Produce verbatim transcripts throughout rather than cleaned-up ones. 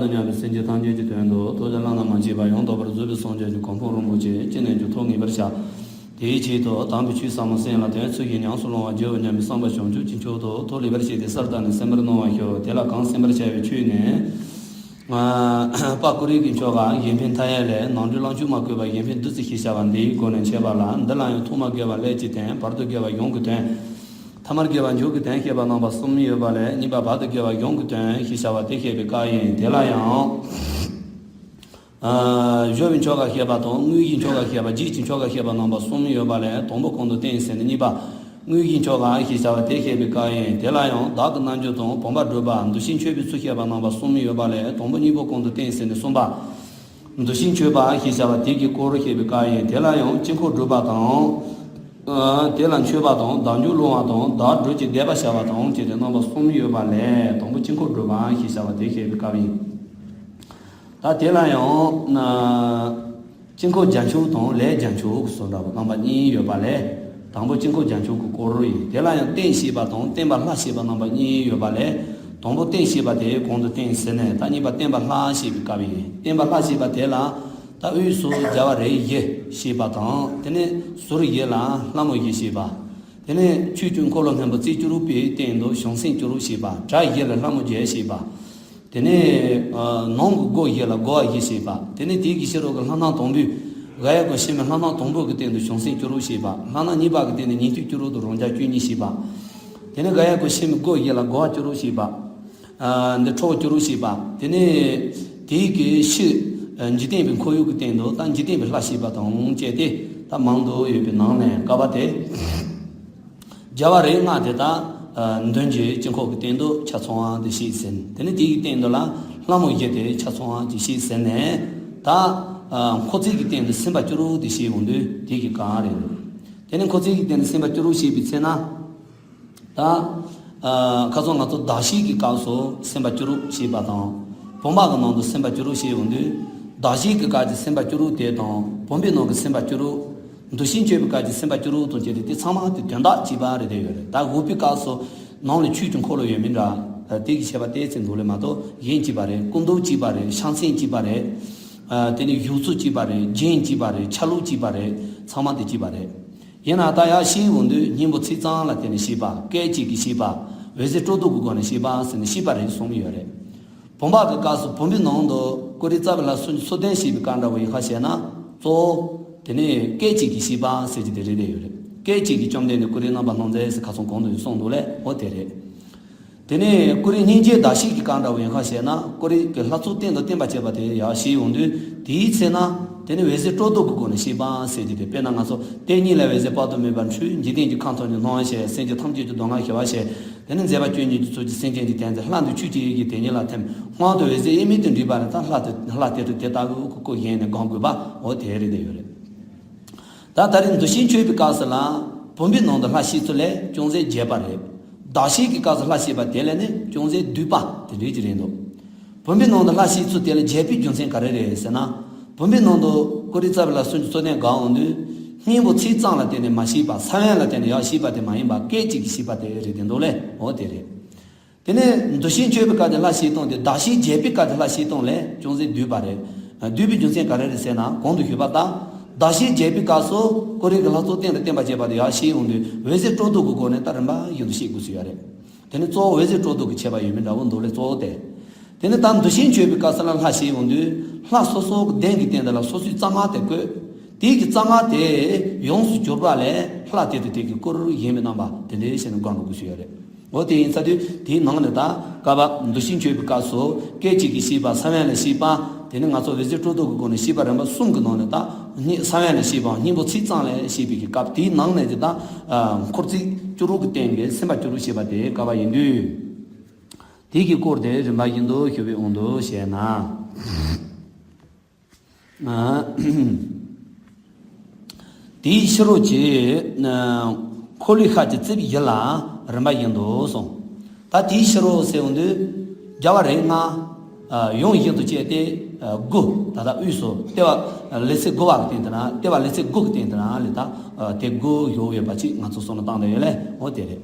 མཉམ་པའི་སེམས་ཅན་ཐམས་ཅད་ཀྱི་དོན་དུ་ཐུགས་ཀྱི་བླ་ན་མ་མཆིས་པ་ཡང་དག་པར་རྫོགས་པའི་སངས་རྒྱས་ཀྱི་གོ་འཕང་རིན་པོ་ཆེ་ཅི་ནས་ཀྱང་ཐོབ་ངེས་པར་བྱ། དེའི་ཆེད་དུ་དམ་པའི་ཆོས་ཟབ་མོ་གསན་ལ་དོན་ཚུལ་གྱིས་ཉམས་སུ་བླང་བར་བགྱིའོ་སྙམ་པའི་བསམ་པ་བྱང་ཆུབ་ཀྱི་མཆོག་ཏུ་ཐུགས་ལེགས་པར་བཞེས་ཏེ་གསལ་བཏབ་ནས་གསན་པར་གནང་བར་ཞུ། དེ་ལ་གང་གསན་པར་བྱ་བའི་ཆོས་ནི། པ་ཀུ་རི་གི་ཆོ་ག་གཞན་ཕན་མཐའ་ཡས་ལས། ནང་ཁྲོལ་གླང་ཆུང་མ་བཀོད་པ་གཞན་ཕན་བདུད་རྩི་ཞེས་བྱ་བ་འདིའི་སྒོ་ནས་འཆད་པ་ལ། འདི་ལ་ཡང་ཐོག་མར་དགེ་བ་ཀླད་ཀྱི་དོན། བར་དུ་དགེ་བ་གཞུང་གི་དོན། ཐ་མར་དགེ་བ་མཇུག་གི་དོན་ཞེས་པ་རྣམ་པ་གསུམ་ཡོད་པ་ལས། གཉིས་པ་བར་དུ་དགེ་བ་གཞུང་གི་དོན་ཞེས་བྱ་བ་དེ་བཤད་པའི་སྐབས་ཡིན། དེ་ལ་ཡང་། ཨ། སྦྱོར་བའི་ཆོ་ག་བཤད་པ་དང་། དངོས་གཞིའི་ཆོ་ག་བཤད་པ། རྗེས་ཀྱི་ཆོ་ག་བཤད་པ་རྣམ་པ་གསུམ་ཡོད་པ་ལས། དང་པོ་གོང་དུ་བསྟན་ཟིན་ནས། གཉིས་པ་དངོས་གཞིའི་ཆོ་ག་ཞེས་བྱ་བ་དེ་བཤད་པའི་སྐབས་ཡིན། དེ་ལ་ཡང་བདག་གི་རྣལ་འབྱོར་དང་། བུམ་པ་སྒྲུབ་པ། འདུ་ཤེས་འཆོས་པའི་ཚུལ་བཤད་པ་རྣམ་པ་གསུམ་ཡོད་པ་ལས། དང་པོ་གཉིས་པོ་གོང་དུ་བསྟན་ཟིན་ནས། གསུམ་པ། འདུ་ཤེས་འཆོས་པ་ཞེས་བྱ་བ་དེ་གི་སྐོར་བཤད་པའི་སྐབས་ཡིན། དེ་ལ་ཡང་དཀྱིལ་འཁོར་སྒྲུབ་པ་དང་། ཨ། དེ་ལ་མཆོད་པ་དང་། བདག་འཇུག་སློང་བ་དང་། བདག་སྒྲུབ་ཀྱི་བཟླས་པ་བྱ་བ་དང་བཅས་ཏེ་རྣམ་པ་གསུམ་ཡོད་པ་ལས། དང་པོ་དཀྱིལ་འཁོར་སྒྲུབ་པ་ཞེས་བྱ་བ་དེ་བཤད་པའི་སྐབས་ཡིན། ད་དེ་ལ་ཡང་། ཨ། དཀྱིལ་འཁོར་རྒྱན་མཆོག་དང་ལས་རྒྱན་མཆོག་གི་བཟོ་འདྲ་བ་རྣམ་པ་གཉིས་ཡོད་པ་ལས། དང་པོ་དཀྱིལ་འཁོར་རྒྱན་མཆོག་གི་སྐོར་ཡིན། དེ་ལ་ཡང་རྟེན་བྱེད་པ་དང་བརྟེན་པ་ལྷ་བྱེད་པ་རྣམ་པ་གཉིས་ཡོད་པ་ལས། དང་པོ་རྟེན་བྱེད་པ་དེ་གོང་དུ་བསྟན་ཟིན་ནས། ད་གཉིས་པ་བརྟེན་པ་ལྷ་བྱེད་པའི་སྐབས་ཡིན། བརྟེན་པ་ལྷ་བྱེད་པ་དེ་ལ། ད་དབུས་སུ་རྒྱལ་བ་རིགས་བཞི་བྱེད་པ་དང་། དེ་ནས་ཟུར་བཞི་ལ་ལྷ་མོ་བཞི་བྱེད་པ། དེ་ནས་ཆོས་ཀྱི་འཁོར་ལོ་སྔོན་པོ་རྩིབས་བཅུ་དྲུག་པའི་སྟེང་དུ་བྱང་སེམས་བཅུ་དྲུག་བྱེད་པ། གྲལ་བཞི་ལ་ལྷ་མོ་བརྒྱད་བྱེད་པ། དེ་ནས་ཨ་ནང་གི་སྒོ་བཞི་ལ་སྒོ་བ་བཞི་བྱེད་པ། དེ་ནས་དེའི་གི་ཕྱི་རོལ་གྱི་ལྷ་སྣ་དང་པོའི། ག་ཡ་གི་ཕྱི་མའི་ལྷ་སྣ་དང་པོ་གི་སྟེང་དུ་བྱང་སེམས་བཅུ་དྲུག་བྱེད་པ། ལྷ་སྣ་གཉིས་པ་གི་སྟེང་དུ་ཉན་ཐོས་བཅུ་དྲུག་དང་རང་རྒྱལ་བཅུ་གཉིས་བྱེད་པ། དེ་ནས་ག་ཡ་གི་ཕྱི་མའི་སྒོ་བཞི་ལ་སྒོ་བ་བཅུ་དྲུག་བྱེད་པ། ཨ། འདི་ཁྲོ་བོ་བཅུ་དྲུག་བྱེད་པ། དེ་ནས་དེའི་གི་ཕྱི་ཨ་འཇིག་རྟེན་པའི་འཁོར་ཡུག་གི་སྟེང་དུ་ད་འཇིག་རྟེན་པའི་ལྷ་བྱེད་པ་དང་བཅས་ཏེ། ད་མང་དུ་ཡོད་པའི་ནང་ནས་བསྐལ་པ་དེ། རྒྱལ་བ་རིགས་ལྔ་དེ་དག་ཨ་མདུན་གྱི་དཀྱིལ་འཁོར་གྱི་སྟེང་དུ་ཆ་ཚང་བ་དེ་བྱས་ཟིན། དེ་ནས་དེའི་སྟེང་དུ་ལ་ལྷ་མོ་བཞི་དེ་ཆ་ཚང་བ་དེ་བྱས་ཟིན་ནས། ད་ཨ་འཁོར་ཚིགས་ཀྱི་སྟེང་དུ་སེམས་དཔའ་བཅུ་དྲུག་དེ་བྱས་འོང་དུས་དེ་གི་གང་རེད། དེ་ནས་འཁོར་ཚིགས་ཀྱི་སྟེང་དུ་སེམས་དཔའ་བཅུ་དྲུག་བྱས་པའི་ཚེ་ན། ད་ཨ་ཁ་སང་ང་ཚོ་གདགས་གཞི་གི་སྐབས་སུ་སེམས་དཔའ་བཅུ་དྲུག་བྱས་པ་དང་། བུམ་པ་གི་ནང་དུ་སེམས་དཔའ་བཅུ་དྲུག་བྱས་འོང་དུས། གདགས་གཞི་གི་སྐབས་ཀྱི་སེམས་དཔའ་བཅུ་དྲུག་དེ་དང་། བུམ་པའི་ནང་གི་སེམས་དཔའ་བཅུ་དྲུག་འདུ་ཤེས་འཆོས་པའི་སྐབས་ཀྱི་སེམས་དཔའ་བཅུ་དྲུག་དང་བཅས་ཏེ། དེ་ཚང་མ་དེ་དོན་དག་གཅིག་པ་རེད་བསྡད་ཡོད་རེད། ད་འུག་པའི་སྐབས་སུ་ནང་ལ་ཆོས་ཀྱི་འཁོར་ལོ་ཡོད་མིན་འདྲ། དེ་གི་བྱེད་པ་དེ་ཚེ་འདུག་ལས་མ་གཏོགས་གཞན་གཅིག་པ་རེད། སྐུ་མདོག་གཅིག་པ་རེད། ཕྱག་མཚན་གཅིག་པ་རེད། ཨ། དེ་ནས་བཞུགས་ཚུལ་གཅིག་པ་རེད། རྒྱན་གཅིག་པ་རེད། ཆ་ལུགས་གཅིག་པ་རེད། ཚང་མ་དེ་གཅིག་པ་རེད། ཡིན་ན་ད་ཡར་བཤད་འོང་དུས་སྙིང་པོ་ཚིག་གཙང་ལ་བརྟེན་ནས་བཤད་པ། སྐད་ཅིག་གིས་བཤད་པ། འོད་ཟེར་སྤྲོ་བསྡུ་གི་སྒོ་ནས་བཤད་པ་ཟེར་ནས་བཤད་པ་རེ་གསུངས་ཡོད་རེད། བུམ་པ་གི་སྐབས་སུ་བུམ་པའི་ནང་དུ་ཀུ་རེ་རྩ་བའི་ལྷ་སུམ་ཅུ་སོ་བདུན་བཤད་པའི་སྐབས་འདྲ་བོ་ཡིན་ཁ་བཤད་ན། གཙོ་བོ་དེ་ནས་སྐད་ཅིག་གིས་བཤད་པ་ཟེར་གྱི་དེ་རེད་བསྡད་ཡོད་རེད། སྐད་ཅིག་གིས་བཅོམ་ལྡན་འདས་ཀུ་རེའི་རྣམ་པར་སྣང་མཛད་ཟེར་ཁ་སང་གོང་དུ་གསུངས་འདུག་ལས། འོ་དེ་རེད། དེ་ནས་ཀུ་རེ་སྙིང་རྗེའི་གདགས་གཞི་གི་སྐབས་འདྲ་བོ་ཡིན་ཁ་བཤད་ན། ཀུ་རེ་གི་ལྷ་ཚོགས་སྟེང་དུ་བརྟེན་པར་བྱེད་པ་དེ་ཡར་བཤད་འོང་དུས། དེའི་ཚེ་ན་དེ་ནི་འོད་ཟེར་སྤྲོ་བསྡུ་གི་སྒོ་ནས་བཤད་པ་ཟེར་གྱི་དེ། དཔེར་ན་ང་ཚོ་དེ་ཉིད་ལས་འོད་ཟེར་དཔག་ཏུ་མེད་པ་འཕྲོས། འཇིག་རྟེན་གྱི་ཁམས་ཐམས་ཅད་སྣང་བར་བྱེད། སེམས་ཅན་ཐམས་ཅད་ཀྱི་སྡུག་བསྔལ་སེལ་བར་བྱེད། དེ་ནི་མཛད་པ་བཅུ་གཉིས་ཀྱི་ཚུལ་གྱིས་སེམས་ཅན་གྱི་དོན་མཛད། ལྷ་འདི་ཆོས་ཀྱི་ཡིད་ཀྱིས་དེ་ཉིད་ལ་ཐིམ། སྔོན་དུ་འོད་ཟེར་དབྱེར་མེད་དུ་འདྲེས་པ་ལས། ད་ལྷ་དེ་ལྷ་དེ་ཚོ་དེ་ལྟ་བུའི་སྐུ་གོ་བཞེངས་ནས་སྒོམ་དགོས་པ། འོ་དེ་རེད་བསྡད་ཡོད་རེད། ད་ད་རེས་འདུ་ཤེས་འཆོས་པའི་སྐབས་སུ་ལ་བུམ་པའི་ནང་དུ་ལྷ་བཤད་ཚུལ་ལས་ཅུང་ཟད་རྒྱས་པ་རེད། གདགས་གཞི་གི་སྐབས་སུ་ལྷ་བཤད་པ་དེ་ལས་ནི་ཅུང་ཟད་བསྡུས་པ་དེ་འདྲ་ཅིག་རེད་འདུག་བུམ་པའི་ནང་དུ་ལྷ་བཤད་ཚུལ་དེ་ལ་རྒྱས་པའི་རྒྱུ་མཚན་ག་རེ་རེད་ཟེར་ན། བུམ་པའི་ནང་དུ་ཀུ་རེ་རྩ་བའི་ལྷ་སུམ་ཅུ་སོ་བདུན་བསྒོམ་འོང་དུས། སྙིང་པོ་ཚིག་གཙང་ལ་བརྟེན་ནས་མ་བཤད་པ། ས་བོན་ལ་བརྟེན་ནས་ཡར་བཤད་པ་དེ་མ་ཡིན་པ། སྐད་ཅིག་གིས་བཤད་པ་དེ་རེད་བསྡད་འདུག་ལས། འོ་དེ་རེད། དེ་ནས་འདུ་ཤེས་འཆོས་པའི་སྐབས་དེ་ལྷ་བཤད་སྟངས་དེ། གདགས་གཞི་རྒྱས་པའི་སྐབས་དེ་ལྷ་བཤད་སྟངས་ལས་ཅུང་ཟད་བསྡུས་པ་རེད། བསྡུས་པའི་རྒྱུ་མཚན་ག་རེ་རེད་ཟེར་ན། གོང་དུ་ཞུས་པ་ལྟར། གདགས་གཞི་རྒྱས་པའི་སྐབས་སུ་ཀུ་རེ་གི་ལྷ་ཚོགས་སྟེང་དུ་བརྟེན་པར་བྱེད་པ་དེ་ཡར་བཤད་འོང་དུས། འོད་ཟེར་སྤྲོ་བསྡུ་གི་སྒོ་ནས་ད་རིམ་པ་བཞིན་དུ་བཤད་དགོས་ཀྱི་ཡོད་རེད། དེ་ནི་གཙོ་བོ་འོད་ཟེར་སྤྲོ་བསྡུ་གི་བྱེད་པ་ཡོད་མིན་འདྲ་བོ་འདུག་ལས། གཙོ་བོ་དེ། དེ་ནི་ད་འདུ་ཤེས་འཆོས་པའི་སྐབས་སུ་ལ་ལྷ་བཤད་འོང་དུས། ལྷ་སོ་སོ་གི་གདན་གྱི་སྟེང་དུ་ལ་སོ་སོའི་རྩ་སྔགས་དེ་བཀོད། དེའི་གི་རྩ་སྔགས་དེ་ཡོངས་སུ་གྱུར་པ་ལས། ལྷ་དེ་དང་དེ་གི་སྐུར་བཞེངས་པའི་རྣམ་པ་དེ་འདྲའི་བྱས་ནས་སྒོམ་དགོས་ཀྱི་ཡོད་རེད། འོ་དེ་ཡིན་ཚར་དུས་དེའི་ནང་ནས་ད་བསྐལ་པ་འདུ་ཤེས་འཆོས་པའི་སྐབས་སུ་སྐད་ཅིག་གིས་བཤད་པ། ས་བོན་ལ་བཤད་པ། དེ་ནི་ང་ཚོ་འོད་ཟེར་སྤྲོ་བསྡུ་གི་སྒོ་ནས་བཤད་པ་རིམ་པ་གསུམ་གྱི་ནང་ནས་ད་སྙིང་ས་བོན་ལ་བཤད་པའམ་སྙིང་པོ་ཚིག་གཙང་ལ་བཤད་པའི་གི་སྐབས། དེའི་ནང་ནས་ཀྱི་ད་འཁོར་ཚིགས་བཅུ་དྲུག་གི་སྟེང་གི་སེམས་དཔའ་བཅུ་དྲུག་བཤད་པ་དེ་བསྐལ་པ་ཡིན་དུས། དེ་གི་སྐོར་དེ་རིམ་པ་བཞིན་དུ་ཞུ་བའི་དབང་དུ་བྱས་ན། དེའི་ཕྱི་རོལ་གྱི་འཁོར་ལོའི་ཤར་གྱི་རྩིབས་བཞི་ལ་རིམ་པ་བཞིན་དུ་གསུངས། ད་དེའི་ཕྱི་རོལ་ཟེར་འོང་དུས། རྒྱལ་བ་རིགས་ལྔ་ཡུམ་བཞི་དང་བཅས་ཏེ་དགུ། ད་ལྟ་དབུས་སུ་ལྟེ་བ་ལེ་ཚན་དགུ་པ་གི་སྟེང་དུ་ན། ལྟེ་བ་ལེ་ཚན་དགུ་གི་སྟེང་དུ་ན་ལས་ད་དེ་དགུ་བཞུགས་ཡོད་པ་ཅིག་ང་ཚོ་བསམ་བློ་བཏང་བསྡད་ཡོད་ལས། འོ་དེ་རེད།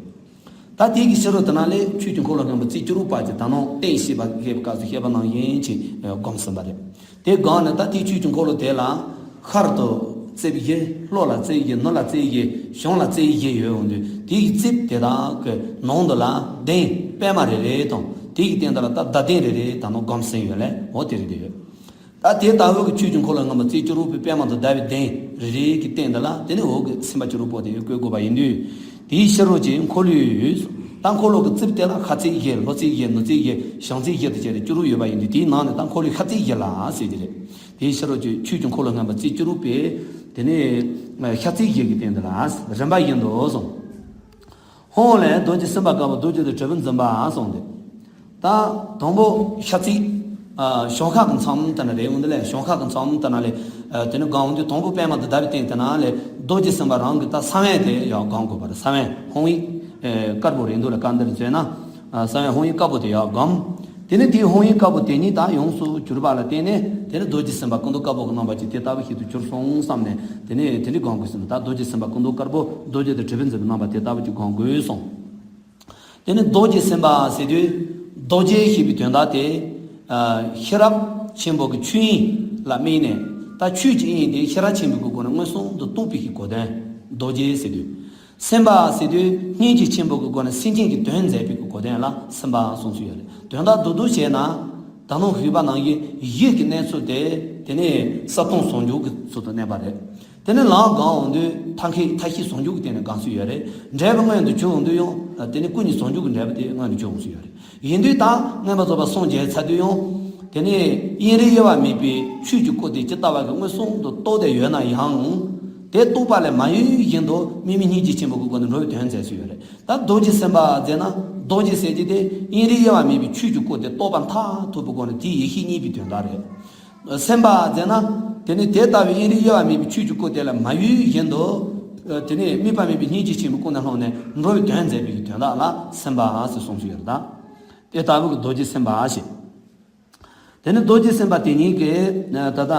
ད་དེ་གི་ཕྱི་རོལ་དེ་ན་ལས་ཆོས་ཀྱི་འཁོར་ལོ་མངོན་པ་རྩིབས་བཅུ་དྲུག་པ་ཅིག་ད་ནང་རྟེན་བྱེད་པ་བཞེས་པའི་སྐབས་སུ་བཤད་པ་ནང་བཞིན་ཅིག་བསྒོམས་ཟིན་པ་རེད། དེ་བསྒོམས་ནས་ད་དེ་ཆོས་ཀྱི་འཁོར་ལོ་དེ་ལ་ཤར་དུ་རྩིབས་བཞི། ལྷོ་ལ་རྩིབས་བཞི། ནུབ་ལ་རྩིབས་བཞི། བྱང་ལ་རྩིབས་བཞི་ཡོད་འོང་དུས་དེ་གི་རྩིབས་དེ་དག་གི་ནང་དུ་ལ་གདན་པད་མ་རེ་རེ་དང་དེ་གི་སྟེང་དུ་ལ་ད་བརྡ་གདན་རེ་རེ་ད་ནང་བསྒོམས་ཟིན་ཡོད་ལས་འོ་དེ་རེ་དེ་ཡོད། ད་དེ་ལྟ་བུ་གི་ཆོས་ཀྱི་འཁོར་ལོ་མངོན་པ་རྩིབས་བཅུ་དྲུག་པའི་པད་མ་དང་ཟླ་བའི་གདན་རེ་རེ་གི་སྟེང་དུ་ལ་དེ་ནས་འོག་གི་སེམས་དཔའ་བཅུ་དྲུག་པོ་དེ་བཀོད་དགོས་པ་ཡིན་དུས། དེའི་ཕྱི་རོལ་གྱི་འཁོར་ལོས། ད་འཁོར་ལོ་གི་རྩིབས་དེ་ལ་ཤར་རྩིབས་བཞི། ལྷོ་རྩིབས་བཞི། ནུབ་རྩིབས་བཞི། བྱང་རྩིབས་བཞི་དང་བཅས་ཏེ་བཅུ་དྲུག་ཡོད་པ་ཡིན་དུས་དེའི་ནང་ནས་ད་འཁོར་ལོའི་ཤར་རྩིབས་བཞི་ལ་ཟེར་གྱི་རེད། དེའི་ཕྱི་རོལ་གྱི་ཆོས་ཀྱི་འཁོར་ལོ་མངོན་པ་རྩིབས་བཅུ་དྲུག་པའི་དེ་ནས་ཤར་རྩིབས་བཞི་གི་སྟེང་དུ་ལ་རིམ་པ་བཞིན་དུ་གསུངས། ཧོང་ལས་རྡོ་རྗེ་སེམས་དཔའ་དཀར་པོ་རྡོ་རྗེ་དང་དྲིལ་བུ་འཛིན་པ་གསུངས་ཏེ། ད་དང་པོ་ཤར་རྩིབས། ཨ། བྱང་ཤར་གྱི་མཚམས་དེ་ན་རེད་འོང་དེ་ལས་བྱང་ཤར་གྱི་མཚམས་དེ་ན་ལས། ཨ། དེ་ནི་སྒང་འོང་དུས་དང་པོ་པད་མ་དང་ཟླ་བའི་སྟེང་དེ་ན་ལས་རྡོ་རྗེ་སེམས་དཔའ་རང་གི་ད་ས་བོན་དེ་ཡང་སྒང་དགོས་པ་རེད། ས་བོན་ཧོང་ཡིག་ཨ། དཀར་པོ་རེད་འདུག་ལ་དཀར་འདིར་མཛོད་ན། ཨ། ས་བོན་ཧོང་ཡིག་དཀར་པོ་དེ་ཡང་སྒང་། དེ་ནི་དེའི་ཧོང་ཡིག་དཀར་པོ་དེ་ཉིད་ད་ཡོངས་སུ་གྱུར་པ་ལ་བརྟེན་ནས་དེ་ནི་རྡོ་རྗེ་སེམས་དཔའ་སྐུ་མདོག་དཀར་པོ་གི་རྣམ་པ་ཅིག་དེ་ལྟ་བུ་ཞིག་ཏུ་གྱུར་སོང་བསམ་ནས་དེ་ནི་དེ་ནི་སྒང་དགོས་ཟིན་ད་རྡོ་རྗེ་སེམས་དཔའ་སྐུ་མདོག་དཀར་པོ་རྡོ་རྗེ་དང་དྲིལ་བུ་འཛིན་པའི་རྣམ་པ་དེ་ལྟ་བུ་ཅིག་སྒང་དགོས་གསུངས། དེ་ནི་རྡོ་རྗེ་སེམས་དཔའ་ཟེར་དུས་རྡོ་རྗེ་ཞེས་པའི་དོན་དག་དེ། ཨ། ཤེས་རབ་ཆེན་པོ་གི་ཆོས་དབྱིངས་ལ་དམིགས་ནས་ད་ཆོས་ཀྱི་དབྱིངས་དེ་ཤེས་རབ་ཆེན་པོའི་སྒོ་ནས་མངོན་སུམ་དུ་རྟོགས་པའི་གི་གོ་དོན་རྡོ་རྗེ་ཟེར་དུས། སེམས་དཔའ་ཟེར་དུས་སྙིང་རྗེ་ཆེན་པོ་གི་སྒོ་ནས་སེམས་ཅན་གྱི་དོན་མཛད་པའི་གི་གོ་དོན་ལ་སེམས་དཔའ་གསུངས་སུ་ཡོད་རེད། དོན་དག་རྡོག་རྡོག་བྱས་ན་ད་ནང་ཞུས་པ་ནང་བཞིན་གཞི་གི་གནས་ཚུལ་དེ་དེ་ནས་གསལ་སྟོང་ཟུང་འཇུག་གི་ཚུལ་དུ་གནས་པ་རེད། དེ་ནས་ལམ་སྒང་འོང་དུས་ཐབས་མཁས་ཐབས་ཤེས་ཟུང་འཇུག་གི་སྟེང་ནས་སྒང་སུ་ཡོད་རེད། འབྲས་བུ་མངོན་དུ་གྱུར་འོང་དུས་ཡང་དེ་ནས་སྐུ་གཉིས་ཟུང་འཇུག་གི་འབྲས་བུ་དེ་མངོན་དུ་གྱུར་འོང་སུ་ཡོད་རེད། ཡིན་དུས་ད་མངོན་པར་རྫོགས་པར་སངས་རྒྱས་ཚར་དུས་ཡང་། དེ་ནས་དབྱིངས་རིག་དབྱེ་བ་མེད་པའི་ཆོས་ཀྱི་སྐུ་དེ་ཇི་ལྟ་བ་གི་མངོན་སུམ་དུ་རྟོགས་ཏེ་ཡོད་ན་ཡང་། དེ་རྟོགས་པ་ལས་མ་གཡོས་བཞིན་དུ་དམིགས་མེད་སྙིང་རྗེ་ཆེན་པོ་གི་སྒོ་ནས་འགྲོ་བའི་དོན་མཛད་སྲོལ་ཡོད་རེད། ད་རྡོ་རྗེ་སེམས་དཔའ་ཟེར་ན་རྡོ་རྗེ་ཟེར་གྱི་དེ་དབྱིངས་རིག་དབྱེ་བ་མེད་པའི་ཆོས་ཀྱི་སྐུ་དེ་རྟོགས་པ་མཐར་ཐུག་པའི་སྒོ་ནས་དེའི་ཡེ་ཤེས་བརྙེས་པའི་དོན་དག་རེད། སེམས་དཔའ་ཟེར་ན། དེ་ནི་དེ་ལྟ་བུའི་དབྱིངས་རིག་དབྱེ་བ་མེད་པའི་ཆོས་ཀྱི་སྐུ་དེ་ལ་མ་གཡོས་བཞིན་དུ། དེ་ནི་དམིགས་པ་མེད་པའི་སྙིང་རྗེ་ཆེན་པོའི་སྒོ་ནས་བསླངས་ནས་འགྲོ་བའི་དོན་མཛད་པའི་དོན་དག་ལ་སེམས་དཔའ་ཞེས་གསུངས་སུ་ཡོད་ལ། དེ་ལྟ་བུ་གི་རྡོ་རྗེ་སེམས་དཔའ་ཞེས། དེ་ནི་རྡོ་རྗེ་སེམས་དཔའ་དེ་ཉིད་ཀྱི་ད་ལྟ་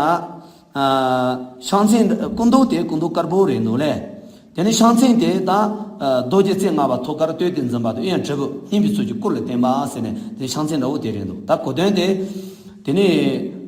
ཕྱག་མཚན་སྐུ་མདོག་དེ་སྐུ་མདོག་དཀར་པོ་རེད་འདུག་ལས། དེ་ནི་ཕྱག་མཚན་དེ་ད་རྡོ་རྗེ་རྩེ་ལྔ་པ་ཐུགས་ཀར་བསྟོད་དེ་འཛིན་པ་དང་དབྱངས་གྲུབ་པའི་སྙན་པའི་ཚུལ་གྱིས་སྐུ་ལ་བསྟན་པ་ཟེར་ནས་དེ་ཕྱག་མཚན་འདྲ་བོ་དེ་རེད་འདུག་ད་གོ་དོན་དེ། དེ་ནས་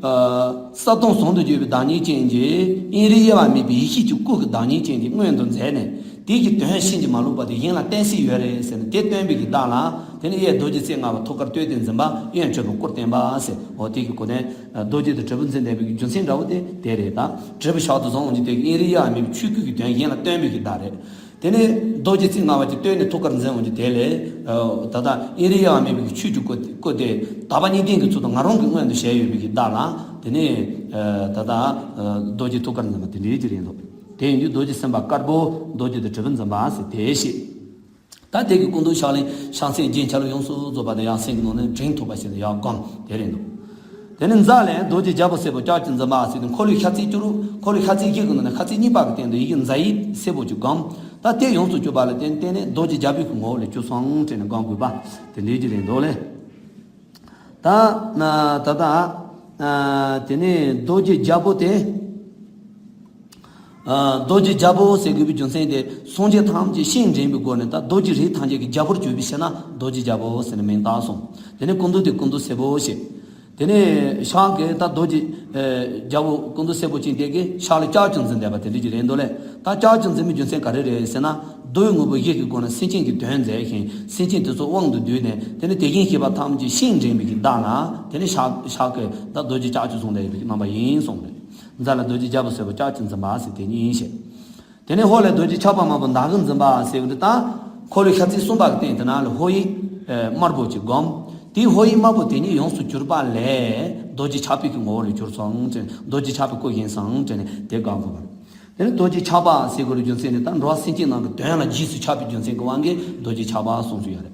གསལ་སྟོང་ཟུང་དུ་འཇུག་པའི་བདག་ཉིད་ཅན་གྱི་དབྱིངས་རིག་དབྱེ་བ་མེད་པའི་ཡེ་ཤེས་ཀྱི་སྐུ་གི་བདག་ཉིད་ཅན་གྱི་མངོན་དུ་མཛད་ནས་དེ་གི་དོན་ཕྱིན་ཅི་མ་ལོག་པ་དེ་གཞན་ལ་བསྟན་སྲིད་ཡོད་རེད་ཟེར་ནས་དེ་སྟོན་པའི་གི་བདག་ལ་དེ་ནས་གཡས་རྡོ་རྗེ་རྩེ་ལྔ་པ་ཐུགས་ཀར་བསྟོད་དེ་འཛིན་པ་གཡོན་གྲུབ་པའི་སྐུར་བསྟན་པ་ཟེར་འོ་དེ་གི་གོ་དོན་རྡོ་རྗེ་དང་དྲིལ་བུ་འཛིན་བསྟན་པའི་གི་རྒྱུ་མཚན་འདྲ་བོ་དེ་དེ་རེད་ད། དྲིལ་བུ་ཕྱག་ཏུ་བཟུང་འོང་གི་དེ་གི་དབྱིངས་རིག་དབྱེ་བ་མེད་པའི་ཆོས་སྐུ་གི་དོན་གཞན་ལ་སྟོན་པའི་གི་བདག་རེད། དེ་ནས་རྡོ་རྗེ་རྩེ་ལྔ་པ་གྱི་སྟོད་ནས་ཐུགས་ཀར་འཛིན་འོང་གི་དེ་ལས། ད་ལྟ་དབྱིངས་རིག་དབྱེ་བ་མེད་པའི་ཆོས་ཀྱི་སྐུ་སྐུ་དེ་དག་པ་གཉིས་ལྡན་གྱི་ཚུལ་དུ་ང་རང་གི་སྔོན་དུ་བཞག་ཡོད་པའི་གི་བདག་ལ་དེ་ནས་ད་ལྟ་རྡོ་རྗེ་ཐུགས་ཀར་འཛིན་པ་དེ་འདྲའི་ཅིག་རེད་འདུག་དེ་ཡིན་དུས་རྡོ་རྗེ་སེམས་དཔའ་དཀར་པོ་རྡོ་རྗེ་དང་དྲིལ་བུ་འཛིན་པ་ཟེར་དེ་ཞེས། ད་དེ་གི་སྐུ་མདོག་ཕྱག་ལེན་ཕྱག་མཚན་རྒྱན་ཆ་ལུགས་ཡོངས་སུ་རྫོགས་པ་དང་ཡང་སེམས་ཀྱི་ནང་ནས་འདྲེན་ཐུབ་པ་ཞིག་ལ་ཡང་སྒོམ་དེ་རེད་འདུག་དེ་ནས་མཛའ་ལས་རྡོ་རྗེ་རྒྱལ་པོ་སྲས་པོ་ལྕགས་ཀྱུ་འཛིན་པ་ཟེར་ཏེ་འཁོར་ལོའི་ཤར་རྩིབས་བཅུ་དྲུག་འཁོར་ལོའི་ཤར་རྩིབས་བཞི་གི་ནང་ནས་ཤར་རྩིབས་གཉིས་པ་གི་སྟེང་དུ་ཡི་གེ་མཛའ་ཡིག་སེར་པོ་ཅིག་བསྒོམ། ད་དེ་ཡོངས་སུ་གྱུར་པ་ལ་བརྟེན་བརྟེན་ནས་རྡོ་རྗེ་རྒྱལ་པོའི་གི་ངོ་བོ་ལས་གྱུར་སོང་དྲན་ནས་སྒོམ་དགོས་པ་དེ་འདྲའི་ཅིག་རེད་འདུག་ལས། ད་ད་ད་དེ་ནས་རྡོ་རྗེ་རྒྱལ་པོ་དེ། རྡོ་རྗེ་རྒྱལ་པོ་ཟེར་དགོས་པའི་རྒྱུ་མཚན་དེ་སངས་རྒྱས་ཐམས་ཅད་སྤྱན་འདྲེན་པའི་སྒོ་ནས་ད་རྡོ་རྗེ་རིགས་ཐམས་ཅད་ཀྱི་རྒྱལ་པོར་གྱུར་པའི་ཕྱིར་ན་རྡོ་རྗེ་རྒྱལ་པོ་ཟེར་ནས་མིང་བཏགས་སོང་། དེ་ནས་སྐུ་མདོག་དེ་སྐུ་མདོག་སེར་པོ་ཞེས། དེ་ནས་ཕྱག་གི་ད་རྡོ་རྗེ་རྒྱལ་པོ་སྐུ་མདོག་སེར་པོ་ཅན་དེ་གི་ཕྱག་ལ་ལྕགས་ཀྱུ་འཛིན་བསྡད་པ་དེ་འདྲ་ཅིག་རེད་འདུག་ལས། ད་ལྕགས་ཀྱུ་འཛིན་པའི་རྒྱུ་མཚན་ག་རེ་རེད་ཟེར་ན། རྡོའི་དངོས་པོ་བཞི་གི་སྒོ་ནས་སེམས་ཅན་གྱི་དོན་མཛད་ཞིང་སེམས་ཅན་དེ་ཚོ་དབང་དུ་བསྡུས་ནས་དེ་ནས་དེ་བཞིན་གཤེགས་པ་ཐམས་ཅད་སྤྱན་འདྲེན་པའི་གི་བདག་ལ་དེ་ནས་ཕྱག་ཕྱག་གི་ད་རྡོ་རྗེ་ལྕགས་ཀྱུ་བཟུང་བསྡད་ཡོད་པའི་གི་རྣམ་པ་ཡིན་གསུངས་རེད། མཛའ་ལ་རྡོ་རྗེ་རྒྱལ་པོ་སྲས་པོ་ལྕགས་ཀྱུ་འཛིན་པ་ཟེར་དེ་ཉིད་ཡིན་ཞེས། དེ་ནས་ཧོ་ལས་རྡོ་རྗེ་ཆགས་པ་དམར་པོ་མདའ་གིས་འཛིན་པ་ཟེར་བ་འདི་དང་། འཁོར་ལོའི་ཤར་རྩིབས་གསུམ་པ་གི་སྟེང་དེ་ན་ལ་ཧོ་ཡིག་དམར་པོ་ཅིག་བསྒོམ། དེའི་ཧོ་ཡིག་དམར་པོ་དེ་ཉིད་ཡོངས་སུ་གྱུར་པ་ལས་རྡོ་རྗེ་ཆགས་པའི་གི་ངོ་བོ་ལ་གྱུར་སོང་ཅེས་རྡོ་རྗེ་ཆགས་པའི་སྐུ་བཞེངས་སོང་ཅེས་ནས་དེ་བསྒོམ་དགོས་པ་རེད། དེ་ནས་རྡོ་རྗེ་ཆགས་པ་ཟེར་དགོས་རྒྱུ་མཚན་ནི་ད་འགྲོ་བ་སེམས་ཅན་རྣམས་ཀྱི་དོན་ལ་རྗེས་སུ་ཆགས་པའི་རྒྱུ་མཚན་གྱི་དབང་གིས་རྡོ་རྗེ་ཆགས་པ་གསུངས་སུ་ཡོད་རེད།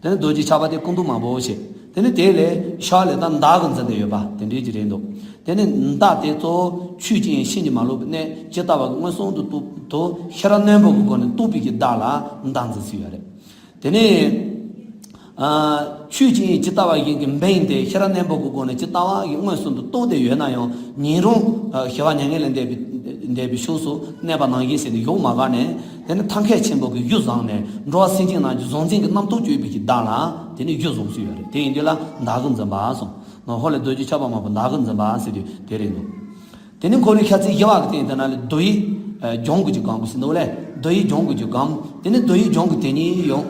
དེ་ནས་རྡོ་རྗེ་ཆགས་པ་དེ་སྐུ་མདོག་དམར་པོ་ཞེས། དེ་ནས་དེ་ལས་ཕྱག་ལས་ད་མདའ་གིས་འཛིན་བསྡད་ཡོད་པ་དེ་འདྲའི་ཅིག་རེད་འདུག་དེ་ནས་མདའ་དེ་གཙོ་བོ་ཆོས་ཅན་ཕྱིན་ཅི་མ་ལོག་པའི་གནས་ཇི་ལྟ་བ་གི་མངོན་སུམ་དུ་རྟོགས་དུ་ཤེས་རབ་རྣོན་པོ་གི་སྒོ་ནས་རྟོགས་པའི་གི་བདག་ལ་མདའ་འཛིན་སྲོལ་ཡོད་རེད། དེ་ནས་ཨ་ཆོས་ཅན་ཇི་ལྟ་བ་བཞིན་གྱི་འབེན་དེ་ཤེས་རབ་རྣོན་པོ་གི་སྒོ་ནས་ཇི་ལྟ་བ་ཡི་མངོན་སུམ་དུ་རྟོགས་བསྡད་ཡོད་ན་ཡང་ཉིན་རུང་ཨ་ཞི་བ་མྱ་ངན་ལས་འདས་པའི་འདས་པའི་ཕྱོགས་སུ་གནས་པ་ནང་བཞིན་ཟེར་ནས་ཡོག་མ་ག་ནས། དེ་ནི་ཐབས་མཁས་ཆེན་པོ་གི་གཞུ་བཟུང་ནས་འགྲོ་བ་སེམས་ཅན་རྣམས་ཀྱི་གཟུང་འཛིན་གྱི་རྣམ་རྟོག་གཅོད་པའི་གི་བདག་ལ་དེ་ནི་གཞུ་བཟུང་སྲོལ་ཡོད་རེད། དེ་ཡིན་དུས་ལ་བདག་གིར་འཛིན་པ་གསུངས་ནོ། ཧོ་ལས་རྡོ་རྗེ་ཁྱབ་པ་མང་པོ་བདག་གིར་འཛིན་པ་ཟེར་དུས་དེ་རེད་འདུག་དེ་ནི་འཁོར་ལོའི་ཤ་ཚའི་བཞི་པ་གི་སྟེང་དེ་ན་ལས་རྡོ་ཡི་ལྗོངས་ཀྱི་སྒམ་ཟེར་འདུག་ལས། རྡོ་ཡི་ལྗོངས་ཀྱི་སྒམ། དེ་ནི་རྡོ་ཡི་ལྗོངས་ཀྱི་དེ་ཉིད་ཡང་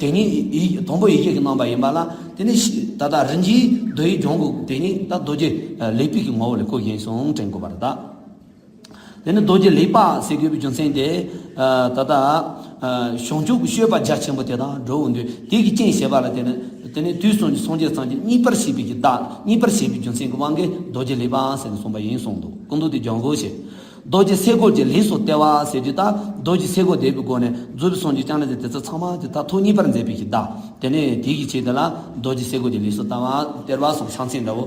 དེ་ཉིད་ཡི་དང་པོ་ཡི་གེ་གི་རྣམ་པ་ཡིན་པ་ལ། དེ་ནི་ད་ལྟ་རིན་ཆེན་རྡོ་ཡི་ལྗོངས་ཀྱི་དེ་ཉིད་ད་རྡོ་རྗེ་ལེགས་པའི་གི་ངོ་བོ་ལས་ཁོ་བཞེངས་སོང་དྲན་དགོས་པ་རེད་ད། དེ་ནི་རྡོ་རྗེ་ལེགས་པ་ཟེར་དགོས་པའི་རྒྱུ་མཚན་དེ། ད་ལྟ་བྱང་ཆུབ་ཀྱི་སྤྱོད་པ་རྒྱ་ཆེན་པོ་དེ་དང་འགྲོ་འོང་དུས་དེ་གི་རྐྱེན་བྱེད་པ་ལ་བརྟེན་ནས་དེ་ནི་དུས་གསུམ་གྱི་སངས་རྒྱས་ཐམས་ཅད་མཉེས་པར་བྱེད་པའི་གི་བདག་མཉེས་པར་བྱེད་པའི་རྒྱུ་མཚན་གྱི་དབང་གིས་རྡོ་རྗེ་ལེགས་པ་ཟེར་ནས་གསུངས་པ་ཡིན་གསུངས་འདུག་སྐུ་མདོག་དེ་ལྗང་གུ་ཞེས། རྡོ་རྗེ་སེ་གོལ་གྱི་ལས་སུ་སྟེར་བ་ཟེར་དུས་ད་རྡོ་རྗེ་སེ་གོལ་བསྡད་པའི་སྒོ་ནས་རྫོགས་པའི་སངས་རྒྱས་བསྐྱངས་ན་དེ་དེ་ཚོ་ཚང་མ་དེ་ད་ཐུགས་མཉེས་པར་མཛད་པའི་གི་བདག་དེ་ནས་དེ་གི་ཆེད་དུ་ལ་རྡོ་རྗེ་སེ་གོལ་གྱི་ལས་སུ་སྟེར་བ་སྟེར་བ་སོགས་ཕྱག་མཚན་འདྲ་བོ།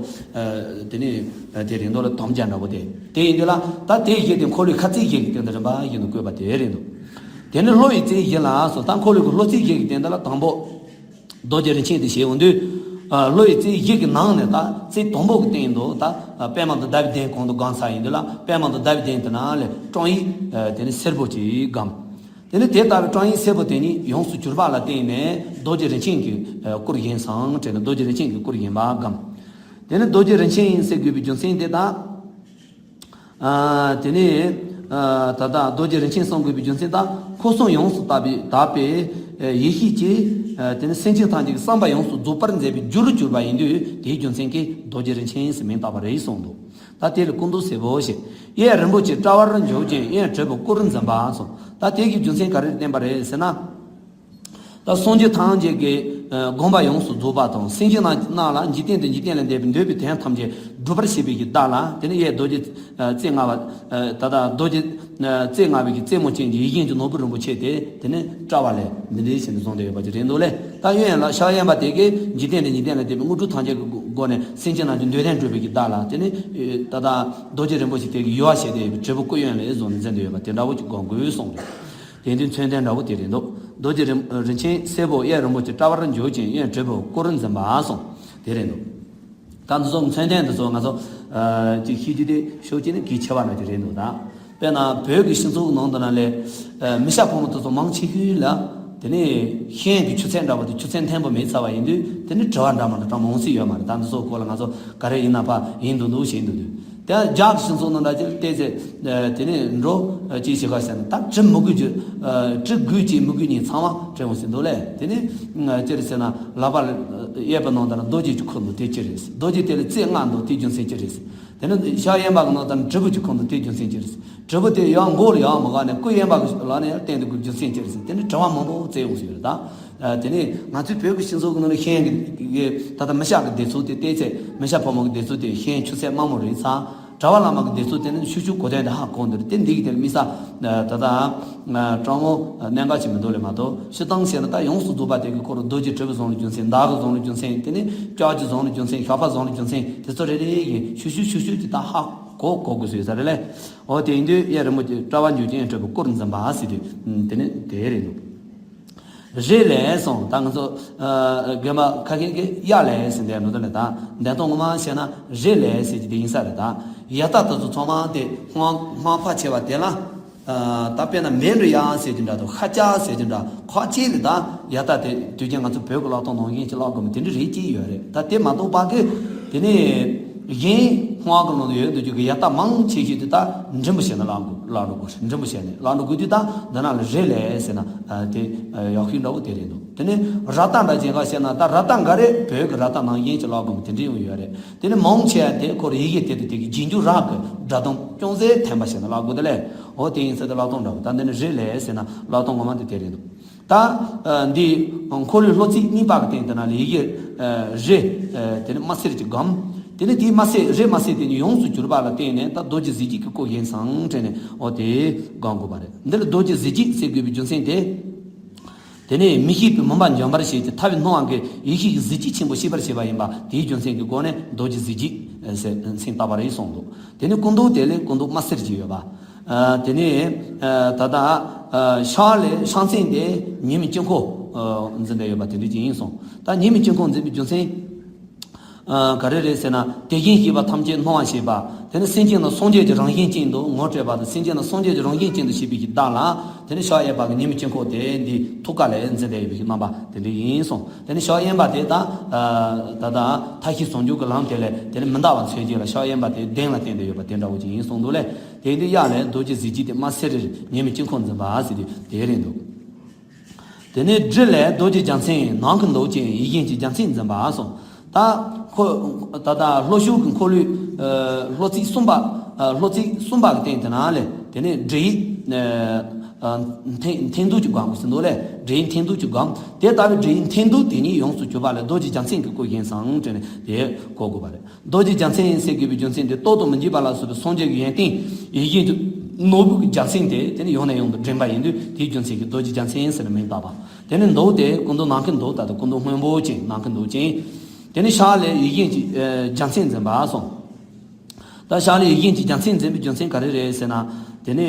དེ་ནས་དེ་རེད་འདུག་ལ་དམ་བཅའ་འདྲ་བོ་དེ། དེ་ཡིན་དུས་ལ་ད་དེའི་གཞི་དེ་འཁོར་ལོའི་ཁ་ཚིག་གཞི་གི་སྟེང་དུ་རིམ་པ་བཞིན་དུ་བཀོད་པ་དེ་རེད་འདུག་དེ་ནི་ལྷོ་ཡི་རྩེ་བཞི་ལ་སོགས་ད་འཁོར་ལོའི་གི་ལྷོ་རྩེ་བཞི་གི་སྟེང་དུ་ལ་དང་པོ་རྡོ་རྗེ་རིན་ཆེན་དེ་ཞེས་འོང་དུས། ལྷོ་ཡི་རྩེ་བཞི་གི་ནང་ནས་ད་རྩེ་དང་པོ་གི་སྟེང་དུ་ད་པདྨ་འདི་ཟླ་བའི་གདན་གོང་དུ་བསྒོམ་ས་ཡིན་དུས་ལ་པདྨ་འདི་ཟླ་བའི་གདན་དེ་ན་ལས་བཀྲམ་ཡིག་དེ་ནི་སེར་པོ་ཅིག་བསྒོམ། དེ་ནི་དེ་ལྟ་བུའི་བཀྲམ་ཡིག་སེར་པོ་དེ་ཉིད་ཡོངས་སུ་གྱུར་པ་ལ་བརྟེན་ནས་རྡོ་རྗེ་རིན་ཆེན་གྱི་སྐུར་བཞེངས་སམ་དྲན་ནས་རྡོ་རྗེ་རིན་ཆེན་གྱི་སྐུར་བཞེངས་པ་བསྒོམ། དེ་ནི་རྡོ་རྗེ་རིན་ཆེན་ཟེར་དགོས་པའི་རྒྱུ་མཚན་དེ་དང་། ཨ། དེ་ནས་ཨ། ད་ལྟ་རྡོ་རྗེ་རིན་ཆེན་གསུང་དགོས་པའི་རྒྱུ་མཚན་དང་འཁོར་གསུམ་ཡོངས་སུ་དག་པའི་དག་པའི་ཡེ་ཤེས་ཀྱིས་དེ་ནི་སེམས་ཅན་ཐམས་ཅད་ཀྱི་བསམ་པ་ཡོངས་སུ་རྫོགས་པར་མཛད་པའི་རྒྱུ་རུ་གྱུར་པ་ཡིན་དུས་དེའི་རྒྱུ་མཚན་གྱིས་རྡོ་རྗེ་རིན་ཆེན་ཟེར་མིང་བཏགས་པ་རེད་གསུངས་འདུག་ད་དེ་ལ་སྐུ་མདོག་སེར་པོ་ཞེས། གཡས་རིན་པོ་ཆེ་དཔྲལ་བར་འཇོག་ཅིང་གཡོན་དྲིལ་བུ་སྐུར་འཛིན་པ་གསུངས། ད་དེ་གི་རྒྱུ་མཚན་ག་རེ་བསྟན་པ་རེད་ཟེར་ན། ད་སངས་རྒྱས་ཐམས་ཅད་ཀྱི་དགོངས་པ་ཡོངས་སུ་རྫོགས་པ་དང་སེམས་ཅན་རྣམས་ལ་འཇིག་རྟེན་དུ་འཇིག་རྟེན་ལས་འདས་པའི་འདོད་པའི་དོན་ཐམས་ཅད་སྒྲུབ་པར་བྱེད་པའི་གི་བདག་ལ་དེ་ནི་གཡས་རྡོ་རྗེ་རྩེ་ལྔ་པ། ད་ལྟ་རྡོ་རྗེ་རྩེ་ལྔ་པའི་གི་རྩེ་མོ་ཅན་གྱི་ཡིད་བཞིན་གྱི་ནོར་བུ་རིན་པོ་ཆེ་དེ་དེ་ནི་དཔྲལ་བ་ལས་འདི་འདྲའི་ཞིག་ནས་བཟུང་སྟེ་ཡོད་པ་ཅིག་རེད་འདུག་ལས། ད་གཡོན་ལ་ཕྱག་གཡས་པ་དེ་གིས་འཇིག་རྟེན་དུ་འཇིག་རྟེན་ལས་འདས་པའི་དངོས་གྲུབ་ཐམས་ཅད་ཀྱི་སྒོ་ནས་སེམས་ཅན་རྣམས་ཀྱི་འདོད་དོན་སྒྲུབ་པའི་གི་བདག་ལ་དེ་ནི་ད་ལྟ་རྡོ་རྗེ་རིན་པོ་ཆེ་དེ་གི་ཡུ་བ་བྱས་ཏེ་དྲིལ་བུ་སྐུ་གཡོན་ལས་བཟུང་ནས་འཛིན་སྟེ་ཡོད་པ་དེ་འདྲ་བོ་ཅིག་དགོངས་དགོས་གསུངས་རེད། དེ་འདི་མཚོན་དོན་འདྲ་བོ་དེ་རེད་འདུག་རྡོ་རྗེ་རིན་རིན་ཆེན་སེར་པོ་གཡས་རིན་པོ་ཆེ་དཔྲལ་བར་འཇོག་ཅིང་གཡོན་དྲིལ་བུ་སྐུར་འཛིན་པ་གསུངས་དེ་རེད་འདུག་ད་འདི་ཚོ་མཚོན་དོན་འདི་ཚོ་ང་ཚོ་ཅིག་ཤེས་རྒྱུ་དེ་ཤོད་ཀྱི་ནི་གལ་ཆེ་བ་འདྲ་ཅིག་རེད་འདུག་ད་དཔེར་ན་བོད་ཀྱི་སྤྱི་ཚོགས་ནང་དུ་ན་ལས་མི་སྐྱ་ཕོ་མོ་དེ་ཚོ་མང་ཆེ་ཤོས་ལ་དེ་ནི་ཤེས་ཡོན་གྱི་ཆུ་ཚད་འདྲ་བོ་དེ་ཆུ་ཚད་མཐོན་པོ་མེད་ཚར་བ་ཡིན་དུས་དེ་ནི་དྲི་བ་འདྲ་མི་འདྲ་དྲང་མང་སྲིད་ཡོད་མ་རེད། ད་འདི་ཚོ་སྐོར་ལ་ང་ཚོ་ག་རེ་ཡིན་ན་ཕ་ཡིན་འདུག་འདུག་ཞེས་འདུག་དུས། དེ་རྒྱ་གི་སྤྱི་ཚོགས་ནང་འདྲ་ཅིག་བལྟས་ཚེ། དེ་ནས་འགྲོ་ཅིག་བྱེད་ག་ཟེར་ན་ད་གྲི་མི་དགོས་ཀྱི། གྲི་དགོས་ཀྱི་མི་དགོས་གཉིས་ཚང་མ་དྲན་འོང་ཟེར་འདུག་ལས། དེ་ནས་ཅི་རེད་ཟེར་ན་ལག་པ་གཡས་པ་ནང་དུ་ན་རྡོ་རྗེ་ཅིག་འཁུར་འདུག་དེ་ཅི་རེད། རྡོ་རྗེ་དེ་ལ་རྩེ་ལྔ་འདུག་དེ་རྒྱུ་མཚན་ཅི་རེད། དེ་ནས་ཕྱག་གཡོན་པ་གི་ནང་དུ་ན་དྲིལ་བུ་ཅིག་འཁུར་འདུག་དེ་རྒྱུ་མཚན་ཅི་རེད། དྲིལ་བུ་དེ་ཡང་མགོ་ལ་ཡང་མི་ག་ནས་སྐུ་གཡོན་པ་གི་ལག་ནས་ཡང་བསྟན་དུ་དགོས་རྒྱུ་མཚན་ཅི་རེད་ཟེར་དེ་ནས་དྲི་བ་མང་པོ་བཙལ་འོང་ཟེར་ཡོད་རེད་ད། དེ་ནས་ང་ཚོའི་བོད་ཀྱི་སྤྱི་ཚོགས་ཀྱི་ནང་ནས་ཤེས་ཡོན་གྱི་ད་ལྟ་མི་སྐྱ་གི་བསྡད་ཚུལ་དེ་བལྟས་ཚེ་མི་སྐྱ་ཕོ་མོ་གི་བསྡད་ཚུལ་དེ་ཤེས་ཡོན་ཆུ་ཚད་དམའ་མོ་རེད་ཚ། གྲྭ་པ་བླ་མ་གི་བསྡད་ཚུལ་དེ་ནི་ཤུགས་ཤུགས་གོ་དོན་དེ་ཧ་གོ་འདིར་དེ་འདི་གི་དེར་དམིགས་བསལ་ད་ལྟ་སྤྲང་མོ་གནད་འགག་ཅིག་མི་འདུག་ལས་མ་གཏོགས་སྤྱིར་བཏང་བཤད་ན་ད་ཡོངས་སུ་རྫོགས་པ་དེ་གི་ཁོ་རང་རྡོ་རྗེ་དྲིལ་བུ་བཟུང་ལ་རྒྱུ་མཚན་མདའ་གི་བཟུང་ལ་རྒྱུ་མཚན་དེ་ནི་ལྕགས་ཀྱི་བཟུང་ལ་རྒྱུ་མཚན་ཞགས་པ་བཟུང་ལ་རྒྱུ་མཚན་དེ་ཚོ་རེ་རེ་ཡིན་ཤུགས་ཤུགས་ཤུགས་ཤུགས་ཀྱི་ད་ཧ་གོ་གོ་དགོས་སུ་ཡོད་ས་རེད་ལས། འོ་དེ་ཡིན་དུས་གཡས་རིན་པོ་ཆེ་དཔྲལ་བར་འཇོག་ཅིང་གཡོན་དྲིལ་བུ་སྐུར་འཛིན་པ་ཟེར་དུས་དེ་ནི་དེ་རེད་འདུག་རེ་ལས་སོང་ད་ང་ཚོ་རྒན་པ་ཁ་མཁན་གྱིས་གཡས་ལས་ཟེར་འདས་འགྲོ་དོན་ལས་ད་འདས་སྟངས་ངོ་མ་བཤད་ན་རེ་ལས་ཟེར་གྱི་དེ་ཡིན་ས་རེད་ད། ཡ་ད་ད་ཚོ་ཚང་མ་དེ་སྔགས་སྔགས་ཕར་ཆེ་བ་དེ་ལ་ད་དཔེར་ན་མེ་འདྲ་ཡ་ཟེར་གྱི་འདྲ་དང་ཁ་ལྕགས་ཟེར་གྱི་འདྲ་ཁ་ལྕེ་ལས་ད་ཡ་ད་དེ་དུས་རྒྱུན་ང་ཚོ་བོད་ཀྱི་ལག་ཐོག་ནང་བཞིན་གྱི་ལག་དགོས་མི་དེ་འདྲ་རེད་ཀྱི་ཡོད་རེད་ད་དེ་མ་གཏོགས་པ་གི་དེ་ནས། གཞན་སྔགས་ཀྱི་ནང་དུ་ཡོད་འདུག་རྒྱུ་གི་ཡ་ད་མང་ཆེ་ཤོས་དེ་ད་འབྲིང་པོ་བྱས་ནས་བླང་དགོས་བླང་འགྲོ་དགོས་འབྲིང་པོ་བྱས་ནས་བླང་འགྲོ་དགོས་དུས་ད་འདི་ན་ལ་རེ་ལས་ཟེར་ན་དེ་ཡག་ཤོས་འདྲ་བོ་དེ་རེད་འདུག་དེ་ནས་ར་ཏ་འདྲ་བྱེད་ག་བཤད་ན་ད་ར་ཏ་འགའ་རེ་བོད་ཀྱི་ར་ཏ་ནང་བཞིན་གྱི་བླང་དགོས་མི་དེ་འདྲ་ཡང་ཡོད་རེད། དེ་ནས་མང་ཆེ་བ་དེ་ཁོ་ར་ཡི་གེ་དེ་དང་དེ་གི་རྗེས་འཇུག་ར་གི་སྒྲ་གདངས་ཅུང་ཟད་འཐེན་པ་བྱས་ནས་བླང་དགོས་དེ་ལས་འོ་དེ་ཡིན་ཚེ་དེ་བླང་སྟངས་འདྲ་བོ་ད་འདི་ནས་རེ་ལས་ཟེར་ན་བླང་སྟངས་ངོ་མ་དེ་དེ་རེད་འདུག་ད་འདི་འཁོར་ལོའི་ལྷོ་རྩེ་གཉིས་པ་གི་སྟེང་དུ་ན་ལས་ཡི་གེ་རེ་དེ་ནི་དམར་སེར་གྱི་སྒམ། དེ་ནི་དེའི་དམར་སེར་རེ་དམར་སེར་དེ་ནི་ཡོངས་སུ་གྱུར་པ་ལ་བརྟེན་ནས་ད་རྡོ་རྗེ་གཟི་བརྗིད་ཀྱི་སྐུ་བཞེངས་སམ་དྲན་ནས་འོ་དེ་སྒོམ་དགོས་པ་རེད། འདི་ལ་རྡོ་རྗེ་གཟི་བརྗིད་ཟེར་དགོས་པའི་རྒྱུ་མཚན་དེ། དེ་ནི་མི་ཤེས་པའི་མུན་པ་འཇོམས་པར་བྱེད་ཅིང་ཐར་པའི་སྣང་བ་གི་ཡེ་ཤེས་ཀྱི་གཟི་བརྗིད་ཆེན་པོ་ཤེས་པར་བྱེད་པ་ཡིན་པ་དེའི་རྒྱུ་མཚན་གྱི་སྒོ་ནས་རྡོ་རྗེ་གཟི་བརྗིད་ཟེར་མཚན་བཏགས་པ་རེད་གསུངས་འདུག་དེ་ནི་སྐུ་མདོག་དེ་ལས་སྐུ་མདོག་དམར་སེར་གྱི་ཡོད་པ། དེ་ནས་ད་ལྟ་ཕྱག་ལས་ཕྱག་མཚན་དེ་ཉི་མའི་དཀྱིལ་འཁོར་འཛིན་པའི་ཡོད་པ་དེ་འདྲ་ཅིག་ཡིན་གསུངས། ད་ཉི་མའི་དཀྱིལ་འཁོར་འཛིན་པའི་རྒྱུ་མཚན་ ཨ། ག་རེ་རེད་ཟེར་ན། དེ་བཞིན་གཤེགས་པ་ཐམས་ཅད་སྣང་བར་བྱེད་པ། དེ་ནི་སེམས་ཅན་ནི་སངས་རྒྱས་ཀྱི་རང་བཞིན་ཅན་དུ་ངོ་སྤྲད་པ་དང་། སེམས་ཅན་ནི་སངས་རྒྱས་ཀྱི་རང་བཞིན་ཅན་དུ་བྱེད་པའི་གི་བདག་ལ། དེ་ནི་ཕྱག་གཡས་པ་གི་ཉི་མའི་དཀྱིལ་འཁོར་དེ་འདིའི་ཐུགས་ཀ་ལ་འཛིན་བསྡད་ཡོད་པའི་གི་རྣམ་པ་དེ་འདྲ་ཡིན་གསུངས། དེ་ནི་ཕྱག་གཡོན་པ་དེ་ད། ཨ། ད་ལྟ་མཐའ་བཞི་ཟུང་འཇུག་གི་ལམ་དེ་ལས་དེ་ནི་མི་འདའ་བ་མཚོན་བྱེད་ལ་ཕྱག་གཡོན་པ་དེ་གདན་ལ་བརྟེན་ཏེ་ཡོད་པ་དེ་འདྲ་བོ་ཅིག་ཡིན་གསུངས་འདུག་ལས། དེ་འདི་གཡས་ལས་རྡོ་རྗེ་གཟི་བརྗིད་དེ་དམར་སེར་རེར་ཉི་མའི་དཀྱིལ་འཁོར་འཛིན་པ་ཟེར་དུས་དེ་རེད་འདུག། དེ་ནས་སྦྲུལ་ལས་རྡོ་རྗེ་རྒྱལ་མཚན་ནང་གི་མདོག་ཅན་ཡིད་བཞིན་གྱི་རྒྱལ་མཚན་འཛིན་པ་གསུངས། ད་ཁོ། ད་ལྟ་ལྷོ་ཕྱོགས་ཀྱི་འཁོར་ལོའི། ཨ། ལྷོ་ཚིགས་གསུམ་པ། ཨ། ལྷོ་ཚིགས་གསུམ་པ་གི་སྟེང་དེ་ན་ལས་དེ་ནས་སྦྲུལ་ཡིས། ཨ། འཐེན་འཐེན་ཐུག་ཅིག་བསྒོམ་དགོས་ཟེར་འདུག་ལས། སྦྲུལ་ཡིས་འཐེན་ཐུག་ཅིག་བསྒོམ། དེ་ལྟ་བུའི་སྦྲུལ་ཡིས་འཐེན་ཐུག་དེ་ཉིད་ཡོངས་སུ་གྱུར་པ་ལས་རྡོ་རྗེ་རྒྱལ་མཚན་གྱི་སྐུ་བཞེངས་སམ་དྲན་ནས་དེ་གོ་དགོས་པ་རེད། རྡོ་རྗེ་རྒྱལ་མཚན་ཟེར་དགོས་པའི་རྒྱུ་མཚན་དེ་རྟག་ཏུ་མི་འཇིགས་པ་ལ་སོགས་པའི་སངས་རྒྱས་ཀྱི་ཡོན་ཏན་ཡིད་བཞིན་གྱི་ནོར་བུ་གི་རྒྱལ་མཚན་དེ་དེ་ནི་ཡང་ནས་ཡང་དུ་འདྲེན་པ་ཡིན་དུས་དེའི་རྒྱུ་མཚན་གྱིས་རྡོ་རྗེ་རྒྱལ་མཚན་ཟེར་ནས་མིང་བཏགས་པ། དེ་ནི་མདོག་དེ་སྐུ་མདོག་ནམ་མཁའི་མདོག་ད་ལྟ་སྐུ་མདོག་སྔོན་པོ་ཅན་ནམ་མཁའི་མདོག་ཅན། དེ་ནི་ཕྱག་ལས་ཡིད་བཞིན་གྱི་རྒྱལ་མཚན་འཛིན་པ་སོང་། ད་ཕྱག་ལས་ཡིད་བཞིན་གྱི་རྒྱལ་མཚན་འཛིན་པའི་རྒྱུ་མཚན་ག་རེ་རེད་ཟེར་ན། དེ་ནི་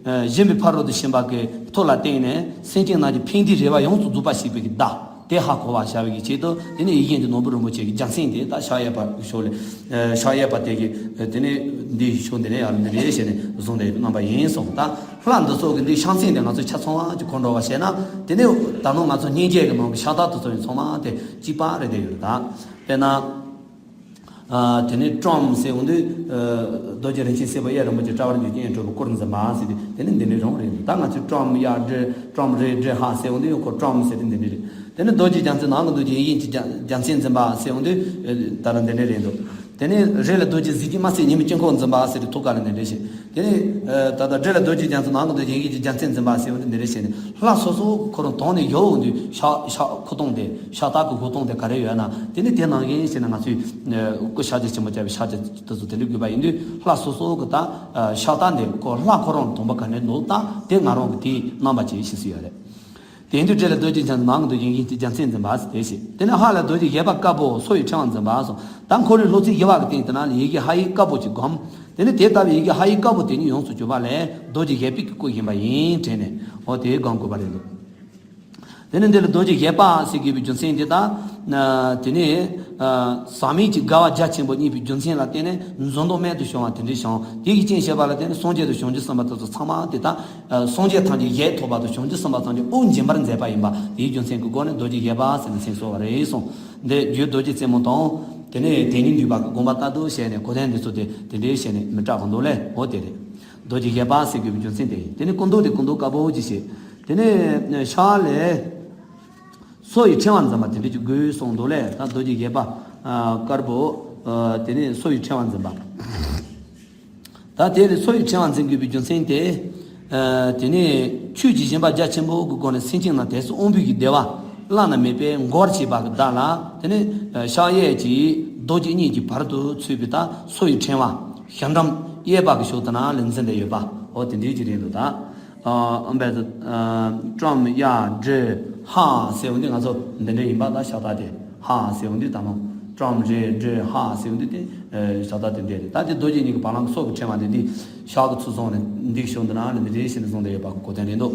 ཨ་བཞིན་པའི་ཕ་རོལ་ཏུ་ཕྱིན་པ་གི་མཐུ་ལ་བརྟེན་ནས་སེམས་ཅན་རྣམས་ཀྱི་ཕན་བདེའི་རེ་བ་ཡོངས་སུ་རྫོགས་པར་བྱེད་པའི་གི་བརྡ་དེ་ཧ་གོ་བར་བྱ་བའི་གི་ཆེད་དུ། དེ་ནི་ཡིད་བཞིན་གྱི་ནོར་བུ་རིན་པོ་ཆེ་གི་རྒྱལ་མཚན་དེ་ད་ཕྱག་གཡས་པ་ཕྱོགས་ལས། ཨ་ཕྱག་གཡས་པ་དེ་གི་དེ་ནི་འདི་ཕྱོགས་འདི་ནས་ཡར་འདི་རེད་ཞེས་ནས་བཟུང་བསྡད་ཡོད་པའི་རྣམ་པ་ཡིན་གསུངས། ད་ལྷ་འདི་ཚོ་གི་འདི་ཕྱག་མཚན་དེ་ང་ཚོས་ཆ་ཚང་བ་ཅིག་གོ་འགྲོ་བ་བྱས་ན། དེ་ནི་ད་ནང་ང་ཚོ་སྙིང་རྗེ་གི་ནང་གི་ཕྱག་རྟགས་དེ་ཚོ་ཡང་ཚང་མ་དེ་གཅིག་པ་རེད་བསྡད་ཡོད་རེད། ད་དཔེར་ན། ཨ་དེ་ནས་ཀྲོམ་ཟེར་འོང་དུས། ཨ་རྡོ་རྗེ་རིན་ཆེན་སེར་པོ་གཡས་རིན་པོ་ཆེ་དཔྲལ་བར་འཇུག་ཅིང་གཡོན་གྲུ་པའི་སྐུར་འཛིན་པ་ཟེར་དུས་དེ་ནི་འདི་འདྲའི་རང་རེད། ད་ང་ཚོས་ཀྲོམ་གཡས་སྦྲུལ། ཀྲོམ་རེ་སྦྲུལ་ཕག་ཟེར་འོང་དུས་ཡང་ཁོ་ཀྲོམ་ཟེར་དུས་འདི་འདྲ་རེད། དེ་ནི་རྡོ་རྗེ་རྒྱལ་མཚན་ནང་གི་རྡོ་རྗེ་ཡིད་བཞིན་གྱི་རྒྱལ་རྒྱལ་མཚན་འཛིན་པ་ཟེར་འོང་དུས་ད་རུང་འདི་འདྲ་རེད་འདུག། དེ་ནས་རེ་ལ་རྡོ་རྗེ་གཟི་བརྗིད་དམར་སེར་ཉི་མའི་དཀྱིལ་འཁོར་འཛིན་པ་ཟེར་དུས་ཐུགས་ཀ་ལ་འདི་འདྲ་ཞིག། དེ་ནས་ཨ་ད་ལྟ་སྦྲུལ་ལ་རྡོ་རྗེ་རྒྱལ་མཚན་ནང་གི་རྡོ་རྗེ་ཡིད་བཞིན་གྱི་རྒྱལ་མཚན་འཛིན་པ་ཟེར་འོང་དུས་འདི་འདྲ་བྱས་ནས་ལྷ་སོ་སོ་ཁོ་རང་དོང་ནས་ཡོང་འོང་དུས་ཕྱག་ཕྱག་ཁུ་སྟོང་དེ་ཕྱག་རྟགས་ཀྱི་ཁུ་སྟོང་དེ་ག་རེ་ཡོད་ན་དེ་ནི་དེ་ནང་བཞིན་བྱས་ནས་ང་ཚོས་ཨ་སྐུ་ཕྱག་རྒྱ་ཆེན་པོ་བརྐྱབ་པའི་ཕྱག་རྒྱ་དེ་ཚོ་དེ་འདྲ་དགོས་པ་ཡིན་དུས་ལྷ་སོ་སོ་གི་ད་ཨ་ཕྱག་རྟགས་འདི་ཁོ་ལྷ་ཁོ་རང་དོང་པ་ག་ནས་འདུག་ད་དེ་ང་རང་གི་དེའི་རྣམ་པ་ཅིག་ཤེས་སུ་ཡོད་རེད། དེ་ཡིན་དུས་སྦྲུལ་ལ་རྡོ་རྗེ་རྒྱལ་མཚན་ནང་གི་རྡོ་རྗེ་ཡིད་བཞིན་གྱི་རྒྱལ་མཚན་འཛིན་པ་ཟེར་དེ་བྱས། དེ་ནས་ཕག་ལ་རྡོ་རྗེ་བཞད་པ་དཀར་པོ་སོ་ཡི་ཕྲེང་བ་འཛིན་པ་སོགས། ད་འཁོར་ལོའི་ལྷོ་ཚིགས་བཞི་པ་གི་སྟེང་དེ་ན་ལ་ཡི་གེ་ཧ་ཡིག་དཀར་པོ་ཅིག་བསྒོམ། དེ་ནས་དེ་ལྟ་བུའི་ཡི་གེ་ཧ་ཡིག་དཀར་པོ་དེ་ཉིད་ཡོངས་སུ་གྱུར་པ་ལས་རྡོ་རྗེ་བཞད་པའི་སྐུ་བཞེངས་པ་ཡིན་དྲན་ནས་འོ་དེ་བསྒོམ་དགོས་པ་རེད་འདུག། དེ་ནས་འདི་ལ་རྡོ་རྗེ་བཞད་པ་ཟེར་དགོས་པའི་རྒྱུ་མཚན་དེ་ད། དེ་ནས་ཟག་མེད་ཀྱི་དགའ་བ་རྒྱ་ཆེན་པོ་བརྙེས་པའི་རྒྱུ་མཚན་ལ་བརྟེན་ནས་འཛུམ་མདངས་རྨད་དུ་བྱུང་བ་དེ་འདྲ་བྱུང་། དེ་ཡི་རྐྱེན་བྱས་པ་ལ་བརྟེན་ནས་སངས་རྒྱས་དང་བྱང་ཆུབ་སེམས་དཔའ་དེ་ཚོ་ཚང་མ་དེ་དག་སངས་རྒྱས་ཐམས་ཅད་ཞལ་ཐོབ་པ་དང་བྱང་ཆུབ་སེམས་དཔའ་ཐམས་ཅད་དབུ་འབྱིན་པར་མཛད་པ་ཡིན་པ་དེའི་རྒྱུ་མཚན་གྱི་སྒོ་ནས་རྡོ་རྗེ་བཞད་པ་ཟེར་ནས་མཚན་གསོལ་བ་རེད་གསུངས། འདི་རྒྱུ་རྡོ་རྗེ་རྩེ་མོ་དང་། དེ་ནས་དེ་ཉིད་འདུས་པ་གི་དགོངས་པ་ལྟར་དུ་བྱས་ནས་གོ་དོན་འདི་ཚོ་དེ་དེ་འདྲའི་བྱས་ནས་མི་སྐྲག་གི་འདུག་ལས་འོ་དེ་རེད། རྡོ་རྗེ་བཞད་པ་ཟེར་དགོས་པའི་རྒྱུ་མཚན་དེ་ཡིན། དེ་ནས་སྐུ་མདོག་དེ་སྐུ་མདོག་དཀར་པོ་ཅིག་བྱས། དེ་ནས་ཕྱག་ལས། སོ་ཡི་ཕྲེང་བ་འཛིན་པ་དེ་འདྲ་ཅིག་དགོས་གསུངས་འདུག་ལས། ད་རྡོ་རྗེ་བཞད་པ་ཨ་དཀར་པོ། ཨ་དེ་ནས་སོ་ཡི་ཕྲེང་བ་འཛིན་པ། ད་དེ་ལས་སོ་ཡི་ཕྲེང་བ་འཛིན་དགོས་པའི་རྒྱུ་མཚན་དེ། ཨ་དེ་ནས་ཆོས་ཀྱི་སྦྱིན་པ་རྒྱ་ཆེན་པོ་གི་སྒོ་ནས་སེམས་ཅན་རྣམས་དད་སོགས་དབང་པོའི་གི་བདེ་བ་བླ་ན་མེད་པས་འགོར་བར་བྱེད་པ་གི་བདག་ལ། དེ་ནས་ཨ་ཕྱག་གཡས་ཀྱིས་རྡོ་རྗེ་གཉིས་ཀྱི་བར་དུ་ཚུད་པའི་ད་སོ་ཡི་ཕྲེང་བ་ཞལ་འགྲམ་གཡས་པ་གི་ཕྱོགས་དེ་ན་ལ་འཛིན་བསྡད་ཡོད་པ་འོ་དེ་འདྲའི་ཅིག་རེད་འདུག་ད། ཨ་འབད་དུ་ཨ་ཀྲོམ་གཡས་སྦྲུལ་ཕག་ཟེར་འོང་དུས་ང་ཚོ་འདི་འདྲ་ཡིན་པ་ད་ཕྱག་རྟགས་དེ་ཕག་ཟེར་འོང་དུས་ད་ནང་ཀྲོམ་རེ་སྦྲུལ་ཕག་ཟེར་འོང་དུས་དེ་ཨ་ཕྱག་རྟགས་དེ་འདྲ་རེད། ད་དེ་རྡོ་རྗེ་གཉིས་ཀྱི་བ་ལང་གི་སོ་གི་ཕྲེང་བ་འདི་འདི་ཕྱག་གི་ཚུལ་བཟུང་ནས་འདི་གི་ཕྱོགས་འདི་ན་ལ་འདི་འདྲའི་བྱས་ནས་བཟུང་བསྡད་ཡོད་པ་གི་གོ་དོན་རེད་འདུག།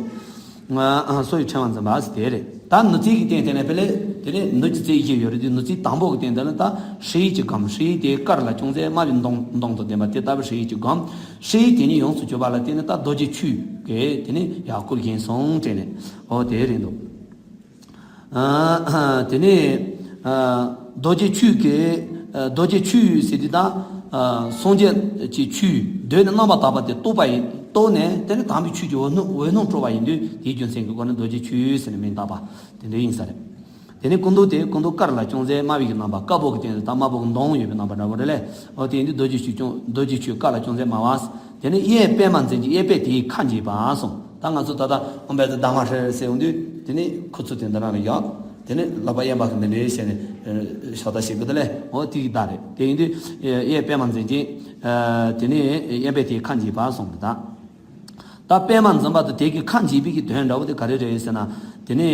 ཨ་སོ་ཡི་ཕྲེང་བ་འཛིན་པ་ཟེར་དེ་རེད། ད་ནུ་རྩེ་གི་སྟེང་དེ་ནས་དཔེ་ལས་དེ་ནས་ནུ་གི་རྩེ་བཞི་ཡོད་རེད་དུས་ནུ་རྩེ་དང་པོ་གི་སྟེང་དེ་ལ་ད་ཧྲཱིཿ་ཅིག་བསྒོམ། ཧྲཱིཿ་དེ་དཀར་ལ་ཅུང་ཟད་དམར་བའི་མདོངས་མདོངས་དང་ལྡན་པ་དེ་ལྟ་བུ་ཧྲཱིཿ་ཅིག་བསྒོམ། ཧྲཱིཿ་དེ་ཉིད་ཡོངས་སུ་གྱུར་པ་ལ་བརྟེན་ནས་ད་རྡོ་རྗེ་ཆོས་ཀྱི་དེ་ནས་ཡར་སྐུར་བཞེངས་སོང་དྲན་ནས་འོ་དེ་རེད་འདུག། ཨ་དེ་ནས་ཨ་རྡོ་རྗེ་ཆོས་ཀྱི་ཨ་རྡོ་རྗེ་ཆོས་ཟེར་དུས་ད་ཨ་སངས་རྒྱས་ཀྱི་ཆོས་གདོད་ནས་རྣམ་པར་དག་པ་དེ་རྟོགས་པ་ཡིན། རྟོགས་ནས་དེ་ནས་དམ་པའི་ཆོས་ཀྱི་འོད་སྣང་འོད་སྣང་སྤྲོ་བ་ཡིན་དུས་དེའི་རྒྱུ་མཚན་གྱི་སྒོ་ནས་རྡོ་རྗེ་ཆོས་ཟེར་ནས་མིང་བཏགས་པ་དེ་འདྲ་ཡིན་ས་རེད། དེ་ནས་སྐུ་མདོག་དེ་སྐུ་མདོག་དཀར་ལ་ཅུང་ཟད་དམར་བའི་གི་རྣམ་པ། དཀར་པོ་གི་སྟེང་དུ་ད་དམར་པོ་གི་མདོངས་ཡོད་པའི་རྣམ་པ་འདྲ་བོ་རེད་ལས། འོ་དེ་ཡིན་དུས་རྡོ་རྗེ་ཆོས་ཀྱང་རྡོ་རྗེ་ཆོས་དཀར་ལ་ཅུང་ཟད་དམར་བ། དེ་ནས་གཡས་པད་མ་འཛིན་གྱི་གཡས་པད་དེའི་ཁ་འབྱེད་པ་གསུངས། ད་ང་ཚོ་ད་ལྟ་ཨོཾ་བཛྲ་དྷརྨ་ཧྲཱིཿ་ཟེར་ཡོང་དུས་དེ་ནས་ཁུ་ཚུར་དེ་འདི་རང་ལ་ཡོད། དེ་ནས་ལག་པ་གཡས་པ་གི་འདི་འདྲའི་བྱས་ནས་ཕྱག་རྟགས་བྱེད་དགོས་དེ་ལས་འོ་དེ་གི་བརྡ་རེད། དེ་ཡིན་དུས་གཡས་པད་མ་འཛིན་གྱི་དེ་ནས་གཡས་པད་དེའི་ཁ་འབྱེད་པ་གསུངས་པ་དང་། ད་པད་མ་འཛིན་པ་དང་དེ་གི་ཁ་འབྱེད་པའི་གི་དོན་འདྲ་བོ་དེ་ག་རེ་རེད་ཟེར་ན། དེ་ནི་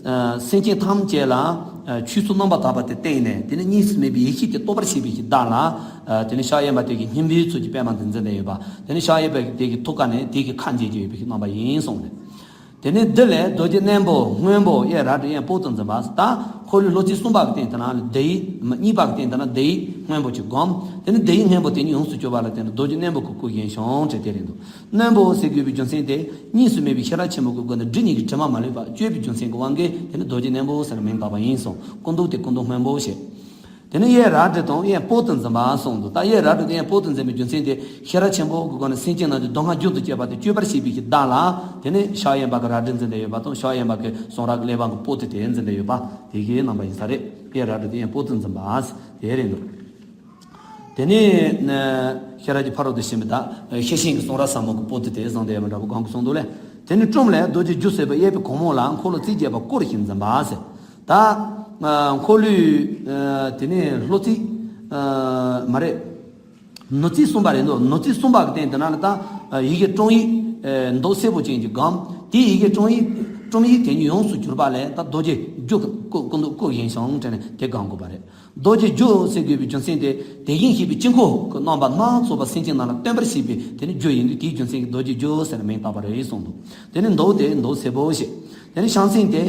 ཨ་སེམས་ཅན་ཐམས་ཅད་ལ་ཨ་ཆོས་ཚུལ་རྣམ་པར་དག་པ་དེ་བསྟན་ནས་དེ་ནི་གཉིས་སུ་མེད་པའི་ཡེ་ཤེས་དེ་རྟོགས་པར་བྱེད་པའི་གི་བདག་ལ། ཨ་དེ་ནི་ཕྱག་གཡོན་པ་དེ་གི་སྙིང་པོའི་ཚུལ་གྱིས་པད་མ་དེ་འཛིན་བསྡད་ཡོད་པ། དེ་ནི་ཕྱག་གཡས་པ་དེ་གི་ཐུགས་ཀ་ནས་དེ་གི་ཁ་འབྱེད་ཀྱི་ཡོད་པའི་གི་རྣམ་པ་ཡིན་གསུངས་ནས། དེ་ནས་བདུད་ལས་རྡོ་རྗེ་རྣོན་པོ་སྔོན་པོ་གཡས་རལ་གྲི་གཡོན་སྤོ་ཏི་འཛིན་པ། ད་འཁོར་ལོའི་ལྷུ་ཚིགས་གསུམ་པ་གི་སྟེང་དེ་ན་ལ་བདུད་ཡིག་གཉིས་པ་གི་སྟེང་དེ་ན་བདུད་ཡིག་སྔོན་པོ་གཅིག་བསྒོམ། དེ་ནས་བདུད་ཡིག་སྔོན་པོ་དེ་ཉིད་ཡོངས་སུ་གྱུར་པ་ལ་བརྟེན་ནས་རྡོ་རྗེ་རྣོན་པོ་གི་སྐུ་བཞེངས་ཤིང་བྲིས་ཏེ་རེད་འདུག་རྣོན་པོ་ཟེར་དགོས་པའི་རྒྱུ་མཚན་དེ་གཉིས་སུ་མེད་པའི་ཤེས་རབ་ཆེན་པོ་གི་སྒོ་ནས་སྒྲ་གཉིས་ཀྱི་དྲི་མ་མ་ལུས་པ་གཅོད་པའི་རྒྱུ་མཚན་གྱི་དབང་གིས་དེ་ནི་རྡོ་རྗེ་རྣོན་པོ་ཟེར་མིང་བཏགས་པ་ཡིན་གསུངས། སྐུ་མདོག་དེ་སྐུ་མདོག་སྔོན་པོ་ཞེས། དེ་ནས་གཡས་རལ་གྲི་དང་གཡོན་སྤོ་ཏི་འཛིན་པ་གསུངས་འདུག་ད་གཡས་རལ་གྲི་དང་གཡོན་སྤོ་ཏི་འཛིན་པའི་རྒྱུ་མཚན་དེ་ཤེས་རབ་ཆེན་པོ་གི་སྒོ་ནས་སེམས་ཅན་རྣམས་ཀྱི་སྡུག་བསྔལ་རྒྱུན་དུ་སྐྱེད་པ་དེ་གཅོད་པར་བྱེད་པའི་གི་བརྡ་ལ། དེ་ནས་ཕྱག་གཡས་པ་གི་རལ་གྲི་འཛིན་བསྡད་ཡོད་པ་དང་ཕྱག་གཡོན་པ་གི་གསང་རག་གི་ཀླད་པ་གི་སྤོ་ཏི་དེ་འཛིན་བསྡད་ཡོད་པ་དེ་གའི་རྣམ་པ་ཡིན་ས་རེད། གཡས་རལ་གྲི་དང་གཡོན་སྤོ་ཏི་འཛིན་པ་དེ་རེད་འདུག་དེ་ནས་ཤེས་རབ་ཀྱི་ཕ་རོལ་ཏུ་ཕྱིན་པ་དང་ཤེར་ཕྱིན་གྱི་གསང་རག་ཟབ་མོ་གི་སྤོ་ཏི་དེ་བཟང་དེ་ཡོད་པ་འདྲ་པོ་གང་གི་གསུངས་འདུག་ལས། དེ་ནས་ཀྲུམ་ལས་རྡོ་རྗེ་རྒྱུ་ཟེར་བའི་གཡས་པའི་གོང་མོ་ལ་འཁོར་ལོ་རྩིབས་བརྒྱད་པ་བསྐོར་ཞིང་འཛིན་པ་ཟེར། ད་འཁོར་ལོའི་དེ་ནས་ལྷུ་ཚིགས་མ་རེད། ནུ་རྩིབས་གསུམ་པ་རེད་འདུག་ནུ་རྩིབས་གསུམ་པ་གི་སྟེང་དེ་ན་ལ་ད་ཡི་གེ་ཀྲུང་ཡིག་མདོག་སེར་པོ་ཅན་གྱི་སྒང་དེ་ཡི་གེ་ཀྲུང་ཡིག་ཀྲུང་ཡིག་དེ་ཉིད་ཡོངས་སུ་གྱུར་པ་ལས་ད་རྡོ་རྗེ་རྒྱུ་སྐུ་སྐུ་མདོག་སྐུ་བཞེངས་ཤིང་དྲན་ནས་དེ་སྒང་དགོས་པ་རེད། རྡོ་རྗེ་རྒྱུ་ཟེར་དགོས་པའི་རྒྱུ་མཚན་དེ་དེ་བཞིན་གཤེགས་པའི་དཀྱིལ་འཁོར་གྱི་རྣམ་པ་སྣ་ཚོགས་པ་སེམས་ཅན་རྣམས་ལ་སྟོན་པར་བྱེད་པའི་དེ་ནི་རྒྱུ་ཡིན་དུས་དེའི་རྒྱུ་མཚན་གྱིས་རྡོ་རྗེ་རྒྱུ་ཟེར་ནས་མིང་བཏགས་པ་རེད་གསུངས་འདུག་དེ་ནི་མདོག་དེ་མདོག་སེར་པོ་ཞེས། དེ་ནི་ཤིང་རྩིབས་དེ་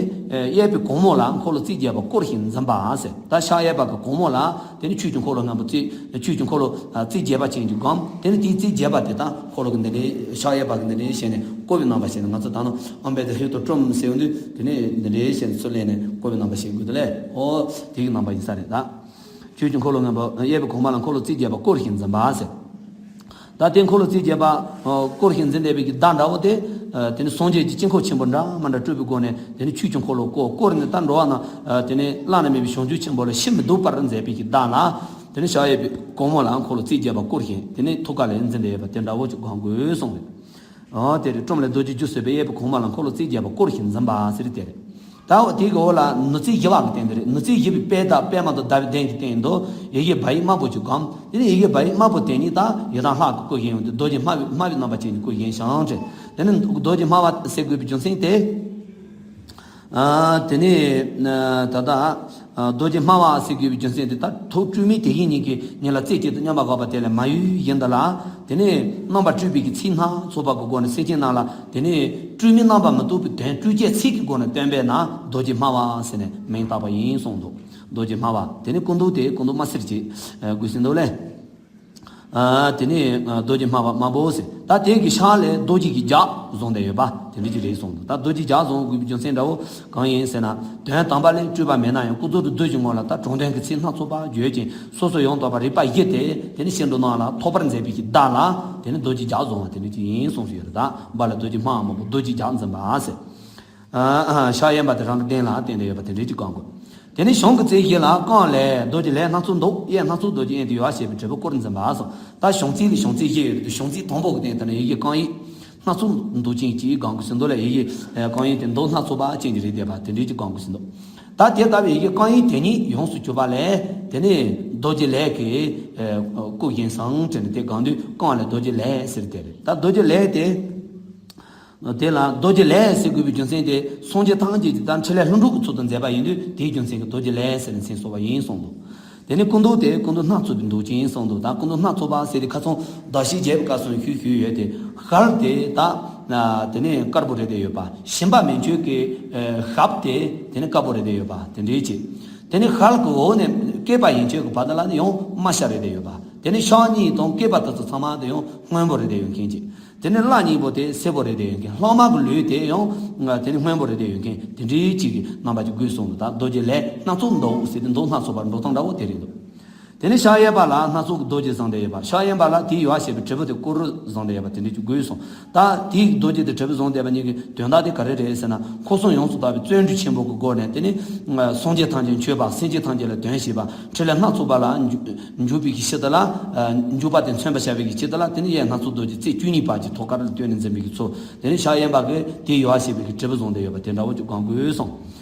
གཡས་པའི་གོང་མོ་ལ་འཁོར་ལོ་རྩིབས་བརྒྱད་པ་བསྐོར་ཞིང་འཛིན་པ་ཟེར། ད་ཕྱག་གཡས་པ་གི་གོང་མོ་ལ་དེ་ནི་ཆོས་ཀྱི་འཁོར་ལོ་སྔོན་པོ་རྩིབས་ཆོས་ཀྱི་འཁོར་ལོ་རྩིབས་བརྒྱད་པ་ཅན་གྱི་སྒང་དེ་ནི་དེའི་རྩིབས་བརྒྱད་པ་དེ་དག་འཁོར་ལོ་གི་འདི་འདྲའི་ཕྱག་གཡས་པ་གི་འདི་འདྲའི་བྱས་ནས་བསྐོར་བའི་རྣམ་པ་བྱས་ནས་ང་ཚོ་ད་ནི་ཨམ་བན་དེ་ཧེ་ཏོ་ཀྲུམ་ཟེར་ཡོང་དུས་དེ་ནི་འདི་འདྲའི་བྱས་ནས་ཚུར་ལེན་ནས་བསྐོར་བའི་རྣམ་པ་བྱེད་དགོས་འདུག་ལས། ཨོ་དེ་གི་རྣམ་པ་ཡིན་ས་རེད་ད། ཆོས་ཀྱི་འཁོར་ལོ་སྔོན་པོ་གཡས་པའི་གོང་མ་ལ་འཁོར་ལོ་རྩིབས་བརྒྱད་པ་བསྐོར་ཞིང་འཛིན་པ་ཟེར། ད་དེ་འཁོར་ལོ་རྩིབས་བརྒྱད་པ་བསྐོར་ཞིང་འཛིན་བསྡད་པའི་གི་བརྡ་འདྲ་བོ་དེ། དེ་ནི་སངས་རྒྱས་ཀྱི་དཀྱིལ་འཁོར་ཆེན་པོ་འདྲ་མི་འདྲ་སྤྲུལ་པའི་སྒོ་ནས་དེ་ནི་ཆོས་ཀྱི་འཁོར་ལོ་བསྐོར་བསྐོར་ནས་ད་འགྲོ་བ་རྣམས་དེ་ནི་བླ་ན་མེད་པའི་བྱང་ཆུབ་ཆེན་པོ་ལ་ཕྱིན་མི་ལྡོག་པར་མཛད་པའི་གི་བརྡ་ལ། དེ་ནི་ཕྱག་གཡས་པའི་གོང་མ་ལ་འཁོར་ལོ་རྩིབས་བརྒྱད་པ་བསྐོར་ཞིང་དེ་ནི་ཐུགས་ཀ་ལས་འཛིན་བསྡད་ཡོད་པ་དེ་འདྲ་བོ་ཅིག་གང་དགོས་གསུངས་རེད། ཨོ་དེ་རེད། ཀྲུམ་ལས་རྡོ་རྗེ་རྒྱུ་ཟེར་བའི་གཡས་པའི་གོང་མ་ལ་འཁོར་ལོ་རྩིབས་བརྒྱད་པ་བསྐོར་ཞིང་འཛིན་པ་ཟེར་དེ་རེད། ད་འོ་དེ་གི་འོག་ལ་ནུ་རྩིབས་བཞི་པ་གི་སྟེང་དེ་རེད། ནུ་རྩིབས་བཞི་པའི་པད་དང་པད་མ་དང་ཟླ་བའི་གདན་གྱི་སྟེང་དུ་ཡི་གེ་བ་ཡིག་དམར་པོ་ཅིག་བསྒོམ། དེ་ནས་ཡི་གེ་བ་ཡིག་དམར་པོ་དེ་ཉིད་དང་ཡི་དམ་ལྷ་གི་སྐུ་བཞེངས་ཡོང་དུས་རྡོ་རྗེ་སྨྲ་བའི་སྨྲ་བའི་རྣམ་པ་ཅན་གྱི་སྐུ་བཞེངས་ཤིང་བྲིས། དེ་ནས་རྡོ་རྗེ་སྨྲ་བ་ཟེར་དགོས་པའི་རྒྱུ་མཚན་དེ། ཨ་དེ་ནས་ད་ལྟ་རྡོ་རྗེ་སྨྲ་བ་ཟེར་དགོས་པའི་རྒྱུ་མཚན་དེ་ད་ཐུགས་སྤྲོས་མེད་དེ་བཞིན་ཉིད་ཀྱི་ཉིད་ལ་རྩེ་གཅིག་ཏུ་མཉམ་པར་བཞག་པ་དེ་ལས་མ་གཡོས་བཞིན་དུ་ལ། དེ་ནས་རྣམ་པར་སྤྲུལ་པའི་གི་ཚིག་སྣ་ཚོགས་པ་གི་སྒོ་ནས་སེམས་ཅན་རྣམས་ལ་དེ་ནས་སྤྲོས་མེད་རྣམ་པ་མི་རྟོག་པའི་དོན་སྤྲོས་བཅས་ཚིག་གི་སྒོ་ནས་སྟོན་པས་ན་རྡོ་རྗེ་སྨྲ་བ་ཟེར་ནས་མིང་བཏགས་པ་ཡིན་གསུངས་འདུག་རྡོ་རྗེ་སྨྲ་བ་དེ་ནི་སྐུ་མདོག་དེ་སྐུ་མདོག་དམར་སེར་གྱི་དགོས་ཟིན་འདུག་ལས། དེ་ནས་རྡོ་རྗེ་སྨྲ་བ་དམར་པོ་ཟེར། ད་དེ་གི་ཕྱག་ལས་རྡོ་རྗེ་གི་ལྗགས་བཟུང་བསྡད་ཡོད་པ་དེ་འདྲ་ཅིག་རེད་གསུངས་འདུག་ད་རྡོ་རྗེ་ལྗགས་བཟུང་དགོས་པའི་རྒྱུ་མཚན་འདྲ་བོ་གང་ཡིན་ཟེར་ན། དོན་དམ་པ་ལས་སྤྲོས་པ་མེད་ན་ཡང་ཀུན་རྫོབ་ཏུ་རྡོ་རྗེ་ངོ་ལ་ད་དྲང་དོན་གྱི་ཚིག་སྣ་ཚོགས་པ་བརྗོད་ཅིང་སོ་སོ་ཡང་དག་པར་རིག་པ་བཞི་སྟེ་དེ་ནི་ཤེས་འགྲོ་རྣམས་ལ་ཐོགས་པར་མཛད་པའི་གི་བརྡ་ལ་དེ་ནི་རྡོ་རྗེ་ལྗགས་བཟུང་བ་དེ་འདྲ་ཅིག་ཡིན་གསུངས་སུ་ཡོད་རེད། ད་བ་ལ་རྡོ་རྗེ་སྨྲ་བ་དམར་པོ་རྡོ་རྗེ་ལྗགས་འཛིན་པ་ཟེར། ཕྱག་གཡོན་པ་དེ་རང་གི་གདན་ལ་བསྟན་ཏེ་ཡོད་པ་དེ་འདྲའི་ཅིག་གང་དགོས། དེ་ནས་བྱང་གི་རྩིབས་བཞི་ལ་རྐང་ལས་རྡོ་རྗེ་ལས་སྣ་ཚོགས་མདོག་གཡས་སྣ་ཚོགས་རྡོ་རྗེ་གཡོན་དུ་ཡོལ་བ་ཞེས་པའི་དྲིལ་བུ་བསྐོར་འཛིན་པ་སོགས། ད་བྱང་རྩིབས་ལས་བྱང་རྩིབས་བཞི་ཡོད་དུས་བྱང་རྩིབས་དང་པོ་གི་སྟེང་དེ་ན་ཡི་གེ་རྐང་གཡས་སྣ་ཚོགས་མདོག་ཅན་གྱིས་གང་དགོས་ཟིན་འདུག་ལས། ཡི་གེ་རྐང་གཡས་དེ་མདོག་སྣ་ཚོགས་པ་ཅན་གྱི་རེད་བསྡད་པ་དེ་འདྲའི་ཅིག་གང་དགོས་ཟིན་འདུག་ད་དེ་ལྟ་བུའི་ཡི་གེ་རྐང་གཡས་དེ་ཉིད་ཡོངས་སུ་གྱུར་པ་ལས་དེ་ནས་རྡོ་རྗེ་ལས་ཀྱི་སྐུ་བཞེངས་སང་དྲན་ནས་དེ་གང་དུས་རྐང་ལས་རྡོ་རྗེ་ལས་ཟེར་དེ་རེད། ད་རྡོ་རྗེ་ལས་དེ། དེ་ལ་རྡོ་རྗེ་ལས་ཟེར་དགོས་པའི་རྒྱུ་མཚན་དེ་སངས་རྒྱས་ཐམས་ཅད་ཀྱི་དང་ཕྲིན་ལས་ལྷུན་གྲུབ་ཀྱི་ཚུལ་དུ་མཛད་པ་ཡིན་དུས་དེའི་རྒྱུ་མཚན་གྱིས་རྡོ་རྗེ་ལས་ཟེར་ནས་མཚན་གསོལ་བ་ཡིན་གསུངས་འདུག་དེ་ནས་སྐུ་མདོག་དེ་སྐུ་མདོག་སྣ་ཚོགས་པའི་མདོག་ཅན་གསུངས་འདུག་ད་སྐུ་མདོག་སྣ་ཚོགས་པ་ཟེར་དེ་ཁ་སང་ཟླ་ཤེལ་རྒྱས་པའི་སྐབས་སུ་ཞུས་ཞུས་ཡོད་དེ། ཞལ་དེ་ད་དེ་ནས་དཀར་པོ་རེད་བསྡད་ཡོད་པ། ཞིམ་པ་མན་ཆོད་ཀྱི་ཞབས་དེ་དེ་ནས་དཀར་པོ་རེད་བསྡད་ཡོད་པ་དེ་འདྲའི་ཅིག་དེ་ནས་ཞལ་གྱི་འོག་ནས་སྐེད་པ་ཡན་ཆད་ཀྱི་བར་དུ་ལ་ནི་ཡང་དམར་ཤ་རེད་བསྡད་ཡོད་པ། དེ་ནས་ཕྱག་གཉིས་དང་སྐེད་པ་དེ་ཚོ་ཚང་མ་དེ་ཡང་སྔོན་པོ་རེད་བསྡད་ཡོད་མཁན་ཅིག་དེ་ནས་ལག་གཉིས་པོ་དེ་སེར་པོ་རེད་བསྡད་ཡོད་མཁན། ལྷག་མ་གི་ལུས་དེ་ཡང་དེ་ནས་སྔོན་པོ་རེད་བསྡད་ཡོད་མཁན་དེ་འདྲའི་ཅིག་གི་རྣམ་པ་ཅིག་དགོས་གསུངས་འདུག་ད་རྡོ་རྗེ་ལས་སྣ་ཚོགས་མདོག་ཟེར་དེ་མདོག་སྣ་ཚོགས་པ་འགྲོ་སྟངས་འདྲ་བོ་དེ་རེད་འདུག་དེ་ནས་ཕྱག་གཡས་པ་ལ་སྣ་ཚོགས་ཀྱི་རྡོ་རྗེ་བཟུང་བསྡད་ཡོད་པ། ཕྱག་གཡོན་པ་ལ་དེའི་ཡོལ་བ་ཞེས་པའི་དྲིལ་བུ་དེ་སྐོར་རུ་བཟུང་བསྡད་ཡོད་པ་དེ་འདྲ་ཅིག་དགོས་གསུངས། ད་དེའི་རྡོ་རྗེ་དེ་དྲིལ་བུ་བཟུང་བསྡད་པ་གཉིས་ཀྱི་དོན་དག་དེ་ག་རེ་རེད་ཟེར་ན། འཁོར་གསུམ་ཡོངས་སུ་དག་པའི་བརྩོན་འགྲུས་ཆེན་པོ་གི་སྒོ་ནས་དེ་ནི་སངས་རྒྱས་ཐམས་ཅད་མཆོད་པ། སེམས་ཅན་ཐམས་ཅད་ལ་དོན་བྱེད་པ། ཕྲིན་ལས་སྣ་ཚོགས་པ་ལ་འཇུག་འཇུག་པའི་གི་ཕྱིར་དུ་ལ། འཇུག་པ་དེ་མཚོན་པར་བྱ་བའི་གི་ཕྱིར་དུ་ལ་དེ་ནི་གཡས་སྣ་ཚོགས་རྡོ་རྗེ་རྩེ་བཅུ་གཉིས་པ་གྱི་ཐོག་ཁར་ལ་བཏོན་ནས་འཛིན་པའི་གི་ཚུལ། དེ་ནི་ཕྱག་གཡོན་པ་གིས་དེའི་ཡོལ་བ་ཞེས་པའི་གི་དྲིལ་བུ་བཟུང་བསྡད་ཡོད་པ་དེ་འདྲ་བོ་ཅིག་གང་དགོས་གསུངས།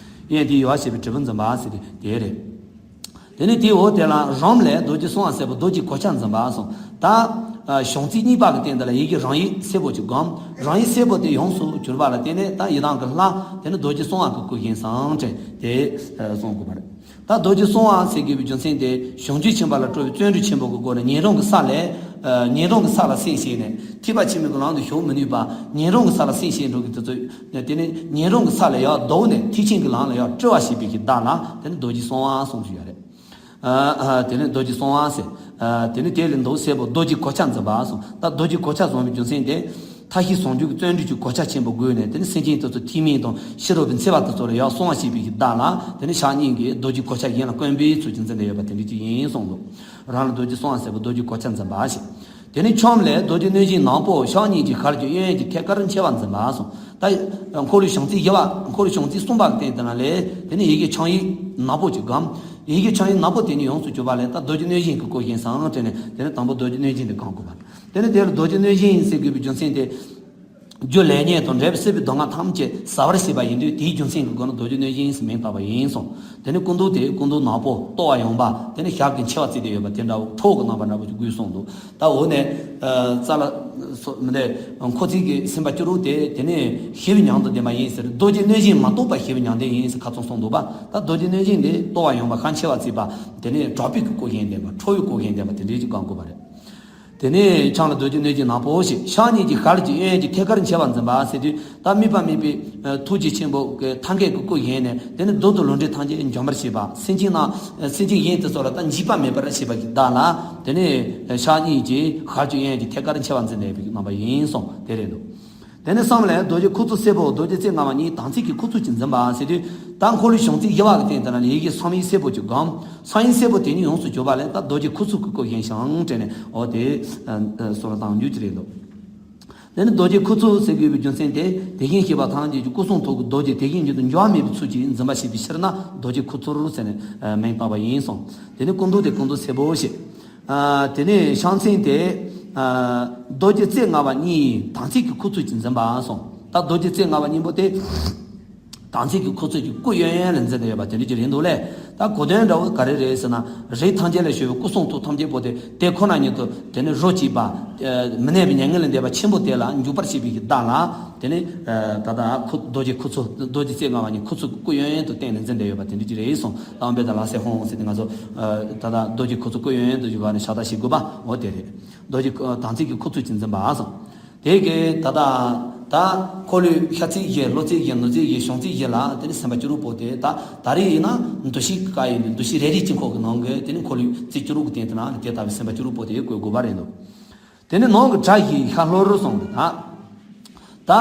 གཡོན་དེའི་ཡོལ་བ་ཞེས་པའི་དྲིལ་བུ་འཛིན་པ་ཟེར་དེ་དེ་རེད། དེ་ནས་དེའི་འོག་དེ་ལ་རོམ་ལས་རྡོ་རྗེ་གསང་བ་སེར་པོ་རྡོ་རྗེ་གོ་ཆ་འཛིན་པ་གསུངས། ད་ བྱང་རྩེ་གཉིས་པ་གི་སྟེང་དེ་ལ་ཡི་གེ་རང་ཡིག་སེར་པོ་ཅིག་བསྒོམ། རང་ཡིག་སེར་པོ་དེ་ཡོངས་སུ་གྱུར་པ་ལ་བརྟེན་ནས་ད་ཡི་དམ་གྱི་ལྷ་དེ་ནི་རྡོ་རྗེ་གསང་བ་གི་སྐུ་བཞེངས་སམ་དྲན་དེ་གསུང་དགོས་པ་རེད། ད་རྡོ་རྗེ་གསང་བ་ཟེར་དགོས་པའི་རྒྱུ་མཚན་དེ་བྱང་ཆུབ་ཆེན་པོ་ལ་སྤྲོ་བའི་བརྩོན་འགྲུས་ཆེན་པོ་གི་སྒོ་ནས་ཉན་རང་གི་ས་ལས་ཉན་རང་གི་ས་ལ་སེམས་བསྐྱེད་ནས་ཐེག་པ་ཆེན་པོའི་ལམ་དུ་ཞུགས་མི་ནུས་པ་ཉན་རང་གི་ས་ལ་སེམས་བསྐྱེད་འགྲོ་གི་དེ་ཚོ་དེ་ནི་ཉན་རང་གི་ས་ལ་ཡར་ལྡོག་ནས་ཐེག་ཆེན་གྱི་ལམ་ལ་ཡར་སྤྲོ་བ་བྱེད་པའི་གི་བདག་ལ་དེ་ནི་རྡོ་རྗེ་གསང་བ་གསུངས་ཞུ་ཡ་རེད། ཨ་ཨ་དེ་ནི་རྡོ་རྗེ་གསང་བ་ཟེར། ཨ་དེ་ནི་དེ་ལས་མདོ་སེར་པོ་རྡོ་རྗེ་གོ་ཆ་འཛིན་པ་གསུངས། ད་རྡོ་རྗེ་གོ་ཆ་བཟུང་བའི་རྒྱུ་མཚན་དེ། མཐའ་བཞི་ཟུང་འཇུག་གི་བརྩོན་འགྲུས་ཀྱི་གོ་ཆ་ཆེན་པོ་བགོས་ནས་དེ་ནི་སེམས་ཅན་དེ་ཚོ་ཐེག་དམན་དང་ཤེས་རབ་ཀྱི་མཚེ་བ་དེ་ཚོ་ལ་ཡར་སོང་བ་བྱེད་པའི་གི་བདག་ལ་དེ་ནི་ཕྱག་གཉིས་ཀྱིས་རྡོ་རྗེ་གོ་ཆ་གཞན་ལ་བསྐོན་པའི་ཚུལ་གྱིས་འཛིན་བསྡད་ཡོད་པ་དེ་འདྲ་ཅིག་ཡིན་གསུངས་འདུག་རང་ལ་རྡོ་རྗེ་གསང་བ་ཟེར་བ་རྡོ་རྗེ་གོ་ཆ་འཛིན་པ་ཞེས། དེ་ནི་ཁྱམས་ལས་རྡོ་རྗེ་གནོད་སྦྱིན་ནག་པོ་ཕྱག་གཉིས་ཀྱིས་ཤར་གྱི་གཡོན་གྱི་ཐད་ཀར་མཆེ་བ་འཛིན་པ་གསུངས། ད་འཁོར་ལོའི་བྱང་རྩེ་བཞི་པ་འཁོར་ལོའི་བྱང་རྩེ་གསུམ་པ་གི་སྟེང་དེ་ན་ལས་དེ་ནི་ཡི་གེ་ཕྱག་ཡིག་ནག་པོ་ཅིག་བསྒོམ། ཡི་གེ་ཕྱག་ཡིག་ནག་པོ་དེ་ནི་ཡོངས་སུ་གྱུར་པ་ལས་ད་རྡོ་རྗེ་གནོད་སྦྱིན་གྱི་སྐུ་བཞེངས་སམ་དྲན་ནས་དེ་ནི་དང་པོ་རྡོ་རྗེ་གནོད་སྦྱིན་དེ་བསྒོམ་དགོས་པ། དེ་ནི་དེ་ལ་རྡོ་རྗེ་གནོད་སྦྱིན་ཟེར་དགོས་པའི་རྒྱུ་མཚན་དེ། རྒྱུ་ལས་ཉོན་དང་འབྲེལ་བའི་སྲིད་པའི་སྡུག་བསྔལ་ཐམས་ཅད་ཟ་བར་བྱེད་པ་ཡིན་དུས་དེའི་རྒྱུ་མཚན་གྱི་སྒོ་ནས་རྡོ་རྗེ་གནོད་སྦྱིན་ཟེར་མིང་བཏགས་པ་ཡིན་གསུངས། དེ་ནི་སྐུ་མདོག་དེ་སྐུ་མདོག་ནག་པོ་ལྟོ་བ་ཡངས་པ་དེ་ནི་ཞབས་ཀྱི་མཆེ་བ་བརྩིགས་ཏེ་ཡོད་པ་དེ་འདྲ་བོ་ཁྲོ་བོ་གི་རྣམ་པ་འདྲ་བོ་ཅིག་དགོས་གསུངས་འདུག་ད་འོ་ནས་རྩ་ལ་སོ་མི་འདྲ་འཁོར་ཚིག་གི་སེམས་པ་སྐྱུ་རུ་དེ་དེ་ནི་ཞི་བའི་མྱང་འདས་ལྡན་པ་ཡིན་ཟེར། རྡོ་རྗེ་གནོད་སྦྱིན་མ་གཏོགས་པ་ཞི་བའི་མྱང་འདས་ཡིན་ཟེར་ཁ་ཚོན་གསུངས་འདུག་པ། ད་རྡོ་རྗེ་གནོད་སྦྱིན་དེ་ལྟོ་བ་ཡངས་པ་ཞབས་མཆེ་བ་བརྩིགས་པ་དེ་ནི་དྲག་པོའི་གི་སྐུ་བཞེངས་ལྡན་པ་ཁྲོ་བོའི་སྐུ་བཞེངས་ལྡན་པ་དེ་འདྲའི་ཅིག་བསྒོམ་དགོས་པ་རེད། དེ་ནས་ཁྱམས་ལ་རྡོ་རྗེ་གནོད་སྦྱིན་ནག་པོ་ཞེས་ཕྱག་གཉིས་ཀྱིས་ཤར་གྱི་གཡོན་གྱི་ཐད་ཀར་མཆེ་བ་འཛིན་པ་ཟེར་དུས་ད་དམིགས་པ་དམིགས་པའི་ཐུགས་རྗེ་ཆེན་པོ་གི་ཐབས་མཁས་ཀྱི་སྐུ་བཞེངས་ནས་དེ་ནི་རྡུལ་དུ་ལུས་འབྲེལ་ཐམས་ཅད་འཇོམས་པར་བྱེད་པ་སེམས་ཅན་ན་སེམས་ཅན་གཞན་དེ་ཚོ་ལ་ད་འཇིགས་པ་མེད་པར་བྱེད་པ་གི་བདག་ལ་དེ་ནི་ཕྱག་གཉིས་ཀྱིས་ཤར་གྱི་གཡོན་གྱི་ཐད་ཀར་མཆེ་བ་འཛིན་བསྡད་པའི་རྣམ་པ་ཡིན་གསུངས་དེ་རེད་འདུག་དེ་ནས་བསམ་ལས་རྡོ་རྗེ་ཁུ་ཚུར་སེར་པོ་རྡོ་རྗེ་རྩེ་ལྔ་པ་གཉིས་དམ་ཚིག་གི་ཁུ་ཚུར་གྱིས་འཛིན་པ་ཟེར་དུས་ད་འཁོར་ལོའི་བྱང་རྩེ་བཞི་པ་གི་སྟེང་དེ་ན་ལས་ཡི་གེ་ཕྱག་ཡིག་སེར་པོ་ཅིག་བསྒོམ། ཕྱག་ཡིག་སེར་པོ་དེ་ཉིད་ཡོངས་སུ་གྱུར་པ་ལས་ད་རྡོ་རྗེ་ཁུ་ཚུར་གྱི་སྐུ་བཞེངས་ཤིང་དྲན་ནས་འོ་དེ་སོ་ལ་བཏང་རྒྱུ་ཅི་རེད་འདུག་དེ་ནི་རྡོ་རྗེ་ཁུ་ཚུར་ཟེར་དགོས་པའི་རྒྱུ་མཚན་དེ་དེ་བཞིན་གཤེགས་པ་ཐམས་ཅད་ཀྱི་སྐུ་གསུང་ཐུགས་ཀྱི་རྡོ་རྗེ་དེ་བཞིན་ཉིད་དུ་འགྱུར་བ་མེད་པའི་ཚུལ་གྱིས་འཛིན་པ་བྱེད་པའི་ཕྱིར་ན་རྡོ་རྗེ་ཁུ་ཚུར་ཟེར་ནས་མིང་བཏགས་པ་ཡིན་གསུངས། དེ་ནི་སྐུ་མདོག་དེ་སྐུ་མདོག་སེར་པོ་ཞེས། ཨ་དེ་ནས་ཕྱག་མཚན་དེ་ཨ་རྡོ་རྗེ་རྩེ་ལྔ་པ་གཉིས་དམ་ཚིག་གི་ཁུ་ཚུར་གྱིས་འཛིན་པ་གསུངས། ད་རྡོ་རྗེ་རྩེ་ལྔ་པ་གཉིས་པོ་དེ་དམ་ཚིག་གི་ཁུ་ཚུར་གྱིས་སྐུ་གཡོན་གཡོན་ལ་འཛིན་བསྡད་ཡོད་པ་དེ་འདྲ་ཅིག་རེད་འདུག་ལས། ད་གོ་དོན་འདྲ་བོ་ག་རེ་རེད་ཟེར་ན་རིགས་ཐམས་ཅད་ལས་བྱུང་བའི་སྐུ་གསུང་ཐུགས་ཐམས་ཅད་པོ་དེ་དེ་ཁོ་ན་ཉིད་དུ་དེ་ནི་རོ་གཅིག་པ་མི་གནས་པའི་མྱ་ངན་ལས་འདས་པ་ཆེན་པོ་དེ་ལ་འཇུག་པར་བྱེད་པའི་གི་བདག་ལ་དེ་ནི་ད་ལྟ་ཁུ་རྡོ་རྗེ་ཁུ་ཚུར་རྡོ་རྗེ་རྩེ་ལྔ་པ་གཉིས་ཁུ་ཚུར་གྱིས་སྐུ་གཡོན་གཡོན་དུ་བསྟན་ནས་འཛིན་བསྡད་ཡོད་པ་དེ་འདྲ་ཅིག་རེད་གསུངས། ད་ཨམ་བན་དང་ལ་སེ་ཧོང་ཟེར་ཏེ་ང་ཚོ་ད་ལྟ་རྡོ་རྗེ་ཁུ་ཚུར་སྐུ་གཡོན་གཡོན་དུ་བཞུགས་པ་ནི་ཕྱག་བརྡར་བྱེད་དགོས་པ་འོ་དེ་རེད། རྡོ་རྗེ་དམ་ཚིག་གི་ཁུ་ཚུར་གྱིས་འཛིན་པ་གསུངས། དེ་གའི་ད་ལྟ་ད་འཁོར་ལོའི་ཤ་ཚིགས་བཞི་ལྷོ་ཚིགས་བཞི་ནུབ་ཚིགས་བཞི་བྱང་ཚིགས་བཞི་ལ་དེ་ནི་སེམས་པ་སྐྱུ་རུ་པོ་དེ་ད་ད་རེས་ཡིན་ན་འདུ་ཤེས་ཀྱི་བཀའ་ཡིན་ཏེ་འདུ་ཤེས་རེ་རེ་གཅིག་ཁོག་གི་ནང་གི་དེ་ནི་འཁོར་ལོའི་རྩིབས་སྐྱུ་རུ་གི་སྟེང་དེ་ན་དེ་ལྟ་བུའི་སེམས་པ་སྐྱུ་རུ་པོ་དེ་བཀོད་དགོས་པ་རེད་འདུག་དེ་ནི་ནང་གི་གྲྭ་བཞིའི་ཤ་ལྷོ་རུ་སོང་གི་ད། ད་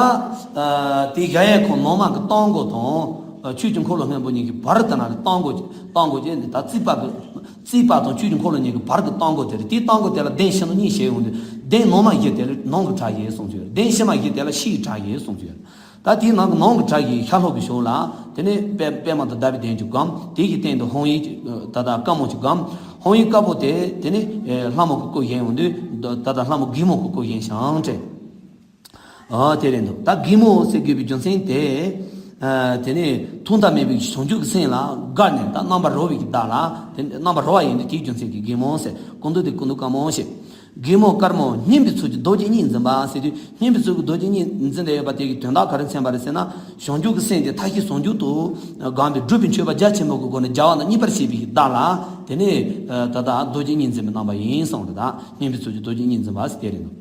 དེ་གཞལ་ཡས་ཁང་ནང་མ་གི་སྟེང་སྒོ་དང་ཆོས་ཀྱི་འཁོར་ལོ་སྔོན་པོ་གཉིས་ཀྱི་བར་དེ་ན་ལ་སྟེང་སྒོ་སྟེང་སྒོ་ཅན་ནི་ད་རྩིག་པ་གི་རྩིག་པ་དང་ཆོས་ཀྱི་འཁོར་ལོ་གཉིས་ཀྱི་བར་གྱི་སྟེང་སྒོ་དེ་རེད། དེའི་སྟེང་སྒོ་དེ་ལ་གདན་ཕྱི་ནང་གཉིས་བྱས་ཡོང་དུས་གདན་ནང་མ་བཞི་དེ་ལ་ནང་གི་གྲྭ་བཞི་གསུངས་ཀྱི་ཡོད། གདན་ཕྱི་མ་བཞི་དེ་ལ་ཕྱི་ཡི་གྲྭ་བཞི་གསུངས་ཀྱི་ཡོད། ད་དེའི་ནང་གི་ནང་གི་གྲྭ་བཞི་ཤ་ལྷོ་གི་ཕྱོགས་ལ་དེ་ནས་པད་པད་མ་དང་ཟླ་བའི་གདན་གྱི་སྒོམ། དེ་ཡི་སྟེང་དུ་ཧཱུྃ་ཡིག་ད་ལྟ་དཀར་མོ་གྱི་སྒོམ། ཧཱུྃ་ཡིག་དཀར་པོ་དེ་དེ་ནས་ལྷ་མོ་གི་སྐུ་བཞེངས་ཡོང་དུས་ད་ལྟ་ལྷ་མོ་དགེ་མོ་གི་སྐུ་བཞེངས་ཤིང་དྲན། ཨ་དེ་རེད་འདུག་ད་དགེ་མོ་ཟེར་དགོས་པའི་རྒྱུ་མཚན་དེ། ཨ་དེ་ནས་ཐོག་མཐའ་མེད་པའི་བྱང་ཆུབ་ཀྱི་སེམས་ལ་དགའ་ནས་ད་རྣམ་པར་རོལ་བའི་གི་བདག་ལ་དེ་རྣམ་པར་རོལ་བ་ཡིན་དུས་དེའི་རྒྱུ་མཚན་གྱིས་དགེ་མོ་ཟེར། སྐུ་མདོག་དེ་སྐུ་མདོག་དཀར་མོ་ཞེས། དགེ་མོ་དཀར་མོ་སྙན་པའི་ཚུལ་གྱིས་རྡོ་རྗེ་གཉིས་འཛིན་པ་ཟེར་དུས་སྙན་པའི་ཚུལ་གྱིས་རྡོ་རྗེ་གཉིས་འཛིན་བསྡད་ཡོད་པ་དེ་གི་དོན་དག་ག་རེ་མཚོན་པ་རེད་ཟེར་ན་བྱང་ཆུབ་ཀྱི་སེམས་དེ་མཐའ་བཞི་ཟུང་འཇུག་ཏུ་སྒོམ་པའི་སྒྲུབ་པའི་མཆོད་པ་རྒྱ་ཆེན་པོ་གི་སྒོ་ནས་རྒྱལ་བ་དང་མཉེས་པར་བྱེད་པའི་གི་བདག་ལ་དེ་ནས་ད་ལྟ་རྡོ་རྗེ་གཉིས་འཛིན་པའི་རྣམ་པ་ཡིན་གསུངས་རེད། ད་སྙན་པའི་ཚུལ་གྱིས་རྡོ་རྗེ་གཉིས་འཛིན་པ་ཟེར་དེ་རེད་འདུག་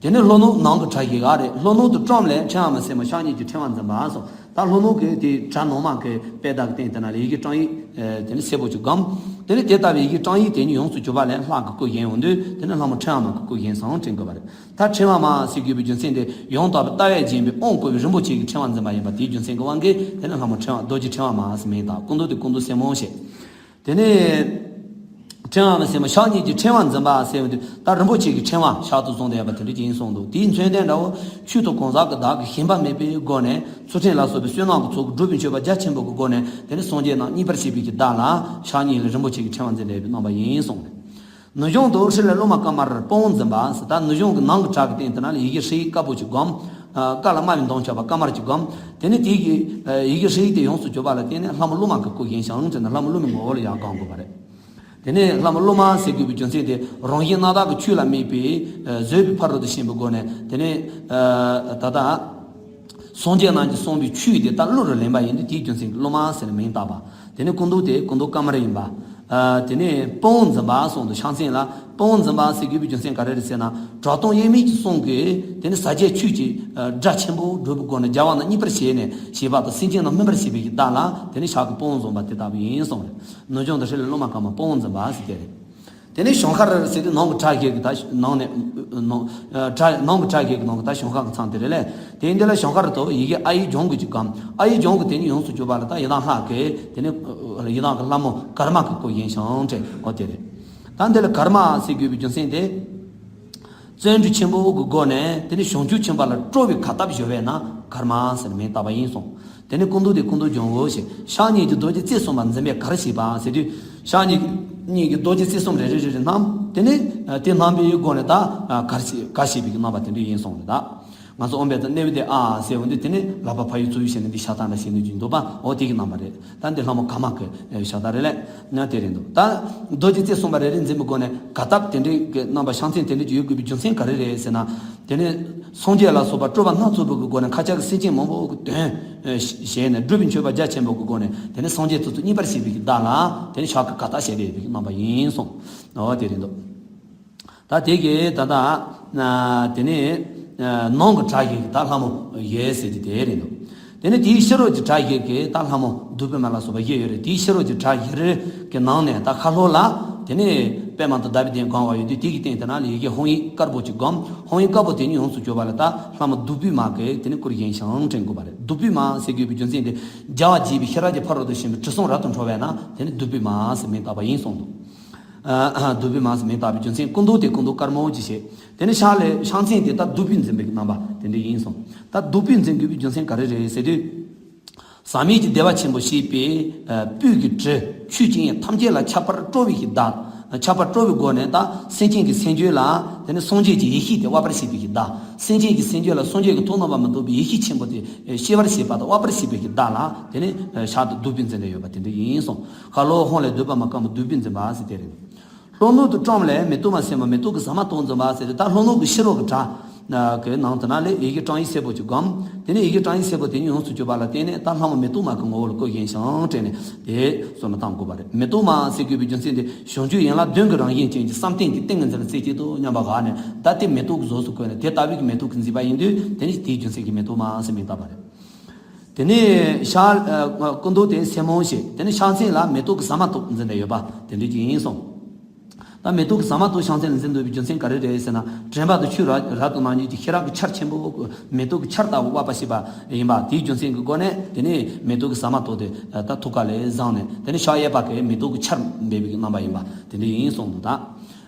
དེ་ནས་ལྷོ་ནུབ་ནང་གི་གྲྭ་བཞི་ག་རེད། ལྷོ་ནུབ་ཏུ་ཀྲོང་ལས་ཕྲེང་བ་མ་སེར་མོ་ཕྱག་གཉིས་ཀྱི་ཕྲེང་བ་འཛིན་པ་སོགས། ད་ལྷོ་ནུབ་ཀྱི་དེ་གྲྭ་ནང་མ་གི་པད་ཟླ་གི་སྟེང་དེ་ན་ལ་ཡི་གེ་ཀྲོང་ཡིག་དེ་ནི་སེར་པོ་ཅིག་བསྒོམ། དེ་ནི་དེ་ལྟ་བུའི་ཡི་གེ་ཀྲོང་ཡིག་དེ་ཉིད་ཡོངས་སུ་གྱུར་པ་ལས་ལྷ་གི་སྐུ་བཞེངས་ཡོང་དུས་དེ་ནི་ལྷ་མོ་ཕྲེང་བ་མ་གི་སྐུ་བཞེངས་སམ་དྲན་དགོས་པ་རེད། ད་ཕྲེང་བ་མ་ཟེར་དགོས་པའི་རྒྱུ་མཚན་དེ་ཡང་དག་པའི་ལྟ་བས་བརྒྱན་པའི་དབང་བསྐུར་བའི་རིན་པོ་ཆེ་གི་ཕྲེང་བ་འཛིན་པ་ཡིན་པ་དེའི་རྒྱུ་མཚན་གྱི་དབང་གིས་དེ་ནི་ལྷ་མོ་ཕྲེང་བ་རྡོ་རྗེ་ཕྲེང་བ་མ་ཟེར་མིང་བཏགས། སྐུ་མདོག་དེ་སྐུ་མདོག་སེར་མོ་ཞེས། དེ་ནས་ཕྲེང་བ་མ་སེར་མོ་ཕྱག་གཉིས་ཀྱི་ཕྲེང་བ་འཛིན་པ་ཟེར་བ་དེ་ད་རིན་པོ་ཆེ་གི་ཕྲེང་བ་ཕྱག་ཏུ་བཟུང་བསྡད་པ་དེ་འདྲ་ཅིག་ཡིན་གསུངས་འདུག་དེའི་མཚོན་དོན་འདྲ་བོ་ཆོས་དང་གང་ཟག་གི་བདག་གིས་ཞེན་པ་མེད་པའི་སྒོ་ནས་ཚུལ་ཁྲིམས་ལ་སོགས་པའི་བསོད་ནམས་ཀྱི་ཚོགས་ཀྱིས་སྒྲུབ་པའི་མཆོད་པ་རྒྱ་ཆེན་པོ་གི་སྒོ་ནས་དེ་ནི་སངས་རྒྱས་རྣམས་མཉེས་པར་བྱེད་པའི་གི་བདག་ལ་ཕྱག་གཉིས་ལ་རིན་པོ་ཆེ་གི་ཕྲེང་བ་འཛིན་བསྡད་པའི་རྣམ་པ་ཡིན་གསུངས་རེད། ནུབ་བྱང་དུ་ཧྲཱི་ལས་གླང་མ་དཀར་དམར་དཔའ་བོ་འཛིན་པ་ཟེར། ད་ནུབ་བྱང་གི་ནང་གི་བྲག་གི་སྟེང་དེ་ན་ལ་ཡི་གེ་ཧྲཱིཿདཀར་པོ་ཅིག་བསྒོམ། ཨ་དཀར་ལ་དམར་བའི་མདངས་ཆགས་པ་དཀར་དམར་ཅིག་བསྒོམ། དེ་ནས་དེ་གི་ཨ་ཡི་གེ་ཧྲཱིཿ་དེ་ཡོངས་སུ་གྱུར་པ་ལ་བརྟེན་ནས་ལྷ་མོ་ཀླུ་མ་གི་སྐུ་བཞེངས་ཤིང་དེ་ནས་ལྷ་མོ་ཀླུ་མའི་ངོ་བོ་ལ་ཡར་བསྒོམ་དགོས་པ་རེད། དེ་ནས་ལྷ་མོ་གློ་མ་ཟེར་དགོས་པའི་རྒྱུ་མཚན་དེ་རང་བཞིན་སྣང་བཏགས་ཀྱི་ཆོས་ལ་དམིགས་པའི་ཨ་བཟོད་པའི་ཕ་རོལ་ཏུ་ཕྱིན་པའི་སྒོ་ནས་དེ་ནས་ཨ་ད་ལྟ་སངས་རྒྱས་རྣམས་ཀྱིས་གསུངས་པའི་ཆོས་དེ་ད་གླུ་རུ་ལེན་པ་ཡིན་དུས་དེའི་རྒྱུ་མཚན་གྱིས་གློ་མ་ཟེར་ནས་མིང་བཏགས་པ། དེ་ནས་སྐུ་མདོག་དེ་སྐུ་མདོག་དཀར་དམར་ཡིན་པ། ཨ་དེ་ནས་དཔའ་བོ་འཛིན་པ་གསུངས་འདུག་ཕྱག་མཚན་ལ་དཔའ་བོ་འཛིན་པ་ཟེར་དགོས་པའི་རྒྱུ་མཚན་ག་རེ་རེད་ཟེར་ན། གྲགས་སྟོང་དབྱེར་མེད་ཀྱི་གསུང་གིས་དེ་ནི་ཟབ་རྒྱས་ཆོས་ཀྱི་ཨ་སྒྲ་ཆེན་པོ་སྒྲོག་པའི་སྒོ་ནས་རྒྱལ་བ་རྣམས་མཉེས་པར་བྱས་ནས་བྱེད་པ་དང་སེམས་ཅན་རྣམས་སྨིན་པར་བྱེད་པའི་བདག་ལ་དེ་ནི་ཕྱག་གི་དཔའ་བོ་འཛིན་པ་དེ་ལྟ་བུ་ཡིན་གསུངས་རེད། ནུབ་བྱང་དུ་ཧྲི་ལས་གློ་མ་དཀར་མོ་དཔའ་བོ་འཛིན་པ་ཟེར་དེ་རེད། དེ་ནས་ཞིང་ཁར་ཟེར་དུས་ནང་གི་སྒྲ་བཞི་གི་ད་ནང་ནས་ནང་ཨ་སྒྲ་ནང་གི་སྒྲ་བཞི་གི་ནང་གི་ད་ཞིང་ཁ་གི་མཚམས་དེ་རེད་ལས། དེ་འདི་ལ་ཞིང་ཁར་དུ་ཡི་གེ་ཨ་ཡིག་ལྗང་གུ་གཅིག་གམ། ཨ་ཡིག་ལྗང་གུ་དེ་ནི་ཡོངས་སུ་གྱུར་པ་ལ་ད་ཡི་དམ་ལྷ་གི་དེ་ནི་ཡི་དམ་གྱི་ལྷ་མོ་ཀརྨ་གི་སྐུ་བཞེངས་ཤིང་བྲིས་འོ་དེ་རེད། ད་འདི་ལ་ཀརྨ་ཟེར་དགོས་པའི་རྒྱུ་མཚན་དེ། བརྩོན་འགྲུས་ཆེན་པོ་གི་སྒོ་ནས་དེ་ནི་བྱང་ཆུབ་ཆེན་པོ་ལ་སྤྲོ་བའི་གར་སྟབས་སྦྱོར་བས་ན་ཀརྨ་ཟེར་མིང་བཏགས་པ་ཡིན་གསུངས། དེ་ནི་སྐུ་མདོག་དེ་སྐུ་མདོག་ལྗང་གུ་ཞེས་ཕྱག་གཉིས་ཀྱིས་རྡོ་རྗེ་རྩེ་གསུམ་པ་འཛིན་པའི་གར་བྱེད་པ་ཟེར་དུས་ཕྱག་གཉིས་གཉིས་ཀྱིས་རྡོ་རྗེ་རྩེ་གསུམ་རེ་རེ་རེ་རེ་བསྣམས་དེ་ནི་དེ་བསྣམས་པའི་སྒོ་ནས་ད་གར་བྱེད་གར་བྱེད་པའི་རྣམ་པ་དེ་འདྲ་ཡིན་གསུངས་རེད་ད། ང་ཚོ་ཨོཾ་བཛྲ་ཨ་ཏི་ཨ་ཟེར་འོང་དུས་དེ་ནི་ལག་པ་ཕ་ཡུལ་ཚུར་ཡུལ་བྱས་ནས་འདི་ཕྱག་རྟགས་འདྲ་བྱེད་ནས་ཀྱི་འདུག་པ་འོ་དེ་གི་རྣམ་པ་རེད། ད་འདི་ལྷ་མོ་ཀརྨ་གི་ཕྱག་རྟགས་རེད་ལས་ན་དེ་རེད་འདུག་ད་རྡོ་རྗེ་རྩེ་གསུམ་པ་རེ་རེ་འཛིན་པའི་སྒོ་ནས་གར་སྟབས་དེ་འདྲའི་གི་རྣམ་པ་ཕྱག་མཚན་དེ་འདྲའི་ཅིག་ཡོད་དགོས་པའི་རྒྱུ་མཚན་ག་རེ་རེད་ཟེར་ན། དེ་ནི་སངས་རྒྱས་ལ་སོགས་པ་སྤྲོས་པ་སྣ་ཚོགས་པའི་སྒོ་ནས་མཁའ་ཁྱབ་ཀྱི་སེམས་ཅན་མང་པོ་གི་དོན་བྱས་ནས་སྒྲུབ་པའི་མཆོད་པ་རྒྱ་ཆེན་པོ་གི་སྒོ་ནས་དེ་ནི་སངས་རྒྱས་དེ་ཚོ་མཉེས་པར་བྱེད་པའི་གི་བདག་ལ་དེ་ནི་ཕྱག་གི་གར་སྟབས་བྱས་པའི་གི་རྣམ་པ་ཡིན་གསུངས། འོ་དེ་རེད་འདུག་ད་དེ་གི་ད་ལྟ་དེ་ནས་ནང་གི་སྒྲ་བཞི་གི་ད་ལྷ་མོ་ཡོད་ཟེར་གྱི་དེ་རེད་འདུག་དེ་ནས་དེའི་ཕྱི་རོལ་གྱི་སྒྲ་བཞི་གི་ད་ལྷ་མོ་བདུག་པའི་མ་ལ་སོགས་པ་བཞི་ཡོད་རེད། དེའི་ཕྱི་རོལ་གྱི་སྒྲ་བཞི་རེ་གི་ནང་ནས་ད་ཁ་ལྷོ་ལ་དེ་ནས་པདྨ་དང་ཟླ་བའི་གདན་གང་བ་ཡོད་དུས་དེ་གི་སྟེང་དེ་ན་ལ་ཡི་གེ་ཧཱུྃ་ཡིག་དཀར་པོ་གཅིག་བསྒོམ། ཧཱུྃ་ཡིག་དཀར་པོ་དེ་ཉིད་ཡོངས་སུ་གྱུར་པ་ལ་ད་ལྷ་མོ་བདུག་པའི་མ་གི་དེ་ནས་སྐུར་བཞེངས་ཤིང་དྲན་དགོས་པ་རེད། བདུག་པའི་མ་ཟེར་དགོས་པའི་རྒྱུ་མཚན་དེ་རྒྱལ་བ་དགྱེས་པའི་ཤེས་རབ་ཀྱི་ཕ་རོལ་ཏུ་ཕྱིན་པའི་དྲི་བསུང་རབ་ཏུ་འཕྲོ་བས་ན་དེ་ནི་བདུག་པའི་མ་ཟེར་མིང་བཏགས་པ་ཡིན་གསུངས་འདུག་ཨ་ཨ་བདུག་པའི་མ་ཟེར་མིང་བཏགས་པའི་རྒྱུ་མཚན་སྐུ་མདོག་དེ་སྐུ་མདོག་དཀར་མོ་ཅིག་བྱས། དེ་ནས་ཕྱག་ལས་ཕྱག་མཚན་དེ་ད་བདུག་པས་འཛིན་པའི་རྣམ་པ་དེ་འདྲ་ཡིན་གསུངས། ད་བདུག་པས་འཛིན་དགོས་པའི་རྒྱུ་མཚན་ག་རེ་རེད་ཟེར་དུས། ཟག་མེད་ཀྱི་བདེ་བ་ཆེན་པོ་ཞེས་པའི་ཨ་སྤོས་ཀྱི་དྲི་ཆོས་ཀྱི་དབྱིངས་ཐམས་ཅད་ལ་ཁྱབ་པར་སྤྲོ་བའི་གི་བདག་ཁྱབ་པར་སྤྲོ་བའི་སྒོ་ནས་ད་སེམས་ཅན་གྱི་སེམས་རྒྱུད་ལ་དེ་ནས་སངས་རྒྱས་ཀྱི་ཡེ་ཤེས་དེ་དབབ་པར་བྱེད་པའི་གི་བདག་སེམས་ཅན་གྱི་སེམས་རྒྱུད་ལ་སངས་རྒྱས་ཀྱི་ཐུགས་རྣམ་པར་མི་རྟོག་པའི་ཡེ་ཤེས་ཆེན་པོ་དེ་ཨ་སྐྱེ་བར་བྱེད་པ་དང་དབབ་པར་བྱེད་པའི་གི་བདག་ལ་དེ་ནས་ཨ་ཕྱག་ཏུ་བདུག་པས་འཛིན་ཏེ་ཡོད་པ་དེ་འདྲ་ཡིན་གསུངས། ཁ་ལྷོ་ཧཱུྃ་ལས་བདུག་པ་མ་དཀར་མོ་བདུག་པས་འཛིན་པ་ཟེར་དེ་རེད། ལྷོ་ནུབ་ཏུ་བཀྲམ་ལས་མེ་ཏོག་མ་ཟེར་མ་མེ་ཏོག་གི་ཟ་མ་ཏོག་འཛིན་པ་ཟེར་ཏེ་ད་ལྷོ་ནུབ་ཀྱི་ཕྱི་རོལ་གྱི་བྲག་གི་ནང་དུ་ན་ལས་ཡི་གེ་བཀྲམ་ཡིག་སེར་པོ་གཅིག་བསྒོམ། དེ་ནས་ཡི་གེ་བཀྲམ་ཡིག་སེར་པོ་དེ་ཉིད་ཡོངས་སུ་གྱུར་པ་ལ་བརྟེན་ནས་ད་ལྷ་མོ་མེ་ཏོག་མ་གི་ངོ་བོ་ལ་སྐུ་བཞེངས་ཤིང་དྲན་ནས་དེ་བསོད་ནམས་བཏང་དགོས་པ་རེད། མེ་ཏོག་མ་ཟེར་དགོས་པའི་རྒྱུ་མཚན་དེ་བྱང་ཆུབ་ཡན་ལག་བདུན་གྱི་རང་བཞིན་ཅན་གྱི་བསམ་གཏན་གྱི་ཏིང་ངེ་འཛིན་ལ་རྩེ་གཅིག་ཏུ་མཉམ་པར་བཞག་ནས་ད་དེ་མེ་ཏོག་གི་གཟུགས་སུ་བཀོད་ནས་དེ་ལྟ་བུའི་གི་མེ་ཏོག་གིས་མཛེས་པ་ཡིན་དུས་དེ་ནི་དེའི་རྒྱུ་མཚན་གྱིས་མེ་ཏོག་མ་ཟེར་མིང་བཏགས་པ་རེད། དེ་ནས་ཕྱག་ཨ་སྐུ་མདོག་དེ་སེར་མོ་ཞེས་དེ་ནས་ཕྱག་མཚན་ལ་མེ་ཏོག་གི་ཟ་མ་ཏོག་འཛིན་ཏེ་ཡོད་པ་དེ་འདྲ་ཅིག་ཡིན་གསུངས། ད་མེ་ཏོག་གི་ཟ་མ་ཏོག་ཕྱག་མཚན་ལ་འཛིན་འདོད་པའི་རྒྱུ་མཚན་ག་རེ་རེད་ཟེར་ན། དྲན་པ་དང་ཆོས་རབ་རབ་ཏུ་སྣང་ནུས་ཀྱི་ཤེས་རབ་ཀྱི་ཆར་ཆེན་པོ་མེ་ཏོག་གི་ཆར་ལྟ་བུ་དབབ་པར་བྱེད་པ་ཡིན་པ་དེའི་རྒྱུ་མཚན་གྱི་སྒོ་ནས་དེ་ནས་མེ་ཏོག་གི་ཟ་མ་ཏོག་དེ་ད་ཐུགས་ཀ་ལས་བཟུང་ནས་དེ་ནས་ཕྱག་གཡས་པ་གིས་མེ་ཏོག་གི་ཆར་འབེབས་པའི་རྣམ་པ་ཡིན་པ་དེ་འདྲ་ཡིན་གསུངས་འདུག་ད།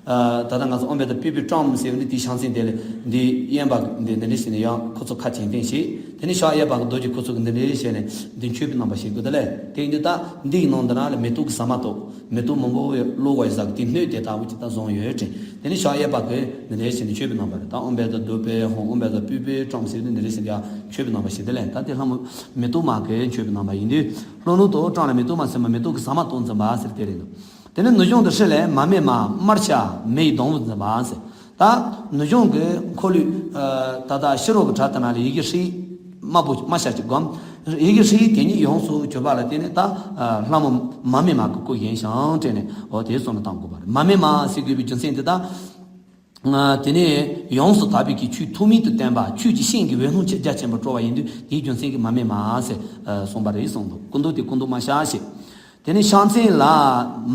ཨ་ད་ལྟ་ང་ཚོ་ཨོཾ་བཛྲ་པུཥྤཾ་ཟེར་བ་འདི་དེའི་ཕྱག་མཚན་དེ་ལས་འདི་གཡོན་པ་འདི་འདི་འདྲ་བྱས་ནས་ཡང་ཁོ་ཚོ་ཁ་གྱེན་བསྟན་བྱས། དེ་ནས་ཕྱག་གཡས་པ་གི་རྡོ་རྗེ་ཁོ་ཚོ་གི་འདི་འདྲ་བྱས་ནས་འདི་མཆོད་པའི་རྣམ་པ་ཞིག་དགོས་ད་ལས་དེ་ཡིན་དུས་ད་འདི་ཡི་ནང་འདི་ན་ལ་མེ་ཏོག་གི་ཟ་མ་ཏོག་མེ་ཏོག་མང་པོ་ཡོད་ལོ་བ་ཡི་ཟ་གི་དེ་སྣོད་དེ་ལྟ་བུ་ཅིག་ད་བཟུང་ཡོད་དྲན། དེ་ནས་ཕྱག་གཡས་པ་གི་འདི་འདྲ་བྱས་ནས་མཆོད་པའི་རྣམ་པ་རེད། ད་ཨོཾ་བཛྲ་བདུག་པའི་ཧཱུྃ་ཨོཾ་བཛྲ་པུཥྤཾ་ཟེར་ནས་འདི་འདྲ་བྱས་ནས་ཡང་མཆོད་པའི་རྣམ་པ་ཞིག་དེ་ལས་ད་དེ་ལྷ་མོ་མེ་ཏོག་མ་གི་མཆོད་པའི་རྣམ་པ་ཡིན་དུས་ལྷོ་ནུབ་ཏུ་བཀྲམ་ལས་མེ་ཏོག་མ་ཟེར་མ་མེ་ཏོག་གི་ཟ་མ་ཏོག་འཛིན་པ་ཟེར་དེ་རེད་འདུག་དེ་ནས་ནུབ་བྱང་དུ་ཧྲི་ལས་མར་མེ་མ་དམར་ཤ་མེ་ཡི་སྡོང་བུ་འཛིན་པ་ཟེར། ད་ནུབ་བྱང་གི་འཁོར་ལོས་ཨ་ད་ལྟ་ཕྱི་རོལ་གྱི་བྲག་དེ་ན་ལ་ཡི་གེ་ཧྲཱིཿདམར་པོ་དམར་ཤ་གཅིག་བསྒོམ། ཡི་གེ་ཧྲཱིཿདེ་ཉིད་ཡོངས་སུ་གྱུར་པ་ལ་བརྟེན་ནས་ད་ཨ་ལྷ་མོ་མར་མེ་མ་གི་སྐུ་བཞེངས་ཤིང་དྲན་ནས་འོ་དེ་བསོད་ནམས་བཏང་དགོས་པ་རེད། མར་མེ་མ་ཟེར་དགོས་པའི་རྒྱུ་མཚན་དེ་ད། ཨ་དེ་ནས་ཡོངས་སུ་དག་པའི་གི་ཆོས་ཐུགས་མིག་ཏུ་བསྟན་པ་ཆོས་ཀྱི་ཤིང་གི་འོད་སྣང་ཆེས་རྒྱ་ཆེན་པོ་སྤྲོ་བ་ཡིན་དུས་དེའི་རྒྱུ་མཚན་གྱིས་མར་མེ་མ་ཟེར་ཨ་གསུངས་པ་རེད་གསུངས་འདུག་སྐུ་མདོག་དེ་སྐུ་མདོག་དམར་ཤ་ཞེས། དེ་ནས་ཕྱག་མཚན་ལ་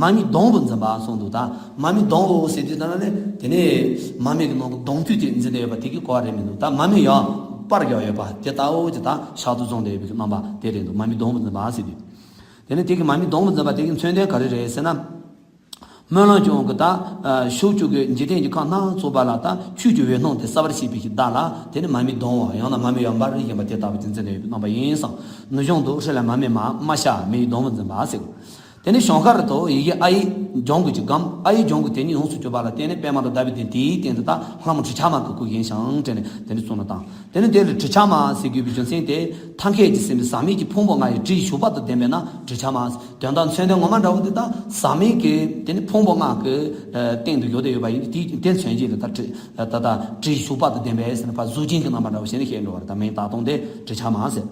མར་མེའི་སྡོང་བུ་འཛིན་པ་གསུངས་འདུག་ད་མར་མེའི་སྡོང་བུ་ཟེར་དུས་ད་ནི་དེ་ནས་མར་མེ་གི་ནང་གི་སྡོང་དུད་དེ་འཛིན་ཏེ་ཡོད་པ་དེ་གི་གོ་བ་རེད་མི་འདུག་ད་མར་མེ་ཡང་པར་བརྒྱབ་ཡོད་པ་དེ་ལྟ་བུ་ཅིག་ད་ཕྱག་ཏུ་བཟུང་སྟེ་ཡོད་པའི་རྣམ་པ་དེ་རེད་འདུག་མར་མེའི་སྡོང་བུ་འཛིན་པ་ཟེར་དུས། དེ་ནས་དེ་གི་མར་མེའི་སྡོང་བུ་འཛིན་པ་དེ་གི་མཚོན་དོན་ག་རེ་རེད་ཟེར་ན། སྨོན་ལམ་སྐྱོང་གི་ད་ཕྱོགས་བཅུ་གི་འཇིག་རྟེན་གྱི་ཁམས་སྣ་ཚོགས་པ་ལ་ད་ཆོས་ཀྱི་འོད་སྣང་དེ་གསལ་བར་བྱེད་པའི་གི་བདག་ལ་དེ་ནི་མར་མེའི་སྡོང་བོ་ཡང་ན་མར་མེ་ཡང་འབར་བཞིན་པ་དེ་ལྟ་བུ་ཅིག་འཛིན་ཏེ་ཡོད་པའི་རྣམ་པ་ཡིན་གསུངས། ནུབ་བྱང་དུ་ཧྲི་ལས་མར་མེ་མ་དམར་ཤ་མེ་ཡི་སྡོང་བུ་འཛིན་པ་ཟེར། དེ་ནས་ཞོང་ཁར་དུ་ཡི་གེ་ཨ་ཡིག་ལྗང་གུ་གཅིག་བསྒོམ། ཨ་ཡིག་ལྗང་གུ་དེ་ཉིད་ཡོངས་སུ་གྱུར་པ་ལ་བརྟེན་ནས་པདྨ་དང་ཟླ་བའི་གདན་དེའི་སྟེང་དུ་ད་ལྷ་མོ་གྲི་ཆབ་མ་གི་སྐུ་བཞེངས་ཤིང་དེ་ནས་དེ་ནས་གསུངས་ནས་དང་། དེ་ནས་དེ་ལ་གྲི་ཆབ་མ་ཟེར་དགོས་པའི་རྒྱུ་མཚན་དེ་ཐབས་མཁས་ཀྱིས་ཟིན་པའི་ཟག་མེད་ཀྱི་ཕུང་པོ་ལྔ་ཡི་དྲི་ཡི་ཞུགས་པ་དང་ལྡན་པས་ན་གྲི་ཆབ་མ། དོན་དག་མཚོན་དོན་ངོ་མ་འདྲ་བོ་དེ་ད་ཟག་མེད་ཀྱི་དེ་ནི་ཕུང་པོ་ལྔ་གི་སྟེང་དུ་ཡོད་དེ་ཡོད་པ་ཡིན་དུས་དེ་མཚོན་བྱེད་ལ་ད་དྲི་ད་ད་དྲི་ཡི་ཞུགས་པ་དང་ལྡན་པས་ཟེར་ན་ཕར་གཟུགས་ཅན་གྱི་རྣམ་པ་འདྲ་བོ་ཞེས་ནས་བཤད་འགྲོ་བར་ད་མིང་བཏགས་སྟངས་དེ་གྲི་ཆབ་མ་ཟེར།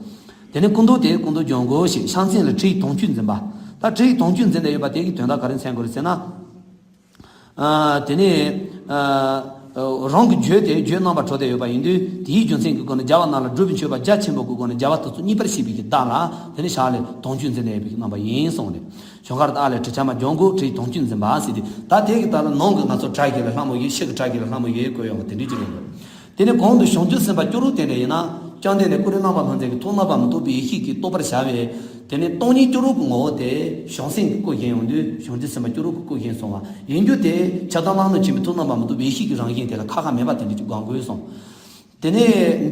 དེ་ནས་སྐུ་མདོག་དེ་སྐུ་མདོག་ལྗང་གུ་ཞིག་ཤིང་ཚན་ལ་དྲི་ཡི་དུང་ཆུས་འཛིན་པ། ད་དྲི་ཡི་དུང་ཆུས་འཛིན་དེ་ཡོད་པ་དེ་གི་དོན་དག་ག་རེ་མཚོན་དགོས་རེད་ཟེར་ན། ཨ། དེ་ནས་ཨ། རང་གི་རྒྱུད་དེ་རྒྱུད་རྣམ་པར་གྲོལ་ཏེ་ཡོད་པ་ཡིན་དུས་དེའི་རྒྱུ་མཚན་གྱི་སྒོ་ནས་རྒྱལ་བ་རྣམས་ལ་སྒྲུབ་པའི་མཆོད་པ་རྒྱ་ཆེན་པོ་གི་སྒོ་ནས་རྒྱལ་བ་དེ་ཚོ་མཉེས་པར་བྱེད་པའི་གི་བདག་ལ་དེ་ནས་ཕྱག་ལས་དུང་ཆུས་འཛིན་ནས་ཡོད་པའི་གི་རྣམ་པ་ཡིན་གསུངས་ནས། ཞོང་ཁར་ཨ་ལས་གྲི་ཆབ་མ་ལྗང་གུ་དྲི་ཡི་དུང་ཆུས་འཛིན་པ་ཟེར་ཏེ་ད་དེ་གི་ད་ལ་ནང་གི་ང་ཚོ་བྲག་གི་ལ་ལྷ་མོ་ཡོད། ཕྱི་གི་བྲག་གི་ལ་ལྷ་མོ་ཡོད་བཀོད་ཡོང་བ་དེ་འདྲའི་ཅིག་ཡིན་དགོས། དེ་ནས་གོང་དུ་བྱང་ཆུབ་སེམས་དཔའ་སྐྱུ་རུ་དེ་འདྲ་ཡིན་ན་བཅོམ་ལྡན་འདས་ཀུན་རིག་རྣམ་པར་སྣང་མཛད་ཀྱི་ཐུགས་རྣམ་པར་མི་རྟོག་པའི་ཡེ་ཤེས་ཀྱིས་རྟོགས་པར་བྱ་བའི། དེ་ནས་སྟོང་ཉིད་སྐྱུ་རུ་གི་ངོ་བོ་དེ་བྱང་སེམས་ཀྱི་སྐུ་བཞེངས་ཡོང་དུས་བྱང་ཆུབ་སེམས་དཔའ་སྐྱུ་རུ་གི་སྐུ་བཞེངས་སོང་བ་ཡིན་རྒྱུ་དེ་ཆགས་སྡང་རྣམ་སྨིན་ཆེན་པོའི་ཐུགས་རྣམ་པར་མི་རྟོག་པའི་ཡེ་ཤེས་ཀྱི་རང་བཞིན་དེ་ལ་ཁ་ཁ་མེད་པ་དེ་འདྲ་ཅིག་དགོངས་དགོས་གསུངས། དེ་ནས་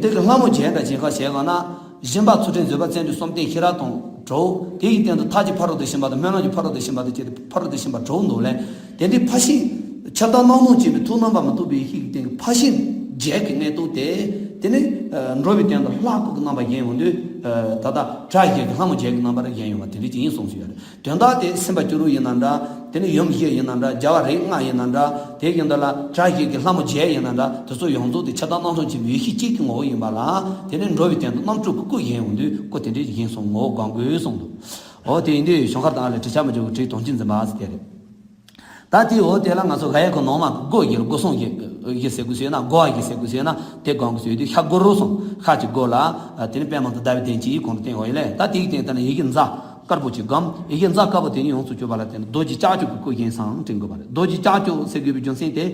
འདི་གི་ལྷ་མོ་བརྒྱད་འདྲ་ཅན་ཁ་ཞེས་གང་ན་སྦྱིན་པ་ཚུལ་ཁྲིམས་བཟོད་པ་བརྩོན་འགྲུས་གསུམ་ལྡན་ཤེས་རབ་དང་དྲུག་དེ་ཡི་སྟེང་དུ་ཐབས་ཀྱི་ཕ་རོལ་ཏུ་ཕྱིན་པ་དང་སྨོན་ལམ་གྱི་ཕ་རོལ་ཏུ་ཕྱིན་པ་དང་བཅས་ཏེ་ཕ་རོལ་ཏུ་ཕྱིན་པ་དྲུག་འདུག་ལས། དེ་འདྲའི་ཕར་ཕྱིན་ཆགས་སྡང་རྣམ་སྨིན་ཆེན་པོའི་ཐུགས་རྣམ་པར་མི་རྟོག་པའི་ཡེ་ཤེས་ཀྱི་སྟེང་གི་ཕར་ཕྱིན་བརྒྱད་ཀྱི་གནས་ལུགས་དེ། དེ་ནི་འགྲོ་བའི་སྟེང་དུ་ལྷ་སྐུ་གི་རྣམ་པ་བཞེངས་ཡོང་དུས། ད་ལྟ་བྲག་བརྒྱད་ཀྱི་ལྷ་མོ་བརྒྱད་ཀྱི་རྣམ་པར་བཞེངས་ཡོང་བ་དེ་འདྲ་ཅིག་ཡིན་གསུངས་སུ་ཡོད་རེད། དོན་དག་དེ་སེམས་དཔའ་སྐྱུ་རུ་ཡིན་ན་འདྲ། དེ་ནི་ཡུམ་བཞི་ཡིན་ན་འདྲ། རྒྱལ་བ་རིགས་ལྔ་ཡིན་ན་འདྲ། དེ་བཞིན་དུ་ལ་བྲག་བརྒྱད་ཀྱི་ལྷ་མོ་བརྒྱད་ཡིན་ན་འདྲ། དེ་ཚོ་ཡོངས་རྫོགས་དེ་ཆགས་སྡང་རྣམ་སྨིན་ཆེན་པོའི་ཡེ་ཤེས་གཅིག་གི་ངོ་བོ་ཡིན་པ་ལ། དེ་ནི་འགྲོ་བའི་སྟེང་དུ་རྣམ་དྲུག་གི་སྐུ་བཞེངས་ཡོང་དུས་སྐུ་དེ་འདྲའི་བཞེངས་སོང་ངོ་བོ་དགོངས་དགོས་གསུངས་འདུག་འོ་དེ་ཡིན་དུས་ཞོང་ཁར་དང་ཨ་ལས་གྲི་ཆབ་མ་ལྗང་གུ་དྲི་ཡི་དུང་ཆུས་འཛིན་པ་ཟེར་དེ་རེད། ད་དེའི་འོ་དེ་ལ་ང་ཚོ་ག་ཡ་གི་ནང་མ་གི་སྒོ་བརྒྱད་ལ་སྒོ་གསུམ་གྱི་ཡི་གེ་ཟེར་དགོས་ཟེར་ན་སྒོ་བ་ཡི་གེ་ཟེར་དགོས་ཟེར་ན་དེ་སྒོམ་དགོས་ཟེར་དུས་ཤར་སྒོ་རུ་སོང་ཤར་གྱི་སྒོ་ལ་དེ་ནི་པདྨ་དང་ཟླ་བའི་གདན་གྱི་གོང་དུ་བསྟན་འོ་ཡི་ལས་ད་དེའི་སྟེང་དེ་ན་ཡི་གེ་ཛ་དཀར་པོ་གཅིག་བསྒོམ། ཡི་གེ་ཛ་དཀར་པོ་དེ་ཉིད་ཡོངས་སུ་གྱུར་པ་ལ་བརྟེན་ནས་རྡོ་རྗེ་ལྕགས་ཀྱུ་གི་སྐུ་བཞེངས་སམ་དྲན་དགོས་པ་རེད། རྡོ་རྗེ་ལྕགས་ཀྱུ་ཟེར་དགོས་པའི་རྒྱུ་མཚན་དེ།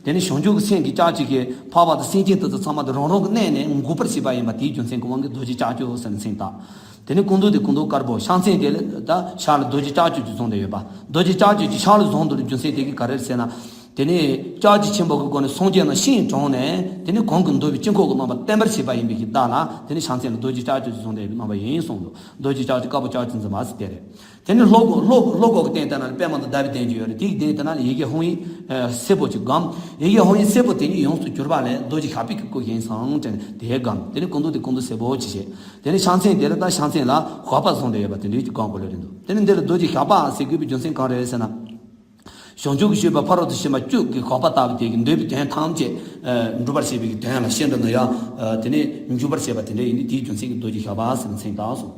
དེ་ནི་བྱང་ཆུབ་ཀྱི་སེམས་ཀྱི་ལྕགས་ཀྱུ་གིས་འཕགས་པ་དང་སེམས་ཅན་དེ་ཚོ་ཚང་མ་དེ་རང་རང་གི་གནས་ནས་འགུགས་པར་བྱེད་པ་ཡིན་པ་དེའི་རྒྱུ་མཚན་གྱི་དབང་གིས་རྡོ་རྗེ་ལྕགས་ཀྱུ་ཟེར་ནས་མཚན་བཏགས། དེ་ནི་སྐུ་མདོག་དེ་སྐུ་མདོག་དཀར་པོ་ཤིང་ཚན་དེ་ལ་ད་ཕྱག་ལ་རྡོ་རྗེ་ལྕགས་ཀྱུ་གཅིག་བཟུང་བསྡད་ཡོད་པ། རྡོ་རྗེ་ལྕགས་ཀྱུ་གཅིག་ཕྱག་ལ་བཟུང་འདུག་རྒྱུ་མཚན་དེ་གིས་ག་རེ་རེད་ཟེར་ན། དེ་ནི་ལྕགས་ཀྱུ་ཆེན་པོ་གི་སྒོ་ནས་སངས་རྒྱས་རྣམས་ཤིན་ཏུ་དྲངས་ནས་དེ་ནི་གང་གིས་འདུལ་བའི་དཀྱིལ་འཁོར་གྱི་རྣམ་པ་བསྟན་པར་བྱེད་པ་ཡིན་པའི་གི་བདག་ལ་དེ་ནི་ཤིང་ཚན་ལ་རྡོ་རྗེ་ལྕགས་ཀྱུ་གཅིག་བཟུང་བསྡད་ཡོད་པའི་རྣམ་པ་ཡིན་གསུངས་འདུག་རྡོ་རྗེ་ལྕགས་ཀྱུ་དཀར་པོ་ལྕགས་ཀྱུ་འཛིན་པ་ཟེར་དེ་རེད། དེ་ནི་ལྷོ་སྒོ་ལྷོ་ལྷོ་སྒོ་གི་སྟེང་དེ་ན་ལ་པདྨ་དང་ཟླ་བའི་གདན་གཅིག་ཡོད་རེད། དེ་གི་སྟེང་དེ་ན་ལ་ཡི་གེ་ཧཱུྃ་ཡིག་སེར་པོ་གཅིག་བསྒོམ། ཡི་གེ་ཧཱུྃ་ཡིག་སེར་པོ་དེ་ཉིད་ཡོངས་སུ་གྱུར་པ་ལས་རྡོ་རྗེ་ཞགས་པའི་གི་སྐུ་བཞེངས་སམ་དྲན་དེ་བསྒོམ། དེ་ནི་སྐུ་མདོག་དེ་སྐུ་མདོག་སེར་པོ་གཅིག་བྱས། དེ་ནི་ཤིང་ཚན་དེ་ལ་ད་ཤིང་ཚན་ལ་ཞགས་པ་བཟུང་བསྡད་ཡོད་པ་དེ་འདྲའི་གཅིག་བསྒོམ་དགོས་ལ་རེད་འདུག་དེ་ནི་འདི་ལ་རྡོ་རྗེ་ཞགས་པ་ཟེར་དགོས་པའི་རྒྱུ་མཚན་གང་རེད་ཟེར་ན། བྱང་ཆུབ་ཀྱི་སྤྱོད་པ་ཕ་རོལ་ཏུ་ཕྱིན་པ་བཅུ་གི་ཞགས་པ་ལྟ་བུ་དེ་གིས་འདོད་པའི་དོན་ཐམས་ཅད་འགྲུབ་པར་བྱེད་པའི་གི་དོན་ལ་ཤིན་ཏུ་ནི་ཡང་དེ་ནི་འཇུག་པར་བྱེད་པ་དེ་འདྲ་ཡིན་དུས་དེའི་རྒྱུ་མཚན་གྱིས་རྡོ་རྗེ་ཞགས་པ་ཟེར་ནས་མཚན་བཏགས་སོ།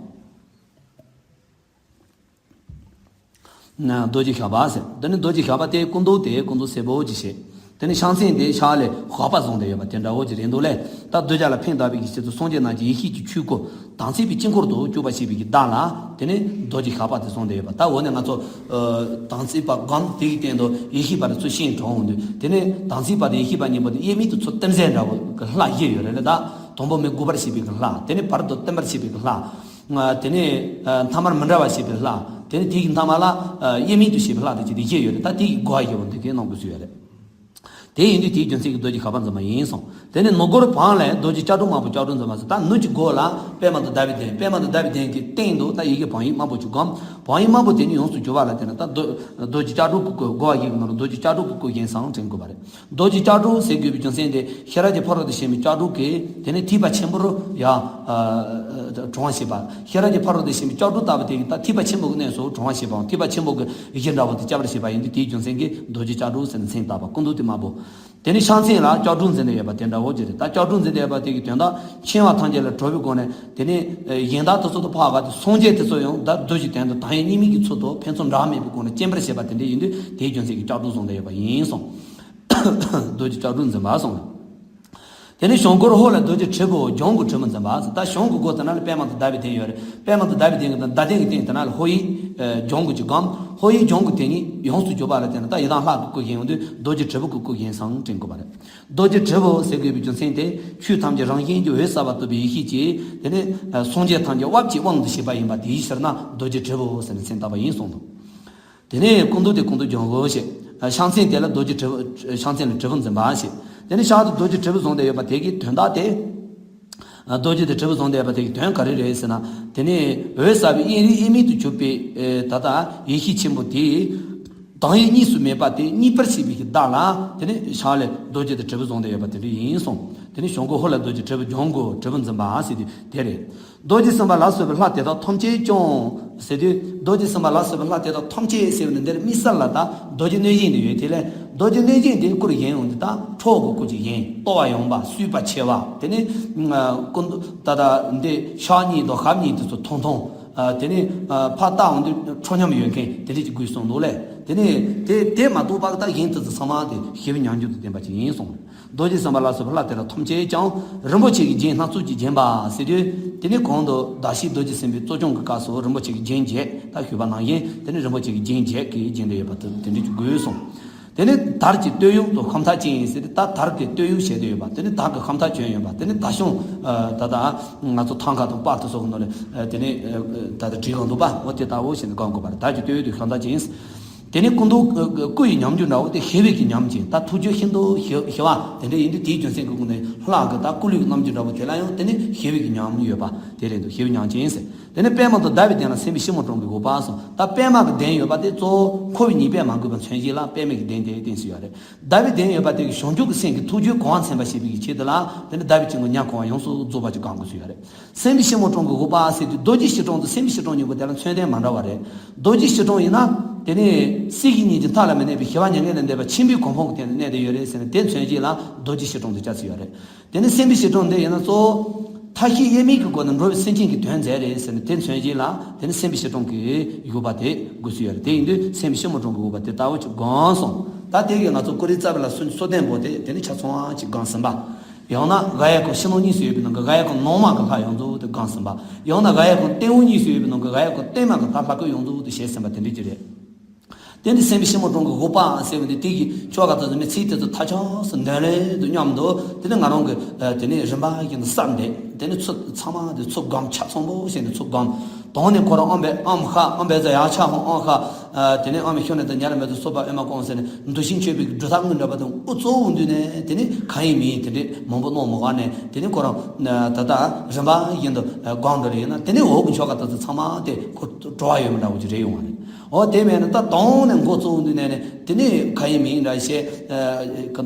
རྡོ་རྗེ་ཞགས་པ་ཟེར། དེ་ནི་རྡོ་རྗེ་ཞགས་པ་དེ་སྐུ་མདོག་དེ་སྐུ་མདོག་སེར་པོ་ཅིག་བྱས། དེ་ནི་ཤིང་ཚན་དེ་ཕྱག་ལས་ཞགས་པ་བཟུང་བསྡད་ཡོད་པ་དེ་འདྲ་བོ་ཅིག་རེད་འདུག་ལས། ད་གདུལ་བྱ་ལ་ཕན་བཏགས་པའི་གི་ཆེད་དུ་སངས་རྒྱས་རྣམས་ཀྱི་ཡེ་ཤེས་ཀྱི་ཆོས་སྐུ་དམ་ཚིག་པའི་དཀྱིལ་འཁོར་དུ་གྱུར་པར་བྱེད་པའི་གི་བདག་ལ་དེ་ནི་རྡོ་རྗེ་ཞགས་པ་དེ་བཟུང་བསྡད་ཡོད་པ། ད་འོ་ནས་ང་ཚོ་དམ་ཚིག་པ་སྒོམ་དེ་གི་སྟེང་དུ་ཡེ་ཤེས་པ་དེ་ཚོ་ཤིན་ཏུ་དྲངས་འོང་དུས་དེ་ནི་དམ་ཚིག་པ་དང་ཡེ་ཤེས་པ་གཉིས་པོ་དེ་དབྱེར་མེད་དུ་ཚུར་ལྟེམ་ཟེར་འདྲ་བོ་གི་ལྷ་བཞི་ཡོད་རེད་ལ། ད་དང་པོ་མི་འགུགས་པར་བྱེད་པའི་གི་ལྷ། དེ་ནི་བར་དུ་བརྟན་པར་བྱེད་པའི་གི་ལྷ། དེ་ནས་ཐ་མར་མི་འབྲལ་བར་བྱེད་པའི་ལྷ། དེ་ནས་དེ་ཡི་མཐའ་མ་ལ་དབྱེར་མེད་དུ་བྱེད་པའི་ལྷ་དེ་བཅས་ཏེ་བཞི་ཡོད་རེད། ད་དེ་ཡི་སྒོ་བཞི་བོ་འདི་གའི་ནང་དུ་ཚུད་ཡོད་རེད། དེ་ཡིན་དུས་དེའི་རྒྱུ་མཚན་གྱིས་རྡོ་རྗེ་ཞགས་པ་འཛིན་པ་ཡིན་གསུངས། དེ་ནས་ནུབ་སྒོར་བར་ལས་རྡོ་རྗེ་ལྕགས་སྒྲོག་དམར་པོ་ལྕགས་སྒྲོག་འཛིན་པ་ཟེར། ད་ནུབ་ཀྱི་སྒོ་ལ་པདྨ་དང་ཟླ་བའི་གདན། པདྨ་དང་ཟླ་བའི་གདན་གྱི་སྟེང་དུ་ད་ཡི་གེ་བང་ཡིག་དམར་པོ་ཅིག་བསྒོམ། བང་ཡིག་དམར་པོ་དེ་ཉིད་ཡོངས་སུ་གྱུར་པ་ལ་བརྟེན་ནས་ད་རྡོ་རྡོ་རྗེ་ལྕགས་སྒྲོག་གི་སྒོ་སྒོ་བཞི་གི་ནང་ལ་རྡོ་རྗེ་ལྕགས་སྒྲོག་གི་སྐུ་བཞེངས་སམ་དྲན་དགོས་པ་རེད། རྡོ་རྗེ་ལྕགས་སྒྲོག་ཟེར་དགོས་པའི་རྒྱུ་མཚན་དེ་ཤེས་རབ་ཀྱི་ཕ་རོལ་ཏུ་ཕྱིན་པའི་ལྕགས་སྒྲོག་གིས་དེ་ནས་ཐེག་པ་ཆེན་པོར་ཡང་དྲངས་བྱེད་པ། ཤེས་རབ་ཀྱི་ཕ་རོལ་ཏུ་ཕྱིན་པའི་ལྕགས་སྒྲོག་ལྟ་བུ་དེ་གིས་ད་ཐེག་པ་ཆེན་པོ་གི་གནས་སུ་དྲངས་བྱེད་པའམ་ཐེག་པ་ཆེན་པོ་གི་གཞི་འདྲ་བོ་དེ་སྐྱེ་བར་བྱེད་པ་ཡིན་དུས་དེའི་རྒྱུ་མཚན་གྱིས་རྡོ་རྗེ་ལྕགས་སྒྲོག་ཟེར་ནས་མཚན་བཏགས་པ། སྐུ་མདོག་དེ་དམར་པོ། དེ་ནས་ཤིང་ཚན་ལ་ལྕགས་སྒྲོག་འཛིན་ནས་ཡོད་པ་དེ་འདྲ་བོ་ཅིག་རེད། ད་ལྕགས་སྒྲོག་འཛིན་ནས་ཡོད་པ་དེ་གི་དོན་དག་འཆིང་བ་ཐམས་ཅད་ལས་གྲོལ་བའི་སྒོ་ནས་དེ་ནས་གཞན་དག་དེ་ཚོ་དང་ཕར་བ་དེ་སངས་རྒྱས་དེ་ཚོ་ཡང་ད་རྡོ་རྗེ་གདན་དུ་དང་ཡང་གཉིས་མེད་ཀྱི་ཚུལ་དུ་ཕན་ཚུན་འདྲ་མེད་པའི་སྒོ་ནས་སྐྱེ་འཕེལ་བྱེད་པ་དེ་འདྲ་ཡིན་དུས་དེའི་རྒྱུ་མཚན་གྱིས་ལྕགས་སྒྲོག་བཟུང་ནས་ཡོད་པ་ཡིན་གསུངས། རྡོ་རྗེ་ལྕགས་སྒྲོག་འཛིན་པ་གསུངས། དེ་ནས་བྱང་སྒོར་ཧོ་ལ་རྡོ་རྗེ་དྲིལ་བུ་ལྗང་གུ་དྲིལ་བུ་འཛིན་པ་ཟེར། ད་བྱང་གི་སྒོ་དེ་ན་ལ་པདྨ་དང་ཟླ་བའི་གདན་ཡོད་རེད། པདྨ་དང་ཟླ་བའི་གདན་གྱི་དང་ཟླ་གདན་གྱི་སྟེང་དེ་ན་ལ་ཧོ་ཡིག་ལྗང་གུ་ཅིག་བསྒོམ། ཧོ་ཡིག་ལྗང་གུ་དེ་ཉིད་ཡོངས་སུ་གྱུར་པ་ལ་བརྟེན་ནས་ད་ཡི་དམ་ལྷ་གི་སྐུ་བཞེངས་ཡོང་དུས་རྡོ་རྗེ་དྲིལ་བུ་གི་སྐུ་བཞེངས་སམ་དྲན་དགོས་པ་རེད། རྡོ་རྗེ་དྲིལ་བུ་ཟེར་དགོས་པའི་རྒྱུ་མཚན་དེ་ཆོས་ཐམས་ཅད་རང་བཞིན་གྱིས་འོད་གསལ་བར་རྟོགས་པའི་ཡེ་ཤེས་ཀྱིས་དེ་ནས་སངས་རྒྱས་ཐམས་ཅད་དབབ་ཀྱི་དབང་དུ་བྱས་པ་ཡིན་པ་དེའི་ཕྱིར་ན་རྡོ་རྗེ་དྲིལ་བུ་ཟེར་ནས་མཚན་བཏགས་པ་ཡིན་གསུངས་འདུག་དེ་ནས་སྐུ་མདོག་དེ་སྐུ་མདོག་ལྗང་གུ་ཞེས། ཤིང་ཚན་དེ་ལ་རྡོ་རྗེ་དྲིལ་བུ། ཤིང་ཚན་ལ་དྲིལ་བུ་འཛིན་པ་ཞེས། དེ་ནས་ཕྱག་ཏུ་རྡོ་རྗེ་དྲིལ་བུ་བཟུང་སྟེ་ཡོད་པ་དེ་གི་དོན་དག་དེ། རྡོ་རྗེ་དང་དྲིལ་བུ་བཟུང་བསྡད་པ་དེ་གི་དོན་ག་རེ་རེད་ཟེར་ན། དེ་ནས་འོད་གསལ་བའི་དབྱིངས་རིག་དབྱེར་མེད་དུ་གྱུར་པའི་ད་ལྟ་ཡེ་ཤེས་ཆེན་པོ་དེ། དང་ཡེ་གཉིས་སུ་མེད་པ་དེ་གཉིས་པར་ཤེས་པའི་གི་བདག་ལ་དེ་ནས་ཕྱག་ལས་རྡོ་རྗེ་དང་དྲིལ་བུ་བཟུང་བསྡད་ཡོད་པ་དེ་འདྲ་ཡིན་གསུངས། དེ་ནས་བྱང་སྒོ་ཧཱུྃ་ལ་རྡོ་རྗེ་དྲིལ་བུ་ལྗང་གུ་དྲིལ་བུ་འཛིན་པ་ཟེར་དུས་དེ་རེད། རྡོ་རྗེ་སེམས་དཔའ་ལ་སོགས་པའི་ལྷ་དེ་དག་ཐམས་ཅད་ཀྱང་ཟེར་དུས། རྡོ་རྗེ་སེམས་དཔའ་ལ་སོགས་པའི་ལྷ་དེ་དག་ཐམས་ཅད་ཟེར་བ་ནི་འདིར་དམིགས་བསལ་ལ་ད་རྡོ་རྗེ་གནོད་སྦྱིན་དེ་ཡོད་དེ་ལས། རྡོ་རྗེ་གནོད་སྦྱིན་དེ་སྐུར་བཞེངས་ཡོང་དུས་ད་འཕྲོག་གི་སྐུ་ཅིག་བཞེངས། ལྟོ་བ་ཡངས་པ་གསུས་པ་ཆེ་བ། དེ་ནས་སྐུ་མདོག་ད་ལྟ་འདི་ཕྱག་གཉིས་དང་ཞབས་གཉིས་དེ་ཚོ་ཐུང་ཐུང་། དེ་ནས་ཕར་བལྟ་འོང་དུས་ཁྲོ་ཉམས་ཡོད་མཁན་དེ་འདྲ་ཅིག་དགོས་གསུངས་འདུག་ལས། དེ་ནས་དེ་དེ་མ་གཏོགས་པ་ད་གཞན་དེ་ཚོ་ཚང་མ་དེ་ཞི་བའི་ཉམས་འགྱུར་དུ་ལྡན་པ་ཅིག་ཡིན་གསུངས། རྡོ་རྗེ་སེམས་དཔའ་ལ་སོགས་པའི་ལྷ་དེ་དག་ཐམས་ཅད་ཀྱང་རིན་པོ་ཆེ་གི་རྒྱན་སྣ་ཚོགས་ཀྱིས་བརྒྱན་པ་ཟེར་དུས། དེ་ནས་གོང་དུ་ཟླ་ཕྱེད་རྡོ་རྗེ་སེམས་དཔའི་གཙོ་སྐྱོང་གི་སྐབས་སུ་རིན་པོ་ཆེ་གི་རྒྱན་བརྒྱད་ད་ཞུས་པ་ནང་བཞིན་དེ་ནས་རིན་པོ་ཆེ་གི་རྒྱན་བརྒྱད་ཀྱིས་བརྒྱན་ཏེ་ཡོད་པ་དེ་དེ་འདྲ་ཅིག་དགོས་གསུངས། དེ་ནས་དར་གྱི་སྟོད་གཡོགས་དང་ཤམ་ཐབས་ཅན་ཡིན་ཟེར་ཏེ། ད་དར་གྱི་སྟོད་གཡོགས་བྱས་ཏེ་ཡོད་པ། དེ་ནས་དར་གྱི་ཤམ་ཐབས་གྱོན་ཡོད་པ། དེ་ནས་དར་གཞུང་ད་ལྟ་ང་ཚོ་ཐང་ཀ་དང་སྤར་དུ་སོགས་ཀྱི་ནང་ལ་དེ་ནས་ད་ལྟ་བྲིས་གང་འདུག་པ། འོ་དེ་ལྟ་བུ་ཞིག་ནས་གང་དགོས་པར་དར་གྱི་སྟོད་གཡོགས་དང་ཤམ་ཐབས་ཅན་ཡིན། དེ་ནས་སྐུ་མདོག་སྐུ་ཡི་ཉམས་འགྱུར་འདྲ་བོ་དེ་ཞི་བའི་གི་ཉམས་ཅན། ད་ཐུགས་རྒྱུད་ཤིན་ཏུ་ཞི་ཞི་བ་དེ་འདྲ་ཡིན་དུས། དེའི་རྒྱུ་མཚན་གྱི་སྒོ་ནས་ལྷ་གི་ད་སྐུ་ལུས་ཀྱི་རྣམ་འགྱུར་འདྲ་བོ་དེ་ལ་ཡང་དེ་ནས་ཞི་བའི་གི་ཉམས་ཡོད་པ་དེ་རེད་འདུག་ཞི་བའི་ཉམས་ཅན་ཟེར། དེ་ནས་པདྨ་དང་ཟླ་བའི་གདན་ལ་སེམས་དཔའི་ཕྱི་མོ་དྲུང་གིས་དབུ་བརྙེས་གསུངས། ད་པདྨ་གི་གདན་ཡོད་པ་དེ་གཙོ་བོ་འཁོར་བའི་ཉེས་པས་མ་གོས་པར་མཚོན་བྱེད་ལ་པདྨའི་གི་གདན་དེ་བསྟན་ཟིན་ཡོད་རེད། ཟླ་བའི་གདན་ཡོད་པ་དེ་གིས་བྱང་ཆུབ་ཀྱི་སེམས་ཀྱི་ཐུགས་རྒྱུད་གོང་བ་ཚིམ་པར་བྱེད་པའི་གི་ཆེད་དུ་ལ། དེ་ནི་ཟླ་བའི་དཀྱིལ་འཁོར་ཉ་གང་བ་ཡོངས་སུ་རྫོགས་པ་ཅིག་བསྐང་དགོས་ཟིན་ཡོད་རེད། སེམས་དཔའི་ཕྱི་མོ་དྲུང་གིས་དབུ་བརྙེས་ཟེར་དུས། རྡོ་རྗེ་ཞི་དྲུང་དང་སེམས་དཔའི་ཞི་དྲུང་གཉིས་པོ་དེ་ལ་མཚོན་དོན་མ་འདྲ་བ་རེད། རྡོ་རྗེ་ཞི་དྲུང་ཡིན་ན་དེ་ནི་སྲིད་ཞི་གཉིས་ཀྱི་མཐའ་ལ་མི་གནས་པའི་ཞི་བ་མྱ་ངན་ལས་འདས་པ་ཆེན་པོའི་གོ་འཕང་གི་སྟེང་དུ་གནས་བསྡད་ཡོད་རེད་ཟེར་ནས། དེ་མཚོན་བྱེད་ལ་རྡོ་རྗེ་ཞི་དྲུང་དུ་བྱ་ཟིན་ཡོད་རེད། དེ་ནི་སེམས་དཔའི་ཞི་དྲུང་འདི་ཡིན་ན་གཙོ་བོ་མཐའ་བཞིའི་དབྱེར་མེད་ཀྱི་སྒོ་ནས་འགྲོ་བའི་སེམས་ཅན་གྱི་དོན་མཛད་རེད་ཟེར་ནས། དེ་མཚོན་བྱེད་ལ་དེ་ནི་སེམས་དཔའི་ཞི་དྲུང་གི་དབུ་བརྙེས་དེ་དགོས་ཀྱི་ཡོད་རེད། དེ་ཡིན་དུས་སེམས་དཔའི་ཕྱི་མོ་དྲུང་གི་དབུ་བརྙེས་དེ་ལྟ་བུ་ཅིག་བསྐང་གསུངས། ད་དེ་གིས་ང་ཚོ་ཀུ་རེ་རྩ་བའི་ལ་སོ་སོ་ལྡན་པོ་དེ་དེ་ནི་ཆ་ཚང་བ་ཅིག་བསྐང་ཟིན་པ། ཡང་ན་རྒ་ཡ་གི་ཕྱི་ནང་གཉིས་སུ་ཡོད་པའི་ནང་གི་རྒ་ཡ་གི་ནང་མ་གི་ལྷ་ཡོངས་རྫོགས་དེ་བསྐང་ཟིན་པ། ཡང་ན་རྒ་ཡ་གི་སྟེང་འོག་གཉིས་སུ་ཡོད་པའི་ནང་གི་རྒ་ཡ་གི་སྟེང་མ་གི་ལྷ་ལྷ་སྐལ་ཡོངས་རྫོགས་དེ་བཞེས་ཟིན་པ་དེ་འདྲ་ཅིག་རེད། དེ་ནི་སེམས་དཔའི་ཕྱི་མོ་དྲུང་གི་དབུ་བརྙེས་ཟེར་བ་འདི་དེ་གི་ཆོ་ག་ལྟར་མི་ཚིག་དེ་ཚོ་མཐའ་ཆོས་སུ་འདོན་ལེན་དུ་མཉམ་དུ། དེ་ནི་ང་རང་གི་དེ་ནི་རིམ་པ་བཞིན་དུ་གསབ་འདེབས། དེ་ནི་ཚུར་ཚང་མ་དེ་ཚུར་བསྒོམ། ཆ་ཚང་པོ་བྱས་ནས་ཚུར་བསྒོམ། དང་ནས་ཁོ་རང་ཨམ་བན་ཨམ་ཤ་ཨམ་བན་ཛ་ཡག་ཆ་ཧོང་ཨམ་ཤ། དེ་ནས་ཨམ་ཤོ་ནས་དང་ཉ་ར་མེ་དང་སོ་པ་ཨེ་མ་ཀོང་ཟེར་ནས་འདུ་ཤེས་འཆོས་པའི་སྒྲུབ་ཐབས་དངོས་འདྲ་བ་དང་། འུ་གཙོ་བོ་འདུས་ནས་དེ་ནི་གང་ཡིན་མིན་དེ་འདྲས་མང་པོ་གནང་མ་ག་ནས། དེ་ནི་ཁོ་རང་ད་ལྟ་རིམ་པ་བཞིན་དུ་བསྒོམ་འགྲོ་ལེ་ཡིན་ན། དེ་ནི་འོག་གི་ཆོ་ག་དེ་ཚོ་ཚང་མ་དེ་ཁོ་བྲོ་བ་ཡོད་མི་འདྲ་བོ་ཅིག་རེད་ཡོང་བ་རེད། འོ་དེ་མེད་ན་ད་དང་ནས་མགོ་གཙོ་བོ་འདུས་ནས་ནས་དེ་ནི་གང་ཡིན་མིན་འདྲ་བཤད།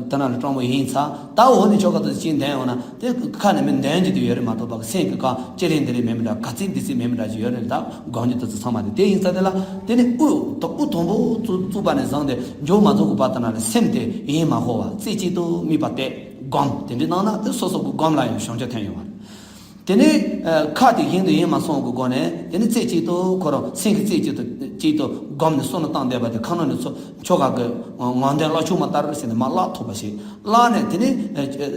དེ་ན་ལ་སྤྲང་པོ་ཡིན་ཚ། ད་འོག་ནས་ཆོ་ག་དེ་ཚོ་ཅིག་འདོན་ཡོང་ན། དེ་ཁ་ནས་མི་འདོན་རྒྱུ་དེ་ཡོད་རེད་མ་གཏོགས་པ། སེམས་ཀྱི་ཁ་ཅི་རེད་འདི་རེད་མེད་མི་འདྲ། ག་ཚིག་འདི་ཚིག་མེད་མི་འདྲ་ཅིག་ཡོད་རེད། ད་བསྒོམ་རྒྱུ་དེ་ཚོ་ཚང་མ་རེད། དེ་ཡིན་ས་དེ་ལ་དེ་ནི་དབུ་དང་དབུ་དང་པོ་བཙུགས་བཙུགས་པ་ནས་བཟུང་སྟེ་མཇུག་མ་རྫོགས་གི་བར་དུ་ན་ལ་སེམས་དེ་ཡེངས་མ་དགོས་པ་རྩེ་གཅིག་ཏུ་དམིགས་པ་གཏད་བསྒོམ། དེ་འདྲ་གནང་ན་དེ་སོ་སོ་གི་སྒོམ་ལ་ཡང་བྱང་ཆུབ་ཐོན་ཡོང་བ་རེད། དེ་ནས་ཁ་དེ་གཞན་དུ་ཡེངས་མ་སོང་གི་སྒོ་ནས། དེ་ནི་རྩེ་གཅིག་ཏུ་ཁོ་རང་སེམས་ཀྱི་རྩེ་གཅིག་ཏུ་གཅིག་ཏུ་བསྒོམས་ནས་བསམ་བློ་བཏང་བསྡད་པ་དེ། ཁ་ནང་ནས་ཚུར་ཆོ་ག་གི་ངག་འདོན་བླ་མཆོད་མ་ལྟར་ཟེར་ནས་མར་བཀླག་ཐུབ་པ་ཞིག་བཀླགས་ནས། དེ་ནས་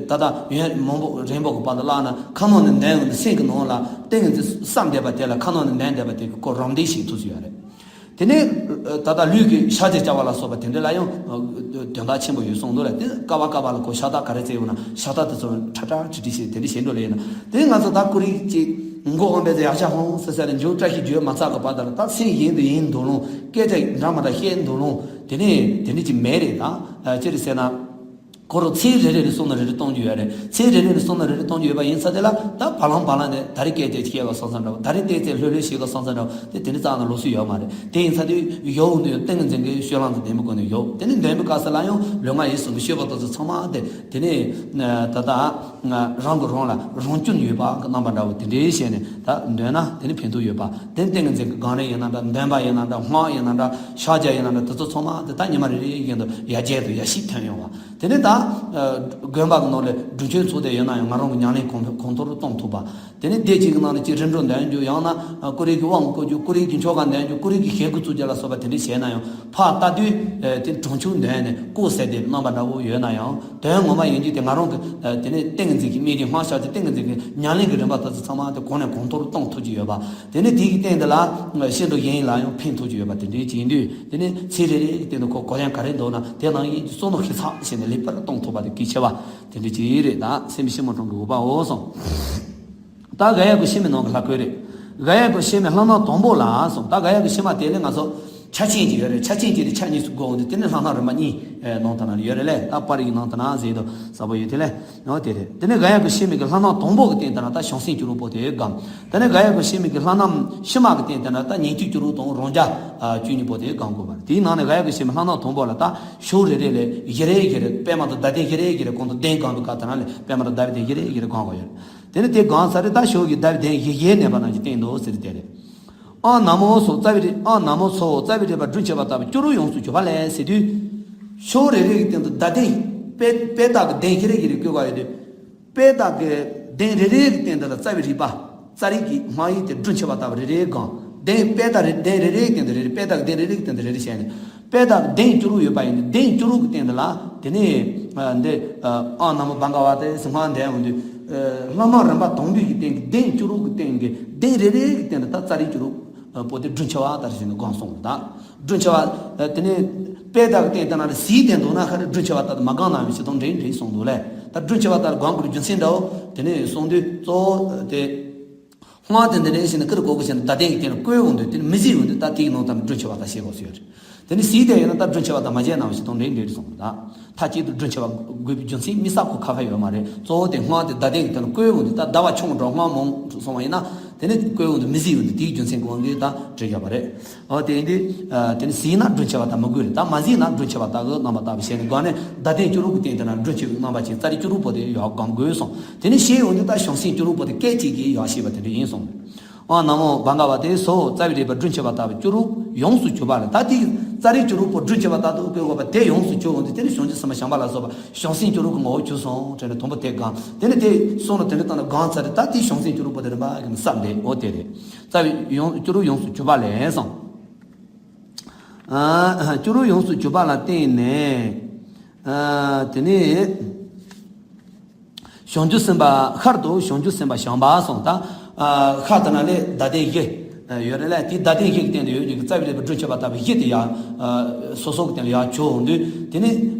ད་ལྟ་ཡུན་མང་པོ་རིང་པོ་གི་བར་དུ་བཀླགས་ན། ཁ་ནང་ནས་འདོན་ཡོང་དུས་སེམས་ཀྱི་ནང་ལ་ཏིང་ངེ་འཛིན་བསམ་བསྡད་པ་དེ་ལ་ཁ་ནང་ནས་འདོན་བསྡད་པ་དེ་གི་ཁོ་རང་བདེ་ཞིག་ཐུག་ཚུལ་ཡོད་རེད། དེ་ནས་ད་ལྟ་ལུས་ཀྱི་ཤ་རྗེས་བཅད་པ་ལ་སོགས་པ་དེ་འདྲ་ལ་ཡང་དོན་དག་ཆེན་པོ་ཡོད་གསུངས་འདུག་ལ། དེ་སྐབས་སྐབས་ལ་ཁོ་ཤ་སྟག་ག་རེ་བཙལ་ཡོང་ན་ཤ་སྟག་དེ་ཚོ་ཁྲ་ཁྲ་ཁྲི་ཁྲི་བྱས་དེ་འདྲ་བྱེད་འགྲོ་ལེ་ཡིན་ན། དེ་ང་ཚོ་ད་ཀུ་རེ་ཅིག་མགོ་འོང་བས་ཡག་ཤ་ཧོང་ཟེར་ཟེར་ནས་མཇུག་བཀྲ་ཤིས་བརྗོད་མ་ཚར་གི་བར་དུ་ལ། ད་སེམས་གཞན་དུ་ཡེངས་འདུག་ལོང་། སྐད་ཆ་འདྲ་མ་འདྲ་བཤད་འདུག་ལོང་། དེ་ནས་དེ་འདྲ་ཅིག་མེད་རེད། ད་ཅི་རེད་ཟེར་ན། ཁོ་རང་ཚིག་རེ་རེ་ནས་བསམ་བློ་རེ་རེ་གཏོང་རྒྱུ་ཡོད་རེད། ཚིག་རེ་རེ་ནས་བསམ་བློ་རེ་རེ་གཏོང་རྒྱུ་ཡོད་པ་ཡིན་ཙང་། དེ་ལ་ད་བ་ལང་བ་ལང་ནས་ད་རེས་སྐད་ཆ་བཤད་པ་སོང་ཙང་འདྲ་བོ། ད་རེས་བལྟས་ཚེ་ལྷོད་ལྷོད་བཤད་པ་སོང་ཙང་འདྲ་བོ། དེ་དེ་འདྲ་ཙམ་ན་ལོགས་སུ་ཡོད་མ་རེད། དེ་ཡིན་ཙང་དེ་ཡོད་འོང་དུས་ཡང་ཏིང་ངེ་འཛིན་གྱི་སྤྱོད་ལམ་དུ་ལྡན་པའི་སྒོ་ནས་ཡོད། དེ་ནས་འདོན་པའི་སྐབས་སུ་ལ་ཡང་ལུས་ངག་ཡིད་གསུམ་གྱི་སྤྱོད་པ་དེ་ཚོ་ཚང་མ་དེ་དེ་ནས་ད་ལྟ་རང་གིས་རང་ལ་རང་སྐྱོན་ཡོད་པ་གི་རྣམ་པ་འདྲ་བོ་དེ་འདྲའི་བྱས་ནས་ད་འདོན་ན་དེ་ནི་ཕན་ཐོགས་ཡོད་པ། དེ་ནི་ཏིང་ངེ་འཛིན་གྱི་སྒང་རེད་ཡིན་ན་འདྲ། འདོན་པ་ཡིན་ན་འདྲ། སྔགས་ཡིན་ན་འདྲ། ཕྱག་རྒྱ་ཡིན་ན་འདྲ། དེ་ཚོ་ཚང་མ་དེ་ད་ཉི་མ་རེ་རེ་བཞིན་དུ་ཡར་རྒྱས་དང་ཡར་ཞིག་ཐོན་ཡོང་བ། དེ་ནས་ད་དགོན་པ་གི་ནང་ལ་སྒྲུབ་མཆོད་ཚོགས་དེ་ཡོད་ན་ཡང་ང་རང་གི་ཉམས་ལེན་གོང་གོང་མཐོར་གཏོང་ཐུབ་པ། དེ་ནས་སྡེ་གཅིག་གི་ནང་ནས་ཅིག་རིམ་གྲོ་འདོན་རྒྱུ། ཡང་ན་ཀུ་རེ་གི་དབང་བསྐུར་རྒྱུ། ཀུ་རེ་གི་ཆོ་ག་འདོན་རྒྱུ། ཀུ་རེ་གི་ཞལ་དགུ་བཙུགས་རྒྱུ་ལ་སོགས་པ་དེ་འདྲ་བྱས་ན་ཡང་། ཕར་ལྟ་དུས་དེ་གྲངས་ཆུང་འདོན་ནས་སྐོར་ཟེར་དེ་རྣམ་པ་འདྲ་བོ་ཡོད་ན་ཡང་། དོན་ངོ་མ་ཡིན་རྒྱུ་དེ་ང་རང་གི་དེ་ནས་ཏིང་ངེ་འཛིན་གྱི་དམིགས་རིམ་སྔགས་ཕྱག་རྒྱ་ཏིང་ངེ་འཛིན་གྱི་ཉམས་ལེན་གྱི་རིམ་པ་དེ་ཚོ་ཚང་མ་དེ་གོང་ནས་གོང་མཐོར་གཏོང་ཐུབ་ཀྱི་ཡོད་པ། དེ་ནས་དེ་གི་སྟེང་དེ་ལ་ཤིན་ཏུ་གཞན་ལ་ཡང་ཕན་ཐོགས་ཀྱི་ཡོད་པ་དེ་འདྲའི་ཅིག་ཡིན་དུས། དེ་ནས་ཚིག་རེ་རེ་གི་སྟེང་དུ་ཁོ་གོ་ཡང་ག་རེ་འདུག་ན། དེ་ནང་བཞིན་གྱི་བསམ་བློ་ཤེས་ཚགས་བྱས་ནས་ལེགས་པར་གཏོང་ཐུབ་པ་དེ་གལ་ཆེ་བ་དེ་འདྲ་ཅིག་རེད། ད་སེམས་ཕྱི་མོ་གྲོང་གི་འོད་དཔག་འོང་གསུངས། ད་རྒ་ཡ་གི་ཕྱི་མའི་ནང་གི་ལྷ་སྐལ་རེད། རྒ་ཡ་གི་ཕྱི་མའི་ལྷ་སྣ་དང་པོ་ལ་གསུངས། ད་རྒ་ཡ་གི་ཕྱི་མ་དེ་ལས་ང་ཚོ་ ཆ་ཅན་གྱི་ཡོད་རེད། ཆ་ཅན་གྱི་དེ་ཆ་གཉིས་སུ་བགོ་འོང་དུས་དེ་ནི་ལྷག་མཐོང་རིམ་པ་གཉིས་ནང་དུ་ན་ཡོད་རེད་ལས། ད་པར་རིས་ནང་དུ་ན་ཟེར་དུས་ས་པོ་ཡོད་དེ་ལས་ཡང་དེ་རེད། དེ་ནི་ག་ཡ་གི་ཤེས་མི་གི་ལྷག་མཐོང་དང་པོ་གི་སྟེང་དུ་ན་ད་བྱང་སེམས་སྐྱེ་རུ་པོ་དེ་སྒོམ། དེ་ནི་ག་ཡ་གི་ཤེས་མི་གི་ལྷག་མཐོང་ཕྱི་མ་གི་སྟེང་དུ་ན་ད་ཉན་ཐོས་སྐྱེ་རུ་དང་རང་རྒྱལ་བཅུ་གཉིས་པོ་དེ་སྒོམ་དགོས་པ་རེད། དེའི་ནང་ནས་ག་ཡ་གི་ཤེས་མི་ལྷག་མཐོང་དང་པོ་ལ་ད་ཕྱོགས་རེ་རེ་ལས་བཞི་རེ་བཞི་རེ་པདྨ་དང་ཟླ་གདན་བཞི་རེ་བཞི་རེ་གོང་དུ་གདན་སྒོམ་པའི་སྐབས་དུ་ན་ལས་པདྨ་དང་ཟླ་བའི་གདན་བཞི་རེ་བཞི་རེ་སྒོམ་དགོས་ཡོད། དེ་ནི་དེ་སྒོམ་ཚར་རེ་ད་ཕྱོགས་ཀྱི་ཟླ་བའི་གདན་བཞི་བཞིའི་གནས་པ་རྣམས་ཀྱི་སྟེང་དུ་ཟེར་དེ་རེད། ཨང་ན་མོ་སོགས་རྩ་བའི་རིགས། ཨང་ན་མོ་སོགས་རྩ་བའི་རིགས་པ་སྒྲུབ་བྱེད་པ་ལྟ་བུ་སྐྱུ་རུ་ཡོངས་སུ་གྱུར་པ་ལས་ཟེར་དུས། ཕྱོགས་རེ་རེ་གི་སྟེང་དུ་ཟླ་གདན་པད་པད་ཟླ་གི་གདན་བཞི་རེ་བཞི་རེ་བཀོད་པ་ཡོད་དུས། པད་ཟླ་གི་གདན་རེ་རེ་གི་སྟེང་དུ་ལ་རྩ་བའི་རིགས་པ་རྩ་རིག་གི་སྨྲ་བའི་དེ་སྒྲུབ་བྱེད་པ་ལྟ་བུ་རེ་རེ་གང་གདན་པད་ཟླ་རེ་གདན་རེ་རེ་གི་སྟེང་དུ་རེ་རེ་པད་ཟླ་གི་གདན་རེ་རེ་གི་སྟེང་དུ་རེ་རེ་བྱས་ནས་པད་ཟླ་གི་གདན་སྐྱུ་རུ་ཡོད་པ་ཡིན་ཏེ་གདན་སྐྱུ་རུ་གི་སྟེང་དུ་ལ་དེ་ནས་འདི་ཨང་ན་མོ་བྷ་ག་བ་ཏེ་སུ་སྔགས་འདོན་འོང་དུས། ལྷག་མཐོང་རིམ་པ་དང་པོའི་གི་སྟེང་གི་གདན་སྐྱུ་རུ་གི་སྟེང་གི་གདན་རེ་རེ་གི་སྟེང་དུ་ད་རྩ་རིག་སྐྱུ་རུ་པོ་དེ་སྒྲུབ་བྱེད་པ་ལྟར་བྱས་ནས་སྒོམ་སོང་ད། སྒྲུབ་བྱེད་པ་དེ་ནས་པད་ཟླ་གི་སྟེང་དུ་ན་ཟིལ་གདན་འདུག་ན་ཁ་རེ་སྒྲུབ་བྱེད་པ་ལྟར་དུ་མ་སྒོམ་ན་མི་ཤེས་དང་འདྲེས་འདྲེས་སོང་འདུག་ལས། ད་སྒྲུབ་བྱེད་པ་ལྟར་སྒོམ་དགོས་རྒྱུ་མཚན་འདྲ་བོ་དེ་ནས་སོང་དུས་གཙོ་བོ་དེ། སྔགས་དེ་འདི་འདྲ་བྱས་ནས་ཀིར་ཀོ་ཀོ་བྱས་ནས་ཟླ་གདན་གྱི་སྟེང་ལ་བཀོད་འོང་དུས་དེ་ནི་མི་ཟིལ་འོང་དུས་ད་དེའི་ནང་ལྟར་སྒྲུབ་བྱེད་པ་ལྟར་ཤེས་དགོས་སུ་ཡོད་རེད། དེ་ནི་ཟིལ་དེ་ཡོད་ན་ད་སྒྲུབ་བྱེད་པ་ལྟར་མ་བྱས་ན་མི་ཤེས་དང་འདྲེས་འདྲེས་སོང་ད། མཐའ་གཅིག་ཏུ་སྒྲུབ་བྱེད་པ་དགོས་པའི་རྒྱུ་མཚན་དམིགས་བསལ་གོ་ཁ་ཁ་ཡོད་མ་རེད། གཙོ་བོ་དེ་སྔགས་དེ་ཟླ་གདན་གྱི་སྟེང་ལ་བཀོད་འོང་དུས་ད་ཟླ་བ་ཆུང་འགྲོ་སྔགས་མང་སོང་བ་ཡིན་ན་དེ་ནི་བཀོད་འོང་དུས་མི་ཟིལ་འོང་དུས་དེའི་རྒྱུ་མཚན་གྱི་དབང་གིས་ད་བྲིས་བཞག་པ་རེད། འོ་དེ་ཡིན་དུས་དེ་ནི་ཟིལ་ན་སྒྲུབ་བྱེད་པ་ལྟར་མི་དགོས་རེད། ད་མ་ཟིལ་ན་སྒྲུབ་བྱེད་པ་ལྟར་གྱི་རྣམ་པ་ལྟ་བུ་བྱས་ནས་སྒོམ་ནས་ཟླ་གདན་སྐྱུ་རུ་གི་སྟེང་དེ་ན་སྒྲུབ་བྱེད་པའི་རྣམ་པ་ཅན་རྩ་རིག་སྐྱུ་རུ་པོ་དེ་ཡོད་སྒོམ་དགོས་སོང་། དེ་ནས་ཞེས་འོང་དུས་ད་བྱང་སེམས་སྐྱུ་རུ་པོ་དེ་སྐད་ཅིག་གིས་ཡོད་ཤེས་པ་དེ་འདྲ་ཡིན་གསུངས། ཨང་ན་མོ་བྷ་ག་བ་ཏེ་སོ་རྩ་བའི་རིགས་པ་སྒྲུབ་བྱེད་པ་ལྟ་བུ་སྐྱུ་རུ་ཡོངས་སུ་གྱུར་པ་ལ་ད་དེ་རྩ་རིག་སྐྱུ་རུ་པོ་སྒྲུབ་བྱེད་པ་ལྟ་བུ་བཀོད་དགོས་པ་དེ་ཡོངས་སུ་གྱུར་འོང་དུས་དེ་ནི་བྱང་ཆུབ་སེམས་དཔའ་བྱམས་པ་ལ་སོགས་པ་བྱང་སེམས་སྐྱུ་རུ་གི་ངོ་བོ་གྱུར་སོང་དྲན་ནས་དང་པོ་དེ་སྒོམ། དེ་ནི་དེ་སོང་ལ་དེ་འདྲ་བཏང་ན་སྒོམ་ཚར་རེ་ད་དེ་བྱང་སེམས་སྐྱུ་རུ་པོ་དེ་རིམ་པ་གིས་བསམ་དེ་འོ་དེ་རེད། རྩ་བའི་ཡོངས་སྐྱུ་རུ་ཡོངས་སུ་གྱུར་པ་ལས་སོང་། ཨ་སྐྱུ་རུ་ཡོངས་སུ་གྱུར་པ་ལ་བརྟེན་ནས་ཨ་དེ་ནས། བྱང་ཆུབ་སེམས་དཔའ་ཤར་དུ་བྱང་ཆུབ་སེམས་དཔའ་བྱམས་པ་སོང་ད། ཤར་དུ་ན་ལས་ཟླ་གདན་བཞི་ཡོད་རེད་ལ་དེ་ཟླ་གདན་བཞི་གི་སྟེང་དུ་ཡོད་རྒྱུ་གི་རྩ་བའི་རིགས་པ་སྒྲུབ་བྱེད་པ་ལྟ་བུ་བཞི་དེ་ཡང་སོ་སོ་གི་སྟེང་ལ་ཡང་བྱོན་འོང་དུས་དེ་ནི་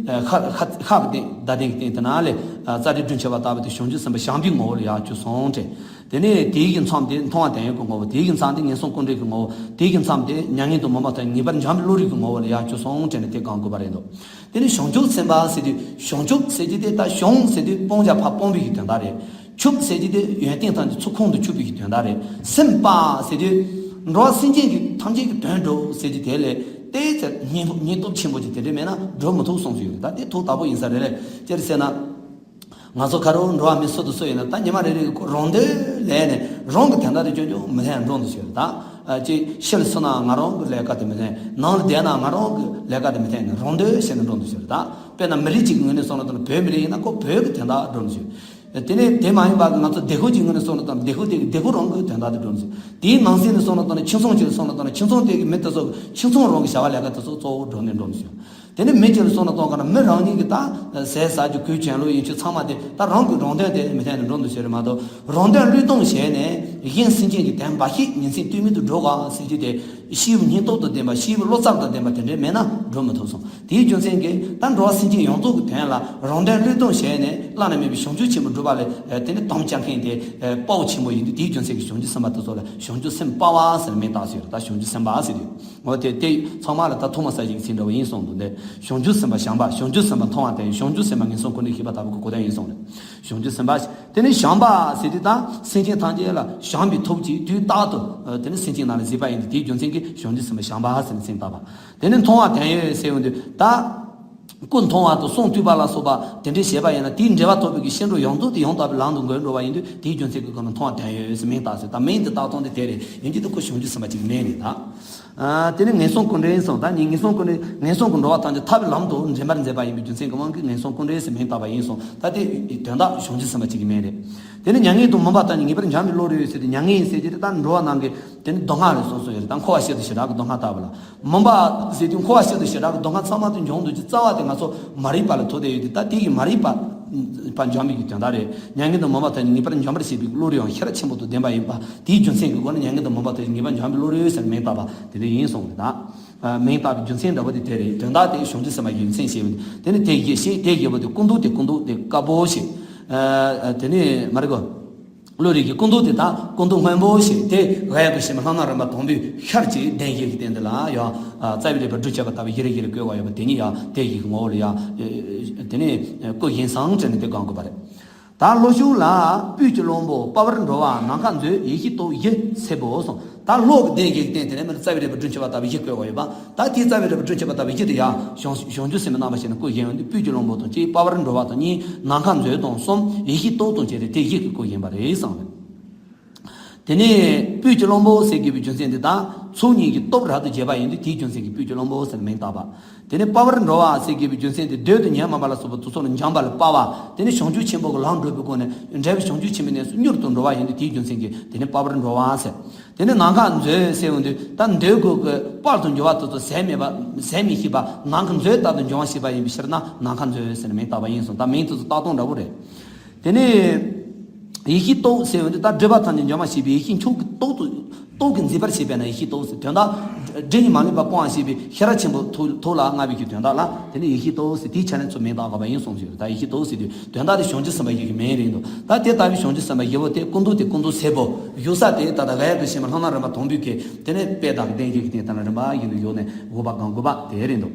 ཤར་ཤར་ཤར་གི་སྟེང་ཟླ་གདན་གྱི་སྟེང་དུ་ན་ལས་རྩ་རིག་སྒྲུབ་བྱེད་པ་ལྟ་བུ་དེ་བྱང་ཆུབ་སེམས་དཔའ་བྱམས་པའི་ངོ་བོ་ལ་ཡང་གྱུར་སོང་དྲན། དེ་ནས་དེའི་གི་མཚམས་དེ་མཐོང་བ་དོན་ཡོད་ཀྱི་ངོ་བོ། དེའི་གི་མཚམས་དེ་ངན་སོང་ཀུན་འདྲེན་གྱི་ངོ་བོ། དེའི་གི་མཚམས་དེ་མྱ་ངན་དང་མུན་པ་དང་ངེས་པར་འབྱུང་བའི་བློ་རིག་གི་ངོ་བོ་ལ་ཡང་གྱུར་སོང་དྲན་ནས་དེ་སྒོམ་དགོས་པ་རེད་འདུག་དེ་ནི་བྱང་ཆུབ་སེམས་དཔའ་ཟེར་དུས་བྱང་ཆུབ་ཟེར་དུས་དེ་ད་བྱང་ཟེར་དུས་སྤང་བྱ་ཕར་སྤངས་པའི་གི་དོན་དག་རེད། ཆུབ་ཟེར་དུས་དེ་ཡོན་ཏན་ཐམས་ཅད་ཚུར་ཁོང་དུ་ཆུད་པའི་གི་དོན་དག་རེད། སེམས་དཔའ་ཟེར་དུས་འགྲོ་བ་སེམས་ཅན་གྱི་ཐམས་ཅད་ཀྱི་དོན་འགྲོ་ཟེར་དུས་དེ་ལས་དེ་ཚེ་སྙིང་སྙིང་སྟོབས་ཆེན་པོ་ཅིག་དེ་འདྲ་མེད་ན་འགྲོ་མི་ཐུབ་གསུངས་སུ་ཡོད་རེད། ད་དེ་ཐུགས་དག་པོ་ཡིན་ས་རེད་ལས་ཅེར་ཟེར་ན། ང་ཚོ་ག་རེ་འགྲོ་བ་མི་སུ་དང་སུ་ཡིན་ན་ད་ཉི་མ་རེ་རེ་གི་ཁོ་རང་དོན་ལས་ནས་རང་གི་དོན་དག་དེ་སྐྱོན་སྐྱོན་མི་ལྷན་འགྲོ་འདུག་ཟེར་ད། ཅིག་ཤི་ལ་སོང་ན་ང་རང་གི་ལས་ཀ་དེ་མི་ལྷན། ནང་ལ་བསྡད་ན་ང་རང་གི་ལས་ཀ་དེ་མི་ལྷན་ནས་རང་དོན་བྱས་ནས་འགྲོ་འདུག་ཟེར་ད། དཔེར་ན་མི་རིགས་གཅིག་གི་ངོས་ནས་སོང་ན་ད་བོད་མི་རིགས་ཡིན་ན་ཁོ་བོད་ཀྱི་དོན་དག་འགྲོ་འདུག་ཟེར། དེ་ནས་དེ་མ་ཡིན་པ་གི་ང་ཚོ་སྡེ་ཁག་གཅིག་ངོས་ནས་སོང་ན་ད་སྡེ་ཁག་དེ་གི་སྡེ་ཁག་རང་གི་དོན་དག་དེ་འགྲོ་འདུག་ཟེར། དེའི་ནང་གསེས་ནས་སོང་ན་ད་ཁྱིམ་ཚང་གཅིག་ལ་སོང་ན་ད་ཁྱིམ་ཚང་དེ་གི་མི་དེ་ཚོ་ཁྱིམ་ཚང་རང་གི་བྱ་བ་ལས་ཀ་དེ་ཚོ་གཙོ་བོ་འགྲོ་ནས་འགྲོ་འདུག་ཟེར། དེ་ནི་མི་གཅིག་ལ་སོང་ན་གཏོང་ག་ན་མི་རང་ཉིད་ཀྱི་ད་ཟས་ཟ་རྒྱུ་གོས་གྱོན་ལུགས་ཡིན་ཆོས་ཚང་མ་དེ་ད་རང་གི་རང་དོན་དེ་མི་ལྷན་ནས་འགྲོ་འདུག་ཟེར་མ་གཏོགས་རང་དོན་བློས་གཏོང་བྱས་ནས་གཞན་སེམས་ཅན་གྱི་དོན་འབའ་ཞིག་ཉིན་མཚན་ལྟོས་མེད་དུ་སྒྲུབ་དགོས་ཟེར་རྒྱུ་དེ་སྐྱེས་བུ་སྙིང་སྟོབས་དང་ལྡན་པ་སྐྱེས་བུ་བློ་རྩལ་དང་ལྡན་པ་དེ་འདྲས་མེད་ན་འགྲོ་མི་ཐུབ་སོང་། དེའི་རྒྱུ་མཚན་གྱིས་ད་འགྲོ་བ་སེམས་ཅན་ཡོངས་རྫོགས་ཀྱི་དོན་ལ་རང་དོན་བློས་གཏོང་བྱས་ནས་བླ་ན་མེད་པའི་བྱང་ཆུབ་ཆེན་པོ་སྒྲུབ་པ་ལ་དེ་ནི་དམ་བཅའ་མཁན་དེ་དཔའ་བོ་ཆེན་པོ་ཡིན་དུས་དེའི་རྒྱུ་མཚན་གྱིས་བྱང་ཆུབ་སེམས་དཔའ་དེ་ཚོ་ལ་བྱང་ཆུབ་སེམས་དཔའ་བ་ཟེར་ནས་མིང་བཏགས་ཟེར་ད་བྱང་ཆུབ་སེམས་དཔའ་ཟེར་དུས། འོ་དེ་དེ་ཚང་མ་ལ་ད་ཐོག་མ་ས་ཞིག་ཚིག་འདྲ་བོ་ཡིན་གསུངས་འདུག་འདི་བྱང་ཆུབ་སེམས་དཔའ་བྱམས་པ། བྱང་ཆུབ་སེམས་དཔའ་མཐོང་བ་དང་བྱང་ཆུབ་སེམས་དཔའ་ངན་སོང་ཀུན་འདྲེན་བཞི་པ་ལྟ་བུ་གི་གོ་དོན་ཡིན་གསུངས་རེད། བྱང་ཆུབ་སེམས་དཔའ། དེ་ནི་བྱམས་པ་ཟེར་དུས་ད་སེམས་ཅན་ཐམས་ཅད་ལ་བྱམས་པའི་ཐུགས་ཀྱིས་དུས་རྟག་ཏུ་དེ་ནི་སེམས་ཅན་རྣམས་ལ་གཟིགས་པ་ཡིན་ཏེ་དེའི་རྒྱུ་མཚན་གྱིས་བྱང་ཆུབ་སེམས་དཔའ་བྱམས་པ་ཟེར་ནས་མཚན་བཏགས་པ། དེ་ནི་མཐོང་བ་དོན་ཡོད་ཟེར་ཡོང་དུས་ད། སྐུ་མཐོང་བ་དང་གསུང་ཐོས་པ་ལ་སོགས་པ་དེ་འདྲའི་བྱེད་པ་ཡིན་ན་དེའི་འབྲེལ་བ་ཐོབ་པའི་གི་ཤེས་འགྲོ་ཡོངས་རྫོགས་དེ་ཡང་དག་པའི་ལམ་དུ་འགོད་འགྲོ་བ་ཡིན་དུས་དེའི་རྒྱུ་མཚན་གྱིས་ཁོ་ན་མཐོང་བ་དོན་ཡོད་ཟེར་མིང་བཏགས་ཟེར་ད་མིང་དེ་བཏགས་སྟངས་དེ་དེ་རེད། ཡིན་གྱི་དེ་ཁོ་བྱང་ཆུབ་སེམས་དཔའ་ཅིག་མིན་ནི་ད། ཨ་དེ་ནི་ངན་སོང་ཀུན་འདྲེན་སོང་ད་ནི་ངན་སོང་ཀུན་འདྲེན་ངན་སོང་གི་འགྲོ་བ་ཐམས་ཅད་ཐར་བའི་ལམ་དུ་འདྲེན་པར་མཛད་པ་ཡིན་པའི་རྒྱུ་མཚན་གྱི་དབང་གིས་ངན་སོང་ཀུན་འདྲེན་ཟེར་མིང་བཏགས་པ་ཡིན་སོང་ད་དེ་དོན་དག་བྱང་ཆུབ་སེམས་དཔའ་ཅིག་གི་མིང་རེད། དེ་ནི་མྱ་ངན་དང་མུན་པ་དག་ནི་ངེས་པར་འབྱུང་བའི་བློ་རེད་ཟེར་ཏེ་མྱ་ངན་ཟེར་དེ་ད་འགྲོ་བ་རྣམས་ཀྱི་དེ་ནི་སྡུག་བསྔལ་ལ་སོགས་སོ་ཡོད་རེད། ད་འཁོར་བ་ཤིན་ཏུ་ཞེ་དྲག་གི་སྡུག་བསྔལ་ལྟ་བུ་ལ། མུན་པ་ཟེར་དུས་འཁོར་བ་ཤིན་ཏུ་ཞེ་དྲག་གི་སྡུག་བསྔལ་ཚང་མ་དེ་འབྱུང་འདུག་ཅེས་རྩ་བ་དེ་ང་ཚོ་མ་རིག་པ་ལ་ཐུག་བསྡད་ཡོད་དེ་ད་དེ་གི་མ་རིག་པ་པ་འཇོམས་པའི་གི་དོན་དག་རེད། མྱ་ངན་དང་མུན་པ་དག་ནི་ངེས་པར་འཇོམས་པར་བྱེད་པའི་བློ་རེད་ཡང་ཤེས་རབ་ཆེན་པོ་དང་ལྡན་པ་ཡིན་པ་དེའི་རྒྱུ་མཚན་གྱི་སྒོ་ནས་མྱ་ངན་དང་མུན་པ་དག་ནི་ངེས་པར་འཇོམས་པའི་བློ་རེད་ཟེར་མིང་བཏགས་པ་དེ་འདྲ་ཡིན་གསུངས་རེད་ད། མིང་བཏགས་པའི་རྒྱུ་མཚན་འདྲ་བོ་དེ་དེ་རེད། དོན་དག་དེ་བྱང་ཆུབ་སེམས་དཔའ་རྒྱུ་མཚན་ཞེས་པ་དེ་ནི་དེ་བཞི་ཞེས་དེ་བཞི་པོ་དེ་ཀུན་རྟོག་དེ་ཀུན་རྟོག་དེ་དཀར་པོ་ཞེས། དེ་ནི་མ་རེད་གོ། བློ་རིག་གི་ཀུན་རྟོག་དེ་དག་ཀུན་རྟོག་སྔོན་པོ་ཞེས་དེ་ག་ཡ་གི་ཤེས་མི་ལྷག་མཐོང་རིམ་པ་དང་པོའི་ཤར་གྱི་གདན་བཞི་གི་སྟེང་དེ་ལ་ཡང་ རྩ་བའི་རིགས་པ་སྒྲུབ་བྱེད་པ་ལྟ་བུ་བཞི་རེ་བཞི་རེ་བཀོད་པ་ཡོད་པ་དེ་ཉིད་ཡང་དེ་བཞི་གི་ངོ་བོ་ལ་ཡང་དེ་ནས་བཀོད་བཞིན་སང་དྲན་ནས་དེ་གང་དགོས་པ་རེད། ད་ལྷོ་ཕྱོགས་ལ་སྤོས་ཀྱི་གླང་པོ་དཔའ་བར་འགྲོ་བ་ནམ་མཁའ་མཛོད་ཡེ་ཤེས་སྟོབས་བཞི་སེར་པོ་གསུངས། ད་ལྷོ་གི་གདན་བཞི་གི་སྟེང་དེ་ནས་མི་རྩ་བའི་རིགས་པ་སྒྲུབ་བྱེད་པ་ལྟ་བུ་བཞི་བཀོད་པ་ཡོད་པ། ད་དེའི་རྩ་བའི་རིགས་པ་སྒྲུབ་བྱེད་པ་ལྟ་བུ་བཞི་དེ་ཡང་བྱང་བྱང་ཆུབ་སེམས་དཔའི་རྣམ་པ་ཞིག་ནས་བཀོད་བཞིན་ཡོད་དུས་སྤོས་ཀྱི་གླང་པོ་དང་བཅས་དཔའ་བར་འགྲོ་བ་དང་གཉིས། ནམ་མཁའ་མཛོད་དང་གསུམ། ཡེ་ཤེས་སྟོབས་དང་བཅས་ཏེ་དེ་བཞི་གིས་བཀོད་བཞིན་པ་རེད་གསུངས་རེད། དེ་ནས་སྤོས་ཀྱི་གླང་པོ་ཟེར་དགོས་པའི་རྒྱུ་མཚན་འདི་དག་ཚོགས་གཉིས་ཀྱི་སྟོབས་རབ་ཏུ་རྒྱས་པ་ཡིན་དུས་དེའི་རྒྱུ་མཚན་གྱིས་སྤོས་ཀྱི་གླང་པོ་ཟེར་ནས་མིང་བཏགས་པ། དེ་ནས་དཔའ་བར་འགྲོ་བ་ཟེར་དགོས་པའི་རྒྱུ་མཚན་དེ་བདུད་དང་ཉོན་མོངས་པ་ལ་སོགས་པ་དེ་ཚོ་ལ་འཇོམས་པ་ལ་དཔའ་བ། དེ་ནས་བྱང་ཆུབ་ཆེན་པོ་གི་ལམ་བགྲོད་པའི་སྒོ་ནས་འབྲས་བུ་བྱང་ཆུབ་ཆེན་པོའི་གནས་སུ་མྱུར་དུ་འགྲོ་བ་ཡིན་དུས་དེའི་རྒྱུ་མཚན་གྱིས་དེ་ནས་དཔའ་བར་འགྲོ་བ་ཟེར། དེ་ནས་ནམ་མཁའ་མཛོད་ཟེར་འོང་དུས་ད་འདོད་དགུ་གི་དཔལ་དུ་འགྱུར་བ་དེ་ཚོ་ཟད་མེད་པ་ཟད་མི་ཤེས་པ་ནམ་མཁའ་མཛོད་ལྟར་དུ་འབྱུང་བ་ཤེས་པ་ཡིན་པའི་ཕྱིར་ན་ནམ་མཁའ་མཛོད་ཟེར་ནས་མིང་བཏགས་པ་ཡིན་གསུངས། ད་མིང་དེ་ཚོ་བཏགས་སྟངས་འདྲ་པོ་རེད། དེ་ནས་ཡེ་ཤེས་སྟོབས་ཟེར་བ་འདི་ད་སྒྲིབ་པ་ཐམས་ཅད་འཇོམས་པར་བྱེད་པའི་ཡེ་ཤེས་མཆོག་གི་སྟོབས་དུ་སྟོབས་ཀྱིས་འཛིན་པར་བྱེད་པས་ན་ཡེ་ཤེས་སྟོབས་ཟེར། དོན་དག་སྒྲིབ་གཉིས་མ་ལུས་པ་སྤོང་བར་བྱེད་པའི་ཤེས་རབ་ཆེན་པོ་ཐུགས་ཐུགས་ལ་མངའ་བའི་གི་དོན་དག་ལ་དེ་ནི་ཡེ་ཤེས་སྟོབས་ཟེར། དེའི་ཆ་ནས་ཚུར་མིང་བཏགས་དགོས་པ་ཡིན་གསུངས་ཡོད། ད་ཡེ་ཤེས་སྟོབས་ཟེར་དུས་དོན་དག་དེ་བྱང་ཆུབ་སེམས་དཔའ་ཡི་གི་མིང་རེད་འདུག་ད་དེ་ལྟ་བུའི་བྱང་ཆུབ་སེམས་དཔའ་བཞི་པོ་དེ་སྐུ་མདོག་དེ་སྐུ་མདོག་སེར་པོ། བཞུགས་ས་དེ་ད་ལྟ་ག་ཡ་གི་ཤེས་མ་ལྷ་སྣ་རིམ་པ་དང་པོའི་གི་དེ་ནས་དཔལ་དང་གི་གདན་བཞི་གི་སྟེང་དེ་ལ་རིམ་པ་བཞིན་དུ་བཞུགས་ནས་དགོངས་པ་གང་དགོས་པ་དེ་རེད་འདུག་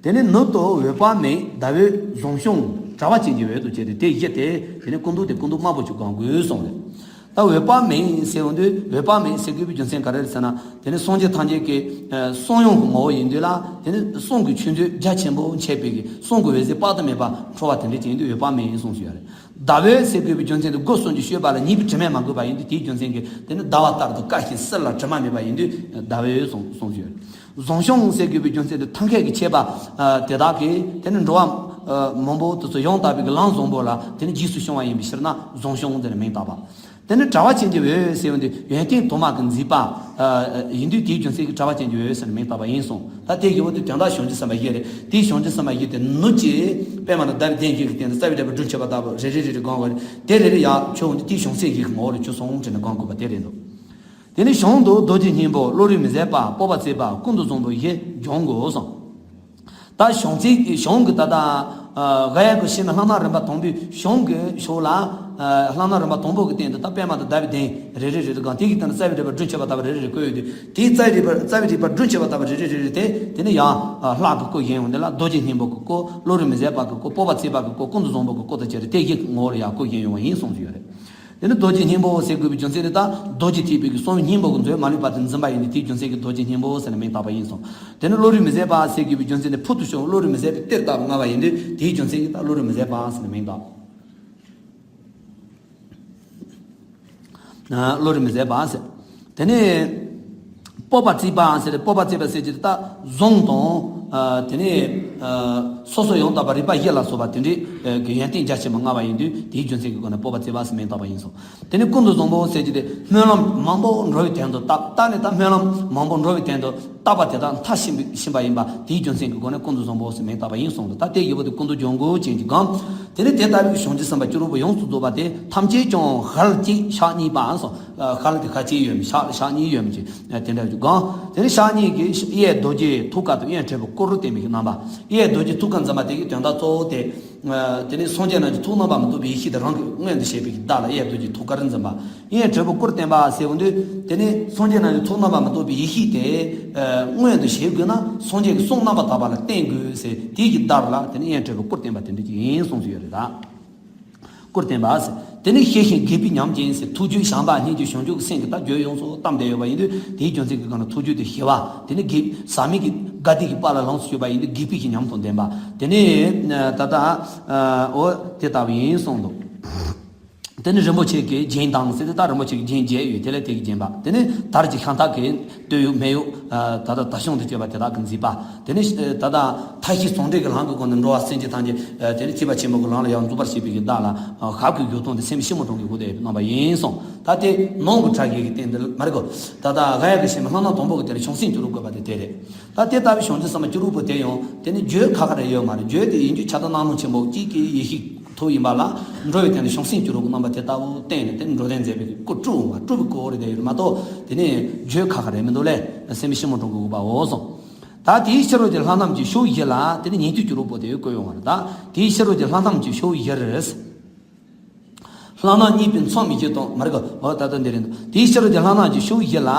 དེ་ནས་ནུབ་ཏུ་འོད་དཔག་མེད། ཟླ་འོད་འཛུམ་ཞུགས། དྲ་བ་ཅན་གྱི་འོད་དུ་བྱས་ཏེ་དེ་བཞི་སྟེ། དེ་ནས་སྐུ་མདོག་དེ་སྐུ་མདོག་དམར་པོ་ཅིག་གང་དགོས་གསུངས་རེད། ད་འོད་དཔག་མེད་ཟེར་འོང་དུས་འོད་དཔག་མེད་ཟེར་དགོས་པའི་རྒྱུ་མཚན་ག་རེ་རེད་ཟེར་ན། དེ་ནས་སངས་རྒྱས་ཐམས་ཅད་ཀྱི་གསུང་ཡོང་གི་ངོ་བོ་ཡིན་དུས་ལ་དེ་ནས་གསུང་གི་ཆོས་འདུལ་རྒྱ་ཆེན་པོ་འཆད་པའི་གི་གསུང་གི་འོད་ཟེར་དཔག་ཏུ་མེད་པ་འཕྲོ་བ་དེ་འདྲ་ཅིག་ཡིན་དུས་འོད་དཔག་མེད་ཡིན་གསུངས་ཡོད་རེད། ཟླ་འོད་ཟེར་དགོས་པའི་རྒྱུ་མཚན་དེ་སྒོ་གསུམ་གྱི་སྤྱོད་པ་ལ་ཉེས་པའི་དྲི་མས་མ་གོས་པ་ཡིན་དུས་དེའི་རྒྱུ་མཚན་གྱིས་དེ་ནི་ཟླ་བ་ལྟར་དུ་དཀར་ཞིང་བསིལ་ལ་དྲི་མ་མེད་པ་ཡིན་དུས་ཟླ་འོད་གསུངས་གསུངས་ཡོད། འཛུམ་ཞུགས་ཟེར་དགོས་པའི་རྒྱུ་མཚན་དེ་ཐབས་མཁས་ཀྱི་མཆེད་པ་དེ་དག་གིས་དེ་ནི་འགྲོ་བ་མང་པོ་དེ་ཚོ་ཡང་དག་པའི་གི་ལམ་བཟང་པོ་ལ་དེ་ནི་རྗེས་སུ་བྱུང་བ་ཡིན་པའི་ཕྱིར་ན་འཛུམ་ཞུགས་ཟེར་ནས་མིང་བཏགས་པ། དེ་ནི་དྲ་བ་ཅན་གྱི་འོད་ཟེར་བ་འདི་ཡོན་ཏན་དུ་མ་གི་མཛེས་པ་ཡིན་དུས་དེའི་རྒྱུ་མཚན་གྱིས་དྲ་བ་ཅན་གྱི་འོད་ཟེར་ནས་མིང་བཏགས་པ་ཡིན་གསུངས། ད་དེ་ཡི་འོག་ཏུ་དོན་དག་བྱང་ཆུབ་སེམས་དཔའ་བཞི་རེད། དེའི་བྱང་ཆུབ་སེམས་དཔའ་བཞི་དེ་ནུབ་ཀྱི་པདྨ་དང་ཟླ་བའི་གདན་བཞི་གི་སྟེང་དུ་རྩ་བའི་སྒྲིབ་པ་སྒྲུབ་བྱེད་པ་ལྟ་བུ་རེ་རེ་རེ་རེ་གང་བ་རེད། དེ་རེ་རེ་ཡར་ཁྱོད་འོང་དུས་དེའི་བྱང་སེམས་བཞི་གི་ངོ་བོ་ལ་ཁྱོད་སོང་དྲན་ནས་གང་དགོས་པ་དེ་རེད་འདུག་དེ་ནས་བྱང་དུ་རྡོ་རྗེ་སྙིང་པོ། བློ་རིག་མི་ཟད་པ། སྤོབས་པ་བརྩེགས་པ། ཀུན་ཏུ་བཟང་པོ་བཞི་འབྱུང་ངོ་གསུངས། ད་བྱང་རྩེ་བྱང་གི་ད་ལྟ་ག་ཡ་གི་ཤེས་ན་ལྷ་སྣ་རིམ་པ་དང་པོའི་བྱང་གི་ཕྱོགས་ལ་ལྷ་སྣ་རིམ་པ་དང་པོ་གི་སྟེང་དུ་ད་པདྨ་དང་ཟླ་བའི་གདན་རེ་རེ་རེ་རེ་གང་དེ་གི་སྟེང་དུ་རྩ་བའི་སྒྲིབ་པ་སྒྲུབ་བྱེད་པ་ལྟ་བུ་རེ་རེ་རེ་བཀོད་ཡོད་དུས་དེའི་རྩ་བའི་སྒྲིབ་པ་རྩ་བའི་སྒྲིབ་པ་སྒྲུབ་བྱེད་པ་ལྟ་བུ་རེ་རེ་རེ་རེ་དེ་དེ་ནི་ཡང་ལྷ་གི་སྐུ་བཞེངས་ཡོང་དེ་ལ་རྡོ་རྗེ་སྙིང་པོ་གི་སྐུ། བློ་རིག་མི་ཟད་པ་གི་སྐུ། སྤོབས་པ་བརྩེགས་པ་གི་སྐུ། ཀུན་ཏུ་བཟང་པོ་གི་སྐུ་དང་བཅས་ཏེ་དེ་བཞི་གི་ངོ་བོར་ཡང་སྐུ་བཞེངས་ཡོང་བ་ཡིན་གསུངས་ཡོད་རེད། དེ་ནི་རྡོ་རྗེ་སྙིང་པོ་ཟེར་དགོས་པའི་རྒྱུ་མཚན་ནི་ད་རྡོ་རྗེ་ཐེག་པའི་གི་གསུང་སྙིང་པོ་གི་མཛོད་མ་ལུས་པ་དེ་འཛིན་པ་ཡིན་ཏེ་དེའི་རྒྱུ་མཚན་གྱིས་རྡོ་རྗེ་སྙིང་པོ་ཟེར་ནས་མིང་བཏགས་པ་ཡིན་གསུངས། དེ་ནི་བློ་རིག་མི་ཟད་པ་ཟེར་དགོས་པའི་རྒྱུ་མཚན་ནི་ཕུལ་དུ་བྱུང་བའི་བློ་རིག་མི་ཟད་པའི་གཏེར་ལྟ་བུ་མངའ་བ་ཡིན་ཏེ་དེའི་རྒྱུ་མཚན་གྱིས་ད་བློ་རིག་མི་ཟད་པ་ཟེར་ནས་མིང་བཏགས། བློ་རིག་མི་ཟད་པ་ཟེར། དེ་ནས་སྤོབས་པ་བརྩེགས་པའང་ཟེར་ཏེ་སྤོབས་པ་བརྩེགས་པ་ཟེར་གྱི་དེ་ད་གཟུངས་དང་དེ་ནས་སོ་སོ་ཡང་དག་པ་རིག་པ་བཞི་ལ་སོགས་པ་དེ་འདྲའི་གི་ཡོན་ཏན་རྒྱ་ཆེན་པོ་མངའ་བ་ཡིན་དུས་དེའི་རྒྱུ་མཚན་གྱི་སྒོ་ནས་སྤོབས་པ་བརྩེགས་པ་ཟེར་མིང་བཏགས་པ་ཡིན་གསུངས། དེ་ནས་ཀུན་ཏུ་བཟང་པོ་ཟེར་གྱི་དེ་སྨོན་ལམ་མང་པོ་འགྲོ་བའི་དོན་དུ་བཏབ་ད་ནི་ད་སྨོན་ལམ་མང་པོ་འགྲོ་བའི་དོན་དུ་བཏབ་པ་དེ་དག་མཐར་ཕྱིན་པ་ཡིན་པ་དེའི་རྒྱུ་མཚན་གྱི་སྒོ་ནས་ཀུན་ཏུ་བཟང་པོ་ཟེར་མིང་བཏགས་པ་ཡིན་གསུངས་འདུག་ད་དེ་ཡི་བོ་དེ་ཀུན་ཏུ་སྦྱོར་མགོ་ཅན་གྱི་སྒང་། དེ་ནས་དེ་ལྟ་བུའི་བྱང་ཆུབ་སེམས་དཔའ་སྤྱི་རོལ་པོ་ཡོངས་སུ་རྫོགས་པ་དེ་ཐམས་ཅད་ཀྱང་ཞལ་གཅིག་ཕྱག་གཉིས་པའང་སོ། ཞལ་དེ་ཁ་གཅིག་ཡོད་མི་ཕྱག་ཕྱག་གཉིས་ཡོད་མི་ཅིག་དེ་འདྲ་ཅིག་གང་། དེ་ནས་ཕྱག་གཉིས་ཀྱིས་གཡས་རྡོ་རྗེ་ཐུགས་ཀ་དང་གཡོན་དྲིལ་བུ་དཀོར་བསྟན་པའི་རྣམ་པ། གཡས་རྡོ་རྗེ་ཐུགས་ཀར་འཛིན་པ་དེ་གི་དོན་དག་གཙོ་བོ་དེ། དེ་ནས་སངས་རྒྱས་རྣམས་ཀྱི་ཐུགས་རྣམ་པར་མི་རྟོག་པའི་ཡེ་ཤེས་དེ་རང་གི་མངོན་དུ་བྱེད་པའི་བདག་ལ་གཡས་རྡོ་རྗེ་ཐུགས་ཀར་འཛིན་པ། གཡོན་དྲིལ་བུ་དཀོར་བསྟན་པ་ཟེར་བ་འདི་དེ་ནས་སངས་རྒྱས་རྣམས་ཀྱི་ཐུགས་རྣམ་པར་མི་རྟོག་པའི་ཡེ་ཤེས་དེ་མངོན་དུ་བྱེད་དགོས་ན་སངས་རྒྱས་ཀྱི་གསུང་རྣམ་པར་དག་པ་ལ་བརྟེན་དགོས་ཟེར་དེ་གི་བདག་ལ་དེ་ནས་གཡོན་དྲིལ་བུ་དཀོར་བསྟན་པ་དེ་འདྲ་ཅིག་ཡིན་གསུངས་སུ་ཡོད་རེད་ད། དཀོར་བསྟན་པ་ཟེར། དེ་ནས་ཤེས་ཤིང་དགྱེས་པའི་ཉམས་ཅན་ཟེར་ཐུགས་རྒྱུད་བྱམས་པ་སྙིང་རྗེ་བྱང་ཆུབ་ཀྱི་སེམས་ཀྱི་ད་རྒྱུད་ཡོངས་སུ་གཏམས་བསྡད་ཡོད་པ་ཡིན་དུས་དེའི་རྒྱུ་མཚན་གྱི་སྒང་ལ་ཐུགས་རྒྱུད་དེ་ཞི་བ་དེ་ནས་དགྱེས་ཟག་མེད་ཀྱི་དགའ་བདེ་གི་དཔལ་ལ་ལོངས་སུ་སྤྱོད་པ་ཡིན་དུས་དགྱེས་པའི་གི་ཉམས་དང་ལྡན་པ་དེ་ནས་ད་ལྟ་འོ་དེ་ལྟ་བུ་ཡིན་གསུངས་འདུག་དེ་ནས་རིན་པོ་ཆེ་གི་རྒྱན་དང་ཟེར་ཏེ་ད་རིན་པོ་ཆེ་གི་རྒྱན་བརྒྱད་ཡོད་དེ་ལས་དེ་གི་བརྒྱན་པ་དེ་ནས་དར་གྱི་ཤམ་ཐབས་ཀྱི་སྟོད་ཡོད་མེ་ཡོད། ད་ལྟ་ད་ཤོང་དུ་བཅས་པ་དེ་དག་གི་མཛེས་པ། དེ་ནས་ད་ལྟ་མཐའ་བཞི་ཟུང་འབྲེལ་གྱི་ལམ་གྱི་སྒོ་ནས་འགྲོ་བ་སེམས་ཅན་ཐམས་ཅད་དེ་ནས་ཐེག་པ་ཆེན་པོ་གི་ལམ་ལ་ཡང་འཇུག་པར་བྱེད་པའི་གི་བདག་ལ་ཞབས་ཀྱི་རྒྱུ་སྟོན་ཏེ་སེམས་ཤིན་མོ་གྲོང་གི་སྒོ་དེ་རྣམ་པ་ཡིན་གསུངས། ད་དེ་ནང་གི་ཕྲ་རྒྱས་ཀྱི་སྟེང་དུ་མ་རེད་གོ། ད་ལྟ་ག་ཡ་གི་ཤེས་མ་ལྷ་སྣ་དང་པོ་གི་དེ་ལ་བྱང་སེམས་ཀྱི་རོ་བཀོད་པ་དེ་དེ་རེད། ད་དེ་ལྟ་བུའི་བྱང་ཆུབ་སེམས་དཔའ་སྤྱི་རོལ་པོ་དེ་ཡང་དེ་ནི་བརྗོད་ཁ་ཁ་རེ་ཡོད་མ་རེད། བརྗོད་དེ་ཡིན་རྒྱུ་ཁྱབ་བདག་རྣམ་སྨིན་ཆེན་པོ་གཅིག་གི་ཡེ་ཤེས་ཐུགས་ཡིན་པ་ལ་འགྲོ་བའི་དོན་ལ་བྱང་སེམས་ཀྱི་རོ་གི་རྣམ་པ་དེ་ལྟ་བུ་བསྟན་ནས་དེ་ནི་འགྲོ་དོན་མཛད་པའི་སྐུ་སྤྲུལ་བ་སྤྲུལ་པའི་སྐུ་རེད་དེ་ཡོད་མ་གཏོགས་དེ་ནི་བརྗོད་ཁ་ཁ་རེ་མི་འདུག་ལས་སེམས་ཤིན་མོ་གྲོང་གི་དགོས་པའོ་གསུངས། ད་དེའི་ཕྱི་རོལ་གྱི་ལྷ་རྣམས་ཀྱི་ཕྱོགས་བཞི་ལ་དེ་ནི་ཉན་ཐོས་ཀྱི་རོ་པོ་དེ་བཀོད་ཡོང་བ་རེད། ད་དེའི་ཕྱི་རོལ་གྱི་ལྷ་རྣམས་ཀྱི་ཕྱོགས་བཞི་རེད། ལྷ་སྣ་གཉིས་པའི་མཚམས་བཞི་དང་མ་རེད་ག་འོ་ད་ལྟ་འདི་རེད་འདུག་དེའི་ཕྱི་རོལ་གྱི་ལྷ་སྣ་གི་ཕྱོགས་བཞི་ལ།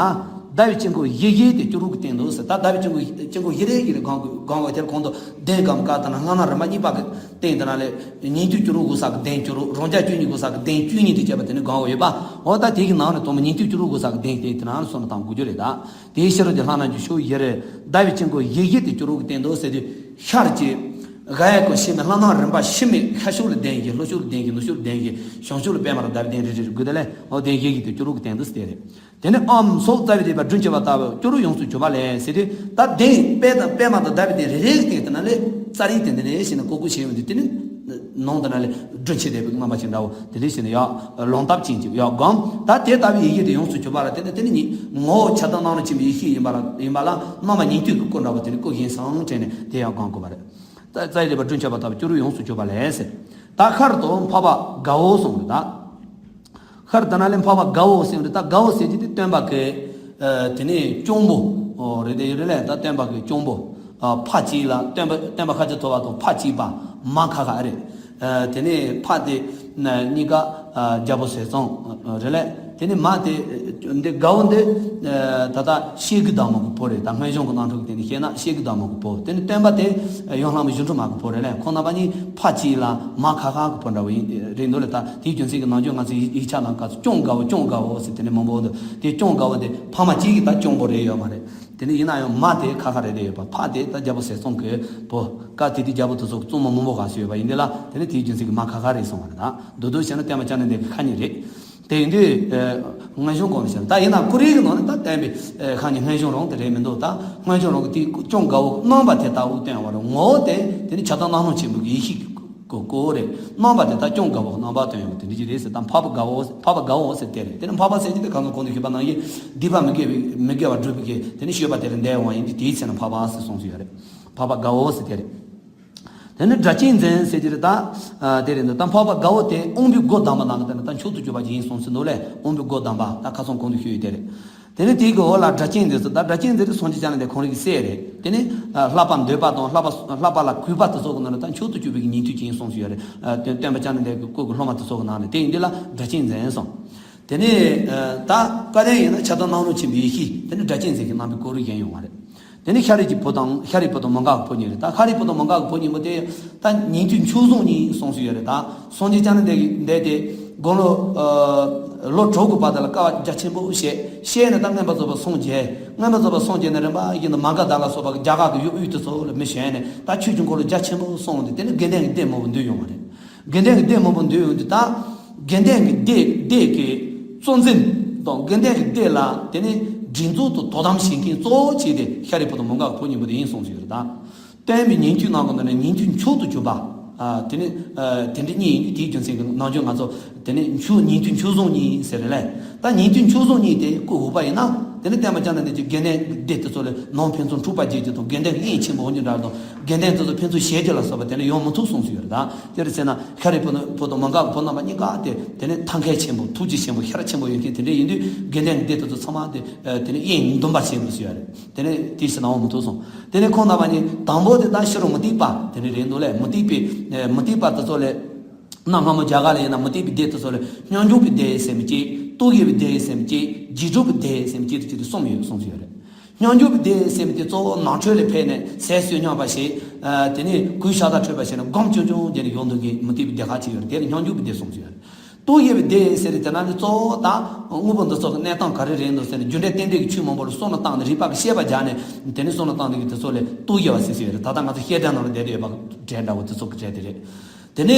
ཟླ་བའི་དཀྱིལ་འཁོར་བཞི་བཞི་དེ་སྐྱུ་རུ་གི་སྟེང་དུ་ཟེར། ད་ཟླ་བའི་དཀྱིལ་འཁོར་དཀྱིལ་འཁོར་བཞི་རེ་བཞི་རེ་གང་གི་གང་བ་དེར་གོང་དུ་གདན་སྒམ་ཀ་དང་ལྷ་ནང་རིམ་པ་གཉིས་པ་གི་སྟེང་དེ་ན་ལས་ཉིང་བཅུད་སྐྱུ་རུ་དགུ་བསགས་གི་གདན་སྐྱུ་རུ། རང་རྒྱ་བཅུ་གཉིས་དགུ་བསགས་གི་གདན་བཅུ་གཉིས་དེ་བྱས་པ་དེ་ནི་གང་བ་ཡོད་པ། འོ་ད་དེ་གི་ནང་ནས་དང་པོ་ཉིང་བཅུད་སྐྱུ་རུ་དགུ་བསགས་གི་གདན་སྟེང་དེ་ན་ལ་སོང་ན་དང་དགུ་རྒྱུ་རེད། ད་དེའི་ཕྱི་རོལ་གྱི་ལྷ་ནང་གི་ཕྱོགས་བཞི་རེ་ཟླ་བའི་དཀྱིལ་འཁོར་བཞི་བཞི་དེ་སྐྱུ་རུ་གི་སྟེང་དུ་ཟེར་དུས། ཤར་གྱི་ག་ཡ་གོ་ཤི་མེ་ལྷ་ནང་རིམ་པ་ཤི་མེ། ཤར་ཕྱོགས་ལ་གདན་བཞི། ལྷོ་ཕྱོགས་ལ་གདན་བཞི། ནུབ་ཕྱོགས་ལ་གདན་བཞི། བྱང་ཕྱོགས་ལ་པདྨ་ར་ཟླ་བའི་གདན་རེ་རེ་རེ་དགུ་དེ་ལས། འོ་གདན་བཞི་བཞི་དེ་སྐྱུ་རུ་གི་སྟེང་དུ་ཟེར་རེད། དེ་ནས་ཨོཾ་སོགས་རྩ་བའི་བཟླས་པ་སྒྲུབ་བྱེད་པ་ལྟ་བུ་སྐྱུ་རུ་ཡོངས་སུ་གྱུར་པ་ལས་ཟེར་དུས། ད་གདན་དཔལ་དང་པདྨ་དང་ཟླ་བའི་གདན་རེ་རེ་གི་སྟེང་དེ་ན་ལས་རྩ་རིག་དེ་འདི་ནས་ཤེས་ན་ཀོ་ཀོ་ཞེས་ཡོང་དུས། དེ་ནི་ནང་དེ་ན་ལས་སྒྲུབ་བྱེད་བཟླས་པའི་རྣམ་པ་ཅན་འདྲ་བོ་དེ་འདྲ་ཤེས་ན་ཡང་ལོང་ཐབས་ཅན་གྱི་ཡང་སྒོམ། ད་དེ་ལྟ་བུའི་ཡེ་ཤེས་དེ་ཡོངས་སུ་གྱུར་པ་ལ་བརྟེན་ནས། དེ་ནི་ཉིད་ངོ་བོ་ཆགས་སྡང་རྣམ་སྨིན་ཆེན་པོའི་ཡེ་ཤེས་ཡིན་པ་ལ་ཡིན་པ་ལ་རྣམ་པ་ཉིང་བཅུད་ཀྱི་སྐུ་འདྲ་བོ་དེ་ནི་སྐུ་བཞེངས་སམ་དྲན་ནས་དེ་ཡང་སྒོམ་དགོས་པ་རེད། ད་རྩ་བའི་བཟླས་པ་སྒྲུབ་བྱེད་པ་ལྟ་བུ་སྐྱུ་རུ་ཡོངས་སུ་གྱུར་པ་ལས་ཟེར། ད་ཤར་དུ་འཕགས་པ་དགའ་བོ་གསུངས་རེད་ད། ཤར་དེ་ན་ལས་འཕགས་པ་དགའ་བོ་གསུངས་རེད། ད་དགའ་བོ་ཟེར་གྱི་དེ་སྟོན་པ་གི་ཨ་དེ་ནས་གཅུང་པོ་རེད་དེ་ཡོད་རེད་ལས། ད་སྟོན་པ་གི་གཅུང་པོ། ཨ་ཕ་གཅིག་ལ་སྟོན་པ་སྟོན་པ་ཁ་ཆེ་ཐོབ་པ་དང་ཕ་གཅིག་པ་མ་ཁ་ཁ་རེད། ཨ་དེ་ནས་ཕ་དེ་གཉིས་ཀ་ཨ་རྒྱལ་པོ་ཟས་གཙང་རེད་ལས། དེ་ནས་མ་དེ་འདི་དགའ་བོ་འདི་ཨ་ད་ལྟ་ཤེལ་གྱི་བདག་མོ་གི་བུ་རེད། ད་སྔོན་བྱུང་གི་ནང་འཁྲུག་དེ་ནི་བཤད་ན་ཤེལ་གྱི་བདག་མོ་གི་བུ། དེ་ནས་སྟོན་པ་དེ་ཡོན་བླ་མ་གཞུ་འཕྲུལ་མ་གི་བུ་རེད་ལས། ཁོང་རྣམ་པ་གཉིས་ཕ་གཅིག་ལ་མ་ཁ་ཁ་གི་བུ་འདྲ་བོ་ཡིན་རེད་འདུག་ལས། ད་དེའི་རྒྱུ་མཚན་གྱིས་ནམ་རྒྱུན་ང་ཚོའི་ཡིག་ཆ་ནང་སྐབས་སུ་གཅུང་དགའ་བོ་གཅུང་དགའ་བོ་ཟེར་དེ་ནས་མང་པོ་འདུག་དེ་གཅུང་དགའ་བོ་དེ་ཕ་མ་གཅིག་གི་ད་གཅུང་པོ་རེད་ཡོད་མ་རེད། དེ་ནས་ཡིན་ན་ཡང་མ་དེ་ཁ་ཁ་རེད་དེ་ཡོད་པ། ཕ་དེ་ད་རྒྱལ་པོ་ཟས་གཙང་གི་བུ། སྐབས་དེ་དུས་རྒྱལ་པོ་དེ་ཚོ་གི་བཙུན་མོ་མང་པོ་ག་ཚོད་ཡོད་པ་ཡིན་དེ་ལ། དེ་ནས་དེའི་རྒྱུ་མཚན་གྱིས་མ་ཁ་ཁ་རེད་གསུངས་པ་རེད། ད་མདོར་བསྡུས་བྱས་ན་སྟོན་པ་བཅོམ་ལྡན་འདས་ཀྱི་ཁ་ཉིན་རེད། དེ་ཡིན་དུས་ཨ་སྔོན་བྱུང་གོང་ནས་བཤད། ད་ཡིན་ན་ཀུ་རེ་གི་ནང་ནས་ད་བསྟན་པའི་ཨ་ཁ་ཉིན་སྔོན་བྱུང་རང་དེ་རེད་མི་འདུག་ད་སྔོན་བྱུང་རང་གི་དེའི་གཅུང་དགའ་བོ་རྣམ་པ་དེ་ལྟ་བུ་སྟོན་པ་རེད། ངོ་བོ་དེ་དེ་ནི་ཆགས་སྡང་རྣམ་སྨིན་ཆེན་པོ་གི་ཡེ་ཤེས་ཀྱི་སྐུ་སྐུ་རེད། རྣམ་པ་དེ་ད་གཅུང་དགའ་བོ་རྣམ་པ་སྟོན་ཡོང་དེ་འདྲ་ཅིག་རེད་ཟེར། ད་འཕགས་པ་དགའ་བོ་འཕགས་པ་དགའ་བོ་ཟེར་དེ་རེད། དེ་ནི་འཕགས་པ་ཟེར་གྱི་དེ་གང་ཚོ་གོང་དུ་ཞུས་པ་ནང་བཞིན་སྡིག་པ་མི་དགེ་བའི་མི་དགེ་བ་སྒྲུབ་པའི་གི་དེ་ནི་སྤྱོད་པ་དེ་ལ་འདས་འོང་ཡིན་དུས་དེའི་ཚེ་ན་འཕགས་པ་ཟེར་གསུངས་སུ་ཡོད་རེད། འཕགས་པ་དགའ་བོ་ཟེར་དེ་རེད། དེ་ནི་སྒྲ་གཅན་འཛིན་ཟེར་གྱི་རེད་ད། ཨ་དེ་རེད་འདུག་ད་འཕགས་པ་དགའ་བོ་དེ་དབང་པོའི་སྒོ་གདམས་པ་ནང་གི་དེ་ནི་ད་མཆོག་ཏུ་གྱུར་པ་ཅིག་ཡིན་གསུངས་སུ་འདུག་ལས། དབང་པོའི་སྒོ་གདམས་པ་ད་ཁ་སང་གོང་དུ་ཞུས་ཡོད་དེ་རེད། དེ་ནི་དེའི་གི་འོག་ལ་སྒྲ་གཅན་འཛིན་ཟེར། ད་སྒྲ་གཅན་འཛིན་དེ་སངས་རྒྱས་བཅོམ་ལྡན་འདས་ཁོང་རང་གི་སྲས་རེད། དེ་ནི་ཨ་བསླབ་པ་འདོད་པ་དང་བསླབ་པ་བསླབ་པ་ལ་གུས་པ་དེ་ཚོ་གི་ནང་ནས་ད་མཆོག་ཏུ་གྱུར་པའི་གི་ཉིང་བཅུད་ཅན་ཡིན་གསུངས་སུ་ཡོད་རེད། ཨ་དེ་སྟོན་པ་བཅོམ་ལྡན་འདས་ཀྱི་སྐུ་གི་སློབ་མ་དེ་ཚོ་གི་ནང་ནས། དེ་ཡིན་དུས་ལ་སྒྲ་གཅན་འཛིན་གསུངས། དེ་ནས་ཨ་ད་བཀའ་བརྒྱུད་ཡིན་ན་ཆགས་སྡང་རྣམ་སྨིན་ཆེན་པོའི་ཡེ་ཤེས་དེ་ནི་སྒྲ་གཅན་འཛིན་གྱི་རྣམ་པའི་སྐུ་རུ་བཞེངས་ཡོང་བ་རེད། དེ་ནི་ཤཱ་རིའི་བུ་དང་ཤཱ་རིའི་བུ་དང་མོའུ་འགལ་གྱི་བུ་གཉིས་རེད། ད་ཤཱ་རིའི་བུ་དང་མོའུ་འགལ་གྱི་བུ་གཉིས་པོ་དེ་ད་ཉིང་བཅུད་མཆོག་ཟུང་གཉིས་གསུངས་སུ་ཡོད་རེད། ད་སངས་རྒྱས་བཅོམ་ལྡན་འདས་ཀྱི་འདས་ཏེ་དགུང་ལོ་ཨ་ལོ་དྲུག་གི་བར་དུ་ལ་དཀའ་བ་རྒྱ་ཆེན་པོ་བྱས། བྱས་ནས་ད་མངོན་པར་རྫོགས་པར་སངས་རྒྱས། མངོན་པར་རྫོགས་པར་སངས་རྒྱས་ནས་རིམ་པ་བཞིན་དུ་མ་ག་དྷ་ལ་སོགས་པ་གི་རྒྱ་གར་གྱི་ཡུལ་དབུས་དེ་ཚོ་ལ་མི་བྱོན་ནས། ད་ཆོས་ཀྱི་འཁོར་ལོ་རྒྱ་ཆེན་པོ་བསྲུངས་ཏེ་དེ་ནི་དགེ་ལྡན་གྱི་སྡེ་མང་པོ་འདུས་ཡོང་བ་རེད། དགེ་ལྡན་གྱི་སྡེ་མང་པོ་འདུས་ཡོང་དུས་ད་དགེ་ལྡན་གྱི་སྡེ་སྡེ་གི་གཙོ་འཛིན་དང་དགེ་ལྡན་གྱི་སྡེ་ལ་དེ་ནི་སྒྲིག་འཛུགས་དང་དོ་དམ་བྱེད་མཁན་གཙོ་བོ་བྱས་ཏེ་ཤཱ་རིའི་བུ་དང་མོའུ་འགལ་གྱི་བུ་གཉིས་པོ་དེ་ཡིན་གསུངས་སུ་ཡོད་རེད་ད། སྟོན་པའི་ཉིང་བཅུད་ནང་གི་ནང་ནས་ཉིང་བཅུད་མཆོག་ཏུ་གྱུར་པ། ཨ་དེ་ནི་ཨ་དེ་འདྲ་གཉིས་ཡིན་དུས་དེའི་རྒྱུ་མཚན་གྱིས་ནམ་རྒྱུན་ང་ཚོ་དེ་ནི་མཆོག་ཉིང་བཅུད་མཆོག་ཟུང་གཉིས་ཟེར་རེད་ལས། ད་ཉིང་བཅུད་མཆོག་ཟུང་གཉིས་དེ་སྐུ་འོས་པ་ཡིན་ན། དེ་ནི་སྟོན་པ་བཅོམ་ལྡན་འདས་ཀྱིས་དགེ་ལྡན་གྱི་སྡེ་དེ་ཚོ་ལ་ནང་ཕན་ཚུན་འཁྲུག་པ་བྱེད་རྒྱུ་དང་། དགེ་ལྡན་གྱི་དབྱེན་ཆེན་པོ་འོ་འདི་འདྲ་དང་། དགེ་ལྡན་དེ་ཚོ་ཕན་ཚུན་ཞེད་རྒྱུ་ལ་སོགས་པ་དེ་ནི་ཡོང་མི་ཐུབ་གསུངས་སུ་ཡོད་རེད་ད། དེར་བྱས་ན་ཤཱ་རིའི་བུ་དང་བུ་དང་མོའུ་འགལ་གྱི་བུ་རྣམ་པ་གཉིས་ཀ་དེ་དེ་ནི་ཐབས་མཁས་ཆེན་པོ་ཐུགས་རྗེ་ཆེན་པོ་ཤེས་རབ་ཆེན་པོ་ཡོད་མཁན་དེ་འདྲ་ཡིན་དུས། དགེ་ལྡན་གྱི་སྡེ་དེ་ཚོ་ཚང་མ་དེ་དེ་ནི་དབྱེན་འདུམ་པ་བྱེད་དགོས་སུ་ཡོད་རེད། དེ་ནི་དེ་ཕྱིར་ན་འོང་མི་ཐུབ་གསུངས། དེ་ནི་ཁོང་རྣམ་པ་གཉིས་དང་པོ་དེ་ད་ཕྱི་རུ་མུ་སྟེགས་པ་དེ་ནི་རེད་འདུག་ལས། མུ་སྟེགས་པའི་མུ་སྟེགས་པ་དེ་ཚོ་ལས། གནའ་སྔ་མོ་རྒྱ་གར་ལ་ཡིན་ན་མུ་སྟེགས་པའི་སྡེ་དེ་ཚོ་ལ་སྙོམས་འཇུག་པའི་སྡེ་ཟེར་མི་གཅིག་སྟོབས་ཡོད་པའི་སྡེ་ཟེར་མི་གཅིག་རྗེས་འཇུག་པའི་སྡེ་ཟེར་མི་གཅིག་དེ་གཅིག་ཏུ་གསུམ་ཡོད་གསུངས་སུ་ཡོད་རེད། སྙོམས་འཇུག་པའི་སྡེ་ཟེར་མི་དེ་གཙོ་བོ་ནང་ཁྲོད་ལ་ཕེབས་ནས་ཟས་གསོལ་སྙོམས་པ་བྱེད། ཨ་དེ་ནས་གོས་ཤ་སྟག་ཁྲོས་པ་བྱས་ནས་སྒོམ་ཆུང་ཆུང་བྱས་ནས་ཡོང་འདུག་མཁན་མུ་སྟེགས་པའི་སྡེ་ཁག་ཅིག་ཡོད་རེད། དེ་ལ་སྙོམས་འཇུག་པའི་སྡེ་གསུངས་སུ་ཡོད་རེད། སྟོབས་ཡོད་པའི་སྡེ་ཟེར་དེ་ན་ནི་གཙོ་བོ་དང་དངོས་པོ་འདི་ཚོ་གི་གནས་སྟངས་ག་རེ་རེད་འདུག་ཟེར་ནས། རྒྱུ་འབྲས་རྟེན་འབྲེལ་གྱི་ཆོས་མང་པོ་ལ་བསམ་བློ་བཏང་ནས་རིགས་པ་གི་དཔྱད་པ་སྦྱར་ནས་དེ་ནས་བསམ་བློ་བཏང་ནས་གི་དེ་ཚོ་ལ་སྟོབས་ཡོད་པ་ཟེར་ཟེར་ཡོད་རེད། ད་ལྟ་ང་ཚོ་བཤད་གྲྭ་ནང་ལ་བསྡད་དེ་ཡོད་པ་གྲས་འདྲ་བོ་དེ་ཚོ་གི་གྲས་དེ་རེད། དེ་ནས་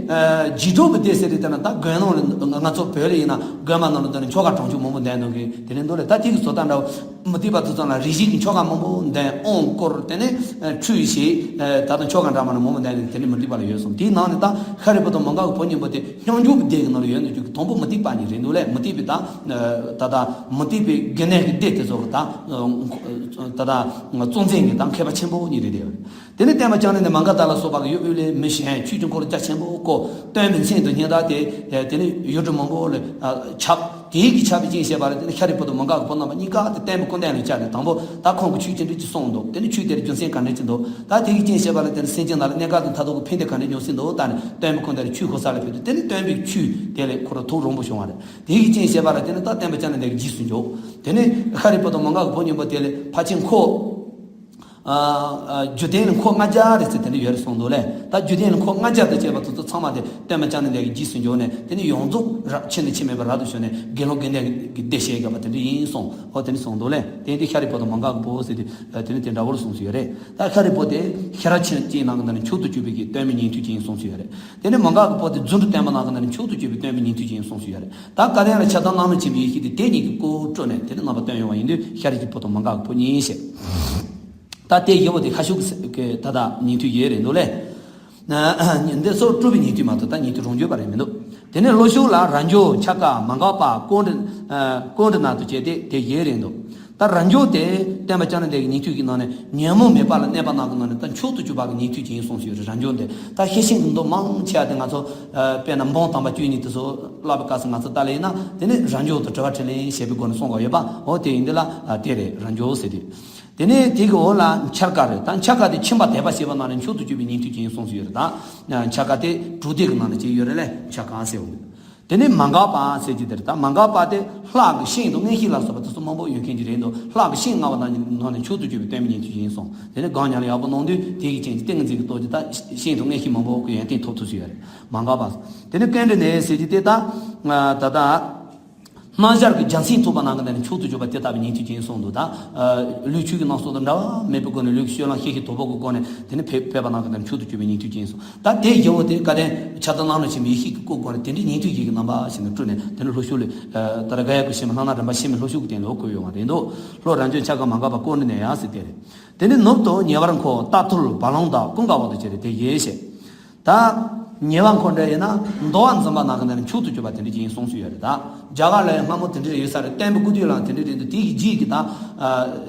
ཨ་རྗེས་འཇུག་པའི་སྡེ་ཟེར་དེ་ལྟ་ན། ད་དགོན་ནང་ལ་ང་ཚོ་བོད་ལ་ཡིན་ན་དགོན་པ་ནང་ལ་འདི་ནས་ཆོ་ག་གྲྭ་ཆོས་མང་པོ་འདོན་གནང་གི་དེ་ནས་འདུག་ལས། ད་དེ་གི་བཟོ་ལྟ་འདྲ་བོ་མུ་སྟེགས་པ་དེ་ཚོ་ལ་རེ་ཞིག་གི་ཆོ་ག་མང་པོ་འདོན། དབང་བསྐུར། དེ་ནས་ཨ་ཁྲུས་བྱེད། ཨ་ད་ལྟ་ཆོ་ག་འདྲ་མིན་མང་པོ་འདོན་ནས་དེ་ནས་མུ་སྟེགས་པ་ལ་ཡོད་གསུངས། དེའི་ནང་ནས་ད་ཤཱ་རིའི་བུ་དང་མོའུ་འགལ་གྱི་བུ་གཉིས་པོ་དེ་སྙོམས་འཇུག་པའི་སྡེ་གི་ནང་ལ་ཡོད་ནས་ཀྱི་དང་པོ་མུ་སྟེགས་པ་གཉིས་རེད་འདུག་ལས། མུ་སྟེགས་པའི་ད་ད་ལྟ་མུ་སྟེགས་པའི་དགེ་ལྡན་གྱི་སྡེ་དེ་ཚོ་གི་ད་ད་ལྟ་གཙོ་འཛིན་གྱི་ད་མཁས་པ་ཆེན་པོ་གཉིས་རེད་དེ། དེ་ནས་བསྟན་པ་བཅོམ་ལྡན་འདས་མ་ག་དྷ་ལ་སོགས་པ་གི་ཡུལ་དབུས་ལ་མི་གཞན་ཆོས་ཀྱི་འཁོར་ལོ་རྒྱ་ཆེན་པོ་བསྐོར། སྟོན་པའི་མཚན་དང་སྙན་གྲགས་དེ་དེ་ནས་ཡུལ་གྲུ་མང་པོ་ལ་ཁྱབ། དེའི་གི་ཆགས་པའི་རྐྱེན་བྱས་པ་ལ་དེ་ནི་ཤཱ་རིའི་བུ་དང་མོའུ་འགལ་གྱི་བུ་རྣམ་པ་གཉིས་ཀ་དེ་བསྟན་པའི་སྐུ་མདུན་ལ་བཅར་ནས། དང་པོ་ད་ཁོང་གིས་ཆོས་ཅི་འདྲ་ཅིག་གསུངས་འདུག་དེ་ནི་ཆོས་དེར་རྒྱུ་མཚན་ག་འདྲ་ཅིག་འདུག་ད་དེའི་རྐྱེན་བྱས་པ་ལ་དེ་ནི་སེམས་ཅན་ནང་ལ་གནས་སྐབས་དང་མཐར་ཐུག་གི་ཕན་བདེ་ག་འདྲ་མྱོང་སྲིད་འདུག་ད་ནི་སྟོན་པའི་སྐུ་མདུན་ལ་ཆོས་ཞུ་ས་ལ་ཕེབས་དུས། དེ་ནི་སྟོན་པའི་ཆོས་དེ་ལས་ཁོ་རང་ཐུགས་རིང་པོ་བྱུང་བ་རེད། དེའི་རྐྱེན་བྱས་པ་ལ་དེ་ནི་ད་བསྟན་པ་བསྐྱངས་ནས་ལས་ཀྱི་རྗེས་སུ་འཇུག་དེ་ནི་ཤཱ་རིའི་བུ་དང་མོའུ་འགལ་གྱི་བུ་གཉིས་པོ་དེ་ལས་ཕལ་ཆེར་ཁོ། ཨ། ཨ། རྒྱུད་ལྡན་ལ་འཁོར་ལྔ་བརྒྱ་རེ་ཟེར་དེ་འདྲ་ཡོད་རེད་གསུངས་འདུག་ལས། ད་རྒྱུད་ལྡན་ལ་འཁོར་ལྔ་བརྒྱ་དང་བཅས་པ་དེ་ཚོ་ཚང་མ་དེ་བསྟན་པ་བསྐྱངས་ནས་ལས་ཀྱི་རྗེས་སུ་འཇུག་ནས། དེ་ནི་ཡོངས་རྫོགས་རབ་ཕྱི་ནས་ཕྱི་མེད་པར་རབ་ཏུ་བྱུང་ནས་དགེ་སློང་དགེ་འདུན་གྱི་སྡེ་བཤད་དགོས་པ་དེ་འདྲ་ཡིན་གསུངས། འོ་དེ་འདྲ་གསུངས་འདུག་ལས། དེ་ཡིན་དུས་ཤཱ་རིའི་བུ་དང་མོའུ་འགལ་གྱི་བུ་ཟེར་དུས་དེ་ནི་དེ་འདྲ་བོ་ལ་གསུངས་སུ་ཡོད་རེད། ད་ཤཱ་རིའི་བུ་དེ་ཤེས་རབ་ཆེན་ཅན་ནང་གི་ནང་ནས་མཆོག་ཏུ་གྱུར་པའི་གི་སྟོན་པའི་ཉན་ཐོས་ཅན་ཡིན་གསུངས་སུ་ཡོད་རེད། དེ་ནི་མོའུ་འགལ་གྱི་བུ་དེ་རྫུ་འཕྲུལ་བསྟན་པ་ནང་གི་ནང་ནས་མཆོག་ཏུ་གྱུར་པའི་སྟོན་པའི་ཉན་ཐོས་ཅན་ཡིན་གསུངས་སུ་ཡོད་རེད། ད་བཀའ་བསྟན་ལ་ཆགས་སྡང་བླ་མེད་ཆེན་པོའི་ཡེ་ཤེས་དེ་དེ་གཉིས་ཀྱིས་གོ་བཀྲུས་ནས་དེ་ནི་རྣམ་པ་སྟོན་ཡོང་བ་ཡིན་དུས་ཤཱ་རིའི་བུ་དང་མོའུ་འགལ་གྱི་བུ་གཉིས་ཡིན་ཞེས། ད་དེ་ཡི་བོ་དེ་ཁ་ཤུག་གི་ད་ལྟ་ཉན་ཐོས་ཡོད་རེད་འདུག་ལས། འདི་སོགས་སྤྲུལ་པའི་ཉན་ཐོས་མ་གཏོགས་ད་ཉན་ཐོས་རང་རྒྱུད་པ་རེད་མི་འདུག་དེ་ནས་ལྷོ་ཕྱོགས་ལ་རབ་འབྱོར་འཆར་ཀ་མ་འགགས་པ་ཀཽཎྜི་ཀཽཎྜི་ནྱ་དང་བཅས་ཏེ་དེ་བཞི་རེད་འདུག་ད་རབ་འབྱོར་དེ་བསྟན་པ་བསྐྱངས་ནས་ལས་ཀྱི་ཉན་ཐོས་ཀྱི་ནང་ནས་ཉོན་མོངས་མེད་པ་ལ་གནས་པ་ནང་གི་ནང་ནས་ད་མཆོག་ཏུ་གྱུར་པ་གི་ཉན་ཐོས་ཅན་ཡིན་གསུངས་སུ་ཡོད་རེད། རབ་འབྱོར་འདི་ད་ཤེར་ཕྱིན་གྱི་མདོ་མང་ཆེ་བ་དེ་ང་ཚོ་དཔེར་ན་འབུམ་དང་པོ་བཅུ་གཉིས་དེ་ཚོ་བཀླག་པའི་སྐབས་སུ་ང་ཚོ་ལྟ་ལེ་ཡིན་ན། དེ་ནི་རབ་འབྱོར་དང་དྲི་བ་དྲིས་ལན་བྱེད་པའི་སྒོ་ནས་གསུངས་པ་ཡོད་པ། འོ་དེ་ཡིན་དུས་ལ་དེ་རེད། རབ་འབྱོར་ཟེར་དུས། དེ་ནས་དེ་གི་འོག་ལ་འཆར་ཀ་རེད། ད་འཆར་ཀ་དེ་ཁྱིམ་པ་དད་པ་བྱེད་པ་ནང་ནས་མཆོག་ཏུ་གྱུར་པའི་ཉན་ཐོས་ཅན་ཡིན་གསུངས་སུ་ཡོད་རེད། ད་འཆར་ཀ་དེ་དྲུག་སྡེ་གི་ནང་ནས་བྱས་ཡོད་རེད་ལས། འཆར་ཀ་ཟེར་བ་འདི། དེ་ནས་མ་འགགས་པ་ཟེར་གྱི་དེ་རེད། ད་མ་འགགས་པ་དེ་ལྷ་གི་ཤིང་དང་མངོན་ཤེས་ལ་སོགས་པ་དེ་ཚོ་མང་པོ་ཡོད་མཁན་གྱི་རེད་འདུག་ལྷ་གི་ཤིང་མངའ་བ་ནང་ནས་མཆོག་ཏུ་གྱུར་པའི་སྟོན་པའི་ཉན་ཐོས་ཅན་ཡིན་གསུངས། དེ་ནས་གང་ཉག་ལ་ཡག་པོ་གནང་དུས་དེ་གི་རྐྱེན་གྱིས་ཏིང་ངེ་འཛིན་གྱི་སྟོབས་ཀྱིས་ད་ཤིང་དང་མངོན་ཤེས་མང་པོ་གི་ཡོན་ཏན་ཐོབ་ཐུབ་ཀྱི་ཡོད་རེད། མ་འགགས་པ། དེ་ནས་ཀཽཎྜི་ནྱ་ཟེར་གྱི་དེ་ད་ད་ལྟ། སྣང་ཤར་གྱི་རྒྱལ་མཚན་ཐོབ་པ་ནང་གི་ནང་ནས་མཆོག་ཏུ་གྱུར་པ་དེ་ལྟ་བུའི་ཉན་ཐོས་ཅན་གསུངས་འདུག་ད་ལུས་ཆོས་ཀྱི་རྣམ་གསུམ་དང་འབྲལ་བ་མེད་པའི་སྒོ་ནས་ལུས་ཀྱི་སྤྱོད་ལམ་ཤེས་བཞིན་དོགས་པ་གི་སྒོ་ནས་དེ་ནི་ཕེབས་ཕེབས་པ་ནང་གི་ནང་ནས་མཆོག་ཏུ་གྱུར་པའི་ཉན་ཐོས་ཅན་གསུངས། ད་དེ་ཡི་བོ་དེ་བཀའ་བསྟན་ཕྱག་དང་བླ་མ་ཆེན་པོའི་ཡེ་ཤེས་ཀྱི་སྐུའི་སྒོ་ནས་དེ་འདྲའི་ཉན་ཐོས་ཀྱི་རྣམ་པ་ཞིག་ནས་སྤྲུལ་ནས། དེ་ནི་ལྷོ་ཕྱོགས་ལ་ད་རེས་ག་ཡ་གི་ཤེས་མི་ལྷ་ན་རིམ་པ་ཤེས་མི་ལྷོ་ཕྱོགས་ཀྱི་སྟེང་ལ་འོ་བཀོད་ཡོང་བ་རེད་འདུག་ལྷོ་རབ་འབྱོར་འཆར་ཀ་མ་འགགས་པ་ཀཽཎྜི་ནྱ་ཟེར་དེ་རེད། དེ་ནི་ནུབ་ཏུ་ཉེ་བར་འཁོར་རྟ་ཐུལ་བ་ལང་བདག་ཀུན་དགའ་བོ་དང་བཅས་ཏེ་དེ་བཞི་ཞེས། ད་ཉེ་བར་འཁོར་འདྲ་ཡིན་ན་འདུལ་བ་འཛིན་པ་ནང་གི་ནང་ནས་མཆོག་ཏུ་གྱུར་པ་དེ་འདྲ་ཅིག་ཡིན་གསུངས་སུ་ཡོད་རེད། ད་རྒྱ་གར་ལ་ཡང་སྔ་མོ་དེ་འདྲ་ཡོད་ས་རེད། བསྟན་པའི་སྐུ་དུས་ལའང་དེ་འདྲ་རེད་འདུག་དེ་གི་རྗེས་ཀྱི་ད་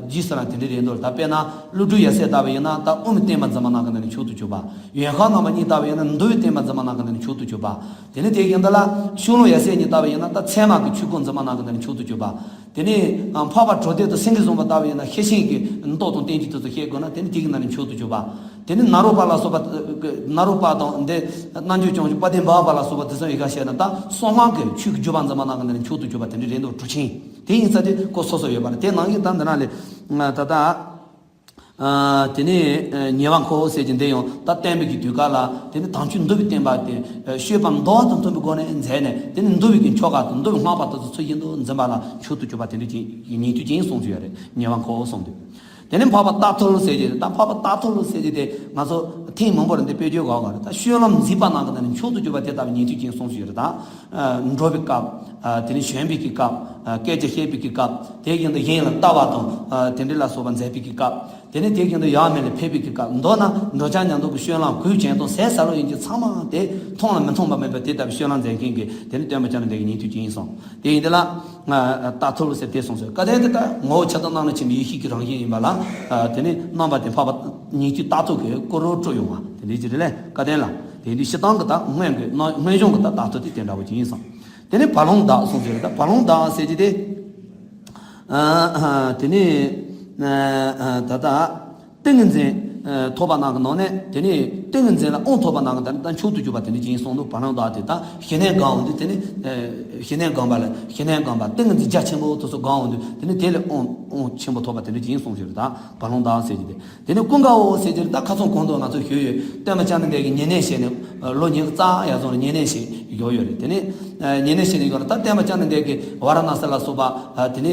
རྗེས་སུ་ལའང་དེ་འདྲ་རེད་འདུག་ད་དཔེར་ན་ཀླུ་སྒྲུབ་ཡབ་སྲས་ལྟ་བུ་ཡིན་ན་ད་དབུ་མའི་བསྟན་པ་འཛིན་པ་ནང་གི་ནང་ནས་མཆོག་ཏུ་གྱུར་པ། ཡོན་ཧོར་ནང་པ་གཉིས་ལྟ་བུ་ཡིན་ན་འདུལ་བའི་བསྟན་པ་འཛིན་པ་ནང་གི་ནང་ནས་མཆོག་ཏུ་གྱུར་པ། དེ་ནས་དེ་ཡིན་དུས་ལ་ཤུ་ལུང་ཡབ་སྲས་གཉིས་ལྟ་བུ་ཡིན་ན་ད་ཚད་མ་གི་ཆོས་སྐུ་འཛིན་པ་ནང་གི་ནང་ནས་མཆོག་ཏུ་གྱུར་པ། དེ་ནས་འཕགས་པ་གྲོལ་སྡེ་དང་སེང་གེ་བཟང་པོ་ལྟ་བུ་ཡིན་ན་ཤེར་ཕྱིན་གྱི་མདོ་དང་བསྟན་བཅོས་དེ་ཚོ་བཤད་དགོས་ན་དེ་ནི་དེ་གི་ནང་ནས་མཆོག་ཏུ་གྱུར་པ། དེ་ནི་ནཱ་རོ་པ་ལ་སོགས་པ། ནཱ་རོ་པ་དང་འདི་རྣལ་འབྱོར་སྐྱོང་བྱེད་དཔལ་ལྡན་འབར་བ་ལ་སོགས་པ་དེ་ཚོ་ཡི་ག་བཤད་ན་ད་གསང་སྔགས་ཀྱི་ཆོས་ཀྱི་བརྒྱུད་པ་འཛིན་པ་ནང་གི་ནང་ནས་མཆོག་ཏུ་གྱུར་པ་དེ་འདྲ་རེད་འདུག་གྲུབ་ཆེན་དེ་ཡིན་ས་དེ་སྐོར་སོ་སོ་ཡོད་པ་རེད། དེ་ནང་བཞིན་ད་འདི་ནང་ལས་ད་ལྟ། ཨ། དེ་ནས་ཨ་ཉེ་བར་འཁོར་ཟེར་གྱི་འདི་ཡང་ད་བསྟན་པའི་གི་དུས་སྐབས་ལ་དེ་ནི་དམ་ཆོས་འདུལ་བའི་བསྟན་པ་དེ་ཨ་སྤྱོད་པ་འདུལ་བ་དང་མཐུན་པའི་སྒོ་ནས་མཛད་ནས། དེ་ནི་འདུལ་བའི་གི་ཆོ་ག་དང་འདུལ་བའི་བསྔགས་པ་དེ་ཚོ་ཚུལ་བཞིན་དུ་འཛིན་པ་ལ་མཆོག་ཏུ་གྱུར་པ་དེ་འདྲ་ཅིག་ཉན་ཐོས་ཅན་གསུངས་སུ་ཡོད་རེད། ཉེ་བར་འཁོར་གསུངས་དུས། དེ་ནས་འཕགས་པ་རྟ་ཐུལ་ཟེར་གྱི་རེད། ད་འཕགས་པ་རྟ་ཐུལ་ཟེར་གྱི་དེ་ང་ཚོ་ཐེངས་མང་པོ་རེ་འདི་དཔེ་བརྗོད་གོ་ག་རེད། ད་སྤྱོད་ལམ་མཛེས་པ་ནང་གི་ནང་ནས་མཆོག་ཏུ་གྱུར་པ་དེ་ལྟ་བུའི་ཉན་ཐོས་ཅན་གསུངས་སུ་ཡོད་རེད། ད། ཨ། འགྲོ་བའི་སྐབས། ཨ། དེ་ནས་བཞོན་པའི་གི་སྐབས། ཨ། སྐད་ཆ་བཤད་པའི་གི་སྐབས། དེ་བཞིན་དུ་གཞན་ལ་ལྟ་བ་དང་། ཨ། དེ་འདྲ་ལ་སོགས་པ་མཛད་པའི་གི་སྐབས། དེ་ནས་དེ་བཞིན་དུ་ཡང་མིན་ལ་ཕེབས་པའི་གི་སྐབས། མདོར་ན་འགྲོ་འཆག་ཉལ་འདུག་གི་སྤྱོད་ལམ་གོས་གྱོན་སྟངས་ཟས་ཟ་ལུགས་ཡིན་གྱི་ཚང་མ་དེ་མཐོང་ལ་མི་མཐོང་བ་མེད་པ་དེ་ལྟ་བུའི་སྤྱོད་ལམ་མཛད་མཁན་གྱི་དེ་ནི་བསྟན་པ་བསྐྱངས་ནས་ལས་ཀྱི་ཉན་ཐོས་ཅན་ཡིན་གསུངས། དེ་ཡིན་དེ་ལ། ཨ། རྟ་ཐུལ་ཟེར་དེ་གསུངས་སོ། བཀའ་བསྟན་དེ་ལྟར་ངོ་བོ་ཆགས་སྡང་བླ་མེད་ཆེན་པོའི་ཡེ་ཤེས་ཀྱི་རང་བཞིན་ཡིན་པ་ལ། ཨ། དེ་ནི་རྣམ་པ་དེ་འཕགས་པ་ཉན་ཐོས་རྟ་ཐུལ་གྱི་སྐུ་རུ་སྤྲུལ་ཡོང་བ་དེ་འདྲ་ཅིག་རེད་ལས། བཀའ་བསྟན་ལ་དེ་འདི་སྤྱིར་བཏང་གི་ད་སྔོན་གྱི་སྔོན་བྱུང་གི་ད་རྟ་ཐུལ་དེ་དེ་འདྲ་བོ་ཅིག་ཡིན་གསུངས། དེ་ནི་བ་ལང་བདག་གསུངས་ཟེར། ད་བ་ལང་བདག་ཟེར་གྱི་དེ། ཨ། དེ་ནི་ད་ལྟ་ཏིང་ངེ་འཛིན་ཐོབ་པ་ནང་གི་ནང་ནས། དེ་ནི་ཏིང་ངེ་འཛིན་ལ་དབང་ཐོབ་པ་ནང་གི་ད་ལྟ་མཆོག་ཏུ་གྱུར་པ་དེ་འདྲ་ཅིག་ཡིན་གསུངས་འདུག་བ་ལང་བདག་དེ་ད་ཞི་གནས་སྒོམ་འོང་དུས་དེ་ནི་ཞི་གནས་སྒོམ་པ་ལ་ཞི་གནས་སྒོམ་པ་ཏིང་ངེ་འཛིན་རྒྱ་ཆེན་པོ་དེ་ཚོ་སྒོམ་འོང་དུས་དེ་ནི་དེ་ལ་དབང་དབང་ཆེན་པོ་ཐོབ་པ་དེ་འདྲ་ཅིག་ཡིན་གསུངས་ཟེར། ད་བ་ལང་བདག་ཟེར་གྱི་དེ། དེ་ནས་ཀུན་དགའ་བོ་ཟེར་གྱི་རེད། ད་ཁ་སང་གོང་དུ་ང་ཚོ་ཞུས་ཡོད། བསྟན་པ་བསྐྱངས་ནས་ལས་ཀྱི་ཉེ་གནས་བྱས་ནས་ལོ་ཉི་ཤུ་རྩ་ཡར་སོང་ལ་ཉེ་གནས་བྱས་ཡོད་ཡོད་རེད། དེ་ནས་ཉེ་གནས་བྱས་ནས་ཡོད་རེད། ད་བསྟན་པ་བསྐྱངས་ནས་ལས་ཀྱི་ཝཱ་ར་ཎ་སི་ལ་སོགས་པ། དེ་ནས་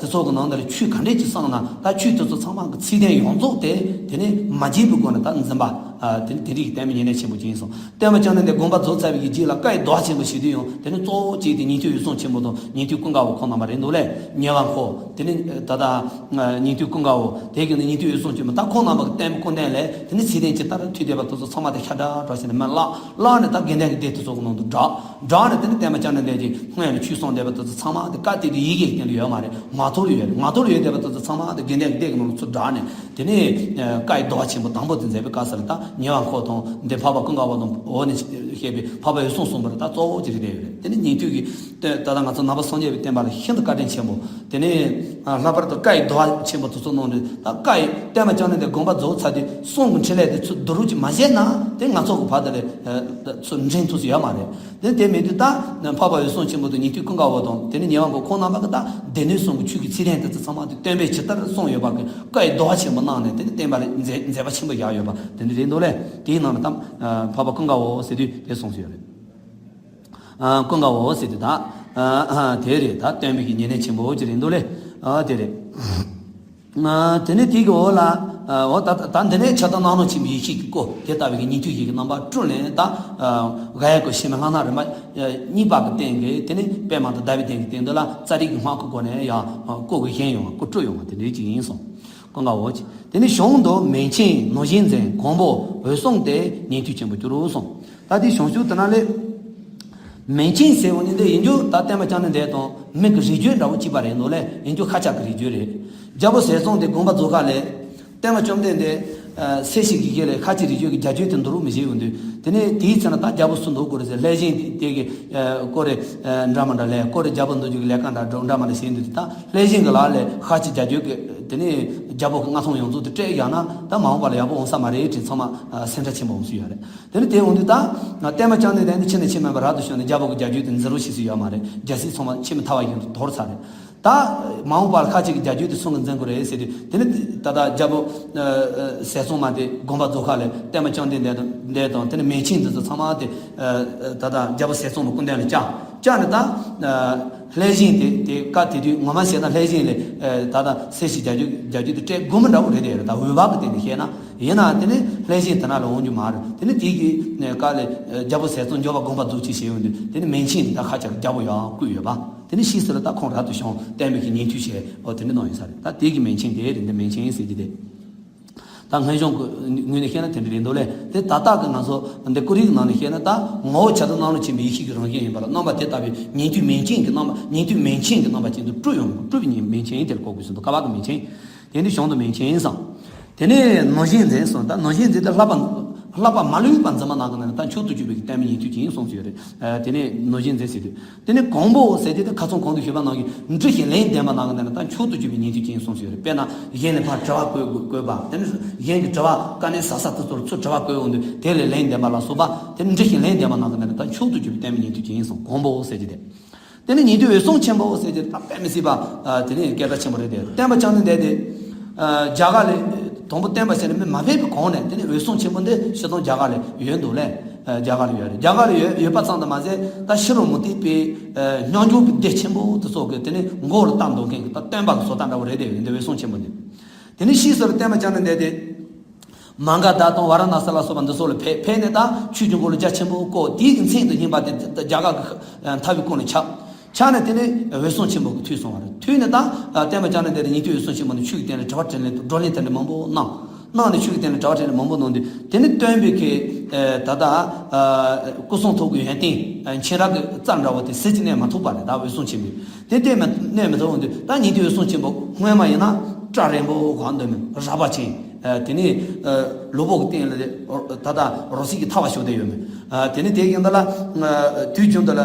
དེ་ཚོ་གི་ནང་དུ་ཆོས་ག་འདྲས་ཅིག་གསུངས་ན་ད་ཆོས་དེ་ཚོ་ཚང་མ་གི་ཚིག་དོན་ཡོངས་རྫོགས་དེ་དེ་ནས་མ་བརྗེད་པའི་སྒོ་ནས་ད་འཛིན་པ། དེ་ནས་དེ་རིགས་བསྟན་པའི་ཉེ་གནས་ཆེན་པོ་ཅིག་ཡིན་གསུངས། བསྟན་པ་བསྐྱངས་ནས་ལས་དགོངས་པ་རྫོགས་ཚར་བའི་རྗེས་ལ་བཀའ་ཡི་ཟློས་པ་ཆེན་པོ་ཞུ་དུས་ཡང་དེ་ནས་གཙོ་བོ་གཅིག་དེ་ཉན་ཐོས་འོད་སྲུང་ཆེན་པོ་དང་ཉན་ཐོས་ཀུན་དགའ་བོ་ཁོང་རྣམ་པ་རེད་འདུག་ལས། ཉེ་བར་འཁོར་དེ་ནས་ད་ལྟ། ཉན་ཐོས་ཀུན་དགའ་བོ་དེ་གི་ནི་ཉན་ཐོས་འོད་སྲུང་ཆེན་པོ་ད་ཁོང་རྣམ་པ་གི་བསྟན་པའི་སྐུ་མདུན་ལས་དེ་ནི་ཚིག་དོན་ཇི་ལྟར་ཐོས་བསྡད་པ་དེ་ཚོ་ཚང་མ་དེ་ཤ་སྒྲགས་སྒྲགས་བྱས་ནས་མར་བཀླགས། བཀླགས་ནས་ད་དགེ་ལྡན་གྱི་སྡེ་དེ་ཚོ་གི་ནང་དུ་བསྒྲགས། བསྒྲགས་ནས་དེ་ནི་བསྟན་པ་བསྐྱངས་ནས་ལས་ཀྱི་སྔོན་ལ་ཆོས་གསུངས་བསྡད་པ་དེ་ཚོ་ཚང་མ་དེ་བཀའ་དེ་དེ་ཡི་གེ་སྟེང་དུ་ཡོད་མ་རེད། ངག་ཐོག་ལ་ཡོད་རེད། ངག་ཐོག་ལ་ཡོད་བསྡད་པ་དེ་ཚོ་ཚང་མ་དེ་དགེ་ལྡན་གྱི་སྡེ་གི་ནང་ལ་ཚུར་བསྒྲགས་ནས་དེ་ནས་བཀའ་ཡི་ཟློས་པ་ཆེན་པོ་དང་པོ་དེ་མཛད་པའི་སྐབས་སུ་ལ་ད་ ཉེ་བར་འཁོར་དང་འདི་འཕགས་པ་ཀུན་དགའ་བོ་དང་འོག་ནས་བཤད་པའི་འཕགས་པ་འོད་སྲུང་གསུམ་པོ་ད་གཙོ་བོ་ཅིག་རེད་བསྡད་ཡོད་རེད། དེ་ནི་ཉན་ཐོས་ཀྱི་ད་ལྟ་ང་ཚོ་ནང་པ་སངས་རྒྱས་པའི་བསྟན་པ་ལ་ཤིན་ཏུ་བཀའ་དྲིན་ཆེན་པོ། དེ་ནི་ལྷག་པར་དུ་བཀའ་ཡི་བསྡུ་བ་ཆེན་པོ་དེ་ཚོ་གནང་ནས་ད་བཀའ་ཡི་བསྟན་པ་བསྐྱངས་ནས་དེ་དགོངས་པ་རྫོགས་ཚར་དུས་གསུང་གི་འཕྲིན་ལས་དེ་ཚུར་བསྡུ་རུབ་ཅིག་མ་བྱས་ན་དེ་ང་ཚོ་གི་བར་དུ་ལས་ཚུར་འདྲེན་ཐུབ་ས་ཡོད་མ་རེད། དེ་དེ་མེད་དུས་ད་འཕགས་པ་འོད་སྲུང་ཆེན་པོ་དང་ཉན་ཐོས་ཀུན་དགའ་བོ་དང་དེ་ནི་ཉེ་བར་འཁོར་ཁོང་རྣམ་པ་གི་ད་སྡེ་སྣོད་གསུམ་གྱི་ཆོས་ཀྱི་ཚིག་དོན་དེ་ཚོ་ཚང་མ་དེ་སྟོན་པས་ཇི་ལྟར་གསུངས་ཡོད་པ་གི་བཀའ་ཡི་བསྡུ་བ་ཆེན་པོ་གནང་ནས་དེ་ནི་བསྟན་པ་ལ་མཛད་མཛད་པ་ཆེན་པོ་བཞག་ཡོད་པ་དེ་འདྲ་རེད་འདུག་ལས། དེའི་ནང་ནས་ད་འཕགས་པ་ཀུན་དགའ་བོ་ཟེར་དུས་དེ་གསུངས་སོ་ཡོད་རེད། ཀུན་དགའ་བོ་ཟེར་དུས་ད་དེ་རེད། ད་སྟོན་པའི་གི་ཉེ་གནས་ཆེན་པོ་ཅིག་རེད་འདུག་ལས། དེ་རེད། དེ་ནས་དེའི་གི་འོག་ལ་འོ་ད་ད་འདི་ནས་ཕྱག་དང་སྣང་ལུང་ཆེན་པོའི་ཡེ་ཤེས་ཀྱི་སྐུ་དེ་ལྟ་བུའི་གི་ཉན་ཐོས་ཀྱི་གི་རྣམ་པ་སྤྲུལ་ནས་ད་ག་ཡ་ཀོ་ཤེས་མེད་ལྷ་སྣ་རིམ་པ་གཉིས་པ་གི་སྟེང་གི་དེ་ནས་པདྨ་དང་ཟླ་བའི་སྟེང་གི་སྟེང་དུ་ལ་ཙཱ་རི་གི་སྔགས་ཀྱི་སྒོ་ནས་ཡང་སྐུ་གི་བཞེངས་ཡོང་བ་སྐུ་སྤྲུལ་ཡོང་བ་དེ་འདྲའི་ཅིག་ཡིན་གསུངས། ཀུན་དགའ་བོ་ཅིག་དེ་ནས་གཞུང་དུ་མན་ཆད་ནོར་གཞི་འཛིན་གོང་པོ་འོད་སྲུང་སྟེ་ཉན་ཐོས་ཆེན་པོ་གྱུར་གསུངས། ད་དེ་གཞུང་ཆོས་དེ་ན་ལས། མན་ཆད་ཟེར་བ་ནི་འདི་ཡིན་རྒྱུ་ད་བསྟན་པ་བསྐྱངས་ནས་འདས་དང་མི་གི་རིགས་རྒྱུད་འདྲ་བོ་གཅིག་པ་རེད་འདུག་ལས། ཡིན་རྒྱུ་ཁ་ཆག་གི་རིགས་རྒྱུད་རེད། རྒྱལ་པོ་ཟས་གཙང་དེ་དགོངས་པ་རྫོགས་ཁ་ལས། བསྟན་པ་བཅོམ་ལྡན་འདས་སེར་ཞིང་གི་དགེ་ལས་ཁ་ཆེ་རིགས་རྒྱུད་ཀྱི་རྒྱ་རྒྱུད་དེ་འདུ་རུ་མི་བྱེད་འོང་དུས་དེ་ནས་དེའི་ཚེ་ན་ད་རྒྱལ་པོ་སུ་འདུག་དགོས་རེད་ཟེར། ལྷས་བྱིན་དེ་དེ་གི་སྐོར་རེ་འདྲ་མི་འདྲ་ལས་སྐོར་རེ་རྒྱལ་པོ་འདུ་རྒྱུ་གི་ལས་ཀ་འདྲ་འདྲ་མི་འདྲ་བྱེད་འདུག་ད་ལྷས་བྱིན་གི་ལག་ལས་ཁ་ཆེ་རྒྱ་རྒྱུད་ཀྱི་དེ་ནས་རྒྱལ་པོ་གི་མངའ་ཐང་ཡོངས་རྫོགས་དེ་སྤྲད་ཡང་ན་ད་མ་འོངས་པ་ལ་ཡག་པོ་འོང་ས་མ་རེད་དྲན་ཚང་མ་སེམས་ཁྲལ་ཆེན་པོ་འོང་སྲིད་ཡོད་རེད། དེ་ནི་དེ་འོང་དུས་ད་བསྟན་པ་བསྐྱངས་ནས་དེ་ནི་ཕྱི་ནས་ཕྱི་མེད་པ་རབ་ཏུ་བྱུང་ནས་རྒྱལ་པོ་གི་རྒྱ་རྒྱུད་དེ་འཛིན་རོགས་བྱེད་སྲིད་ཡོད་མ་རེད། རྒྱལ་སྲིད་ཚང་མ་ཕྱི་མི་ཐར་བ་ཡིན་དུ་དོར་ཚར་རེད། ད་མ་འོངས་པར་ཁ་ཅིག་གི་རྒྱ་རྒྱུད་དེ་སུ་གི་འཛིན་དགོས་རེད་ཟེར་དུས་དེ་ནི་ད་ལྟ་རྒྱལ་པོ་ཟས་གཙང་མ་དེ་དགོངས་པ་རྫོགས་ཁ་ལས་བསྟན་པ་བསྐྱངས་ཏེ་འདས་དང་དེ་ནི་མན་ཆད་འདི་ཚོ་ཚང་མ་དེ་ད་ལྟ་རྒྱལ་པོ་ཟས་གཙང་མ་སྐུ་མདུན་ལ་བཅར་བཅར་ནས་ད། ལྷས་བྱིན་དེ་དེ་བཀའ་དེ་དུས་ངོ་མ་བཤད་ན་ལྷས་བྱིན་ལས་ད་ལྟ་སེར་ཞིང་རྒྱ་རྒྱུད་རྒྱ་རྒྱུད་དེ་སྤྲད་དགོས་མི་འདྲ་བོ་རེད་དེ་རེད། ད་འོས་འབབ་ཀྱི་སྟེང་ནས་བཤད་ན་ཡིན་ན་དེ་ནི་ལྷས་བྱིན་དེ་ན་ལ་འོང་རྒྱུ་མ་རེད། དེ་ནི་དེ་གི་བཀའ་ལས་རྒྱལ་པོ་ཟས་གཙང་འབྱོར་པ་དགོངས་པ་རྫོགས་ཅིག་བྱས་ཡོང་དུས་དེ་ནི་མན་ཆད་འདི་ད་ཁ་ཆག་རྒྱལ་པོ་ཡང་བསྐོས་ཡོད་པ་དེ་ནི་ཕྱིས་སུ་ལ་ད་ཁོང་རབ་ཏུ་བྱུང་བསྟན་པའི་གི་ཉན་ཐོས་བྱས་འོ་དེ་འདྲ་གནང་ཡོད་ས་རེད། ད་དེ་གི་མན་ཆད་དེ་རེད། འདི་མན་ཆད་ཟེར་གྱི་དེ། ད་སྔོན་བྱུང་གི་ངོས་ནས་བཤད་ན་དེ་འདྲ་རེད་འདུག་ལས། དེ་ད་ལྟ་གི་ང་ཚོ་འདི་ཀོ་རིག་ནང་ནས་བཤད་ན་ད་ངོ་བོ་ཆ་དང་སྣང་ལུགས་ཆེན་པོའི་ཡེ་ཤེས་ཀྱི་རང་བཞིན་ཡིན་པ་ལ་རྣམ་པ་དེ་ལྟ་བུའི་ཉན་ཐོས་མན་ཆད་ཀྱི་རྣམ་པ་ཉན་ཐོས་མན་ཆད་ཀྱི་རྣམ་པ་ཅན་དུ་སྤྲུལ་ཡོང་གི་སྤྲུལ་པའི་མན་ཆད་དེ་ལ་གོ་དགོས་ཟིན་འདུག་ཀ་བ་གི་མན་ཆད། དེ་འདི་གཞུང་དུ་མན་ཆད་ཡིན་བསམ། དེ་ནས་ནོར་གཞི་འཛིན་གསུངས། ད་ནོར་གཞི་འཛིན་དེ་ལྷག་པ་ལྷག་པ་མ་ལུས་པ་འཛིན་པ་ནང་གི་ནང་ནས་ད་མཆོག་ཏུ་གྱུར་པའི་བསྟན་པའི་ཉན་ཐོས་ཅིག་ཡིན་གསུངས་སུ་ཡོད་རེད། དེ་ནས་ནོར་གཞི་འཛིན་ཟེར་དུས། དེ་ནས་གོང་པོ་ཟེར་དེ་ད་ཁ་ཚོན་གོང་དུ་ཞུས་པ་ནང་བཞིན་འབྲི་ཞིང་ལན་ལྡན་པ་ནང་གི་ནང་ནས་ད་མཆོག་ཏུ་གྱུར་པའི་ཉན་ཐོས་ཅིག་ཡིན་གསུངས་སུ་ཡོད་རེད། དཔེར་ན་གཞན་ལ་ཕར་དྲི་བ་བཀོད་དགོས་བཀོད་པ་དེ་ནས་གཞན་གྱི་དྲི་བ་དཀའ་གནད་ཟབ་ས་དེ་ཚོར་ཚུར་དྲི་བ་བཀོད་འོང་དུས་དེ་ལས་ལན་ལྡན་པ་ལ་སོགས་པ་དེ་ནས་འབྲི་ཞིང་ལན་ལྡན་པ་ནང་གི་ནང་ནས་ད་མཆོག་ཏུ་གྱུར་པའི་བསྟན་པའི་ཉན་ཐོས་ཅིག་ཡིན་གསུངས། གོང་པོ་ཟེར་གྱི་དེ། དེ་ནས་ཉན་ཐོས་འོད་སྲུང་ཆེན་པོ་ཟེར་གྱི་དེ་ད་དཔེ་མི་སྲིད་པ་དེ་ནས་སྐད་གྲགས་ཆེན་པོ་རེད་དེ། བསྟན་པ་བསྐྱངས་ནས་བསྡད་དེ། རྒྱ་གར་ལ་དང་པོ་བསྟན་པ་ཟེར་ནས་མི་མ་ཕེབས་པའི་གོང་ནས་དེ་ནས་འོད་སྲུང་ཆེན་པོ་འདི་སྤྱིར་བཏང་རྒྱ་གར་ལ་ཡོད་འདུག་ལས། རྒྱ་གར་ལ་ཡོད་རེད། རྒྱ་གར་ལ་ཡོད་ཡོད་པ་ཙམ་དུ་མ་ཟད་ད་ཕྱི་རོལ་མུ་སྟེགས་པའི་རྙོག་འཛིང་གི་སྡེ་ཆེན་པོ་དེ་ཚོ་གི་དེ་ནས་མགོ་ལ་བཏགས་འདུག་མཁན་གྱི་ད་སྟོན་པ་གི་བཟོ་ལྟ་འདྲ་བོ་རེད་དེ་ཡོད་འདི་འོད་སྲུང་ཆེན་པོ་འདི། དེ་ནས་ཕྱིས་སུ་ལ་བསྟན་པ་བསྐྱངས་ནས་བསྡད་དེ། མ་ག་དྷ་དང་ཝཱ་ར་ཎ་སི་ལ་སོགས་པ་འདི་ཚོ་ལ་ཕེབས་ཕེབས་ནས་ད་ཆོས་ཀྱི་འཁོར་ལོ་རྒྱ་ཆེན་པོ་བསྐོར། དེའི་གི་མཚན་དུ་སྙན་པ་དེ་རྒྱ་གར་གི་མཐའ་དབུས་ཀུན་ལ་ཁྱབ། ཁྱབ་ནས་དེ་ནས་འོད་སྲུང་ཆེན་པོ་གི་ཐུགས་སོང་བ་རེད། ཐུགས་ནས་ད་བསྟན་པ་བསྐྱངས་ནས་བསྡད་དེ་ཉན་ཐོས་འོད་སྲུང་ཆེན་པོ་ནས་ཆོས་ཀྱི་སྟེང་ལ་དྲི་བ་དྲིས་ལན་དང་བགྲོ་གླེང་དེ་འདྲ་མང་པོ་གནང་། གནང་ནས་ཆོས་ཀྱི་སྟེང་ལ་དྲི་བ་དྲིས་ལན་མང་པོ་གནང་དུས་དེ་ནས་སྟོན་པའི་གི་ད་ལྟ་སྐུ་གསུང་ཐུགས་ཀྱི་ཡོན་ཏན་མཁྱེན་རབ་ཀྱི་རྩལ་འདྲ་བོ་དེ་ཟིལ་གྱིས་གནོན་མ་ཐུབ་པ་རེད། ད་འོད་སྲུང་ཆེན་པོས་དེ་གནོན་མ་གནོན་མ་ཐུབ་འོང་དུས་ད་ཉན་ཐོས་འོད་སྲུང་ཆེན་པོ་སྔོན་མ་ཡིན་ན་སྐྲ་རིང་པོ་གང་འདོད་མེད་རལ་པ་ཅན། དེ་ནས་ལུས་པོ་གི་སྟེང་ལ་ད་ལྟ་རོ་བསྲེགས་ཀྱི་ཐལ་བ་ཞུགས་བསྡད་ཡོད་མེད། དེ་ནས་དེ་ཡིན་ད་ལ་དུས་རྒྱུན་དུ་ལ་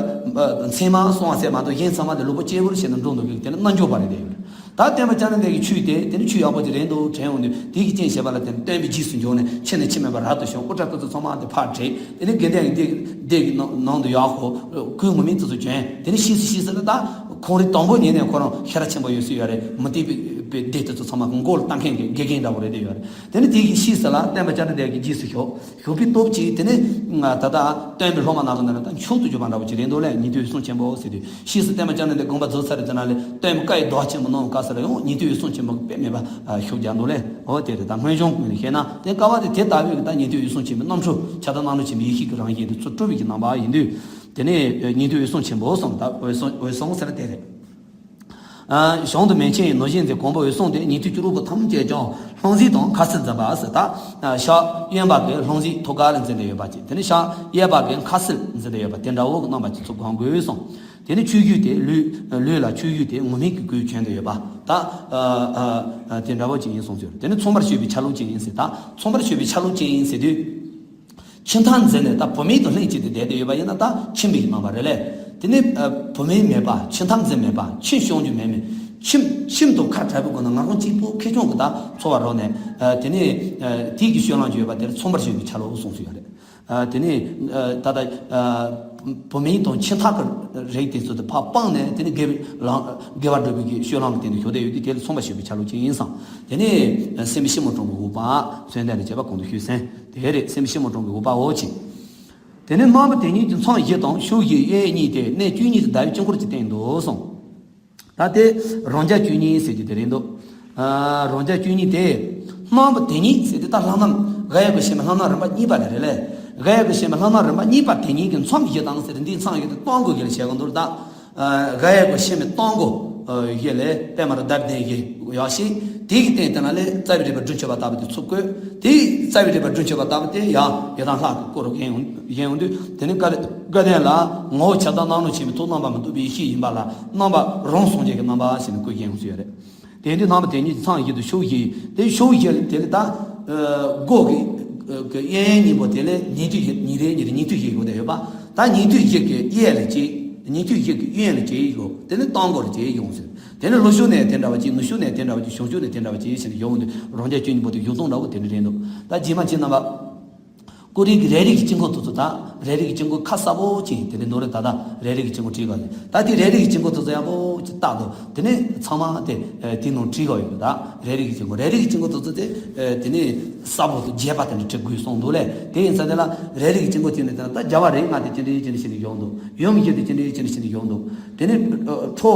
མཚན་མ་སོང་བ་ཟེར་མ་གཏོགས་གཞན་ཚང་མ་དེ་ལུས་པོ་གཅེར་བུར་བྱས་ནས་འགྲོ་འདུག་གི་དེ་ནི་རྣལ་འབྱོར་པ་རེད་བསྡད་ཡོད་རེད། ད་བསྟན་པ་བསྐྱངས་ནས་བསྡད་ཀྱི་ཆོས་དེ་དེ་ནི་ཆོས་ཡག་པོ་ཅིག་རེད་འདུག་དྲན་འོང་དུས་དེ་གི་རྐྱེན་བྱས་པ་ལ་དེ་ནི་སྟོན་པའི་རྗེས་སུ་འཇུག་ནས་ཕྱི་ནས་ཕྱི་མེད་པར་རབ་ཏུ་བྱུང་། དབུ་སྐྲ་ཀུ་ཙི་ཚང་མ་དེ་ཕར་བྲེགས། དེ་ནི་དགེ་ལྡན་གྱི་སྡེ་སྡེ་གི་ནང་ནང་དུ་ཡར་ཤོག་གུས་ངུར་སྨྲིག་ཙི་ཙི་གྱོན། དེ་ནི་ཕྱིས་སུ་ཕྱིས་སུ་ལ་ད་ཁོང་རིགས་དང་པོ་ཉིད་ནས་ཁོ་རང་ཤེས་རབ་ཆེན་པོ་ཡོད་སྲོལ་ཡོད་རེད། མུ་སྟེགས་པའི་པའི་སྡེ་དེ་ཚོ་ཚང་མ་མགོ་ལ་བཏགས་མཁན་གྱི་དགེ་རྒན་འདྲ་བོ་རེད་བསྡད་ཡོད་རེད། དེ་ནི་དེ་གི་ཕྱིས་སུ་ལ་བསྟན་པ་བསྐྱངས་ནས་བསྡད་ཀྱི་རྗེས་སུ་ཞུགས། ཞུགས་པའི་སྟོབས་ཀྱིས་དེ་ནི་ང་ད་ལྟ་སྟོན་པའི་སློབ་མ་ནང་གི་ནང་ལ་ད་མཆོག་ཏུ་གྱུར་པ་འདྲ་བོ་ཅིག་རེད་འདུག་ལས། ཉན་ཐོས་འོད་སྲུང་ཆེན་པོ་ཟེར་དུས་ཕྱིས་སུ་བསྟན་པ་བསྐྱངས་ནས་དེ་དགོངས་པ་རྫོགས་ཚར་རེད་ཟེར་ན་ལས་སྟོན་པའི་བཀའ་ཡི་བསྡུ་བ་ཆེན་པོ་གནང་བའི་སྐབས་སུ་ལ་ཡང་ཉན་ཐོས་འོད་སྲུང་ཆེན་པོ་གི་དཔེ་མེད་པ་ཞུགས་རྒྱག་འདུག་ལས། འོ་དེ་རེད། ད་སྔོན་བྱུང་ཀུན་ནས་བཤད་ན་དེ་ཀ་བ་དེ་དེ་ལྟ་བུའི་གི་ད་ཉན་ཐོས་འོད་སྲུང་ཆེན་པོའི་རྣམ་འཕྲུལ་ཆ་དང་སྣང་ལུགས་ཆེན་པོའི་ཡེ་ཤེས་ཀྱི་རང་བཞིན་དེ་ཚུར་སྤྲུལ་པའི་གི་རྣམ་པ་ཡིན་དུས་དེ་ནས་ཉན་ཐོས་འོད་སྲུང་ཆེན་པོ་གསུངས། ད་འོད་སྲུང་འོད་སྲུང་ཟེར་ན་དེ་རེད། ཨ། གཞུང་དུ་མན་ཆད་ནོར་བཞི་འཛིན་གོང་བུ་འོད་སྲུང་སྟེ། ཉན་ཐོས་བཅུ་དྲུག་པོ་ཐམས་ཅད་ཀྱང་། ལྷུང་བཟེད་དང་ཁ་གསལ་འཛིན་པ་ཟེར། ད་ཕྱག་གཡོན་པ་གིས་ལྷུང་བཟེད་ཐུགས་ཀ་ལ་འཛིན་ཏེ་ཡོད་པ་ཅིག་དེ་ནས་ཕྱག་གཡས་པ་གིས་ཁ་གསལ་འཛིན་ཏེ་ཡོད་པ་དེ་འདྲ་བོ་གི་རྣམ་པ་ཅིག་ཚུར་གང་དགོས་གསུངས། དེ་ནས་ཆོས་བརྒྱུད་དེ་ལུས། ལུས་ལ་ཆོས་བརྒྱུད་དེ་ངུར་སྨྲིག་གི་གོས་གྱོན་ཏེ་ཡོད་པ། ད་ཨ་ཨ་ཨ་དེ་འདྲ་བོ་ཅིག་ཡིན་གསུངས་ཟེར། དེ་ནས་མཚུངས་པར་བྱས་པའི་ཆ་ལུགས་ཅན་ཡིན་ཟེར། ད་མཚུངས་པར་བྱས་པའི་ཆ་ལུགས་ཅན་ཡིན་ཟེར་དུས། ཁྱིམ་ཐབ་འཛིན་ནས་ད་བུད་མེད་དང་ལྷན་ཅིག་ཏུ་བསྡད་དེ་ཡོད་པ་ཡིན་ན་ད་ཁྱིམ་པའི་རྣམ་པ་རེད་ལས། དེ་ནས་ཨ་བུད་མེད་མེད་པ། ཁྱིམ་ཐབ་འཛིན་མེད་པ། ཁྱིམ་ཤོང་རྒྱུ་མེད་མེད། ཁྱིམ་ཁྱིམ་དང་ཁ་བྲལ་བའི་སྒོ་ནས་ང་རང་གཅིག་པུ་ཁེར་རྐྱང་གི་ད་འཚོ་བ་རོལ་ནས། ཨ་དེ་ནས་ཨ་དེ་གི་སྤྱོད་ལམ་ཅིག་ཡོད་པ་དེར་མཚུངས་པར་བྱས་པའི་ཆ་ལུགས་གསུངས་སུ་ཡོད་རེད། ཨ་དེ་ནས་ཨ་ད་ལྟ་ཨ་བུད་མེད་དང་ཁྱིམ་ཐབ་ཀྱི་རིགས་དེ་ཚོ་དེ་ཕར་སྤངས་ནས། དེ་ནས་དགེ་བའི་ལམ། དགེ་བ་སྒྲུབ་པའི་གི་སྤྱོད་ལམ་གྱི་སྟེང་དུ་ཞུགས་བསྡད་ཡོད་དུས། དེ་ལ་མཚུངས་པར་བྱས་པའི་ཆ་ལུགས་ཅན་ཡིན་གསུངས། དེ་ནས་སེམས་དཔའི་ཕྱི་མོ་དྲུང་གི་འོག་པ། མཚོན་དོན་ལ་བྱས་པ་གོང་དུ་ཞུས་ཟིན། དེ་རེད། སེམས་དཔའི་ཕྱི་མོ་དྲུང་གི་འོག་པའོ་ཅིག་དེ་ནས་རྣམ་པ་དེ་ཉིད་ཀྱི་མཚམས་བཞི་དང་ཕྱོགས་བཞིའི་གཡས་གཡོན་གཉིས་ཏེ། གནས་བཅུ་གཉིས་སུ་ཟླ་བའི་དཀྱིལ་འཁོར་གྱི་སྟེང་དུ་གསུངས། ད་དེ་རང་རྒྱལ་བཅུ་གཉིས་ཟེར་གྱི་དེ་རེད་འདུག་ཨ་རང་རྒྱལ་བཅུ་གཉིས་དེ། རྣམ་པ་དེ་ཉིད་ཟེར་དེ་ད་ལྷ་རྣམས་ག་ཡ་གི་ཞེས་པའི་ལྷ་རྣམས་རིམ་པ་གཉིས་པ་དེ་རེད་ལས། ག་ཡ་གི་ཞེས་པའི་ལྷ་རྣམས་རིམ་པ་གཉིས་པ་དེ་ཉིད་ཀྱི་མཚམས་བཞི་དང་ཟེར། འདིའི་མཚམས་བཞི་དེ་སྟོང་གི་ཡུལ་ཞེས་གང་འདུལ་ད། ཨ་ག་ཡ་གི་ཞེས་པའི་སྟོང་གི་ཡུལ་ལས་པད་མ་རུ་ཟླ་བའི་གདན་བཞི་ཡོད་ཞིང་། དེ་གི་སྟེང་དེ་ན་ལས་རྩ་བའི་རིག་པ་སྒྲུབ་མཆོད་པ་ལྟ་བུ་དེ་ཚུར་བཀོད། དེ་རྩ་བའི་རིག་པ་སྒྲུབ་མཆོད་པ་ལྟ་བུ་དེ་ཡང་ཡི་དམ་ལྷ་གི་སྐུ་རུ་བཞེངས་ཡོང་། བཞེངས་ཡོང་དུས་དེ་ནི་སྐལ་སྐལ་ལྡན་ལ་ངོ་བོ་ཁྱབ་བདག་རྣམ་སྣང་ཆེན་པོའི་ཐུགས་རྣམ་པར་མི་རྟོག་པའི་ཡེ་ཤེས་ཡིན་པ་ལ། རྣམ་པ་རང་སངས་རྒྱས་ཀྱི་རྣམ་པ་ཞེས་ནི་སྐུ་བཞེངས་ཡོང་ཟེར་ཡོད་རེད། དེ་དུས་རྣམ་པ་དེ་ཉིད་ཀྱི་མཚམས་བཞི་དང་ཕྱོགས་བཞི། དེ་ཕྱོགས་བཞི་དེ་ལ་ད་ཨ་སྒོ་གི་ཨ་གི་གཡས་གཡོན་གཉིས་པོ་དེ་ལས་ཉན་ཐོས་བཞི། ཉིན་རེ་ཉིན་རེ་ཉན་ཐོས་བཞི་ཡོད་དེ་ཡོད་པ། ད་ཉན་ཐོས་བཞི་གི་གཡས་ལ་གཅིག་ཉན་ཐོས་བཞི་གི་གཡོན་ལ་གཅིག་ཡོད། དེ་ནི་སྟོང་སྒོ་ལ་གཅིག་ཡོང་ཟེར། དེ་ནི་ལྷོ་ཕྱོགས་ནས་དེ་འདྲ་བ་གཅིག་ནུབ་ཕྱོགས་ནས་དེ་འདྲ་བ་གཅིག་བྱང་ཕྱོགས་ནས་དེ་འདྲ་བ་གཅིག་ཟེར་ནས་ཡོང་འདུག་རང་རྒྱལ་བཅུ་གཉིས་པོ་དེ་བཞུགས་སྟངས་འདྲ་བོ་དེ་འདྲ་རེད་འདུག་ད་རྗེས་མ་ཁྱེད་རྣམ་པ། ཀོ་རི་གི་རས་རིས་ཀྱི་དཀྱིལ་འཁོར་དེ་ཚོ། ད་རས་རིས་ཀྱི་དཀྱིལ་འཁོར་ཁ་གསལ་པོ་ཅིག་དེ་ནས་ནོར་རེད། ད་ལྟ་རས་རིས་ཀྱི་དཀྱིལ་འཁོར་བྲིས་ག་ལས། ད་དེ་རས་རིས་ཀྱི་དཀྱིལ་འཁོར་དེ་ཚོ་ཡག་པོ་ཅིག་བལྟ་དོ། དེ་ནས་ཚང་མ་དེ་དེ་ནང་བྲིས་ག་ཡོད། ད་རས་རིས་ཀྱི་དཀྱིལ་འཁོར། རས་རིས་ཀྱི་དཀྱིལ་འཁོར་དེ་ཚོ་དེ་དེ་ནས་གསལ་པོ་དང་རྒྱས་པ་དེ་འདྲ་བྲི་དགོས་གསུངས་འདུག་ལས། དེ་ཡིན་ཙང་དེ་ལ་རས་རིས་ཀྱི་དཀྱིལ་འཁོར་དེ་ནས་དེ་ལ་ད་རྒྱལ་བ་རིགས་ལྔ་དེ་ཅི་འདྲ་ཅི་འདྲ་བྱས་ནས་ཡོང་འདུག་ཡུམ་བཞི་དེ་ཅི་འདྲ་ཅི་འདྲ་བྱས་ནས་ཡོང་འདུག་དེ་ནས་ཁྲོ་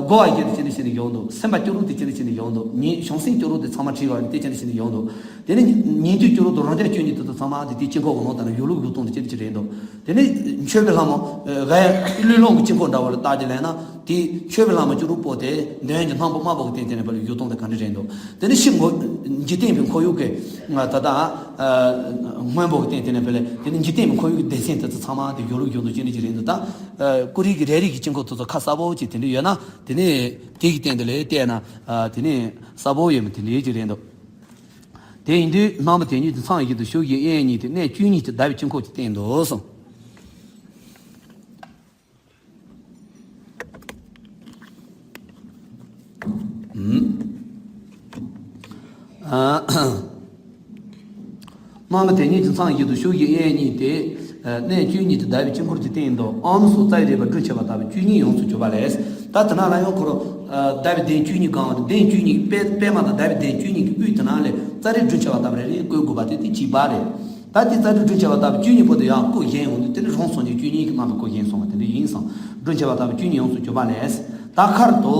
བོ་བཞི་དེ་ཅི་འདྲ་བྱས་ནས་ཡོང་འདུག་སེམས་དཔའ་བཅུ་དྲུག་དེ་ཅི་འདྲ་བྱས་ནས་ཡོང་འདུག་ཉིད་བྱང་སེམས་བཅུ་དྲུག་དེ་ཚང་མ་བྲིས་ག་ཡོད། དེ་ཅི་འདྲ་བྱས་ནས་ཡོང་འདུག་དེ་ནས་ཉན་ཐོས་བཅུ་དྲུག་དང་རང་རྒྱལ་བཅུ་གཉིས་དེ་ཚོ་ཚང་མ་དེ་དེའི་དཀྱིལ་འཁོར་གྱི་ནང་དུ་ཡོད་ལུགས་ཡོད་སྟངས་དེ་ཅི་འདྲ་ཅི་རེད་འདུག་དེ་ནས་མཆོད་པའི་ལྷ་མོ་ག་ཡ་ཀླུ་ལུང་གི་དཀྱིལ་འཁོར་འདྲ་བོ་ལ་བལྟ་རྒྱུ་ལས་ན། དེ་མཆོད་པའི་ལྷ་མོ་བཅུ་དྲུག་པོ་དེ་མདུན་གྱི་སྣམ་བུ་དམར་པོ་གི་སྟེང་དེ་ནས་བལྟས་ལ་ཡོད་སྟངས་དེ་ག་འདྲ་རེད་འདུག་དེ་ནས་ཕྱི་ངོས་འཇིག་རྟེན་པའི་ཁོར་ཡུག་གི་ད་ལྟ་སྔོན་པོ་གི་སྟེང་དེ་ནས་བལྟས་ལ། དེ་ནས་འཇིག་རྟེན་པའི་ཁོར་ཡུག་གི་སྡེ་ཚན་དེ་ཚོ་ཚང་མ་དེ་ཡོད་ལུགས་ཡོད་མདོག་ཅི་འདྲ་ཅི་རེད་འདུག་ད་ཀོ་རི་གི་རས་རིས་ཀྱི་དཀྱིལ་འཁོར་དེ་ཚོ་ཁ་གསལ་པོ་ཅིག་དེ་འདྲ་ཡོད་ན། དེ་ནས་དེ་གི་སྟེང་དེ་ལ་བལྟས་ན་དེ་ནས་གསལ་པོ་ཡོད་མི་དེ་འདྲ་ཅིག་རེད་འདུག་དེ་ཡིན་དུས་རྣམ་པ་དེ་ཉིད་དུ་མཚམས་བཞི་དང་ཕྱོགས་བཞི་གཡས་གཡོན་གཉིས་ཏེ། གནས་བཅུ་གཉིས་ཀྱི་ཟླ་བའི་དཀྱིལ་འཁོར་གྱི་སྟེང་དུ་གསུངས། ཨ། རྣམ་པ་དེ་ཉིད་ཀྱི་མཚམས་བཞི་དང་ཕྱོགས་བཞི་གཡས་གཡོན་གཉིས་ཏེ། གནས་བཅུ་གཉིས་ཀྱི་ཟླ་བའི་དཀྱིལ་འཁོར་གྱི་སྟེང་དུ་ཨོཾ་སོགས་རྩ་བའི་རིག་པ་སྒྲུབ་མཆོད་པ་ལྟ་བུ་བཅུ་གཉིས་ཡོངས་སུ་གྱུར་པ་ལས། ད་དེ་ན་ལ་ཡང་ཁོ་རང་ཟླ་བའི་གདན་བཅུ་གཉིས་གང་བ་དང་། གདན་བཅུ་གཉིས་པད་པད་མ་དང་ཟླ་བའི་གདན་བཅུ་གཉིས་ཀྱི་དབུས་དེ་ན་ལས་རྩ་རིག་སྒྲུབ་མཆོད་པ་ལྟ་བུ་རེ་རེ་བཀོད་དགོས་པ་དེ་དེ་གཅིག་པ་རེད། ད་དེ་རྩ་རིག་སྒྲུབ་མཆོད་པ་ལྟ་བུ་བཅུ་གཉིས་པོ་དེ་ཡང་སྐུ་བཞེངས་ཡོང་དུས། དེ་ནི་རང་སངས་རྒྱས་བཅུ་གཉིས་ཀྱི་རྣམ་པར་སྐུ་བཞེངས་སོང་བ་དེ་འདྲ་ཡིན་གསུངས། སྒྲུབ་མཆོད་པ་ལྟ་བུ་བཅུ་གཉིས་ཡོངས་སུ་གྱུར་པ་ལས། ད་ཁར་དུ།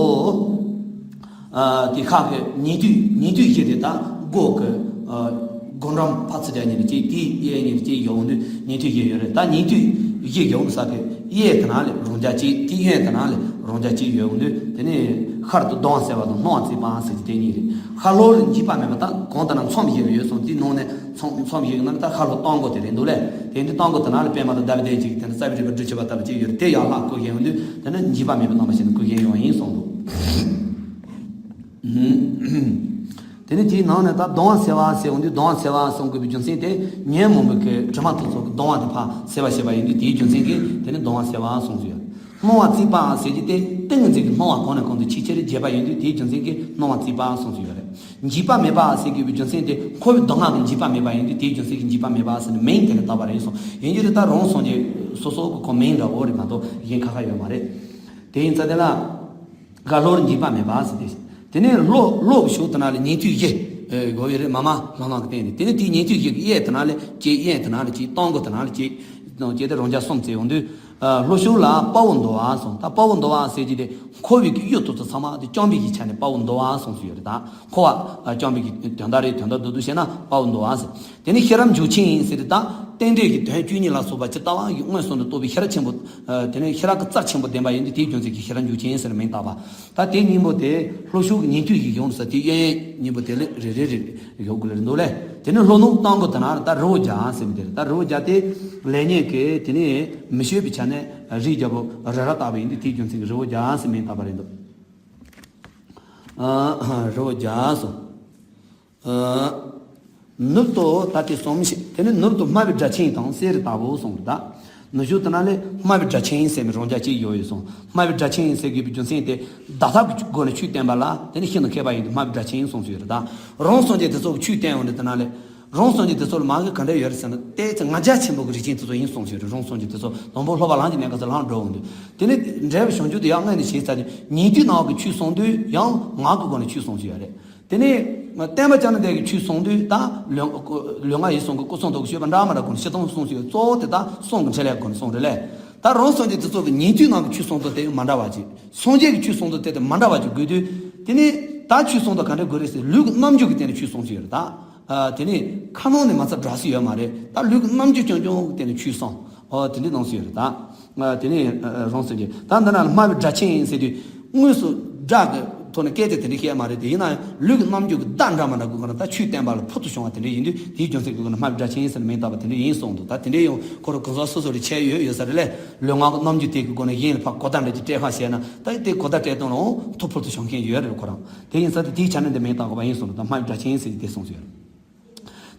ཨ། དེ་ཁ་གི་ཉན་ཐོས་ཉན་ཐོས་བཞི་དེ་ད་སྒོ་གི། ཨ། སྒོ་འགྲམ་ཕར་ཚུར་རྒྱག་ཉིན་གཅིག་དེའི་གཡས་ཉིན་གཅིག་ཡོང་དུས་ཉན་ཐོས་བཞི་ཡོད་རེད། ད་ཉན་ཐོས་བཞི་ཡོང་ས་གི་གཡས་དེ་ན་ལས་རང་རྒྱལ་གཅིག་དེའི་གཡོན་དེ་ན་ལས་རང་རྒྱལ་གཅིག་ཡོང་དུས། དེ་ནས་ཤར་དུ་གདོང་བསིལ་བ་དང་སྣང་བ་མཛེས་པ་ཟེར་གྱི་དེ་གཉིས་རེད། ཤར་ལྷོ་ལ་འཇིགས་པ་མེད་པ། ད་གོང་དེ་ན་མཚམས་བཞི་རུ་ཡོད་སོང་། དེའི་ནང་ནས་མཚམས་མཚམས་བཞི་གི་ནང་ནས་ད་ཤར་ལྷོ་སྟོང་སྒོ་དེ་རེད་འདུག་ལས། དེ་འདི་སྟོང་སྒོ་དེ་ན་ལ་པད་མ་དང་ཟླ་བའི་གདན་གཅིག་དེ་ནས་རྩ་བའི་རིག་པ་སྒྲུབ་མཆོད་པ་ལྟ་བུ་གཅིག་ཡོད་རེད། དེ་ཡང་ལྷ་སྐུ་བཞེངས་ཡོང་དུས་དེ་ནི་འཇིགས་པ་མེད་པའི་རྣམ་པ་ཞིག་ནས་སྐུ་བཞེངས་ཡོང་བ་ཡིན་གསུངས་འདུག་དེ་ནི་དེའི་ནང་ནས་ད་གདོང་བ་བསིལ་བ་ཟེར་འོང་དུས། གདོང་བ་བསིལ་བ་གསུང་དགོས་པའི་རྒྱུ་མཚན་དེ་ཉོན་མོངས་པའི་གི་དྲི་མ་དེ་ཚོ་གི་གདོང་བ་དེ་ཕར་བསིལ་བ་བྱེད་པ་ཡིན་དུས། དེའི་རྒྱུ་མཚན་གྱིས་དེ་ནི་གདོང་བ་བསིལ་བ་གསུངས་སུ་ཡོད། སྣང་བ་མཛེས་པ་ཟེར་གྱི་དེ་ཏིང་ངེ་འཛིན་གྱི་སྣང་བ་གང་ནས་གང་དུ་ཆེས་ཆེར་རྒྱས་པ་ཡིན་དུས། དེའི་རྒྱུ་མཚན་གྱིས་སྣང་བ་མཛེས་པ་གསུངས་སུ་ཡོད་རེད། འཇིགས་པ་མེད་པ་ཟེར་དགོས་པའི་རྒྱུ་མཚན་དེ་འཁོར་བའི་སྡུག་བསྔལ་གྱི་འཇིགས་པ་མེད་པ་ཡིན་དུས། དེའི་རྒྱུ་མཚན་གྱིས་འཇིགས་པ་མེད་པ་ཟེར་ནས་མིང་དེ་ལ་བཏགས་པ་རེད་གསུངས། ཡིན་རྒྱུ་རེད། ད་རང་སངས་རྒྱས་སོ་སོ་གི་ཁོ་མིང་འདྲ་བོ་རེད་མ་གཏོགས་གཞན་ཁ་ཁ་ཡོད་མ་རེད། དེ་ཡིན་ཙང་དེ་ལ། ཤར་ལྷོར་འཇིགས་པ་མེད་པ་ཟེར་ཏེ། དེ་ནས་ལྷོ་ལྷོ་གི་ཕྱོགས་དེ་ན་ལ་ཉན་ཐོས་བཞི་དགོས་ཡོད་རེད། མ་མ་ལྷ་ནང་གི་སྟེང་ནས། དེ་ནས་དེའི་ཉན་ཐོས་བཞི་གི་གཡས་དེ་ན་ལ་གཅིག་གཡོན་དེ་ན་ལ་གཅིག་སྟོང་སྒོ་དེ་ན་ལ་གཅིག་དང་བཅས་ཏེ་རང་རྒྱལ་གསུམ་བརྩིས་ཡོང་དུས། ལྷོ་ཕྱོགས་ལ་དཔའ་བོ་འདུལ་བ་གསུངས། ད་དཔའ་བོ་འདུལ་བ་ཟེར་གྱི་དེ་འཁོར་བའི་གི་གཡུལ་དེ་ཚོ་ཚང་མ་དེ་བཅོམ་པའི་གི་ཆ་ནས་དཔའ་བོ་འདུལ་བ་གསུངས་སུ་ཡོད་རེད། ད་འཁོར་བ་བཅོམ་པའི་གི་དོན་དག་རེད། དོན་དག་མདོར་བསྡུས་བཤད་ན་དཔའ་བོ་འདུལ་བ་ཟེར། དེ་ནས་ཤེས་རབ་འབྱོར་ཆེན་ཟེར་དེ་ད་རྟེན་འབྲེལ་གྱི་དོན་བཅུ་གཉིས་ལ་སོགས་པ་ཇི་ལྟ་བ་བཞིན་མངོན་སུམ་དུ་རྟོགས་པའི་ཤེས་རབ་ཆེན་པོ། དེ་ནས་ཤེས་རབ་ཀྱི་རྩལ་ཆེན་པོ་ལྡན་པ་ཡིན་དུས་དེའི་རྒྱུ་མཚན་གྱིས་ཤེས་རབ་འབྱོར་ཆེན་ཟེར་མིང་བཏགས་པ། ད་དེ་གཉིས་པོ་དེ་ལྷོ་ཕྱོགས་ཀྱི་ཉན་ཐོས་ཀྱི་གཞུང་ཟེར་དེ་གཡས་གཡོན་གཉིས་པོ་དེ་ལས་རེ་རེ་རེ་ཡོད་དགོས་ལེར་འདུག་ལེ། དེ་ནས་ལྷོ་ནུབ་རྟ་མགོ་དེ་ན་ད་རི་བོ་བརྒྱ་ཟེར་མི་དེ་རེད། ད་རི་བོ་བརྒྱ་དེ་ལས་ཉན་གྱི་དེ་ནས་མི་ཤོད་པའི་ཆ་ནས་རིའི་རྒྱལ་པོ་རི་རབ་བཏགས་པ་ཡིན་དུས་དེའི་རྒྱུ་མཚན་གྱིས་རི་བོ་བརྒྱ་ཟེར་མིང་བཏགས་པ་རེད་འདུག་ཨ་རི་བོ་བརྒྱ་སོ། ཨ། ནུབ་ཏུ་ད་དེ་གསུམ་ཞིག་དེ་ནས་ནུབ་ཏུ་སྨྲ་བའི་སྒྲ་ཆེན་དང་གསེར་ལྟ་བུ་གསུངས་རེད་ད། ནུབ་ཕྱོགས་དེ་ན་ལས་སྨྲ་བའི་སྒྲ་ཆེན་ཟེར་མི་རང་རྒྱལ་གཅིག་ཡོད་ཡོད་གསུངས། སྨྲ་བའི་སྒྲ་ཆེན་ཟེར་དགོས་པའི་རྒྱུ་མཚན་དེ་བརྡ་ཐབས་ཀྱི་སྒོ་ནས་ཆོས་བསྟན་པ་ལ་དེ་ནི་ཤིན་ཏུ་མཁས་པ་ཡིན་དུས་སྨྲ་བའི་སྒྲ་ཆེན་གསུངས་སུ་ཡོད་རེད་ད། རང་སངས་རྒྱས་དེ་ཚོ་གི་ཆོས་བསྟན་འོང་དུས་དེ་ན་ལས། རང་སངས་རྒྱས་དེ་ཚོ་ལ་མ་གི་ག་འདྲ་ཡོད་རེད་ཟེར་ན་དེ་ཚེ་ང་རྒྱལ་ཆེན་པོ་གི་རིགས་ཅན་དེ་ཚོ་ཡིན་གསུངས་སུ་ཡོད་རེད། རང་སངས་རྒྱས་དེ་ཚོ་དང་པོ་སློབ་པ་ལངས་ཀྱི་མེད་ག་ཚོད་ལངས་འགྲོ་འོང་དུས། དེ་ནི་འབྲས་བུ་བྱང་ཆུབ་དེ་ཡང་སྔོན་ནས་བྱས་ཚར་ནས་ཉན་ཐོས་ནང་གི་ཆོས་གསུངས་དུས་ཡང་ངག་གི་སྒོ་ནས་ཆོས་གསུངས་སུ་ཡོད་རེད། དེ་ནས་བསྟན་པ་བཅོམ་ལྡན་འདས་ཀྱི་ཆོས་གསུངས་དུས་ད་ལུས་ལུས་ངག་ཡིད་གསུམ་གྱི་སྐུ་གསུང་ཐུགས་ཀྱི་སྤྱོད་པ་འདྲ་མི་འདྲ་སྒོ་ནས་སྤྱིར་བཏང་གསུངས་སུ་ཡོད། གཙོ་བོ་དེ་ད་གསུང་གི་འཕྲིན་ལས་སྒོ་ནས་གསུངས་རེད་ལས། ད་རང་སངས་རྒྱས་དེ་ཚོ་གི་ཉན་ཐོས་ནང་གི་ཆོས་གསུངས་དོན་དེ་མི་འདྲ་བ་ཅིག་སངས་རྒྱས་ཀྱི་ཆོས་གསུངས་དོན་དེ་དེ་མི་འདྲ་བ་ཅིག་དགོས་དུས། དེ་ནས་ད་ཆོས་གསུངས་དོན་ག་འདྲ་དགོས་རེད་ཟེར་ལུས་ཀྱི་རྣམ་འགྱུར་གྱི་སྟེང་ནས་ཆོས་གསུངས་སུ་ཡོད་རེད་ད། དེ་ནས་ཁ་ནང་ནས་མ་ཚད་འདྲ་སུ་ཡོད་མ་རེད། ད་ལུས་ཀྱི་རྣམ་འགྱུར་རྐྱང་རྐྱང་གི་སྟེང་ནས་ཆོས་གསུངས། ཨོ་དེ་འདྲའི་གནང་སུ་ཡོད་རེད་ད། དེ་ནས་རང་སངས་རྒྱས་ད་འདི་ན་སྨྲ་བའི་སྒྲ་ཆེན་ཟེར་དུས་དངོས་སུ་སྒྲ་གི་ཐོག་ནས་སྐད་ཆ་དེ་འདྲ་བཤད་མ་རེད་དེ། ཡིན་ན་ཡང་ལུས་ཀྱི་རྣམ་འགྱུར་གྱི་བརྡ་འདྲ་མི་འདྲ་དགོས་ག་ན་ད་ཆོས་བསྟན་པ་ལ་ཕུལ་དུ་བྱུང་བ་དེ་འདྲ་ཡིན་དུས་དེའི་རྒྱུ་མཚན་གྱི་སྒོ་ནས་སྨྲ་བའི་སྒྲ་ཆེན་ཟེར་ནས་མིང་བཏགས་པ་དེ་འདྲ་ཡིན་གསུངས་འདུག་ད་དེ་འདྲ་ཡང་ཁོ་རང་གང་ཟག་སོ་སོ་ལ་ཁྱད་ཡོད་ཡོད་ས་རེད་ལས། ལུས་ངག་གི་རྣམ་འགྱུར་དེ་གི་སྒོ་ནས་གཞན་ལ་ཕར་གོ་བརྡ་འདྲ་ཅིག་སྤྲད་ཁ་བྱས་ན་ད་དེ་གོ་བརྡ་སྤྲད་སྟངས་ལའང་ཐུགས་ཕུལ་དུ་བྱུང་མཁན་ཡོད་རེད། ཁོ་རང་དེ་ཡིན་ས་དེ་དེའི་ཆ་ནས་འདི་མིང་བཏགས་དགོས་པ་ཡིན་གསུངས་འདུག་ད་སྨྲ་བའི་སྒྲ་ཆེན་ཟེར་གྱི་དེ་གསུངས་སུ་ཡོད་རེད།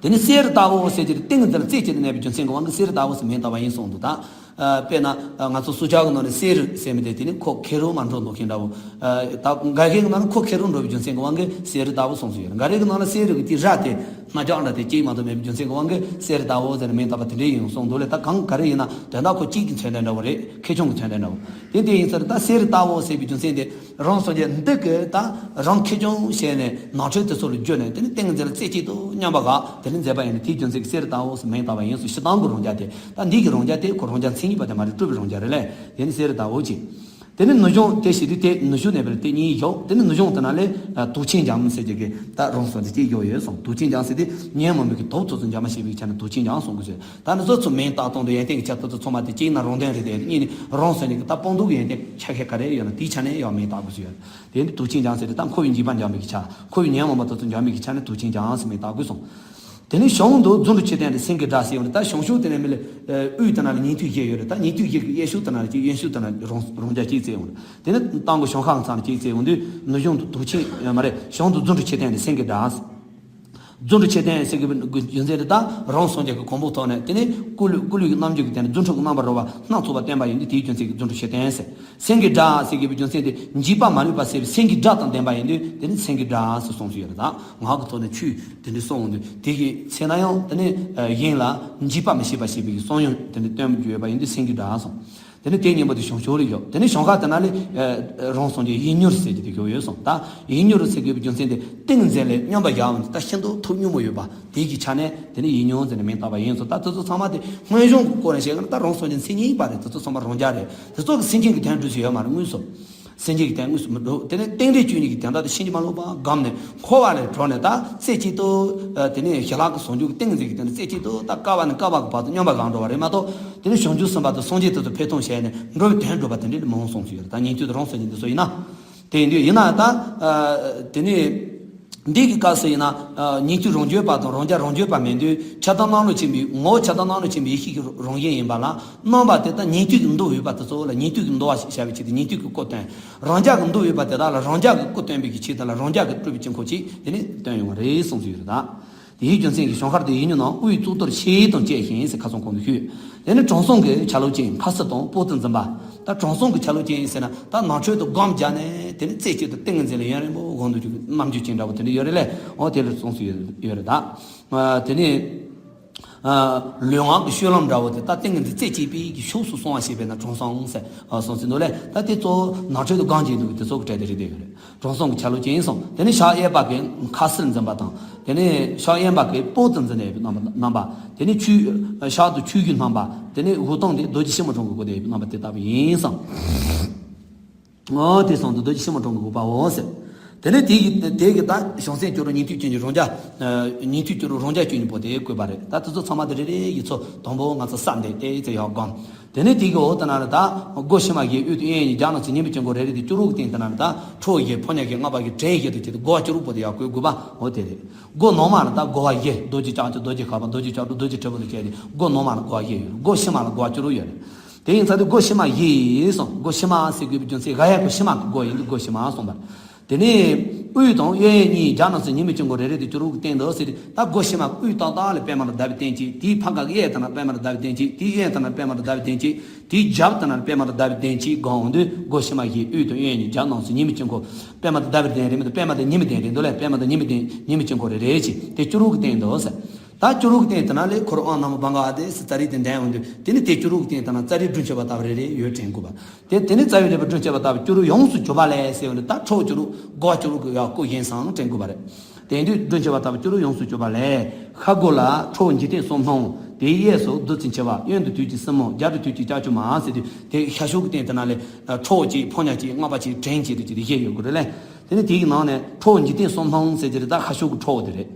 དེ་ནི་གསེར་ལྟ་བུ་ཟེར་གྱི་ཏིང་ངེ་འཛིན་ལ་རྩེ་གཅིག་ཏུ་གནས་པའི་རྒྱུ་མཚན་གྱི་དབང་གིས་གསེར་ལྟ་བུ་ཟེར་མིང་བཏགས་པ་ཡིན་གསུངས་འདུག་ད། དཔེར་ན་ང་ཚོ་སུ་ཇཱ་གི་ནང་ནས་གསེར་ཟེར་མི་དེ་དེ་ནི་ཁོ་ཁེར་རོ་མ་འགྲོ་འདུག་མཁན་འདྲ་བོ། ད་འགའ་ཤས་ཀྱི་ནང་ནས་ཁོ་ཁེར་རོ་འགྲོ་བའི་རྒྱུ་མཚན་གྱི་དབང་གིས་གསེར་ལྟ་བུ་གསུངས་སུ་ཡོད། འགའ་རེ་གི་ནང་ལ་གསེར་རིགས་ཀྱི་དེ་ར་དེ་སྣ་རྒྱག་འདྲ་དེ་གཅིག་མ་གཏོགས་མེད་པའི་རྒྱུ་མཚན་གྱི་དབང་གིས་གསེར་ལྟ་བུ་ཟེར་ནས་མིང་བཏགས་པ་དེ་འདྲ་ཡིན་གསུངས་འདུག་ལས། ད་གང་ག་རེ་ཡིན་ན་དོན་དག་ཁོ་གཅིག་གི་མཚོན་དོན་འདྲ་བོ་རེད། ཁེར་རྐྱང་གི་མཚོན་དོན་འདྲ་བོ། དེ་འདྲ་ཡིན་ཙང་ད་གསེར་ལྟ་བུ་ཟེར་བའི་རྒྱུ་མཚན་དེ། རང་སངས་རྒྱས་འདི་གི་ད་རང་ཁེར་རྐྱང་བྱས་ནས་ནང་ཁྲོལ་དེ་ཚོ་ལ་བརྒྱུད་ནས་དེ་ནི་ཏིང་ངེ་འཛིན་ལ་རྩེ་གཅིག་ཏུ་མཉམ་པ་ག་དེ་ནི་མཛད་པ་ཡིན་ནི་དེའི་རྒྱུ་མཚན་གྱིས་གསེར་ལྟ་བུ་ཟེར་མིང་བཏགས་པ་ཡིན་གསུངས། སྤྱིར་བཏང་གི་རང་རྒྱལ་དེ་ད་འདི་གི་རང་རྒྱལ་དེ་ཁོ་རང་རྒྱལ་མཚན་ཉིད་པ་དེ་མ་རེད། སྤྲུལ་པའི་རང་རྒྱལ་རེད་ལས། དེ་ནི་གསེར་ལྟ་བུ་ཅིག་དེ་ནི་ནུབ་བྱང་དེ་བྱེད་དུས་དེ་ནུབ་བྱང་གནས་པར་དེ་གཉིས་བཞག་དེ་ནི་ནུབ་བྱང་དེ་ན་ལས་དུག་ཆེན་འཇམ་ཟེར་གྱི་གི་ད་རང་སོ་དེ་གཅིག་བཞག་ཡོད་གསུངས། དུག་ཆེན་འཇམ་ཟེར་དེ་ཉོན་མོངས་པའི་གི་དུག་ཚོ་འཇམ་མ་བྱེད་པའི་ཆ་ནས་དུག་ཆེན་འཇམ་གསུང་གི་ཟེར། ད་ནི་བཟོ་ཚོ་མིང་བཏགས་སྟངས་དུ་ཡོན་ཏན་གྱི་ཆ་དུ་ཚོ་ཚང་མ་དེ་གཅིག་ན་རང་དོན་རེད་དེ། གཉིས་ནི་རང་སོ་ནི་གི་ད་སྤངས་རྟོགས་ཀྱི་ཡོན་ཏན་ཆ་ཤས་ག་རེ་ཡོད་ན་དེའི་ཆ་ནས་ཡང་མིང་བཏགས་དགོས་ཟེར། དེ་ནི་དུག་ཆེན་འཇམ་ཟེར་དེ་ད་འཁོར་བའི་འཇིགས་པ་འཇམ་པའི་གི་ཆ། འཁོར་བའི་ཉོན་མོངས་པ་དེ་ཚོ་འཇོམས་པའི་གི་ཆ་ནས་དུག་ཆེན་འཇམ་ཟེར་མིང་བཏགས་དགོས་གསུངས། དེ་ནས་བྱང་དུ་རྫུ་འཕྲུལ་མཆོད་རྟེན་ལ་སེང་གེའི་སྒྲ་ཟེར་ཡོང་དུས། ད་བྱང་ཕྱོགས་དེ་ནས་མི་ལ་དབུས་དེ་ན་ལ་ཉན་ཐོས་བཞི་ཡོད་རེད། ད་ཉན་ཐོས་བཞི་གི་གཡས་ཕྱོགས་དེ་ན་ལ་གཅིག་གཡོན་ཕྱོགས་དེ་ན་རང་རང་རྒྱལ་གཅིག་བཙལ་ཡོང་རེད། དེ་ནས་མདང་དགོང་བྱང་ཤར་མཚམས་ལ་གཅིག་བཙལ་ཡོང་དུས་ནུབ་བྱང་དུ་དུག་ཆེན་ཡོད་མ་རེད། བྱང་དུ་རྫུ་འཕྲུལ་མཆོད་རྟེན་ལ་སེང་གེའི་སྒྲ། རྫུ་འཕྲུལ་མཆོད་རྟེན་ཟེར་གི་རྒྱུ་མཚན་དེ་ད་རང་སངས་རྒྱས་ཀྱི་གོ་འཕང་ཐོག་ནས་དེ་ནས་སྐུ་ལུས་སྐུ་ལུས་ཀྱི་རྣམ་འགྱུར་གྱི་སྟེང་ནས་རྫུ་འཕྲུལ་གྱི་རྣམ་པར་རོལ་པ་སྣ་ཚོགས་པ་བསྟན་པ་ཡིན་དུས་དེའི་རྒྱུ་མཚན་གྱིས་རྫུ་འཕྲུལ་མཆོད་རྟེན་ཟེར། སེང་གེའི་སྒྲ་ཟེར་གི་རྒྱུ་མཚན་དེ་འཇིགས་པ་མ་ལུས་པ་སེལ་བའི་སེང་གེའི་སྒྲ་དང་ལྡན་པ་ཡིན་དུས་དེ་ནི་སེང་གེའི་སྒྲ་ཟེར་གསུངས་སུ་ཡོད་རེད། ད་ངག་གི་ཐོག་ནས་ཆོས་དེ་འདྲ་གསུངས་འོང་དུས་དེ་གི་ཚེ་ན་ཡང་དེ་ནི་གཞན་ལ་འཇིགས་པ་མི་བྱེད་པ་བྱེད་པའི་གསང་ཡུམ་དེ་འདྲ་སྟོན་རྒྱུ་ཡོད་པ་ཡིན་དུས་སེང་གེའི་སྒྲ་གསུངས། དེ་ནི་དེ་གཉིས་པོ་དེ་བྱང་ཕྱོགས་ལ་ཡོད། དེ་ནི་བྱང་ཤར་དེ་ན་ལས་རང་སངས་རྒྱས་ཡིད་མྱུར་ཟེར་གྱི་དེ་གོ་ཡོད་གསུངས། ད་ཡིད་མྱུར་ཟེར་དགོས་པའི་རྒྱུ་མཚན་དེ་ཏིང་འཛིན་ལས་མཉམ་པ་བཞག་འོང་དུས་ད་ཤིན་ཏུ་ཐུགས་སྙོམས་པོ་ཡོད་པ་དེ་གི་ཆ་ནས་དེ་ནི་ཡིད་མྱུར་ཟེར་ནས་མིང་བཏགས་པ་ཡིན་གསུངས། ད་དེ་ཚོ་ཚང་མ་དེ་སྔོན་བྱུང་གི་སྐོར་ནས་བཤད་ཀྱང་ད་རང་སངས་རྒྱས་མཚན་ཉིད་པ་རེད། དེ་ཚོ་ཚང་མ་རང་རྒྱལ་རེད། དེ་ཚོ་གི་སེམས་ཅན་གྱི་དོན་སྒྲུབ་ས་ཡོད་མ་རེད་དངོས་སུ། སེམས་ཅན་གྱི་དོན་དངོས་སུ་མི་འགྲུབ། དེ་ནས་རྟེན་འབྲེལ་བཅུ་གཉིས་ཀྱི་དོན་དག་དེ་ཕྱིན་ཅི་མ་ལོག་པ་བསྒོམས་ནས་འཁོར་བ་ལས་གྲོལ་ནས་ད་རྩེ་གཅིག་ཏུ་དེ་ནས་ཞི་ལྷག་གི་ཟུང་འཇུག་གི་ཏིང་འཛིན་གྱི་དོན་དུ་རྩེ་གཅིག་ཏུ་ད་བསྐལ་པ་ནས་བསྐལ་པ་གི་བར་དུ་མཉམ་པ་གང་འགྲོ་བ་རེད་མ་གཏོགས། དེ་ནས་བྱང་ཆུབ་སེམས་དཔའ་དང་སངས་རྒྱས་དེ་ཚོ་ཕན་ཐོགས་བྱས་ནས་འགྲོ་བའི་དོན་སྒྲུབ་པ་དེ་འདྲ་མང་གསུངས་སུ་ཡོད་རེད། ད་ཉན་ཐོས་དང་རང་སངས་རྒྱས་འདི་ཚོ་ཡིན་ན། དེ་ཡིན་དུས་ཡིན་ན་ད་དེ་ནས་འདི་གི་སྐབས་སུ་ཡིན་ན་ཉན་ཐོས་རང་རྒྱུད་པ་དང་རང་རྒྱལ་རང་རྒྱུད་པ་མིན་དུས་ཆགས་སྡང་རྣམ་གཉིས་ཆེན་པོའི་ངོ་བོ་ཆགས་སྡང་རྣམ་གཉིས་ཆེན་པོའི་ཡེ་ཤེས་ཀྱི་རང་བཞིན་ཡིན་པ་ལ། རྣམ་པ་དེ་དག་ཉན་ཐོས་ཀྱི་མདོ་འོས་པ་དེ་ཚོ་ལ་ཉན་ཐོས་ཀྱི་མདོ་བ་ཞེས་བྱ་བའི་ཆེད་དུ་ཉན་ཐོས་ཀྱི་སྐུ་སྟོན། རང་རྒྱལ་གྱི་མདོ་འོས་པ་དེ་དག་ལ་རང་རྒྱལ་གྱི་སྐུ་སྟོན་པའི་གི་ཆེད་དུ་ལ་རང་རྒྱལ་གྱི་སྤྲུལ་པའི་དཀྱིལ་འཁོར་ཅིག་དེ་ནས་སྟོན་ཡོང་བ་རེད་གསུངས་སུ་ཡོད་རེད་ད། དེའི་རྒྱུ་མཚན་གྱིས་བྱང་ཤར་དུ་ཡིད་མྱུར་ནང་དབུས་གཙུག་ཏོར་ཕྱེད་དང་བཅས་ཤིང་ཟེར་ཁ་སང་གོང་དུ་ཞུས། དེ་ནས་དྲང་སྲོང་གི་ཆ་ལུགས་ཅན་མཁར་སྲིད་དང་པོ་ཏི་འཛིན་པ། ད་དྲང་སྲོང་གི་ཆ་ལུགས་ཅན་ཟེར་ན་ད་ནང་ཁྲོལ་དུ་སྒོམ་བརྒྱབ་ནས་དེ་ནས་རྩེ་གཅིག་ཏུ་ཏིང་ངེ་འཛིན་ལ་ཡུན་རིང་པོ་དགོངས་འདུག་རྒྱུ་གི་རྣམ་འགྱུར་ཅན་འདྲ་བོ་དེ་འདྲ་ཡོད་རེད་ལས། འོ་དེ་ལ་གསུངས་སུ་ཡོད་ཡོད་རེད་ད། དེ་ནས། ལུས་ངག་གི་སྤྱོད་ལམ་འདྲ་བོ་དེ་ད་ཏིང་ངེ་འཛིན་རྩེ་གཅིག་པའི་གི་ཕྱོགས་སུ་སོང་བ་ཞེས་པས་ན་དྲང་སྲོང་ཟེར་གསུངས་ཟིན་འདུག་ལས། ད་དེ་གཙོ་བོ་ནང་ཆོས་དུ་གང་ཅིག་འདུག་དེ་ཚོ་གི་གྲས་དེ་རེད་དེ་ཡོད་རེད། དྲང་སྲོང་གི་ཆ་ལུགས་ཅན་སོང་། དེ་ནས་ཕྱག་གཡས་པ་གི་ཁ་ཟུར་འཛིན་པ་དང་། དེ་ནས་ཕྱག་གཡོན་པ་གི་སྤོ་དུ་འཛིན་ནས་རྣམ་པ། དེ་ནས་ཆོས་ཕྱག་ཏུ་ཆོས་གོས་བསྣམས་པ། དེ་ནས་འུ་སྟོང་དེ་རྡོ་རྗེ་ཕྱི་མ་དྲང་གི་སྒོ་དེ་རྣམ་པ་དེ་ལྟ་བུ་ཡིན་སོང་། ཨོ་དེ་སོང་དུ་རྡོ་རྗེ་ཕྱི་མ་དྲང་གི་དགོས་པའོ་ཟེར། དེ་ནས་དེ་གི་དེ་གི་ད་བྱང་སེམས་སྐྱོ་རུ་ཉན་ཐོས་སྐྱོན་གྱི་རང་རྒྱལ། ཉན་ཐོས་སྐྱོ་རུ་རང་རྒྱལ་སྐྱོན་གྱི་པོ་དེ་བཀོད་པ་རེད། ད་དེ་ཚོ་ཚང་མ་དེ་རེ་རེ་ཡི་ཚོ་དང་པོ་ང་ཚོ་ས་འདས་ཏེ་ཡི་ཚོ་ཡག་གམ། དེ་ནས་དེ་གི་འོག་ཏུ་ན་ལ་ད་སྒོ་ཕྱི་མ་བཞི་དབུས་དང་གཡས་གཉིས་རྒྱབ་རྣམས་སུ་ཉི་མའི་དཀྱིལ་འཁོར་རེ་རེ་དེ་སྐྱོ་རུ་གི་སྟེང་དུ་ན་ལ་ད་ཁྲོ་བོ་བཞི་ཕོ་ཉ་བཞི་སྔགས་པ་བཞི་བྲན་བཞི་དུ་བྱེད་དུ་སྒོ་བ་སྐྱོ་རུ་པོ་དེ་ཡག་བཀོད་དགོས་པ་འོ་དེ་རེད། སྒོ་ནང་མ་ལ་ད་སྒོ་བ་བཞི་རྡོ་རྗེ་ལྕགས་ཀྱུ་རྡོ་རྗེ་ཁ་པ་རྡོ་རྗེ་ལྕགས་སྒྲོག་རྡོ་རྗེ་དྲིལ་བུ་ལ་བྱས་ཏེ་སྒོ་ནང་མ་ལ་སྒོ་བ་བཞི་ཡོད་རེད། སྒོ་ཕྱི་མ་ལ་སྒོ་བ་སྐྱོ་རུ་ཡོད་རེད། དེ་ཡིན་ཚ་དུས་སྒོ་ཕྱི་མ་བཞི་ཡིན་སོང་། སྒོ་ཕྱི་མ་ཟེར་དགོས་པའི་རྒྱུ་མཚན་ག་ཡ་སྒོ་ཕྱི་མ་གི་སྒོ་ཡིན་དུས་སྒོ་ཕྱི་མ་སོང་བར། དེ་ནས་དབུས་དང་གཡས་གཡོན་གཉིས་རྒྱབ་རྣམས་སུ་ཉི་མའི་དཀྱིལ་འཁོར་རེ་རེ་དེ་སྐྱོ་རུ་གི་སྟེང་དུ་ཟེར་ཏེ་ད་སྒོ་ཕྱི་མ་དབུས་ཏག་ཏག་ལ་པད་མ་དང་ཟླ་བའི་སྟན་གཅིག་དེའི་ཕ་ག་གི་གཡས་དང་ན་པད་མ་དང་ཟླ་བའི་སྟན་གཅིག་དེའི་གཡོན་དང་ན་པད་མ་དང་ཟླ་བའི་སྟན་གཅིག་དེའི་རྒྱབ་དང་ན་པད་མ་དང་ཟླ་བའི་སྟན་གཅིག་སྒང་འོང་དུས་སྒོ་ཕྱི་མ་བཞི་དབུས་དང་གཡོན་གཉིས་རྒྱབ་རྣམས་སུ་ཉི་མའི་དཀྱིལ་འཁོར་པད་མ་དང་ཟླ་བའི་སྟན་རེ་མི་དང་པད་མ་དང་ཉི་མའི་སྟན་རེ་འདུག་ལས། པད་མ་དང་ཉི་མའི་སྟན་ཉི་མའི་དཀྱིལ་འཁོར་རེ་རེ་གཅིག་དེ་སྐྱོ་རུ་གི་སྟེང་དུ་ཟེར། ད་སྐྱོ་རུ་གི་སྟེང་དེ་ན་ལས་འཁོར་ཨང་ནམ་བང་ག་ཨ་དེ་སི་ཙ་རི་དེ་འདྲ་འོང་དུས་དེ་ནི་དེ་སྐྱོ་རུ་གི་སྟེང་དེ་ན་ཙ་རི་བསྒྲུབ་བྱ་བ་ལྟ་བུ་རེ་རེ་ཡོད་དྲན་དགོས་པ། དེ་དེ་ནི་རྩ་བའི་ལེགས་པར་བསྒྲུབ་བྱ་བ་ལྟ་བུ་སྐྱོ་རུ་ཡོངས་སུ་གྱུར་པ་ལས་ཟེར་བ་ནི་ད་ཁྲོ་བོ་སྐྱོ་རུ་སྒོ་བ་སྐྱོ་རུ་གི་ཡག་བཀོད་ཡིན་སང་དྲན་དགོས་པ་རེད། དེ་དུས་བསྒྲུབ་བྱ་བ་ལྟ་བུ་སྐྱོ་རུ་ཡོངས་སུ་གྱུར་པ་ལས་ཤར་སྒོ་ལ་ཁྲོ་བོ་འཇིག་རྟེན་གསུམ་སྣང་། དེའི་གཡས་སུ་བདུད་རྩི་འཁྱིལ་པ། གཡོན་དུ་དུས་ཀྱི་སྲིན་མོ། རྒྱབ་ཏུ་དུས་ཀྱི་ལྕགས་ཀྱུ་མ་ཟེར་དུས་དེ་ཤར་ཕྱོགས་ཀྱི་སྟེང་དེ་ན་ལས་ཁྲོ་བོ་གཅིག་ཕོ་ཉ་གཅིག་སྔགས་པ་གཅིག་བྲན་གཅིག་དེ་གཅིག་དེ་བཞི་ཡོད་དགོས་རེད་ལས། དེ་ནི་དེའི་ནང་ནས་ཁྲོ་བོ་འཇིག་རྟེན་གསུམ་སྣང་ཟེར་དེ་རེད། ད་ཤར་ཕྱོགས་ཀྱི་ཁྲོ་བོ་དེ་རེད།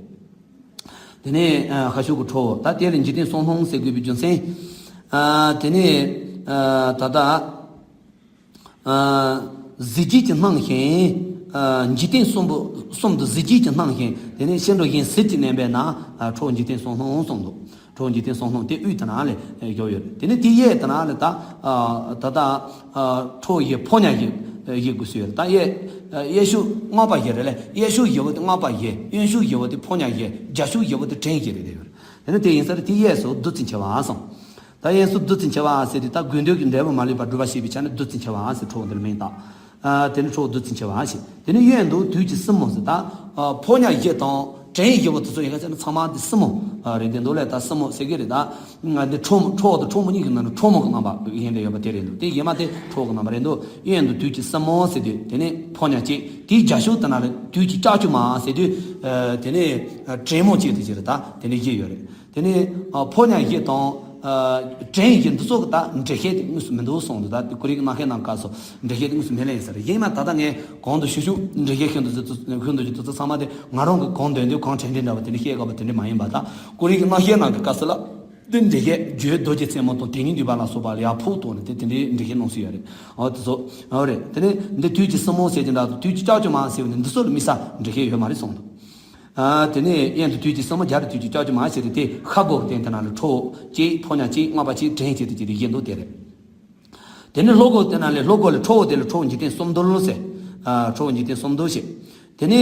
དེ་ནས་ཨ་ཤར་ཕྱོགས་ཀྱི་ཁྲོ་བོ། ད་དེ་ལ་འཇིག་རྟེན་གསུམ་སྣང་ཟེར་དགོས་པའི་རྒྱུ་མཚན། ཨ་དེ་ནས་ཨ་ད་ལྟ་ཨ་གཟི་བརྗིད་ཀྱིས་སྣང་ཞིང་། ཨ་འཇིག་རྟེན་གསུམ་པོ་གསུམ་དུ་གཟི་བརྗིད་ཀྱིས་སྣང་ཞིང་། དེ་ནས་སྐྱེ་འགྲོ་གཞན་ཟིལ་གྱིས་མནན་པས་ན་ཨ་ཁྲོ་བོ་འཇིག་རྟེན་གསུམ་སྣང་གསུངས་འདུག་ཁྲོ་བོ་འཇིག་རྟེན་གསུམ་སྣང་དེ་དབུས་དེ་ན་ལས་བཞག་ཡོད་རེད། དེ་ནས་དེ་གཡས་དེ་ན་ལས་ད་ཨ་ད་ལྟ་ཨ་ཁྲོ་བོ་བཞི་ཕོ་ཉ་བཞི་བཞི་དགོས་སུ་ཡོད་རེད། ད་གཡས་གཡས་ཕྱོགས་སྔགས་པ་བཞི་རེད་ལས། གཡས་ཕྱོགས་བཞི་བོ་དེ་སྔགས་པ་བཞི། གཡོན་ཕྱོགས་བཞི་བོ་དེ་ཕོ་ཉ་བཞི། རྒྱབ་ཕྱོགས་བཞི་བོ་དེ་བྲན་བཞི་རེད་དེ་ཡོད་རེད། དེ་ནས་དེ་ཡིན་ས་རེད། དེ་གཡས་སུ་བདུད་རྩི་འཁྱིལ་པ་སོང་། ད་གཡས་སུ་བདུད་རྩི་འཁྱིལ་པ་ཟེར་དུས་ད་དགོས་འདོད་ཀྱི་འབྲས་བུ་མ་ལུས་པ་སྒྲུབ་པ་ཞེས་པའི་ཆ་ནས་བདུད་རྩི་འཁྱིལ་པ་ཟེར་ཁྲོ་བོ་འདི་ལ་མིང་བཏགས། ཨ་དེ་ནི་ཁྲོ་བོ་བདུད་རྩི་འཁྱིལ་པ་ཞེས། དེ་ནི་གཡོན་དུ་དུས་ཀྱི་སྲིན་མོ་ཟེར། ད་ཨ་ཕོ་ཉ་བཞི་དང་བྲན་བཞི་བོ་དེ་ཚོ་ཡིན་ཁ་ཆ་ནི་ཚང་མ་དེ་སྲིན་མོ་ཨ་རེད་དེ་འདུག་ལས། ད་སྲིན་མོ་ཟེར་གི་རེད། ད་ང་འདི་ཁྲོ་མོ་ཁྲོ་བོ་དང་ཁྲོ་མོ་གཉིས་ཀྱི་ནང་ནས་ཁྲོ་མོ་གི་རྣམ་པ་ཡིན་དེ་ཡོད་པ་དེ་རེད་འདུག་དེ་གཞན་མ་དེ་ཁྲོ་བོ་གི་རྣམ་པ་རེད་འདུག་གཡོན་དུ་དུས་ཀྱི་སྲིན་མོ་ཟེར་དུས་དེ་ནི་ཕོ་ཉ་གཅིག་དེའི་རྒྱབ་ཕྱོགས་དེ་ན་ལ་དུས་ཀྱི་ལྕགས་ཀྱུ་མ་ཟེར་དུས་ཨ་དེ་ནི་ཨ་བྲན་མོ་གཅིག་དེ་ཅི་རེད། ད་དེ་ནི་བཞི་ཡོད་རེད། དེ་ནས་ཨ་ཕོ་ཉ་བཞི་དང་ཨ་བྲན་བཞི་འདི་ཚོ་གི་ད་འགྲེལ་བཤད་དེ་དངོས་སུ་མི་འདུག་གསུངས་འདུག་ད་དེ་ཀོ་རི་གི་རྣམ་བཤད་ནང་སྐབས་སུ་འགྲེལ་བཤད་དེ་དངོས་སུ་མི་ལེན་ཟེར། ཡིན་ན་ད་ལྟ་ངས་གོང་དུ་ཞུ་ཞུ་འགྲེལ་བཤད་ཤིན་ཏུ་ཞུ་ཞུ་འདུག་ཅི་ཚང་མ་དེ་ང་རང་གི་གང་འདོད་འདོད་གང་དྲན་དྲན་འདྲ་བ་དེ་འདྲ་བཤད་དགོས་པ་དེ་འདྲ་མ་ཡིན་པ། ད་ཀོ་རི་གི་རྣམ་བཤད་ནང་གི་སྐབས་སུ་ལ་དེ་འགྲེལ་བཤད་བརྗོད་རྡོ་རྗེ་རྩེ་མོ་དང་དེ་ཉིད་འདུས་པ་ལ་སོགས་པ་ལ་ཡར་ཕུག་གཏོང་ནས་དེ་དེ་འདྲའི་འགྲེལ་བཤད་གནང་སྲོལ་ཡོད་རེད། འོ་དེ་ཚོ་འོ་རེད། དེ་ནས་འདི་དུས་ཀྱི་སྲིན་མོ་ཟེར་གྱི་འདྲ་དུས་ཀྱི་ལྕགས་ཀྱུ་མ་ཟེར་བ་ནི་འདི་ཚོ་ལ་དམིགས་བསལ་འགྲེལ་བཤད་ཡོད་མ་རེད་གསུངས་འདུག་ཨ་དེ་ནས་གཡོན་དུ་དུས་ཀྱི་སྲིན་མོ། རྒྱབ་ཏུ་དུས་ཀྱི་ལྕགས་ཀྱུ་མ་ཟེར་ཏེ་དེ་ཤར་སྒོ་སྟེང་དེ་ན་ལ་ཁྲོ་བོ་གཅིག་ཕོ་ཉ་གཅིག་སྔགས་པ་གཅིག་བྲན་གཅིག་དེ་གཅིག་དེ་བཞི་འདུག་དེ་རེད། དེ་ནས་ལྷོ་སྒོ་དེ་ན་ལས་ལྷོ་སྒོ་ལས་ཁྲོ་བོ་དེ་ལ་ཁྲོ་བོ་འཇིག་རྟེན་གསུམ་འདུལ་ཟེར། ཨ་ཁྲོ་བོ་འཇིག་རྟེན་གསུམ་འདུལ་ཞེས། དེ་ནས་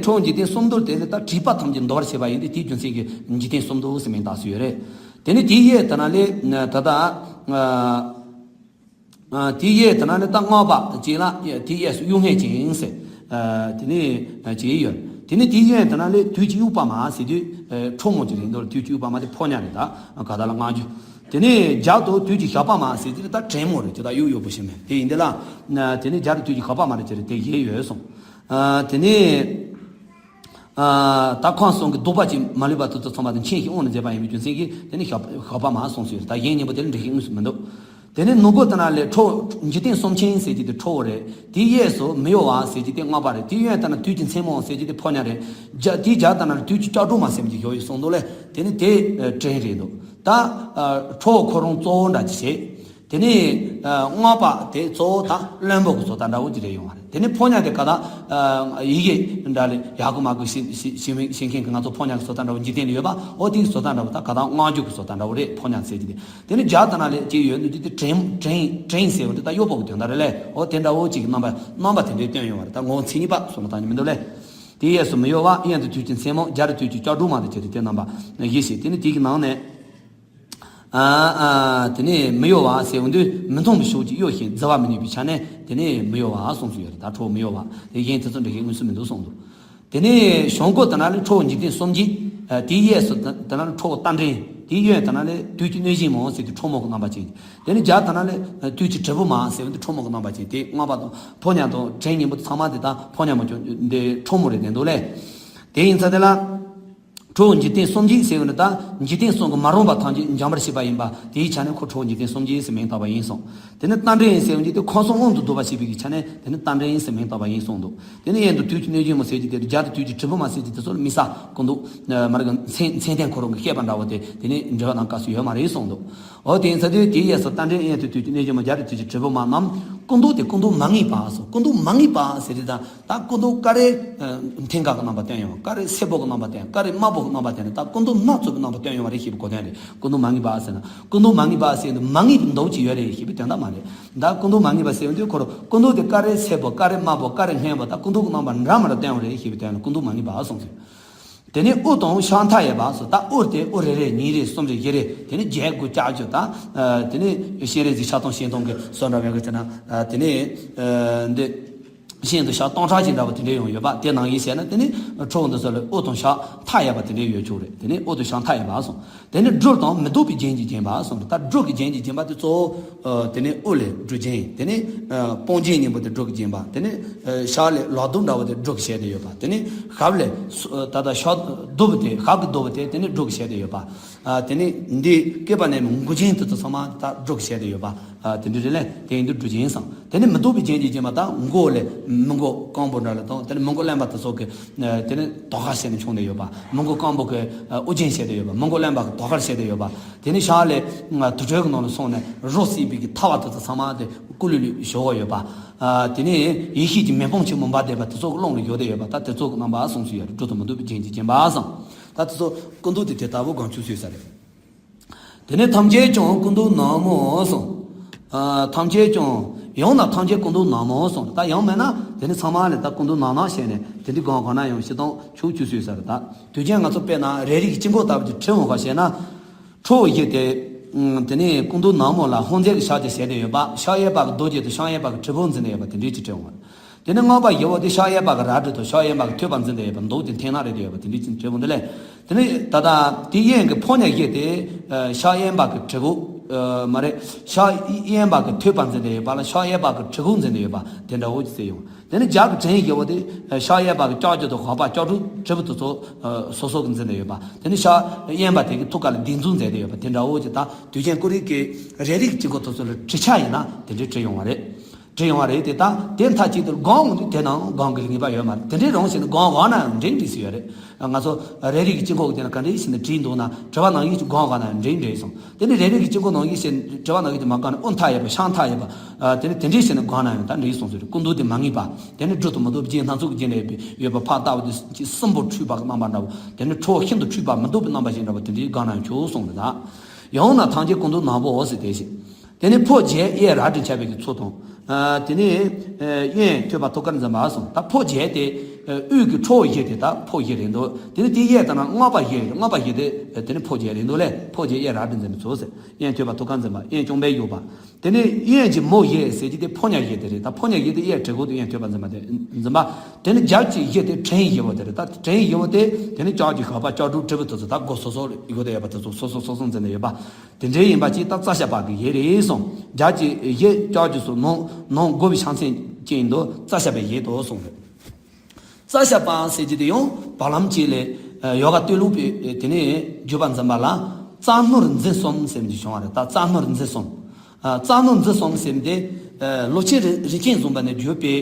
ཁྲོ་བོ་འཇིག་རྟེན་གསུམ་འདུལ་དེ་ལས་ད་སྒྲིབ་པ་ཐམས་ཅད་འདུལ་བར་བྱེད་པ་ཡིན་ཏེ་དེའི་རྒྱུ་མཚན་གྱིས་འཇིག་རྟེན་གསུམ་འདུལ་ཟེར་མིང་བཏགས་སུ་ཡོད་རེད། དེ་ནས་དེའི་གཡས་དེ་ན་ལས་ད་ལྟ་ཨ། ཨ་དེའི་གཡས་དེ་ན་ནི་ད་སྔགས་པ་གཅིག་ལ་དེའི་གཡས་སུ་གཡུལ་ངན་ཅན་ཟེར། ཨ་དེ་ནི་བྱས་ཡོད། དེ་ནི་དེའི་གཡོན་དེ་ན་ནི་དུས་ཀྱི་དབྱུག་པ་མ་ཟེར་དུས་ཨ་ཁྲོ་མོ་གཅིག་རེད་འདུག་དུས་ཀྱི་དབྱུག་པ་མ་དེ་ཕོ་ཉ་རེད། ད་ག་ད་ལ་སྔགས་རྒྱུད། དེ་ནས་རྒྱབ་ཏུ་དུས་ཀྱི་ཞགས་པ་མ་ཟེར་དུས་ད་བྲན་མོ་རེད། ཅི་ད་གཡུག་གཡུག་པོ་ཞིག་མེད་དེ་ཡིན་དེ་ལ། དེ་ནས་རྒྱབ་ཏུ་དུས་ཀྱི་ཞགས་པ་མ་རེད་ཅེས་རེད་དེ་བཞི་ཡོད་གསུངས། ཨ་དེ་ནས། ཨ་ད་ཁམས་གསུམ་གྱི་ལྡོག་པ་ཅན་མ་ལུས་པ་དེ་ཚོ་ཚང་མ་དེ་མཁྱེན་ཞིང་དབང་དུ་མཛད་པ་ཡིན་པའི་རྒྱུ་མཚན་གྱིས་དེ་ནི་ཞགས་ཞགས་པ་མ་གསུངས་སུ་ཡོད་རེད། ད་གཞན་གཉིས་པོ་དེ་ལ་འགྲེལ་བཤད་དངོས་སུ་མི་འདུག་དེ་ནི་ནུབ་སྒོ་དེ་ན་ལས་ཁྲོ་འཇིག་རྟེན་གསུམ་མཁྱེན་ཟེར་གྱི་དེ་ཁྲོ་བོ་རེད། དེའི་གཡས་སུ་མི་གཡོ་བ་ཟེར་གྱི་དེ་སྔགས་པ་རེད། དེའི་གཡོན་དེ་ན་དུས་ཀྱི་མཚན་མོ་ཟེར་གྱི་དེ་ཕོ་ཉ་རེད། རྒྱ་དེའི་རྒྱབ་དེ་ན་ལས་དུས་ཀྱི་ལྕགས་སྒྲོག་མ་ཟེར་གྱི་ཡོད་ཡོད་གསུངས་འདུག་ལས། དེ་ནི་དེ་བྲན་རེད་འདུག་ད་ཁྲོ་བོ་ཁོ་རང་གཙོ་བོ་འདྲ་ཅིག་བྱེད། དེ་ནས་ཨ་སྔགས་པ་དེ་གཙོ་བོ་ད་བློན་པོ་གི་བཟོ་ལྟ་འདྲ་བོ་ཅིག་རེད་ཡོང་བ་རེད། དེ་ནས་ཕོ་ཉ་དེ་ག་ད་ཨ་ཡི་གེ་འདྲ་ལས་ཡག་གི་མ་གི་ཤེས་ཤེས་ཤེས་མཁན་གྱི་ང་ཚོ་ཕོ་ཉ་གི་བཟོ་ལྟ་འདྲ་བོ་འཇིག་རྟེན་ལ་ཡོད་པ། འོ་དེའི་བཟོ་ལྟ་འདྲ་བོ་ད་ག་ད་སྔགས་རྒྱུད་ཀྱི་བཟོ་ལྟ་འདྲ་བོ་རེད། ཕོ་ཉ་ཟེར་གྱི་དེ། དེ་ནས་རྒྱབ་དེ་ན་ལས་ཅིག་ཡོད་འདུག་དེ་བྲན་བྲན་བྲན་ཟེར་བ་དེ་ད་གཡོག་པོ་གི་དོན་དག་རེད་ལས། འོ་དེ་འདྲ་བོ་ཅིག་གི་རྣམ་པ་རྣམ་པ་དེ་འདྲའི་སྟོན་ཡོང་བ་རེད། ད་ངོ་བོ་མཚན་ཉིད་པ་བཟོ་ལྟ་ད་ནི་མི་འདུག་ལས། དེའི་གཡས་སུ་མི་གཡོ་བ། གཡོན་དུ་དུས་ཀྱི་མཚན་མོ། རྒྱབ་ཏུ་དུས་ཀྱི་ལྕགས་སྒྲོག་མ་དང་བཅས་ཏེ་དེ་རྣམ་པ་བཞི་ཞེས། དེ་ནི་དེ་གི་ནང་ནས། ཨ་ཨ་དེ་ནས་མི་གཡོ་བ་ཟེར་འོང་དུས་མི་མཐོང་བའི་ཕྱོགས་ཀྱིས་གཡོ་ཞིང་བརྫི་བ་མི་ནུས་པའི་ཆ་ནས་དེ་ནས་མི་གཡོ་བ་གསུངས་སུ་ཡོད་རེད། ད་ཁྲོ་བོ་མི་གཡོ་བ་དེ་གཞན་དེ་ཚོ་འགྲེལ་བཤད་དངོས་སུ་མི་འདུག་གསུངས་འདུག་དེ་ནས་བྱང་སྒོ་དེ་ན་ལས་ཁྲོ་བོ་འཇིག་རྟེན་གསུམ་གྱི། ཨ་དེའི་གཡས་སུ་དེ་དེ་ན་ལས་ཁྲོ་བོ་རྟ་མགྲིན། དེའི་གཡོན་དེ་ན་ལས་དུས་ཀྱི་གནོད་སྦྱིན་མོ་ཟེར་དུས་ཁྲོ་མོ་གི་རྣམ་པ་ཅན། དེ་ནས་རྒྱབ་དེ་ན་ལས་དུས་ཀྱི་དྲིལ་བུ་མ་ཟེར་དུས་ཁྲོ་མོ་གི་རྣམ་པ་ཅན། དེ་སྔགས་པ་དང་ཕོ་ཉ་དང་བྲན་གཉེན་པོ་ཚང་མ་དེ་དག་ཕོ་ཉ་མོ་ཀྱང་འདི་ཁྲོ་མོ་རེད་དེ་འདུག་ལས། དེ་ཡིན་ཚ་དེ་ལ། ཁྲོ་བོ་འཇིག་རྟེན་གསུམ་མཆེད་ཟེར་བ་ནི་ད་འཇིག་རྟེན་གསུམ་གྱི་མ་རུངས་པ་ཐམས་ཅད་འཇོམས་པར་བྱེད་པ་ཡིན་པ་དེའི་ཆ་ནས་ཁོ་ཁྲོ་བོ་འཇིག་རྟེན་གསུམ་མཆེད་ཟེར་མིང་བཏགས་པ་ཡིན་གསུངས། དེ་ནས་རྟ་མགྲིན་ཟེར་བ་འཇིག་རྟེན་ཁམས་གསུམ་དབང་དུ་འདུ་བར་བྱེད་པའི་ཆ་ནས་དེ་ནི་རྟ་མགྲིན་ཟེར་མིང་བཏགས་པ་ཡིན་གསུངས་འདུག་དེ་ནས་གཡོན་དུ་དུས་ཀྱི་གནོད་སྦྱིན་མོ་ཟེར་གྱི་དེ་རུ་རྒྱབ་དུ་དུས་ཀྱི་དྲིལ་བུ་མ་ཟེར་གྱི་དེ་ཚོ་ལ་མི་ས་ཀུན་འདུག་མ་རེད་གི་མཚན་མཚན་ལྡན་ཁོ་རང་གི་བཤད་པ་འདྲ་བོ་དེ་དེ་ནས་འབྲེལ་བ་དང་སྐབས་སུ་ཡོད་མ་རེད་གསུངས་འདུག་འོ་དེ་ཡིན་ཚ་དུས་དེའི་གཡས་སུ་རྟ་མགྲིན་གཡོན་དུ་དུས་ཀྱི་གནོད་སྦྱིན་མོ་རྒྱབ་དུ་དུས་ཀྱི་དྲིལ་བུ་མ་རྣམས་ཀུན་འདུག་དེ་ཀུན་འདུག་མ་ངེས་པ་སོ། ཀུན་འདུག་མ་ངེས་པ་ཟེར་དེ་དང་། ད་ཀུན་འདུག་ཀ་རེ་མཐིང་ག་གི་རྣམ་པ་སྟོན་ཡོང་། ཀ་རེ་སེར་པོ་གི་རྣམ་པ་སྟོན། ཀ་རེ་དམར་པོ་གི་རྣམ་པ་སྟོན་ནས་ད་ཀུན་འདུག་སྣ་ཚོགས་པའི་རྣམ་པ་སྟོན་ཡོང་བ་རེད་ཞེས་པའི་གོ་དོན་རེད། ཀུན་འདུག་མ་ངེས་པ་ཟེར་ན་ཀུན་འདུག་མ་ངེས་པ་ཟེར་ན་མ་ངེས་པའི་མདོག་ཅིག་ཡོད་རེད་ཞེས་པའི་དོན་དག་མ་རེད། ད་ཀུན་འདུག་མ་ངེས་པ་ཟེར་དུས་ཁོ་རང་ཀུན་འདུག་དེ་ཀ་རེ་སེར་པོ་ཀ་རེ་དམར་པོ་ཀ་རེ་སྔོན་པོ་ད་ཀུན་འདུག་གི་རྣམ་པ་འདྲ་མི་འདྲ་སྟོན་བ་རེད་ཞེས་པའི་དོན་ལ་ཀུན་འདུག་མ་ངེས་པ་གསུངས་ཟེར། དེ་ནས་དབུ་དང་ཕྱག་མཐའ་ཡས་པ་སོ། ད་དབུ་དེ་དབུ་རེ་རེ་གཉིས་རེ་གསུམ་རེ་བཞི་རེ་དེ་ནས་བརྒྱད་དགུ་བཅུ་བཅུ་ད། དེ་ནས་སྤྱན་རས་གཟིགས་ཕྱག་སྟོང་སྤྱན་སྟོང་གི་སོ་འདྲ་བའི་གི་ཟེར་ན་དེ་ནས་འདི། ཤིན་ཏུ་ཞག་སྟོང་ཕྲག་ཅིག་འདྲ་བ་དེ་འདྲ་ཡང་ཡོད་པ་དེ་ནང་བཞིན་བྱས་ན་དེ་ནི་ཁྲོ་བོ་འདི་ཚོ་ལ་དབུ་དང་ཕྱག་མཐའ་ཡས་པ་དེ་འདྲ་ཡོད་ཆོག་རེད། དེ་ནི་དབུ་དང་ཕྱག་མཐའ་ཡས་པ་གསུངས། དེ་ནི་སྦྲུལ་དང་མི་སྡུག་པའི་རྒྱན་གྱིས་བརྒྱན་པ་གསུངས་རེད། ད་སྦྲུལ་གྱི་རྒྱན་གྱིས་བརྒྱན་པ་དེ་གཙོ་བོ་དེ་ནི་དབུ་ལས་སྦྲུལ་རྒྱན། དེ་ནི་སྤང་རྒྱན་སྙིང་པོ་དེ་སྦྲུལ་གྱིས་བརྒྱན་པ། དེ་ནི་ཕྱག་ལས་ལག་གདུབ་འདྲ་བོ་དེ་སྦྲུལ་གྱིས་བྱས་ཏེ་ཡོད་པ། དེ་ནི་ཞབས་ལས་ད་ལྟ་ཞབས་གདུབ་དེ་ཞབས་ཀྱི་གདུབ་དེ་དེ་ནི་སྦྲུལ་གྱིས་བྱས་ཏེ་ཡོད་པ། དེ་ནི་འདི་སྐེད་པ་ནས་མགོ་ཅན་དེ་ཚོ་ཚང་མ་ད་སྦྲུལ་གྱིས་བྱས་ཏེ་ཡོད་པ། དེ་འདྲ་རེད་ལས་དེ་ཡིན་དུས་སྦྲུལ་རྒྱན་བསམ། དེ་ནི་མི་སྡུག་པའི་རྒྱན་གྱིས་བརྒྱན་པ་དང་མགོ་ལས་མི་མགོ་སྐམ་པོ་འདྲ་ལ་དང་དེ་ནི་མི་མགོ་རློན་པ་དེ་ཚོ་གི་དེ་ནི་དོ་ཁ་བྱས་ནས་བྱུང་ནས་ཡོད་པ། མི་མགོ་སྐམ་པོ་གི་དབུ་རྒྱན་བྱས་ཏེ་ཡོད་པ། མི་མགོ་རློན་པ་གི་དོ་ཁར་བྱས་ཏེ་ཡོད་པ། དེ་ནི་ཞབས་ལས་དུར་ཁྲོད་ཀྱི་ནང་ལ་སོང་ནས་རོ་བསྲེགས་པའི་གི་ཐལ་བ་དེ་ཚོ་ཚང་མ་དེ་ཀུ་ལུ་ལུ་བཞོ་བ་ཡོད་པ། དེ་ནི་ཡེ་ཤེས་ཀྱི་མེ་དཔུང་ཆེན་མོ་འབར་བསྡད་པ་དེ་ཚོ་གི་ཀློང་ལ་བཞུགས་ཏེ་ཡོད་པ། ད་དེ་ཚོ་གི་རྣམ་པ་གསུངས་སུ་ཡོད་རེད། སྦྲུལ་དང་མི་སྡུག་པའི་རྒྱན་གྱིས་བརྒྱན་པ་བསམ། ད་དེ་ཚོ་ཀུན་འདུག་དེ་དེ་ལྟ་བུ་གང་བྱུང་སུས་ས་རེད། དེ་ནས་ཐམས་ཅད་ཀྱང་སྐུ་མདོག་ནག་མོ་གསུངས། ཨ། ཐམས་ཅད་ཀྱང་། ཡང་ན་ཐམས་ཅད་སྐུ་མདོག་ནག་མོ་གསུངས། ད་ཡང་མིན་ན་དེ་ནི་ཚང་མ་ལས་ད་སྐུ་མདོག་ནག་ནག་བྱས་ནས་དེ་འདྲའི་གང་གང་ན་ཡང་ཞིག་དང་ཆུང་ཆུང་སུས་ས་རེད། ད་དུས་རྒྱུན་ང་ཚོ་དཔེར་ན་རས་རིས་ཀྱི་དཀྱིལ་འཁོར་ལྟ་བུ་ཅིག་བྲིས་འོང་བ་བྱས་ན། ཁྲོ་བོ་བཞི་དེ། ཨ། དེ་ནི་སྐུ་མདོག་ནག་མོ་ལ་ཧཱུྃ་རྫས་ཀྱི་ཞབས་ཀྱིས་བྱས་ཏེ་ཡོད་པ། ཕྱག་གཡས་པ་གི་རྡོ་རྗེ་དང་ཕྱག་གཡས་པ་གི་དྲིལ་བུ་འཛིན་ནས་ཡོད་པ་དེ་འདྲའི་ཅིག་བྲིས་འོང་བ། དེ་ནས་སྔགས་པ་བཞི་བོ་དེ་ཕྱག་གཡས་པ་གི་རལ་གྲི་དང་ཕྱག་གཡོན་པ་གི་ཐོད་པ་འཛིན་ཏེ་ཡོད་པ་མདོག་དེ་འཐེན་ན་རེ་དེ་ཡོད་པ་དེ་འདྲའི་ཅིག་བྲིས་འོང་དེ་ལས། དེ་ནས་ད་ལྟ་དེ་གཡོན་གྱི་ཕོ་ཉ་བཞི་དེ་ཕྱག་གཡོན་པ་གི་གྲི་གུག་མ་རེད། ཕྱག་གཡོན་པ་གི་ཐོད་པ་འཛིན་ཏེ་ཡོད་པ་ལ་ཕྱག་གཡས་པ་གི་གྲི་གུག་འཛིན་ཏེ་ཡོད་པ་དེ་འདྲ་བོ་ཅིག་གསལ་ཡོང་། དེ་ནས་རྒྱབ་ཀྱི་བྲན་བཞི་བོ་དེ་ཕྱག་གཡས་པ་གི་ལྕགས་ཀྱུ་དང་ལག་པ་ལྕགས་གྲུ་གྲི་གུག་དེ་ཚོ་སོ་སོ་གི་འཛིན་ཏེ་ཡོད་པ། དེ་ནས་ཕྱག་གཡོན་པ་དེ་གི་ཐུགས་ཀ་ལ་གདན་འཛུགས་མཛད་དེ་ཡོད་པ་དེ་འདྲ་བོ་ཅིག་ད་དུས་རྒྱུན་ཀུ་རེ་གི་རས་རིས་ཀྱི་དཀྱིལ་འཁོར་དེ་ཚོ་ལ་བྲིས་ཆ་ཡིན་ན་དེ་འདྲའི་བྲིས་ཡོང་བ་རེད། བྲིས་ཡོང་བ་རེད་དེ། ད་དེ་མཐའ་གཅིག་ཏུ་སྒོམ་འོང་དུས་དེ་ནའང་སྒོམ་གྱི་ངེས་པ་ཡོད་མ་རེད། དེ་འདྲའི་རང་བཞིན་དུ་སྒོམ་དགོས་ནའང་འདྲེན་འདྲི་སྲིད་ཡོད་རེད། ང་ཚོ་རས་རིས་ཀྱི་དཀྱིལ་འཁོར་གྱི་དེ་ན་ག་འདྲའི་བྱས་ནས་བྲིས་འདུག་ན་དྲི་བ་ནང་བཞིན་གྱི་སྒོམ་དགོས་ནའང་འདྲེན་འདྲི་སོང་། དེ་ནི་རས་རིས་ཀྱི་དཀྱིལ་འཁོར་ནང་བཞིན་བྱས་དྲི་བ་ནང་བཞིན་གྱི་མ་སྒོམ་ནས་དབུ་མཐའ་ཡས་པ་ཕྱག་མཐའ་ཡས་པ། དེ་ནི་དེ་འདྲའི་བྱས་ནས་སྒོམ་ནའང་ད་འདྲི་སོང་ཟེར། སྐུ་མདོག་དེ་མ་ངེས་པ། དེ་ནི་སྦྲུལ་དང་མི་སྡུག་པའི་རྒྱན་སྣ་ཚོགས་ཀྱི་རྒྱན་ལས་ཡོད་པ་ཕར་ལྟ་བུ་དེ་སྲིན་པོ་འཁྲུགས་པ་གི་རྣམ་པ་འདྲ་བོ། དེ་ནི་ཁྲོ་བོ་ཤིན་ཏུ་འཁྲུགས་པ་མི་སྡུག་པའི་རྣམ་པ་ཞིག་འདྲ་བོ་དེ་འདྲའི་སྒོམ་ནའང་ཆོག་གསུངས་རེད་ད། ཡང་ན་ཐམས་ཅད་སྐུ་མདོག་ནག་པོའོ་ཟེར་དེ་བཞིན། དེ་ནས་ཕོ་བརྒྱད་གཡས་རལ་གྲི་འཕྱར་བའི་གི་ཚུལ་དང་། ཨ། དེ་ནས་ཨ་གཡོན་ཐོད་པ་ཐུགས་ཀར་འཛིན་པ་གསུངས། ད་ཕོ་བརྒྱད་དེ་ཨ་དབུས་ཀྱི་ཁྲོ་བོ་བཞི་དེ་ད་ཕོ་བཞི་རེད་འདུག་དེ་ནས་དེའི་གཡས་དེ་ན་སྔགས་པ་བཞི་རེད། སྔགས་པ་བཞི་དེ་དེ་ནས་ཕོ་བརྒྱད་རེད་འདུག་ལས། ཕོ་བརྒྱད་གཡས་རལ་གྲི་འཛིན་པའི་ཚུལ་ཟེར། གཡོན་ཐོད་པ་ཐུགས་ཀར་འཛིན་པ། གཡོན་རྐྱང་པས་བཞུགས་པ། དེ་ནས་གཡོན་གྱི་མོ་བཞི་ཟེར་གྱི་དེ་ཕོ་ཉ་བཞི་དེ་རེད། ད་ཕོ་ཉ་བཞི་དེ་གཡས་གྲི་གུག་དང་གཡོན་ཐོད་པ་འཛིན་པ་དེ་འཛིན་པ། དེ་ནས་རྒྱབ་ཀྱི་བཞི་དེ་བྲན་བཞི་བོ་དེ་རེད། ད་བྲན་བཞི་བོ་དེ་དེ་ནས་ལྕགས་ཀྱུ་ཞགས་པ་ལྕགས་གྲུ་གྲི་གུག་དེ་ཚོ་ད་སྒོ་སོ་སོ་ལ་ཡོད་དེ་ཡོད་པ་དེ་ཚོ་སོ་སོ་སོ་སོ་འཛིན་ནས་ཡོད་པ། དེ་འདྲའི་ཡིན་པ་ཅིག་ད་རྩ་ཞབས་པ་གི་བཞི་རེད་གསུངས། རྒྱབ་ཀྱི་བཞི་ལྕགས་ཀྱུ་སོགས་ནང་ནང་དགུ་པའི་ཕྱག་མཚན་ཅན་དུ་རྩ་ཞབས་པའི་བཞི་དོ་གསུངས་རེད། རྩ་ཞབས་པ་ཟེར་གྱི་དེ་ཡང་བར་ལམ་གཅིག་ལས་ཡོ་ག་སྟོད་ལུགས་པའི་དེ་ནས་བརྗོད་པ་འཛིན་པ་ལ་རྩ་སྣོད་འཛིན་གསུམ་ཟེར་གྱི་བྱུང་བ་རེད། ད་རྩ་སྣོད་འཛིན་གསུམ། རྩ་སྣོད་འཛིན་གསུམ་ཟེར་དེ་ལོ་ཆེན་རིན་ཆེན་བཟུང་བ་ནས་བརྗོད་པའི་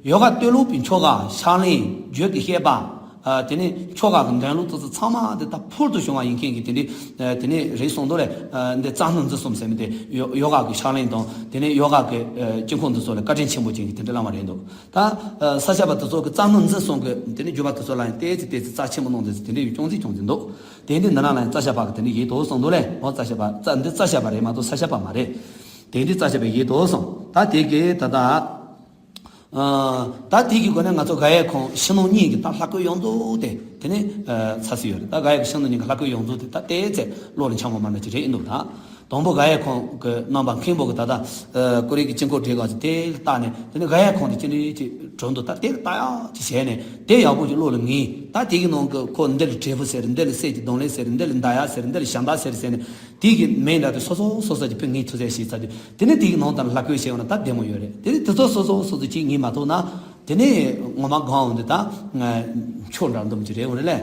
ཡོ་ག་སྟོད་ལུགས་པའི་ཆོ་ག་ཕྱག་ལེན་རྒྱུད་ཀྱི་བཤད་པ། ཨ། དེ་ནས་ཆོ་ག་གི་འདོན་ལུགས་དེ་ཚོ་ཚང་མ་དེ་ད་ཕུལ་དུ་བྱུང་བ་ཡིན་མཁན་གྱི་དེ་འདྲའི་ཨ་དེ་ནས་རེད་གསུངས་འདུག་ལས། ཨ། འདི་རྩ་སྣོད་འཛིན་གསུམ་ཟེར་མི་དེ་ཡོ་ཡོ་ག་གི་ཕྱག་ལེན་དང་དེ་ནས་ཡོ་ག་གི་ཨ་དཀྱིལ་འཁོར་འདི་ཚོ་ལ་བཀའ་དྲིན་ཆེན་པོ་ཅན་གྱི་དེ་འདྲའི་བླ་མ་རེད་འདུག་ད་ཨ་རྩ་ཞབས་པ་དེ་ཚོ་གི་རྩ་སྣོད་འཛིན་གསུམ་གི་དེ་འདྲའི་བརྗོད་པ་དེ་ཚོ་ལ་ཡང་ཏོག་ཙམ་ཏོག་ཙམ་རྩ་ཆེན་པོ་གནང་དེ་ཚོ་དེ་འདྲའི་ཡོད་ཅུང་ཟད་ཅུང་ཟད་འདུག་དེ་འདི་འདི་ན་ལ་ཡང་རྩ་ཞབས་པ་གི་དེ་འདྲའི་ཡོད་དོ་གསུངས་འདུག་ལས། འོ་རྩ་ཞབས་པ་རྩ་འདི་རྩ་ཞབས་པ་རེད་མ་གཏོགས་ས་ཞབས་པ་མ་རེད། དེ་འདྲའི་རྩ་ཞབས་པ་ཡོད་དོ་གསུངས། ད་དེ་གི་ད་ད། ཨ། ད་དེ་གི་སྒོ་ནས་ང་ཚོ་ག་ཡའི་ཁོང་ཕྱི་ནང་གཉིས་ཀྱི་ད་ལྷ་སྐུ་ཡོངས་རྫོགས་དེ་དེ་ནས་ཚར་སྲིད་ཡོད་རེད། ད་ག་ཡའི་ཕྱི་ནང་གཉིས་ཀྱི་ལྷ་སྐུ་ཡོངས་རྫོགས་དེ་ད་ཏོག་ཙམ་བློ་ལ་འཆང་བ་མ་འདྲ་ཅིག་རེད་ཡིན་འདུག་ད་ དང་པོ་ག་ཡེ་ཁོང་གི་རྣམ་པ་མཁན་པོ་གི་ད་ལྟ་ཨ་ཀོ་རི་གི་དཀྱིལ་འཁོར་བྲིས་ག་ཚོད་དེ་བལྟས་ནས། དེ་ནས་ག་ཡེ་ཁོང་དེ་ཅི་འདྲ་ཅིག་གྲུབ་འདུག་ད་དེ་ལྟ་ཡག་ཅིག་བྱས་ནས། དེ་ཡག་པོ་ཅིག་བློ་ལ་ངེས། ད་དེ་གི་ནང་གི་ཁོ་འདི་ལ་དྲིལ་བུ་ཟེར། འདི་ལ་གསེར་གྱི་གདང་ལེན་ཟེར། འདི་ལ་མདའ་ཡག་ཟེར། འདི་ལ་ཞབས་མདའ་ཟེར་ཟེར་ནས། དེ་གི་མིང་འདྲ་དེ་སོ་སོ་སོ་སོ་ཅིག་ཕུལ། ངས་ཐུགས་རྗེ་ཆེ་ཟེར་དུས། དེ་ནས་དེ་གི་ནང་དང་ལྷ་བཀོད་བྱས་པ་ན་ད་བདེ་མོ་ཡོད་རེད། དེ་ནས་དེ་ཚོ་སོ་སོ་སོ་སོ་ཅིག་ངེས་མ་ཐུབ་ན། དེ་ནས་ངོ་མ་གང་འོང་དུས་ད་ཆོ་འདྲ་འདུམ་གྱི་རེད། འོ་རེད་ལས།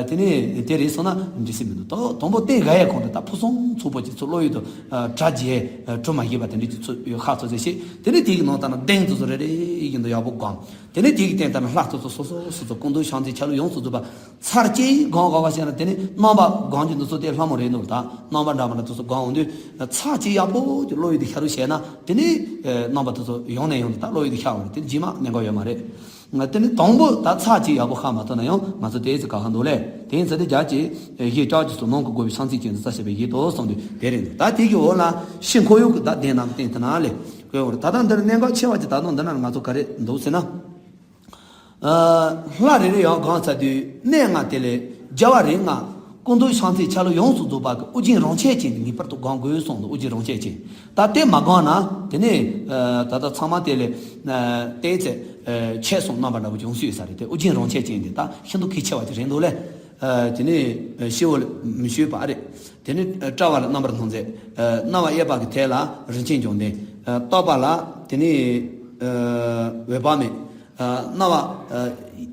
དེ་ནས་དེ་རེད་སོང་ན་འགྲིག་སྲིད་མི་འདུག་དང་པོ་དེ་ག་ཡེ་ཁོང་དེ་ད་ཕུན་སུམ་ཚོགས་པོ་ཅིག་ཚུར་བློ་ཡུལ་དུ་གྲ་རྒྱས་གྲུབ་མ་ཤེས་པ་དེ་འདྲ་ཅིག་ཚུར་ཡོད་ཁ་ཚོ་ཚེ་ཤེས། དེ་ནས་དེ་གི་ནང་ད་ན་གདན་ཚོ་ཚོ་རེ་རེ་བཞིན་དུ་ཡག་པོ་སྒོམ། དེ་ནས་དེ་གི་སྟེང་ད་ན་ལྷ་ཚོ་ཚོ་སོ་སོ་སོ་སོ་སྐུ་མདོག་ཕྱག་མཚན་ཆ་ལུགས་ཡོངས་སུ་རྫོགས་པ། ཚར་གཅིག་སྒོམ་དགོས་པ་བྱས་ན། དེ་ནས་རྣམ་པ་སྒོམ་རྒྱུ་འདི་ཚོ་དེ་སླ་མོ་རེད་འདུག་ད་རྣམ་པ་འདྲ་མི་འདྲ་དེ་ཚོ་སྒོམ་འོང་དུས། ཚར་གཅིག་ཡག་པོ་ཅིག་བློ་ཡུལ་དུ་ཤར་རོགས་བྱས་ན། དེ་ནས་རྣམ་པ་དེ་ཚོ་ཡོང་ནས་ཡོང་དུ་ད་བློ་ཡུལ་དུ་ཤར་བ་རེད། དེ་རྗེས་མ་གནད་འགག་ཡོད་མ་རེད། དེ་ནས་དང་པོ་ད་ཚར་གཅིག་ཡག་པོ་ཤར་མ་ཐུབ་ན་ཡང་ང་ཚོ་དེ་ཚོ་ག་ཧ་འདུག་ལས། དེ་ཡིན་ཚེ་དེ་རྒྱ་ཆེ་གཞི་ལྕགས་ཀྱི་ཚོ་ནང་གི་དགོས་པའི་ཕྱག་མཚན་ཅན་དུ་རྩ་བཤད་པའི་གཞི་དུ་སོང་དུས་དེ་རེད་འདུག་ད་དེ་གི་འོག་ལ་ཕྱི་འཁོར་ཡུག་གི་ད་གདན་རྣམས་བསྟན་དེ་ན་ལས་བཀོད་འོང་རེད། ད་ལྟ་འདིར་གནད་འགག་ཆེ་བ་ཅིག་ད་དུང་འདི་ན་ང་ཚོ་ག་རེ་འདུག་ཟེར་ན། ལྷ་རེ་རེ་ཡང་གང་ཚ་དུས་གནས་ལྔ་དེ་ལས་རྒྱལ་བ་རིགས་ལྔ་སྐུ་མདོག་ཕྱག་མཚན་ཆ་ལུགས་ཡོངས་སུ་རྫོགས་པ་གི་དབུ་རྒྱན་རང་ཆས་ཅན་དེ་ངེས་པར་དུ་སྒོམ་དགོས་གསུངས་འདུག་དབུ་རྒྱན་རང་ཆས་ཅན། ད་དེ་མ་སྒོམ་ན་དེ་ནས་ད་ལྟ་ཚང་མ་དེ་ལས་བལྟས་ཚེ་ཆས་གསུམ་རྣམ་པ་འདྲ་པོ་ཅིག་ཡོང་སྲིད་ས་རེད། དེ་དབུ་རྒྱན་རང་ཆས་ཅན་དེ་ད་ཤིན་ཏུ་གལ་ཆེ་བ་ཅིག་རེད་འདུག་ལས། དེ་ནས་ཤི་བོ་ལ་མི་ཤོད་པ་རེད། དེ་ནས་དཔྲལ་བ་ལ་རྣམ་པར་སྣང་མཛད། རྣ་བ་གཡས་པ་གི་ཐད་ལ་རིན་ཆེན་འབྱུང་ལྡན། ལྟག་པ་ལ་དེ་ནས་འོད་དཔག་མེད། རྣ་བ་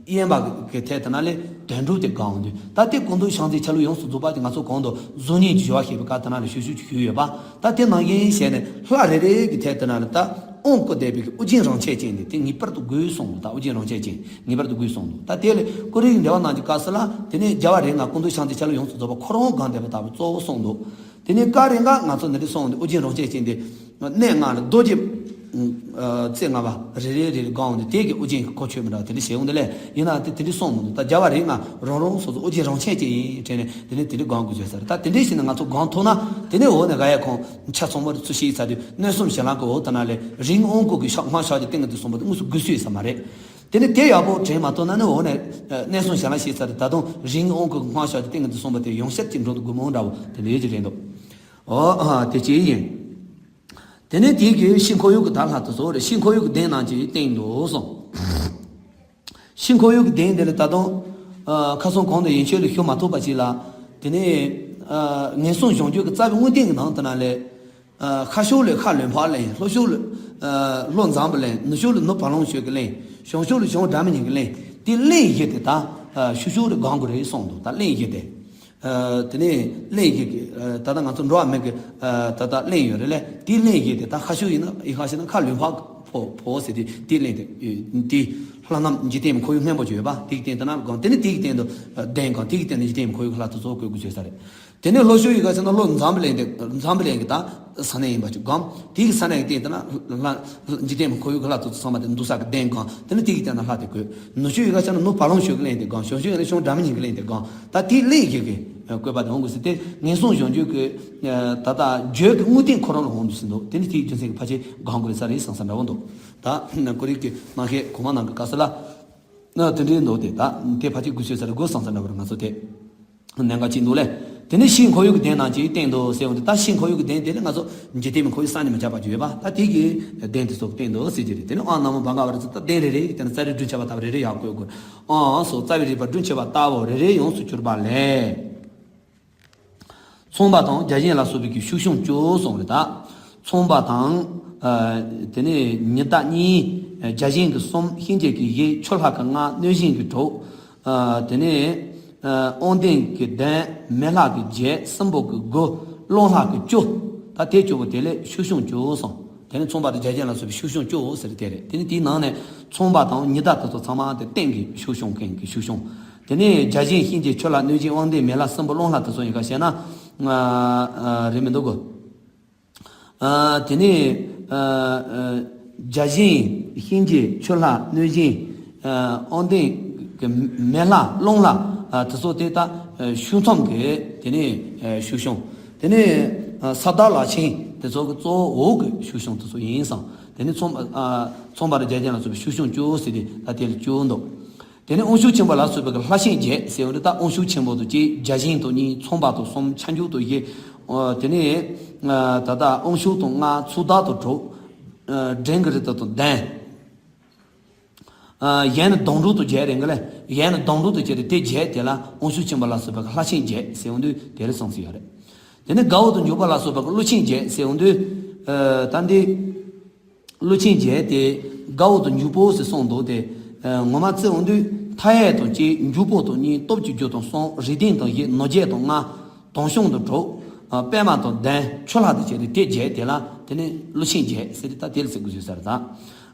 གཡོན་པ་གི་ཐད་དེ་ན་ལས་དོན་གྲུབ་དེ་སྒོམ་འོང་དུས། ད་དེ་སྐུ་མདོག་ཕྱག་མཚན་ཆ་ལུགས་ཡོངས་སུ་རྫོགས་པ་དེ་ང་ཚོ་གོང་དུ་གཟུགས་བརྙན་གྱི་སྦྱོར་བ་ཞེས་པའི་སྐབས་དེ་ན་ལས་ཞུ་ཞུ་ཞུ་ཡོད་པ། ད་དེ་ནང་བཞིན་བྱས་ནས་ལྷ་རེ་རེ་གི་ཐད་དེ་ན་ལས་ད་དབང་བསྐུར་བསྡད་པའི་གི་དབུ་རྒྱན་རང་ཆས་ཅན་དེ་དེ་ངེས་པར་དུ་དགོས་གསུངས་འདུག་ད་དབུ་རྒྱན་རང་ཆས་ཅན་ངེས་པར་དུ་དགོས་གསུངས་འདུག་ད་དེ་ལས་ཀོ་རིག་འགྲེལ་པ་ནང་གི་སྐབས་སུ་ལ་དེ་ནས་རྒྱལ་བ་རིགས་ལྔ་སྐུ་མདོག་ཕྱག་མཚན་ཆ་ལུགས་ཡོངས་སུ་རྫོགས་པ་ཁོ་རང་སྒོམ་བསྡད་པ་ལྟ་བུ་གཙོ་བོ་གསུངས་འདུག་དེ་ནས་སྐབས་རེ་འགའ་ང་ཚོ་འདི་འདྲ་གསུངས་འདུག་དབུ་རྒྱན་རང་ཆས་ཅན་དེ། གནས་ལྔ་ལ་རྡོ་རྗེ་རྩེ་ལྔ་པ་རེ་རེ་རེ་རེ་སྒོམ་འོང་དུས་དེ་གི་དབུ་རྒྱན་གྱི་གོ་ཆོད་མི་འདྲ་བ་དེ་འདྲ་བྱེད་འོང་དེ་ལས། ཡིན་ནའང་དེ་དེ་འདྲ་གསུངས་མི་འདུག་ད་རྒྱལ་བ་རིགས་ལྔ་རང་རང་སོ་སོ་དབུ་རྒྱན་རང་ཆས་ཅན་ཡིན་དྲན་ནས་དེ་ནས་དེ་འདྲ་སྒོམ་དགོས་བྱུང་ས་རེད། ད་དེ་འདྲ་བྱས་ན་ང་ཚོ་སྒོམ་ཐུབ་ན་དེ་ནས་འོག་ནས་ག་ཡེ་ཁོང་ཆ་ཚང་མ་རེ་ཚུར་ཤེས་ཚར་དུས་གནས་གསུམ་གྱི་ལམ་གྱི་འོག་ད་ན་ལས་རིང་དབང་བསྐུར་གྱི་ཕྱག་སྔགས་ཕྱག་རྒྱ་ཏིང་ངེ་འཛིན་གསུམ་པོ་དེ་དངོས་སུ་དགོས་སྲིད་ས་མ་རེད། དེ་ནས་དེ་ཡག་པོ་དྲན་མ་ཐུབ་ན་ནི་འོག་ནས་གནས་གསུམ་གྱི་ལམ་ཤེས་ཚར་དུས་ད་དུང་རིང་དབང་བསྐུར་གྱི་སྔགས་ཕྱག་རྒྱ་ཏིང་ངེ་འཛིན་གསུམ་པོ་དེ་ཡང་བསྐྱར་གྱི་འགྲོ་འདུག་དགོས་མང་འདྲ་བོ་དེ་འདྲ་ཡོད་ཀྱི་རེད་འདུག་ཨོ་ཨ་དེ་ཅི་ཡིན། དེ་ནས་དེའི་གི་ཕྱི་འཁོར་ཡུག་གི་ད་ལྷ་དེ་ཚོ་རེད། ཕྱི་འཁོར་ཡུག་གི་གདན་རྣམས་ཀྱིས་བསྟན་འདུག་གསུངས། ཕྱི་འཁོར་ཡུག་གི་གདན་དེ་ལ་ད་དུང་ཁ་སང་གོང་དུ་ཡན་ཆོད་ལ་ཞུ་མ་ཐུབ་པ་ཞིག་ལ། དེ་ནས་ངན་སོང་གཞོམ་རྒྱུ་གི་རྩ་བའི་དངོས་བསྟན་གྱི་ནང་དུ་ན་ལས། ཤར་ཕྱོགས་ལ་ཤར་ལུས་འཕགས་གླིང་། ལྷོ་ཕྱོགས་ལ་ལྷོ་འཛམ་བུ་གླིང་། ནུབ་ཕྱོགས་ལ་ནུབ་བ་ལང་སྤྱོད་ཀྱི་གླིང་། བྱང་ཕྱོགས་ལ་བྱང་སྒྲ་མི་སྙན་གྱི་གླིང་། དེ་གླིང་བཞི་དེ་ད་ཕྱོགས་ཕྱོགས་རེ་སྒོམ་དགོས་རེད་གསུངས་འདུག་ད་གླིང་བཞི་དེ། དེ་ནས་གླིང་བཞི་གི་ད་ལྟ་ང་ཚོ་འགྲོ་བ་མི་གི་ད་ལྟ་གླིང་ཡོད་རེད་ལས། དེའི་གླིང་བཞི་དེ་ད་ཤར་ཕྱོགས་ཡིན་ན་ཡིན་ཤག་ཟེར་ན་ཁ་ལུས་འཕགས་ཕོ་ཕོ་ཟེར་དེ་དེའི་གླིང་དེ། དེ་ལྷ་ནང་འཇིག་རྟེན་མི་ཁོར་ཡུག་སྔོན་པོ་ཅིག་ཡོད་པ་དེ་གི་སྟེང་དུ་ན་སྒོམ། དེ་ནས་དེ་གི་སྟེང་དུ་གདན་སྒོམ། དེ་གི་སྟེང་དུ་འཇིག་རྟེན་མི་ཁོར་ཡུག་ལྷ་དེ་ཚོ་བཀོད་དགོས་བྱས་ས་རེད། དེ་ནས་ལྷོ་ཕྱོགས་ཡིན་ཤག་ཟེར་ན་ལྷོ་འཛམ་བུ་གླིང་དེ་འཛམ་བུ་གླིང་གི་ད་ས་གནས་ཡིན་པ་ཅིག་སྒོམ། དེ་གི་ས་གནས་ཀྱི་སྟེང་དུ་ན་ལྷ་འཇིག་རྟེན་མི་ཁོར་ཡུག་གི་ལྷ་དེ་ཚོ་ཚང་མ་དེ་འདུག་ས་གི་གདན་སྒོམ། དེ་ནས་དེ་གི་སྟེང་ན་ལྷ་དེ་བཀོད། ནུབ་ཕྱོགས་ཡིན་ཤག་ཟེར་ན་ནུབ་བ་ལང་སྤྱོད་ཀྱི་གླིང་དེ་སྒོམ། བྱང་ཕྱོགས་ཡིན་ན་བྱང་སྒྲ་མི་སྙན་གྱི་གླིང་དེ་སྒོམ། ད་དེའི་གླིང་བཞི་གི་བཀོད་པ་དེ་འོང་དགོས་ཟེར་ཏེ། ངན་སོང་གཞོམ་རྒྱུ་གི་ད་ལྟ་བརྗོད་ཀྱི་དངོས་བསྟན་ཁོ་རང་ལ་འོང་དུས་ཟིན་འདུག་དེ་ནི་དེའི་རྒྱུ་མཚན་གྱི་ཕལ་ཆེར་སྒོམ་དགོས་རེད་ས་རེད་བསམ་ས་འདྲ་བོ་འདུག་ད་ཀོ་རིག་གི་ནང་བཤད་གོང་མ་ནང་གི་སྐབས་སུ་ལ་དེ་འདྲའི་འདུག་དེ་ད་དེ་ཕལ་ཆེར་དགོས་ཤེས་ས་རེད་དགོས་བསམ་ས་འདྲ་བོ་རེད། ང་ཚོ་དེ་གནད་འགག་ཅིག་འདུག་ལས། དེ་ནི་ཕྱིའི་འཁོར་ཡུག་གི་གདན་རྣམས་ཀྱིས་བསྟན་ཏོ་ཟེར་འོང་དུས། ད་ཕྱིའི་འཁོར་ཡུག་གི་གདན་དེ་ལ་ང་ཚོ་འཇིག་རྟེན་མི་ཁོར་ཡུག་བསམ་གྱིས་མི་ཁྱབ་པ་ཅིག་ཡོད་པ། ད་དེ་གི་གདན་དེ་ཚོ་བསྟན་ཏོ་ཟེར་གྱི་རེད། དེ་ནི་ཨང་ན་མོ་བྷ་ག་བ་རེ་ཚོ་ད་གདན་རེ་རེ་གི་སྟེང་ན་རྩ་རེ་བདུན་ཆ་བ་ལྟ་བུ་རེ་རེ་ཡག་བཀོད་དགོས། ཨང་སོགས་རྩ་བའི་རིགས་པ་བདུན་ཆ་བ་ལྟ་བུ་རེ་རེ་ཡོངས་སུ་གྱུར་པ་ལས། ཚངས་པ་དང་བརྒྱ་བྱིན་ལ་སོགས་པའི་གི་ཤུགས་ཕྱུང་བཅུ་གསུངས་རེད་ད། ཚངས་པ་དང་། ཨ། དེ་ནས་ཉི་ཟླ་གཉིས། བརྒྱ་བྱིན་གྱི་གསུམ། ཤིང་གཅིག་གི་བཞི། ཆུ་ལྷག་གི་ལྔ། གནོད་སྦྱིན་གྱི་དྲུག་ཨ། དེ་ནས། ཨ། དབང་ལྡན་གྱི་བདུན། མེ་ལྷ་གི་བརྒྱད། སྲིན་པོ་གི་དགུ། རླུང་ལྷ་གི་བཅུ། ད་དེ་བཅུ་པོ་དེ་ལས་ཤུགས་ཕྱུང་བཅུ་གསུངས། དེ་ནས་ཚངས་པ་དང་བརྒྱ་བྱིན་ལ་སོགས་པའི་ཤུགས་ཕྱུང་བཅུ་ཟེར་དེ་རེད། དེ་ནས་དེའི་ནང་ནས་ཚངས་པ་དང་ཉི་ཟླ་དེ་ཚོ་ཚང་མ་དེ་སྟེང་གི་ཤུགས་ཕྱུང་མཁན་གྱི་ཤུགས་ཕྱུང་། དེ་ནས་བརྒྱ་བྱིན། ཤིང་གཅིག་ཆུ་ལྷག་གནོད་སྦྱིན། དབང་ལྡན། མེ་ལྷ། སྲིན་པོ། རླུང་ལྷ་དེ་ཚོ་ཡིན་ཁ་བཤད་ན། ཨ། རེད་མི་འདུག་གོ། ཨ། དེ་ནས། ཨ། ཨ། བརྒྱ་བྱིན། ཤིང་གཅིག་ཆུ་ལྷག་གནོད་སྦྱིན། ཨ། དབང་ལྡན་གྱི་མེ་ལྷ། རླུང་ལྷ། ཨ། དེ་ཚོ་དེ་ད་ཤུགས་མཚམས་ཀྱི་དེ་ནས་ཤུགས་ཕྱུང་། དེ་ནས་ས་བདག་ལག་ཆེན་དེ་ཚོ་གི་གཙོ་བོ་འོག་གི་ཤུགས་ཕྱུང་དེ་ཚོ་ཡིན་བསམ། དེ་ནས་ཚངས་པ། ཨ། ཚངས་པ་དང་བརྒྱ་བྱིན་ལ་སོགས་པའི་ཤུགས་ཕྱུང་བཅུ་ཟེར་ཏེ་ད་དེ་ལ་བཅུ་འདུག་དེ་ནས་དབང་ཕྱུག་ཆེན་པོ་ལ་སོགས་པའི་ལྷ་ཆེན་བརྒྱད་ཟེར་བ་རེད། ད་དབང་ཕྱུག་ཆེན་པོ་དེ་གཅིག་བརྒྱ་བྱིན་དེ་གཉིས། ཚངས་པ་དེ་གསུམ། ཁྱབ་འཇུག་དེ་བཞི། ཨོ། དེ་ནས་ད་ལྟ་དབང་ཕྱུག་དང་ལྔ། ཚོགས་བདག་དང་དྲུག། ཨ། འབྲིང་གི་རིགས་དང་གདན། ཨ། གཞན་ནི་སྡོང་གྲོགས་དང་བརྒྱད་རེད་གི་ལེ། གཞན་ནི་སྡོང་གྲོགས་དང་བཅས་ཏེ་དེ་བརྒྱད་དེ་ལ་དབང་ཕྱུག་ཆེན་པོ་ལ་སོགས་པ་གི་ལྷ་ཆེན་བརྒྱད་ཟེར་འོང་དུས་དེ་ལ་གསུངས་སུ་ཡོད་རེད། དེ་ནས་དགའ་བོ་དང་འཇུག་པ་ལ་སོགས་པ་གི་ཀླུ་ཆེན་བརྒྱད་ཟེར་འོང་དུས། ཨ། ད་འདི་ཀླུ་ཆེན་བརྒྱད་དེ་དགའ་བོ་དང་འཇུག་པོ་ཟེར་གསུངས་འདུག་སྟེ། ཨ། ངོ་མ་བརྩི་འོང་དུས་མཐའ་ཡས་དང་གཅིག། འཇུག་པོ་དང་གཉིས། སྟོབས་ཀྱི་རྒྱུ་དང་གསུམ། རིགས་ལྡན་དང་བཞི། ནོར་བརྒྱད་དང་ལྔ། དང་ཤོང་དང་དྲུག། ཨ། པདྨ་དང་གདན། ཆུ་ལྷ་དང་བཅས་ཏེ་དེ་བརྒྱད་དེ་ལ་དེ་ནས་ཀླུ་ཆེན་བརྒྱད་ཟེར་ཏེ་ད་དེ་ལ་ཟེར་དགོས་བཟོས་ས་རེད་ད།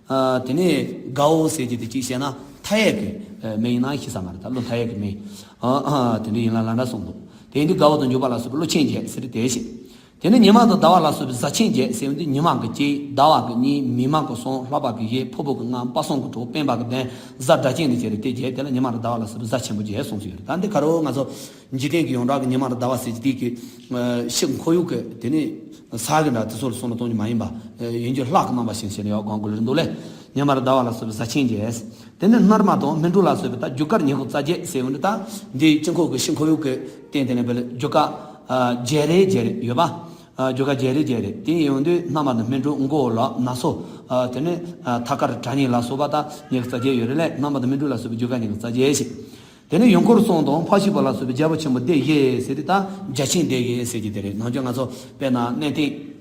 ཨ། དེ་ནས་དགའ་བོ་ཟེར་གྱི་དེ་གཅིག་བཤད་ན་མཐའ་ཡས་ཀྱི་མིང་ཡིན་ན་ཤེས་ས་མ་རེད་ད། ཀླུ་མཐའ་ཡས་ཀྱི་མིང་། ཨ། ཨ། དེ་འདྲ་ཡིན་ལ་ལ་འདྲ་གསུངས་འདུག་དེ་ཡིན་དུས་དགའ་བོ་དང་འཇུག་པ་ལ་སོགས་པའི་ཀླུ་ཆེན་བརྒྱད་ཟེར་ཏེ་དེ་བཤད། དེ་ནས་ཉི་མ་དང་ཟླ་བ་ལ་སོགས་པའི་གཟའ་ཆེན་བརྒྱད་ཟེར་འོང་དུས་ཉི་མ་གི་གཅིག། ཟླ་བ་གི་གཉིས། མིག་དམར་གི་གསུམ། ལྷག་པ་གི་བཞི། ཕུར་བུ་གི་ལྔ། དཔག་བསམ་གི་དྲུག། སྤེན་པ་གི་གདན། གཟའ་སྒྲ་གཅན་ནས་བྱས་ཏེ་དེ་བརྒྱད་དེ་ལ་ཉི་མ་དང་ཟླ་བ་ལ་སོགས་པའི་གཟའ་ཆེན་པོ་བརྒྱད་གསུངས་སུ་ཡོད་རེད། ད་འདི་ག་རེ་ང་ཚོ་འཇིག་རྟེན་གྱི་ཡོངས་གྲགས་ཀྱི་ཉི་མ་དང་ཟླ་བ་ཟེར་གྱི་དེ་གི་ཕྱི་ཁོར་ཡུག་གི་དེ་ནས་ས་གི་འདྲ་དེ་ཚོ་ལ་སོགས་ལ་གཏོང་རྒྱུ་མ་ཡིན་པ། ཡིན་རྒྱུ་ལྷག་གི་རྣམ་པ་ཞིག་བྱས་ནས་ཡོད་གང་དགོས་ལ་རེད་འདུག་ལེ། ཉི་མ་དང་ཟླ་བ་ལ་སོགས་པའི་གཟའ་ཆེན་བརྒྱད། དེ་ནས་སྣར་མ་དང་སྨིན་དྲུག་ལ་སོགས་པའི་ད་རྒྱུ་སྐར་ཉི་ཤུ་རྩ་བརྒྱད་ཟེར་འོང་དུས་ད་འདི་དཀྱིལ་འཁོར་གྱི་ཕྱི་ཁོར་ཡུག་གི་སྟེང་དེ་ནས་བལ་རྒྱུ་སྐར་བརྒྱད་རེ་བརྒྱད་རེ་ཡོད་པ། རྒྱུ་སྐར་བརྒྱད་རེ་བརྒྱད་རེ་དེ་ཡིན་འོང་དུས་སྣར་མ་དང་སྨིན་དྲུག་མགོ་ལག་ན་སོ། དེ་ནས་ཐ་སྐར་དྲ་ཉིན་ལ་སོགས་པ་ད་ཉི་ཤུ་རྩ་བརྒྱད་ཡོད་རེད་ལེ། སྣར་མ་དང་སྨིན་དྲུག་ལ་སོགས་པའི་རྒྱུ་སྐར་ཉི་ཤུ་རྩ་བརྒྱད་ཞིག་དེ་ནས་ཡུལ་འཁོར་གསུམ་དང་འཕགས་པའི་བུ་ལ་སོགས་པའི་རྒྱལ་པོ་ཆེན་པོ་སྡེ་བཞི་ཟེར་དུས་ད་བརྒྱ་བྱིན་སྡེ་བཞི་ཟེར་གྱི་དེ་རེད། ནང་ཆོས་ང་ཚོ་དཔེར་ན་གནས་བརྟན་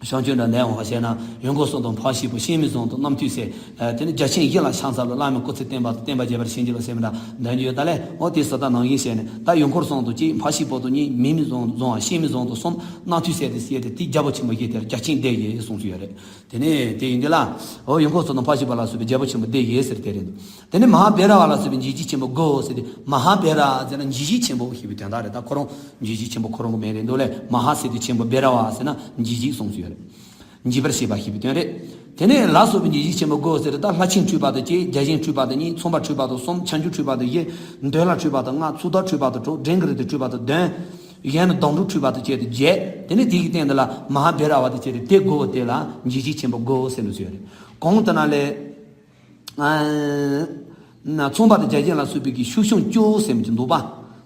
བྱང་ཆུབ་འདྲ་ནས་འོང་བ་བཤད་ན་ཡུལ་འཁོར་གསུམ་དང་འཕགས་པའི་བུ་བཤེས་མའི་གཟུངས་དང་རྣམ་ཐོས་སྲས། དེ་ནས་བརྒྱ་བྱིན་བཞི་ལ་ཕྱག་འཚལ་ལོ། བླ་མའི་སྐུ་ཚེ་བརྟན་པ་དང་བསྟན་པ་རྒྱས་པར་བྱིན་གྱིས་རློབས་ཟེར་མི་འདྲ་འདོན་རྒྱུ་ཡོད་ད་ལེ། འོ་དེ་ས་ད་ནང་བཞིན་བཤད་ནས་ད་ཡུལ་འཁོར་གསུམ་དང་གཅིག། འཕགས་པའི་བུ་དང་གཉིས། མིང་མི་གཟུངས་བཟུང་བ་བཤེས་མའི་གཟུངས་དང་གསུམ། རྣམ་ཐོས་སྲས་དེ་བཤད་དེ་དེ་རྒྱལ་པོ་ཆེན་པོ་བཞི་དེར་བརྒྱ་བྱིན་སྡེ་བཞི་གསུངས་སུ་ཡོད་རེད། དེ་ནས་དེ་ཡིན་དུས་ལ། འོ་ཡུལ་འཁོར་གསུམ་དང་འཕགས་པའི་བུ་ལ་སོགས་པའི་རྒྱལ་པོ་ཆེན་པོ་སྡེ་བཞི་ཟེར་དེ་རེད་འདུག་དེ་ནས་མ་ཧཱ་བྷེ་ར་བ་ལ་སོགས་པའི་འཇིགས་བྱེད་ཆེན་པོ་དགུ་ཟེར་ཏེ། མ་ཧཱ་བྷེ་ར་ཟེར་ན་འཇིགས་བྱེད་ཆེན་པོ་ཞེས་པའི་དོན་དག་རེད། ད་ཁོ་རང་འཇིགས་བྱེད་ཆེན་པོ་ཁོ་རང་གི་མིང་རེད་འདུག་ལེ། མ་ཧཱ་ཟེར་དུས་ཆེན་པོ། བྷེ་ར་བ་ཟེར་ན་འཇིགས་བྱེད་གསུངས་སུ་ཡོད་རེད། འཇིགས་པར་བྱེད་པ་ཞེས་པའི་དོན་རེད། དེ་ནས་ལ་སོགས་པའི་འཇིགས་བྱེད་ཆེན་པོ་དགུ་ཟེར་ཏེ་ད་ལྷ་ཆེན་འཁྲུགས་པ་དང་གཅིག། བརྒྱ་བྱིན་འཁྲུགས་པ་དང་གཉིས། མཚུངས་པ་འཁྲུགས་པ་དང་གསུམ། ཁྱབ་འཇུག་འཁྲུགས་པ་དང་བཞི། འདོད་ལྷ་འཁྲུགས་པ་དང་ལྔ། ཚོགས་བདག་འཁྲུགས་པ་དང་དྲུག། འབྲིང་གི་རིགས་དེ་འཁྲུགས་པ་དང་བདུན། གཞན་ནི་སྡོང་གྲོགས་འཁྲུགས་པ་དང་བཅས་ཏེ་བརྒྱད། དེ་ནས་དེ་གི་སྟེང་དུ་ལ་མ་ཧཱ་བྷེ་ར་བ་དང་བཅས་ཏེ་དེ་དགུ་པོ་དེ་ལ་འཇིགས་བྱེད་ཆེན་པོ་དགུ་ཟེར་འདུག་ཟེར་བ་རེད། གོང་དུ་ན་ལས། ཨ། ན་མཚུངས་པ་དང་བརྒྱ་བྱིན་ལ་སོགས་པའི་གི་ཤུགས་ཕྱུང་བཅུ་ཟེར་མི་ཅིག་འདུག་པ།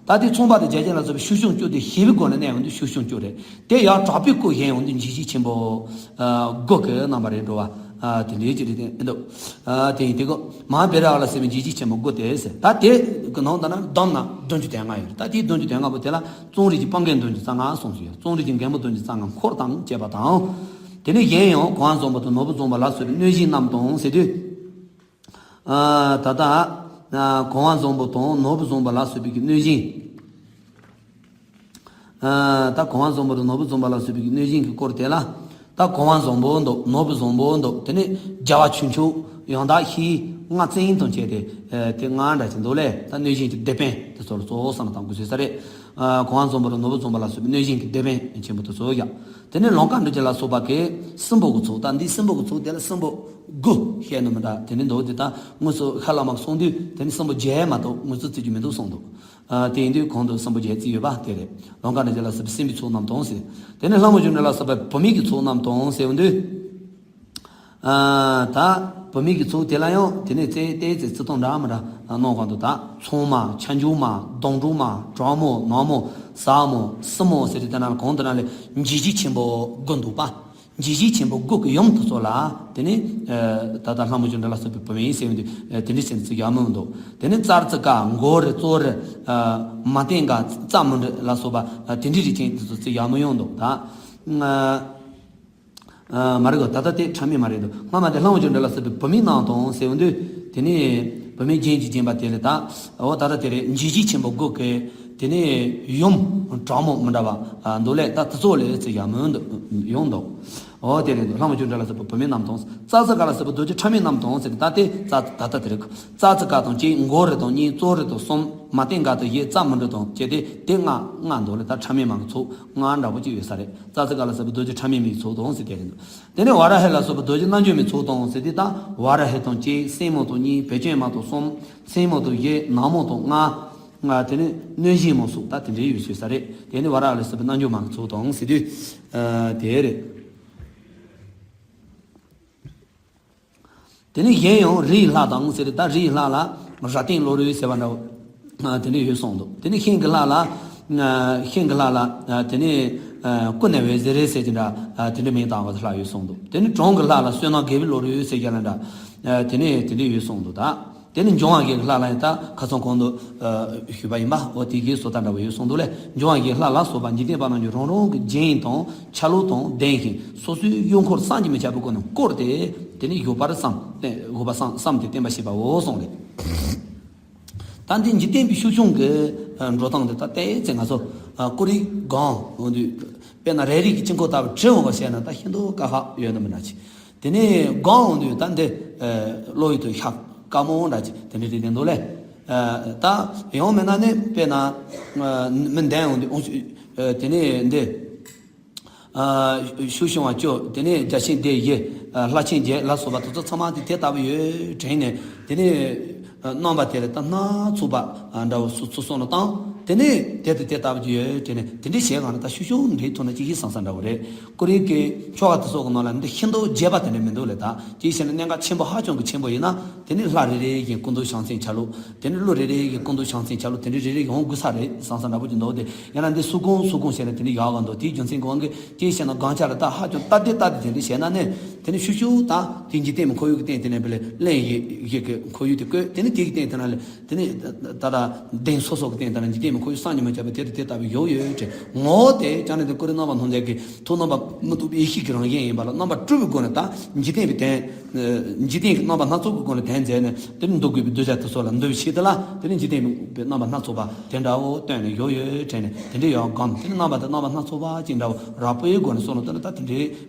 ད་དེ་མཚུངས་པ་དང་བརྒྱ་བྱིན་ལ་སོགས་པའི་ཤུགས་ཕྱུང་བཅུ་དེ་ཞེས་པའི་སྒོ་ནས་གནས་ཡོང་དུས་ཤུགས་ཕྱུང་བཅུ་རེད། དེ་ཡང་དྲག་པོའི་སྐུ་བཞེངས་ཡོང་དུས་འཇིགས་བྱེད་ཆེན་པོ། ཨ། དགུ་གི་རྣམ་པ་རེད་འགྲོ་བ། ཨ། དེ་འདྲའི་ཅིག་རེད་དེ་འདུག་ཨ། དེ་ཡིན་དུས་གོ་མ་ཧཱ་བྷེ་ར་བ་ལ་སོགས་པའི་འཇིགས་བྱེད་ཆེན་པོ་དགུ་དེ་ཟེར། ད་དེ་གི་ནང་དུ་ན་བསྡོམས་ན་བདུན་ཅུ་དོན་ལྔ་ཡོད་རེད། ད་དེའི་བདུན་ཅུ་དོན་ལྔ་པོ་དེ་ལ་རྩོམ་རིག་གི་སྤང་མགོན་བདུན་ཅུ་རྩ་ལྔ་གསུངས་སུ་ཡོད། རྩོམ་རིག་གི་མགོན་པོ་བདུན་ཅུ་རྩ་ལྔ་འཁོར་དང་བཅས་པ་དང་། དེ་ནས་གཞན་ཡང་གོ་འཕང་བཟང་པོ་དང་ནོར་བུ་བཟང་པོ་ལ་སོགས་པའི་གནོད་སྦྱིན་རྣམས་དང་ཟེར་དུས། ཨ། ད་ལྟ། ཨ། གོ་འཕང་བཟང་པོ་དང་ནོར་བུ་བཟང་པོ་ལ་སོགས་པའི་གི་གནོད་སྦྱིན། ཨ། ད་གོ་འཕང་བཟང་པོ་དང་ནོར་བུ་བཟང་པོ་ལ་སོགས་པའི་གི་གནོད་སྦྱིན་གྱི་སྐོར་དེ་ལ། ད་གོ་འཕང་བཟང་པོ་འདུག་ནོར་བུ་བཟང་པོ་འདུག་དེ་ནས་རྒྱལ་བ་ཆོས་མཆོག་ཡང་དག་ཤེས། ལྔ་བཙན་དང་བཅས་ཏེ། ཨ། དེ་ལྔ་འདྲ་ཅིག་འདུག་ལེ། ད་གནོད་སྦྱིན་གྱི་སྡེ་དཔོན་དེ་ཚོ་ལ་གཙོ་བོ་བསམ་བློ་བཏང་དགོས་ཟེར་ས་རེད། ཨ། གོ་འཕང་བཟང་པོ་དང་ནོར་བུ་བཟང་པོ་ལ་སོགས་པའི་གནོད་སྦྱིན་གྱི་སྡེ་དཔོན་ཆེན་པོ་དེ་ཚོ་ཡ། དེ་ནས་ལང་ཀ་འགྲོ་རྒྱུ་ལ་སོགས་པ་གི་སྲིན་པོ་གི་ཚོགས། ད་འདི་སྲིན་པོ་གི་ཚོགས་དེ་ལ་སྲིན་པོ་དགུ་བཤད་ནི་མི་འདྲ། དེ་ནི་འདུག་དེ་ད་དངོས་སུ་ཤ་ལ་མ་གསུངས་དུས་དེ་ནི་སྲིན་པོ་བརྒྱད་མ་གཏོགས་དངོས་སུ་བརྩི་རྒྱུ་མི་འདུག་གསུངས་འདུག་ཨ། དེ་ཡིན་དུས་གོང་དུ་སྲིན་པོ་བརྒྱད་བརྩིས་ཡོད་པ་དེ་རེད། ལང་ཀ་འགྲོ་རྒྱུ་ལ་སོགས་པའི་སྲིན་པོའི་ཚོགས་རྣམས་དང་ཟེར། དེ་ནི་ལྷ་མོ་གཞོན་ནུ་ལ་སོགས་པའི་བུད་མེད་ཀྱི་ཚོགས་རྣམས་དང་ཟེར་འོང་དུས། ཨ། ད་བུད་མེད་ཀྱི་ཚོགས་དེ་ལ་ཡང་དེ་ནས་ཙེ་ཏེ་ཙེ་ཚིག་དོན་འདྲ་མི་འདྲ་གནང་གང་འདུག་ད་ཚངས་མ། ཁྱབ་འཇུག་མ། སྡོང་གྲོགས་མ། གྲོགས་མོ། ནག་མོ། ཟབ་མོ། སྲིན་མོ་ཟེར་དེ་ལྟར་ན་གོང་དུ་ན་ལས་འཇིགས་བྱེད་ཆེན་པོ་དགུ་འདུག་པ། འཇིགས་བྱེད་ཆེན་པོ་དགུ་གི་ཡུམ་དེ་ཚོ་ལ་དེ་ནས། ཨ། ད་ལྟ་ལྷ་མོ་གཞོན་ནུ་ལ་སོགས་པའི་བུད་མེད་ཟེར་བ་འདི་དེ་འདྲའི་ཟེར་ནས་ཚིག་ཡག་མོ་འདུག་དེ་ནས་ཙར་ཙི་ཀ། མགོ་རུ། ཙོ་རུ། ཨ། མ་བསྟན་ག། ཙ་མུ་རུ་ལ་སོགས་པ་དེ་འདྲའི་རིགས་ཅན་དེ་ཚོ་ཚིག་ཡག་མོ་ཡོང་འདུག་ད། ཨ། ཨ། མ་རེད་གོ་ད་ལྟ་དེ་ཕྲ་མེན་མ་རེད་འདུག་སྔ་མ་དེ་ལྷ་མོ་གཞོན་ནུ་ལ་སོགས་པའི་བུད་མེད་རྣམས་དང་ཟེར་བ་འདི། དེ་ནས་བུད་མེད་རྒྱན་གྱིས་བརྒྱན་པ་དེ་ལས་ད། འོ་ད་ལྟ་དེ་རེད། འཇིགས་བྱེད་ཆེན་པོ་དགུ་གི་དེ་ནས་ཡུམ་གྲངས་མང་མི་འདྲ་བ་འདུག་ལས། ད་དེ་ཚོ་ལས་ཚིག་ཡག་མོ་འདུག་ཡོང་འདུག་འོ་དེ་རེད་འདུག་ལྷ་མོ་གཞོན་ནུ་ལ་སོགས་པའི་བུད་མེད་རྣམས་དང་། ཙ་ཙི་ཀ་ལ་སོགས་པའི་གདུགས་ཀྱི་ཕྲ་མེན་རྣམས་དང་ཟེར་ད་དེ་ཙ་ད་ལྟ་དེ་རེད། ཙ་ཙི་ཀ་དང་གཅིག། མགོ་རུ་དང་གཉིས། ཙོ་རུ་དང་གསུམ། མ་བསྟན་ག་དང་བཞི། ཙ་མུ་རུ་དང་བཅས་ཏེ་དེ་ལྔ་ལྔ་འདུག་ལས། ད་ཕྲ་མེན་མ་གི་ཚོགས་ལྔ་འདྲ་པོ་ཅིག་ཡོད་ས་རེད། ཙ་ཙི་ཀ་ལ་སོགས་པའི་གདུགས་ཀྱི་ཕྲ་མེན་མའི་ཚོགས་དང་ཟེར་དེ་རེད་འདུག་དེ་ནས་ཝཱ་ར་ཧི་ལ་སོགས་པའི་གདུགས་ཀྱི་རྣལ་འབྱོར་མའི་ཚོགས་དང་ཟེར་དུས་ད་ཝཱ་ར་ཧི་དང་གཅིག། སྲིང་མོ་དང་གཉིས། བེ་ཅོན་མ་དང་གསུམ། མཚན་མོ་དང་བཞི། ནག་མོ་དང་ལྔ། ལྔ་དེ་ནས་གནོད་སྦྱིན་མོ་སོགས་ད་དེ་འདྲའི་ཡོད་ཟེར་ས་རེད། དེ་ནས་ཝཱ་ར་ཧི་ལ་སོགས་པའི་རྣལ་འབྱོར་མ་གི་ཚོགས་དང་ཟེར་དུས། ཨ། དེ་རེད། དེ་ནས་གཞན་ཡང་རིའི་ལྷ་དང་ཟེར་ད་རིའི་ལྷ་ལ་ར་ཏན་ལོ་རུ་ཟེར་བ་འདྲ་བོ། ཨ། དེ་འདྲ་ཡོད་གསུངས་འདུག་དེ་ནས་ཤིང་གི་ལྷ་ལ་ ཤིང་གི་ལྷ་ལ་དེ་ནས་ཀུན་ནས་འོད་ཟེར་ཟེར་གྱི་འདྲ། དེ་འདྲའི་མིང་བཏགས་པ་ལྷག་ཡོད་གསུངས་འདུག་དེ་ནས་གྲོང་གི་ལྷ་ལ་བསོད་ནམས་དགེ་བའི་བློ་རུ་ཟེར་གྱི་ལ་འདྲ། དེ་ནས་དེ་འདྲ་ཡོད་གསུངས་འདུག་ད། དེ་ནི་འབྱུང་བ་བཞི་གི་ལྷ་ལ་ཡང་ད་ཁ་སང་གོང་དུ་ཞུས་པ་ཡིན་པ། འོ་དེ་གའི་བཟོ་ལྟ་འདྲ་བོ་ཡོད་གསུངས་འདུག་ལས། འབྱུང་བ་བཞི་གི་ལྷ་ལ་སོགས་པ་འཇིག་རྟེན་པ་རྣམས་ཀྱི་རང་རང་གི་རྒྱན་དང་ཆ་ལུགས་དང་ལྡན་ཞིང་སོ་སོའི་གཡོན་འཁོར་བསམ་གྱིས་མི་ཁྱབ་པའི་སྒོ་ནས་བསྐོར་ཏེ་དེ་ནི་བཞུགས་པར་བསམ་བཞུགས་པ་བསམ་བསམ་སྟེ་བསྟན་པ་ཞེས་པའོ་གསུངས་རེད། ད་འདི་འཇིག་རྟེན་པའི་ཤུགས་ཆུང་གི་འགྲོ་སྟངས་འདི་ད་ལྟའི་ཚེ་ང་ཚོ་ཀོ་རི་སྒང་འོང་དུས་དཔེར་ན་རས་རིས་ཀྱི་དཀྱིལ་འཁོར་ལྟ་བུ་བྲི་འོང་བ་བྱས་ན་ད་ཤིན་ཏུ་དཀའ་ཁག་ཡོད་ནི་མི་འདྲ་ཅིག་དེ་ནས་སྒང་འོང་དུས་ད་འདི་བློ་ཡུལ་དུ་ཤར་དཀའ་མོ་འདྲ་ཅིག་དེ་འདྲ་རེད་དེ་འདུག་ལས། ད་ཡང་མིན་ན་ནི་དཔེར་ན་མི་འདན་འོང་དུས་འོང་དེ་ནས་འདི་ཤུགས་ཆུང་བ་བཅུ། དེ་ནས་བརྒྱ་བྱིན་སྡེ་བཞི། ལྷ་ཆེན་བརྒྱད་ལ་སོགས་པ་དེ་ཚོ་ཚང་མ་དེ་དེ་ལྟ་བུ་ཡོད་དྲན་ནས་དེ་ནས་རྣམ་པ་དེ་ལ་ད་སྣ་ཚོགས་པ་འདྲ་བོ་སུ་ཚུགས་སོང་ལ་བཏང་། དེ་ནས་དེ་དེ་དེ་ལྟ་བུ་ཡོད་དྲན་ནས་དེ་འདྲ་བྱས་གང་ལ་ད་ཤུགས་ཆུང་འདྲའི་ཐོག་ནས་ཅིག་ཡིད་སང་ས་འདྲ་བོ་རེད། ཀོ་རི་གི་ཆོ་ག་དེ་ཚོ་གི་ནང་ལ་འདི་ཤིན་ཏུ་རྒྱས་པ་དེ་འདྲ་མི་འདུག་ལས། ད་ཅིག་བྱས་ན་གནད་འགག་ཆེན་པོ་ཧ་ཅང་གི་ཆེན་པོ་ཡིན་ན། དེ་ནི་ལྷ་རེ་རེ་གི་སྐུ་མདོག་བྱང་སེམས་ཆ་ལུགས། དེ་ནི་ཀླུ་རེ་རེ་གི་སྐུ་མདོག་བྱང་སེམས་ཆ་ལུགས་དེ་འདྲ་རེ་རེ་ཡོང་དགོས་ས་རེད་བསམ་བསམ་འདྲ་པོ་ཅིག་འདུག་དེ་ཡང་ན་འདི་སུ་གང་སུ་གང་བྱས་ན་དེ་ནི་ཡག་ག་འདུག་དེའི་རྒྱུ་མཚན་གྱི་དབང་གིས་དེ་བྱས་ན་སྒང་ཆ་ལ་ད་ཧ་ཅང་སྟབས་བདེ་སྟབས་བདེ་དེ་འདྲ་བྱས་ན་ནི་དེ་ནི་ཤུགས་ཤུགས་དང་དེ་འཇིག་རྟེན་མི་ཁོར་ཡུག་གི་སྟེང་དེ་ནས་བས་ལས་གླེང་ཡིག་ཡིག་གི་ཁོར་ཡུག་དེ་བཀོད། དེ་ནི་དེ་གི་སྟེང་དེ་ན་ལས་དེ་ནི་ད་ལྟ་གདེང་སོ་སོ་གི་སྟེང་དེ་ན་འཇིག་རྟེན་མི་ཁོར་ཡུག་སང་ཉི་མ་བྱས་པ་དེ་དེ་དེ་ལྟ་བུ་ཡོད་ཡོད་དྲན། ངོ་བོ་དེ་ཀྱང་ནི་དེ་ཀོ་རི་རྣམ་པར་སྣང་མཛད་ཀྱི་ཐུགས་རྣམ་པ་མི་རྟོག་པའི་ཡེ་ཤེས་ཀྱི་རང་བཞིན་ཡིན་པ་ལ་རྣམ་པར་སྤྲུལ་པའི་སྒོ་ནས་ད་འཇིག་རྟེན་པའི་དོན། འཇིག་རྟེན་གྱི་རྣམ་པ་སྣ་ཚོགས་ཀྱི་སྒོ་ནས་དོན་མཛད་ནས་དེ་ནི་འདུལ་དགོས་པའི་གདུལ་བྱ་དེ་ཚོ་ལ་འདུལ་བའི་ཆེད་དུ་ལ་དེ་ནི་འཇིག་རྟེན་པའི་རྣམ་པ་སྣ་ཚོགས་པ་དེ་འདྲ་བོ་སྟོན་ནས་ཡོད་ཡོད་དྲན་ནས་དེ་འདྲའི་ཡང་སྒོམ། དེ་ནི་རྣམ་པ་དང་རྣམ་པ་སྣ་ཚོགས་པ་ཅིག་འདྲ་བོ་རགས་པའི་སྒོ་ནས་གསུངས་ནོ་དེ་ནི་ད་དེ་འདྲའི་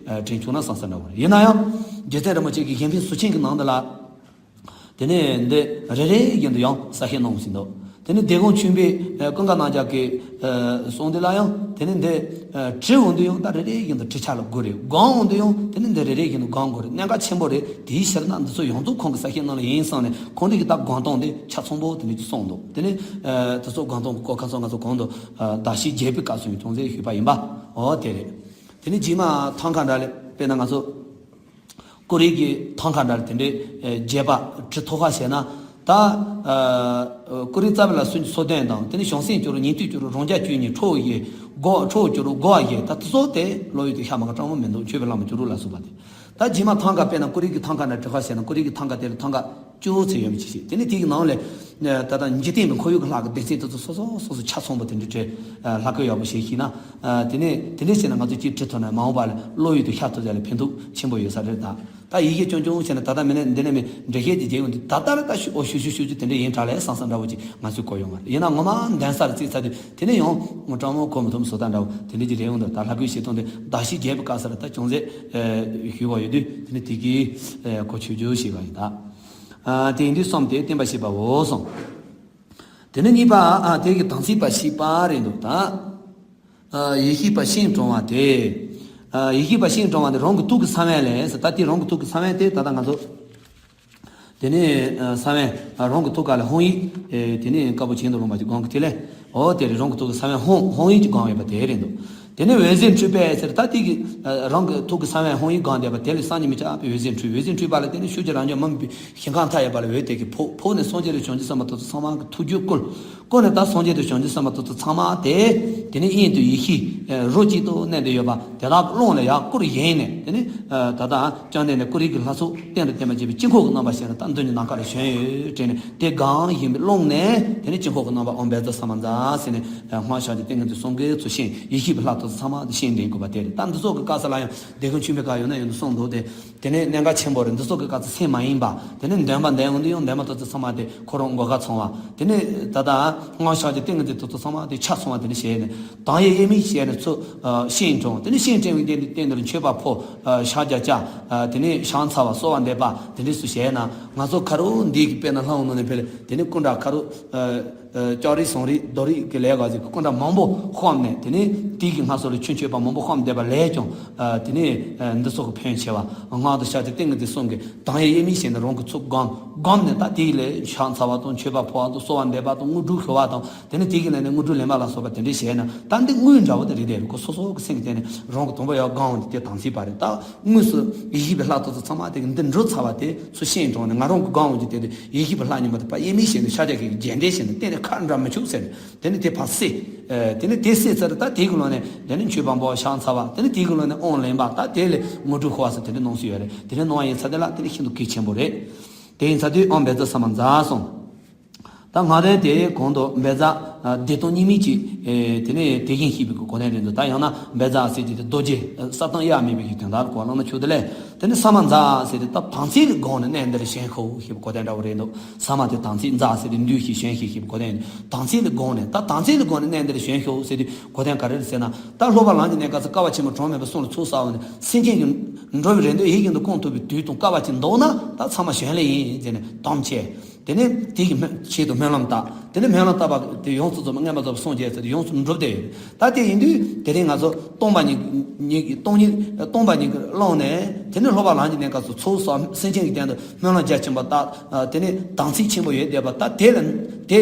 དྲན་བྱུང་ན་བསམ་ས་འདྲ་བོ་རེད། ཡིན་ན་ཡང་རྗེ་བཙུན་རིན་པོ་ཆེ་གི་གཞན་ཕན་ཟུར་ཆེན་གྱི་ནང་དུ་ལ། དེ་ནས་འདི་རེ་རེ་བཞིན་དུ་ཡང་གསལ་བཤད་གནང་ཟིན་འདུག་དེ་ནས་སྡེ་དགོན་ཆོས་འཕེལ་ཀུན་དགའ་རྣམ་རྒྱལ་གྱིས་གསུངས་དེ་ལ་ཡང་དེ་ནས་འདི་བྲི་འོང་དུས་ཡང་ད་རེ་རེ་བཞིན་དུ་བྲི་ཆ་ལ་དགོས་རེད། སྒོམ་འོང་དུས་ཡང་དེ་ནས་འདི་རེ་རེ་བཞིན་དུ་སྒོམ་དགོས་རེད། གནད་འགག་ཆེན་པོ་རེད། དེའི་ཕྱིར་ན་འདི་ཚོ་ཡོངས་རྫོགས་ཁོང་གི་གསལ་བཤད་ནང་ལ་ཡིན་བསམ་ནས་ཁོང་རང་གི་ད་སྒོམ་སྟངས་དེ་ཆ་ཚང་པོ་དེ་ནས་ཀྱི་གསུངས་འདུག་དེ་ནས་དེ་ཚོ་སྒོམ་སྟངས་ཀྱི་སྐོར་ཁ་སང་ང་ཚོ་གོང་དུ་གདགས་གཞི་རྒྱས་པའི་སྐབས་སུ་ཡང་ཅུང་ཟད་ཞུས་པ་ཡིན་པ། འོ་དེ་རེད། དེ་ནས་རྗེས་མ་ཐང་ཀ་འདྲ་ལས་དཔེར་ན་ང་ཚོ། ཀོ་རི་གི་ཐང་ཀ་འདྲ་དེ་འདྲའི་རྒྱས་པ་བྲི་ཐུབ་པ་བྱས་ན། ད་ཀོ་རི་རྩ་བའི་ལ་སུན་གྱི་སོ་བདུན་དང་དེ་ནས་བྱང་སེམས་སྐྱོ་རུ་ཉན་ཐོས་སྐྱོ་རུ་རང་རྒྱལ་བཅུ་གཉིས་ཁྲོ་བོ་བཞི་སྒོ་ཁྲོ་བོ་སྐྱོ་རུ་སྒོ་བ་བཞི་ད་དེ་ཚོ་དེ་བློ་ཡུལ་དུ་ཤར་མ་ག་གྲངས་མང་མི་འདུག་མཆོད་པའི་ལམ་སྐྱོ་རུ་ལ་སོགས་པ་དེ། ད་རྗེས་མ་ཐང་ཀ་དཔེར་ན་ཀོ་རི་གི་ཐང་ཀ་འདྲ་བྲི་ཁ་བྱས་ན་ཀོ་རི་གི་ཐང་ཀ་དེ་ལ་ཐང་ཀ་སྐྱོ་བོ་ཚེ་ཡོད་མི་ཅི་ཞིག་དེ་ནས་དེ་གི་ནང་ལས། ད་ལྟ་འཇིག་རྟེན་པའི་ཁོར་ཡུག་གི་ལྷག་གི་སྡེ་ཚན་དེ་ཚོ་སོ་སོ་སོ་སོ་ཆ་ཚང་པོ་དེ་འདྲ་བྲི་ལྷག་གི་ཡོད་པ་ཞིག་ཤེས་ན། དེ་ནས་དེ་འདྲ་བྱས་ན་ང་ཚོ་གཅིག་བྲི་ཐུབ་ན་མ་འོངས་པ་ལ་བློ་ཡུལ་དུ་ཤར་ཐུབ་ཡ་ལ་ཕན་ཐོགས་ཆེན་པོ་ཡོད་ས་རེད། ད་ད་ཡི་གེ་ཆུང་ཆུང་བྱས་ན་ད་ལྟ་མིན་ན་འདི་ནས་མིན་འགྲེལ་བཤད་ཀྱི་རྒྱན་ཡོང་དུས་ད་ལྟ་ལ་ད་ཤུ་ཨོ་ཤུ་ཤུ་ཤུ་ཅུ་དེ་འདྲ་ཡིན་དྲག་ལས་བསམ་བསམ་འདྲ་བོ་ཅིག་ང་ཚོས་གོ་ཡོང་བ་རེད། ཡིན་ན་ངོ་མ་འདོན་ས་ལ་བརྩིས་ཚར་དུས་དེ་ནས་ཡང་ངོ་སྤྲང་མོ་གོ་མི་ཐུབ་བཟོ་ལྟ་འདྲ་བོ་དེ་འདྲ་ཅིག་རེད་ཡོང་དུས་ད་ལྷག་དགོས་བྱེད་སྟངས་དེ་གདགས་གཞི་རྒྱས་པའི་སྐབས་སུ་ལ་ད་ཅུང་ཟད་ཞུས་པ་ཡོད་དུས་དེ་ནས་དེ་གའི་གོ་ཆོད་རྒྱུ་ཞིག་ཡིན་ད། དེ་ཡིན་དུས་གསུམ་དེ་བསྟན་པ་ཞེས་པའོ་གསུངས། དེ་ནས་གཉིས་པ། ཨ། དེ་གི་དམ་ཚིག་པ་ཞེས་པ་རེད་འདུག་ད། ཨ། ཡེ་ཤེས་པ་ཤིང་དྲུང་བ་དེ། ཨ། ཡེ་ཤེས་པ་ཤིང་དྲུང་བ་དེ་རང་གི་ཐུགས་ཀྱི་ས་བོན་ལས་ཟེར། ད་དེ་རང་གི་ཐུགས་ཀྱི་ས་བོན་དེ་ད་ལྟ་ང་ཚོ། དེ་ནས་ཨ། ས་བོན། ཨ། རང་གི་ཐུགས་ཀ་ལ་ཧཱུྃ་ཡིག་ཨེ། དེ་ནས་དཀར་པོ་གྱེན་དུ་ལོངས་པ་ཅིག་སྒང་གི་དེ་ལས། འོ་དེ་རེད། རང་གི་ཐུགས་ཀྱི་ས་བོན་ཧཱུྃ་ཧཱུྃ་ཡིག་ཅིག་སྒང་ཡོད་པ་དེ་རེད་འདུག་དེ་ནས་འོད་ཟེར་འཕྲོས་པས་ཟེར། ད་དེ་གི་ཨ། རང་གི་ཐུགས་ཀྱི་ས་བོན་ཧཱུྃ་ཡིག་སྒང་བསྡད་པ་དེ་ལས་བསམ་གྱིས་མི་ཁྱབ་པའི་འོད་ཟེར་འཕྲོས། འོད་ཟེར་འཕྲོས་པ་ལ་དེ་ནས་ཤུགས་ཀྱིས་རང་རྒྱལ་མ་མིན་པའི་ཞིང་ཁམས་མཐའ་ཡས་པ་ལ་འོད་དེ་གིས་ཕོག་ཕོག་ནས་སངས་རྒྱས་དང་བྱང་ཆུབ་སེམས་དཔའ་དེ་ཚོ་ཚང་མ་གི་ཐུགས་རྒྱུད་བསྐུལ། བསྐུལ་ནས་ད་སངས་རྒྱས་དང་བྱང་ཆུབ་སེམས་དཔའ་དེ་ཚོ་ཚང་མ་དེ་དེ་ནས་དབྱིངས་དང་ཡེ་ཤེས་རོ་གཅིག་ཏུ་གནས་ཏེ་ཡོད་པ་དེ་དག་གི་ཀློང་ལ་ཡར་བསྐུར་བཞེངས་ནས། དེ་ནས་ད་ལྟ་བཅོམ་ལྡན་འདས་ཀོ་རི་གི་ལྷ་ཚོགས་རྟེན་དུ་བརྟེན་པར་བཅས་པའི་དཀྱིལ་འཁོར་གྱི་རྣམ་པ་བཞེངས་ནས་ད་མདུན་གྱི་ནམ་མཁའ་ལ་བཞེངས་ཡོད་དྲན་ནས། དེ་སྒང་བཞེངས་པའི་ཀློང་ནས་དེ་ནས་དཀྱིལ་འཁོར་གྱི་རྣམ་པ་ཨོཾ་བཛྲ་ས་མ་ཛཿཟེར་ནས་སྔགས་ཕྱག་རྒྱ་ཏིང་ངེ་འཛིན་གསུམ་ཀའི་ཚུལ་བཞེངས། ཡེ་ཤེས་པའི་ལྷ་དེ་ཚོ་ཚང་མ་དེ་བཞེངས་འདྲེན་དགོས་པ་དེ་རེད། ད་འདི་ཚོ་གི་སྐབས་སུ་ལ་ཡང་སྡེ་དགོན་ཆོས་འཕེལ་ག་ཡོད་ན་ཡོད་ན་གསུངས་འདུག་དེ། དེ་ནས་གནད་འགག་ཆེན་པོ་རེད། འདི་ཚོ་གི་སྐབས་སུ་སེམས་མ་ཡེངས་པ། དེ་ནས་འདོན་པ་འདོན་འོང་དུས་ཡང་འདོན་པ་དེ་ཚོ་ཚང་མ་དེ་ཁོ་རང་གོ་སྐབས་ཚང་བ། དེ་ནས་ད་ལྟ་སྔགས་ཕྱག་རྒྱ་ཏིང་ངེ་འཛིན་དེ་ཚོ་ཚང་མ་དེ་ཆ་ཚང་བ། དེ་ནས་བྱས་ནས་དང་ཡེ་དབྱེར་མེད་བྱས་ནས་ཚུར་ཤིང་དྲུང་། དེ་ནས་ཤིང་དྲུང་བའི་སྟེང་དུ་སྟེང་དུ་མཆོད་པ་ཕོག་ཕྱག་རྒྱ་བཅག་དེ་ནས་ཕྱག་འཚལ་བ་གསོལ་བ་འདེབས་པ་དེ་འདྲས་སུ་བྱས་ན། ང་ཚོ་ཁ་རུ་འདི་གི་དཔེར་ན་ལྷ་འོང་ནང་ནས་ཕེབས་དེ་ནས་སྐུ་འདྲ་ཁ་རུ། ལྕགས་རི་ཟངས་རི་རྡོ་རི་གི་ལས་ག་ཟིག་སྐུ་འདྲ་མང་པོ་བཤམས་ནས། དེ་ནས་དེ་གི་སྔ་སོ་ལ་ཆུ་མཆོད་པ་མང་པོ་བཤམས་བསྡད་པ་ལས་ཀྱང་། དེ་ནས་འདི་ཚོ་གི་ཕན་ཆེ་བ། སྔགས་དང་ཕྱག་རྒྱ་ཏིང་ངེ་འཛིན་གསུམ་གྱི་དང་ཡེ་དབྱེར་མེད་བྱས་ནས་རང་གི་ཚུགས་བསྒོམ་བསྒོམས་ནས། ད་དེ་ལས་ཕྱག་འཚལ་བ་དང་མཆོད་པ་ཕོག་པ་དང་གསོལ་བ་འདེབས་པ་དང་དངོས་གྲུབ་ཞུ་བ་དང་། དེ་ནས་དེ་གི་ལས་ནས་དངོས་གྲུབ་ལེན་པ་ལ་སོགས་པ་དེ་འདྲས་བྱས་ན། ད་འདི་དངོས་འདྲ་བོ་དེ་རེད། དེ་རུ་ཁོ་སོ་སོ་གི་སེམས་ཀྱི་སྟེང་ནས་རང་གི་དང་པོ་ཡར་བསྒོམ་འོང་དུས་དེ་དམ་ཚིག་པ་རེད། ད་དངོས་སུ་ཡེ་ཤེས་པའི་ལྷ་དེ་ཚོ་ཚང་མ་དེ་གི་འདི་འགྲོ་ཚར་བ་དེ་ཚུར་ཤིང་དྲུང་ནས་ང་རང་གི་བསྒོམ་འོང་དུས་དེ་དེ་ཡེ་ཤེས་པའི་ལྷ་ཉིད་མ་དེ་ཕར་དབྱེར་མེད་བྱས་ནས་ཕྱག་རྒྱ་གི་རྒྱས་འགྲེལ་བྱས་ནས་བསྟན། ཁ་འདྲ་མི་ཆུག་ཟེར། དེ་ནི་དེ་ཕར་བསད། ཨ་དེ་ནི་དེ་བསད་ཚར། ད་དེ་གི་ལོག་ནས་དེ་ནི་མཆོད་པ་འབུལ་བ་ཕྱག་འཚལ་བ། དེ་ནི་དེ་གི་ལོག་ནས་དབང་ལེན་པ། ད་དེ་ལས་དངོས་གྲུབ་ཤོར་བ་ཟེར། དེ་ནི་གནང་སྲོལ་ཡོད་རེད། དེ་ནི་གནང་བ་ཡིན་ཚར་དེ་ལ་དེ་ནི་ཤིན་ཏུ་གལ་ཆེན་པོ་རེད། དེ་ཡིན་ཚར་དུས་ཨང་བཛྲ་ས་མ་ཛཿ་གསུངས། ད་སྔ་རོལ་དེ་གོང་དུ་བཛྲ་ཨ་བདེ་སྟོང་གཉིས་མེད་ཀྱི་ཨེ་དེ་ནས་དེ་བཞིན་གཤེགས་པའི་གོ་དོན་རེད་འདུག་ད་ཡང་ན་བཛྲ་ཟེར་དེ་དེ་རྡོ་རྗེ་ཨ་ས་དང་དབྱར་མེད་པའི་གི་དོན་དག་གོ་བ་བླངས་ན་ཆོག་དེ་ལས། དེ་ནས་ས་མ་ཛཿ་ཟེར་དེ་ད་དམ་ཚིག་ལ་དགོངས་ནས་གནས་འདིར་བཞེངས་ཤོག་ཞེས་པའི་གོ་དོན་འདྲ་བོ་རེད་འདུག་ས་མ་དེ་དམ་ཚིག། ཛཿ་ཟེར་དེ་འདུས་ཤིང་བཞེངས་ཤིང་ཞེས་པའི་གོ་དོན་ཡིན། དམ་ཚིག་ལ་དགོངས་ནས། ད་དམ་ཚིག་ལ་དགོངས་ནས་གནས་འདིར་བཞེངས་ཤོག་ཟེར་དུས་གོ་དོན་ག་རེ་རེད་ཟེར་ན། ད་སློབ་པ་ལམ་གྱི་གནས་སྐབས་སུ་བསྐལ་པ་ཆེན་པོ་གྲངས་མེད་པའི་གསུང་ལ་ཚུར་གསོལ་བ་ནས་སེམས་ཅན་གྱི་འགྲོ་བའི་རེ་འདོད་ཡིད་བཞིན་དུ་སྐོང་ཐུབ་པའི་དུས་དང་སྐལ་བ་ཅིག་འདུག་ན་ད་ཚང་མ་གཞན་ལ་ཡིན་ཟེར་ནས་དམ་བཅས། དེ་ནས་དེ་གི་སྨོན་ཆེད་དུ་སྨོན་ལམ་བཏབ། དེ་ནས་སྨོན་ལམ་བཏབ་པ་དེ་ཡོངས་སུ་རྫོགས་པ་མངོན་པར་རྫོགས་པའི་སངས་རྒྱས་ཚར་དུས་ཡོངས་སུ་འགྲུབ་བསྡད་ཡོད། ད་དེ་ཡིན་དུས་དེ་རིང་ང་ཚོ་སྟོང་པ་ཉིད་ཉིད་སྟོང་ཉིད་སྟོང་པ་ཉིད་ཀྱི་བླངས་ནས། དེ་ནས་སློབ་པ་ལམ་གྱི་གནས་སྐབས་སུ་ཚུར་གསོལ་སེམས་ཅན་གྱི་དོན་དུ་སྨོན་ལམ་རྒྱ་ཆེན་པོ་བཏབ། དེ་ནས་དམ་ཚིག་ཆེན་པོ་ཡོད་བསྡད་པ། ད་དེ་ལ་དེ་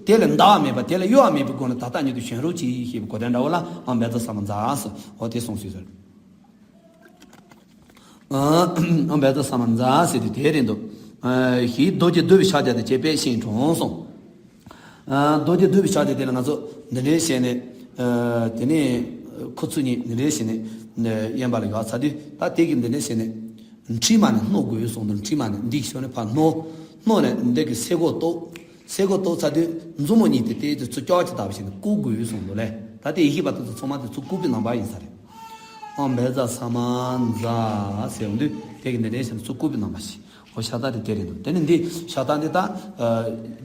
དེ་ལ་འདའ་བ་མེད་པ། དེ་ལ་གཡོ་བ་མེད་པའི་སྒོ་ནས་ད་ལྟ་ཉིད་དུ་བྱོན་རོགས་གྱིས་ཞེས་པའི་གོ་དོན་འདྲ་བོ་ལ་ཨང་བཛྲ་ས་མ་ཛཿ་ཟེར། འོ་དེ་གསུངས་ཟིན་ཟེར། ཨང་བཛྲ་ས་མ་ཛཿ་ཟེར་དུས་དེ་རེད་འདུག་ཞེས་རྡོ་རྗེ་བསྡུ་བའི་ཕྱག་རྒྱ་དང་བཅས་པས་ཤིང་དྲུང་གསུངས། རྡོ་རྗེ་བསྡུ་བའི་ཕྱག་རྒྱ་དེ་ལ་ང་ཚོ་འདི་འདྲའི་བྱས་ནས། དེ་ནས་ཁུ་ཚུར་གཉིས་འདི་འདྲའི་བྱས་ནས་གཡོན་པ་ལ་ཡར་ཚར་དུས། ད་དེ་གི་འདི་འདྲའི་བྱས་ནས་འཁྲིལ་མ་ནས་བསྣོལ་དགོས་གསུངས་འདུག་འཁྲིལ་མ་ནས་འདི་ཞོར་ནས་ཕར་བསྣོལ། བསྣོལ་ནས་འདི་གི་སེ་གོལ་གཏོགས། སེ་གོལ་གཏོགས་ཚར་དུས་མཛུབ་མོ་གཉིས་དེ་དེ་ཚུར་ཀྱག་ཀྱི་ལྟ་བུ་བྱས་ནས་བཀུག་དགོས་གསུངས་འདུག་ལས། ད་དེ་ཡེ་ཤེས་པ་དེ་ཚོ་ཚང་མ་དེ་ཚུར་བཀུག་པའི་རྣམ་པ་ཡིན་ས་རེད། ཨང་བཛྲ་ས་མ་ཛཿ་ཟེར་ཡོང་དུས་དེ་གི་འདི་འདྲའི་བྱས་ནས་ཚུར་བཀུག་པའི་རྣམ་པ་ཞིག་འོ་ཕྱག་རྟགས་དེ་དེ་རེད་འདུག་དེ་ནི་འདི་ཕྱག་རྟགས་འདི་ད་ཨ་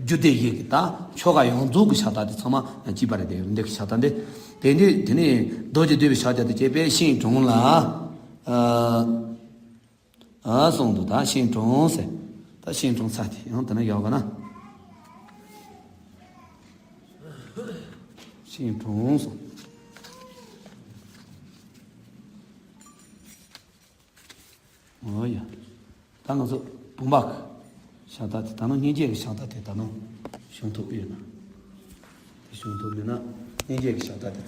རྒྱུད་སྡེ་བཞི་གི་ད་ཆོ་ག་ཡོངས་རྫོགས་ཀྱི་ཕྱག་རྟགས་དེ་ཚང་མ་གཅིག་པ་རེད། དེ་འདི་གི་ཕྱག་རྟགས་འདི། དེ་འདི་དེ་ནི་རྡོ་རྗེ་བསྡུ་བའི་ཕྱག་རྒྱ་དང་བཅས་པས་ཤིང་དྲུང་ལ། ཨ་ཨ་གསུངས་འདུག་ད་ཤིང་དྲུང་ཟེར། ད་ཤིང་དྲུང་ཚར་དེ་ཡང་དེ་ན་ཡག་ག་ན། ཤིང་དྲུང་གསུངས། འོ་ཡ། ད་ང་ཚོ་བུམ་པ་གི་ཕྱག་རྟགས་དེ་ད་ནང་སྙིང་རྗེ་གི་ཕྱག་རྟགས་དེ་ད་ནང་བྱུང་ཐུབ་ཡོད་ན། དེ་བྱུང་ཐུབ་མེད་ན་སྙིང་རྗེ་གི་ཕྱག་རྟགས་དེ་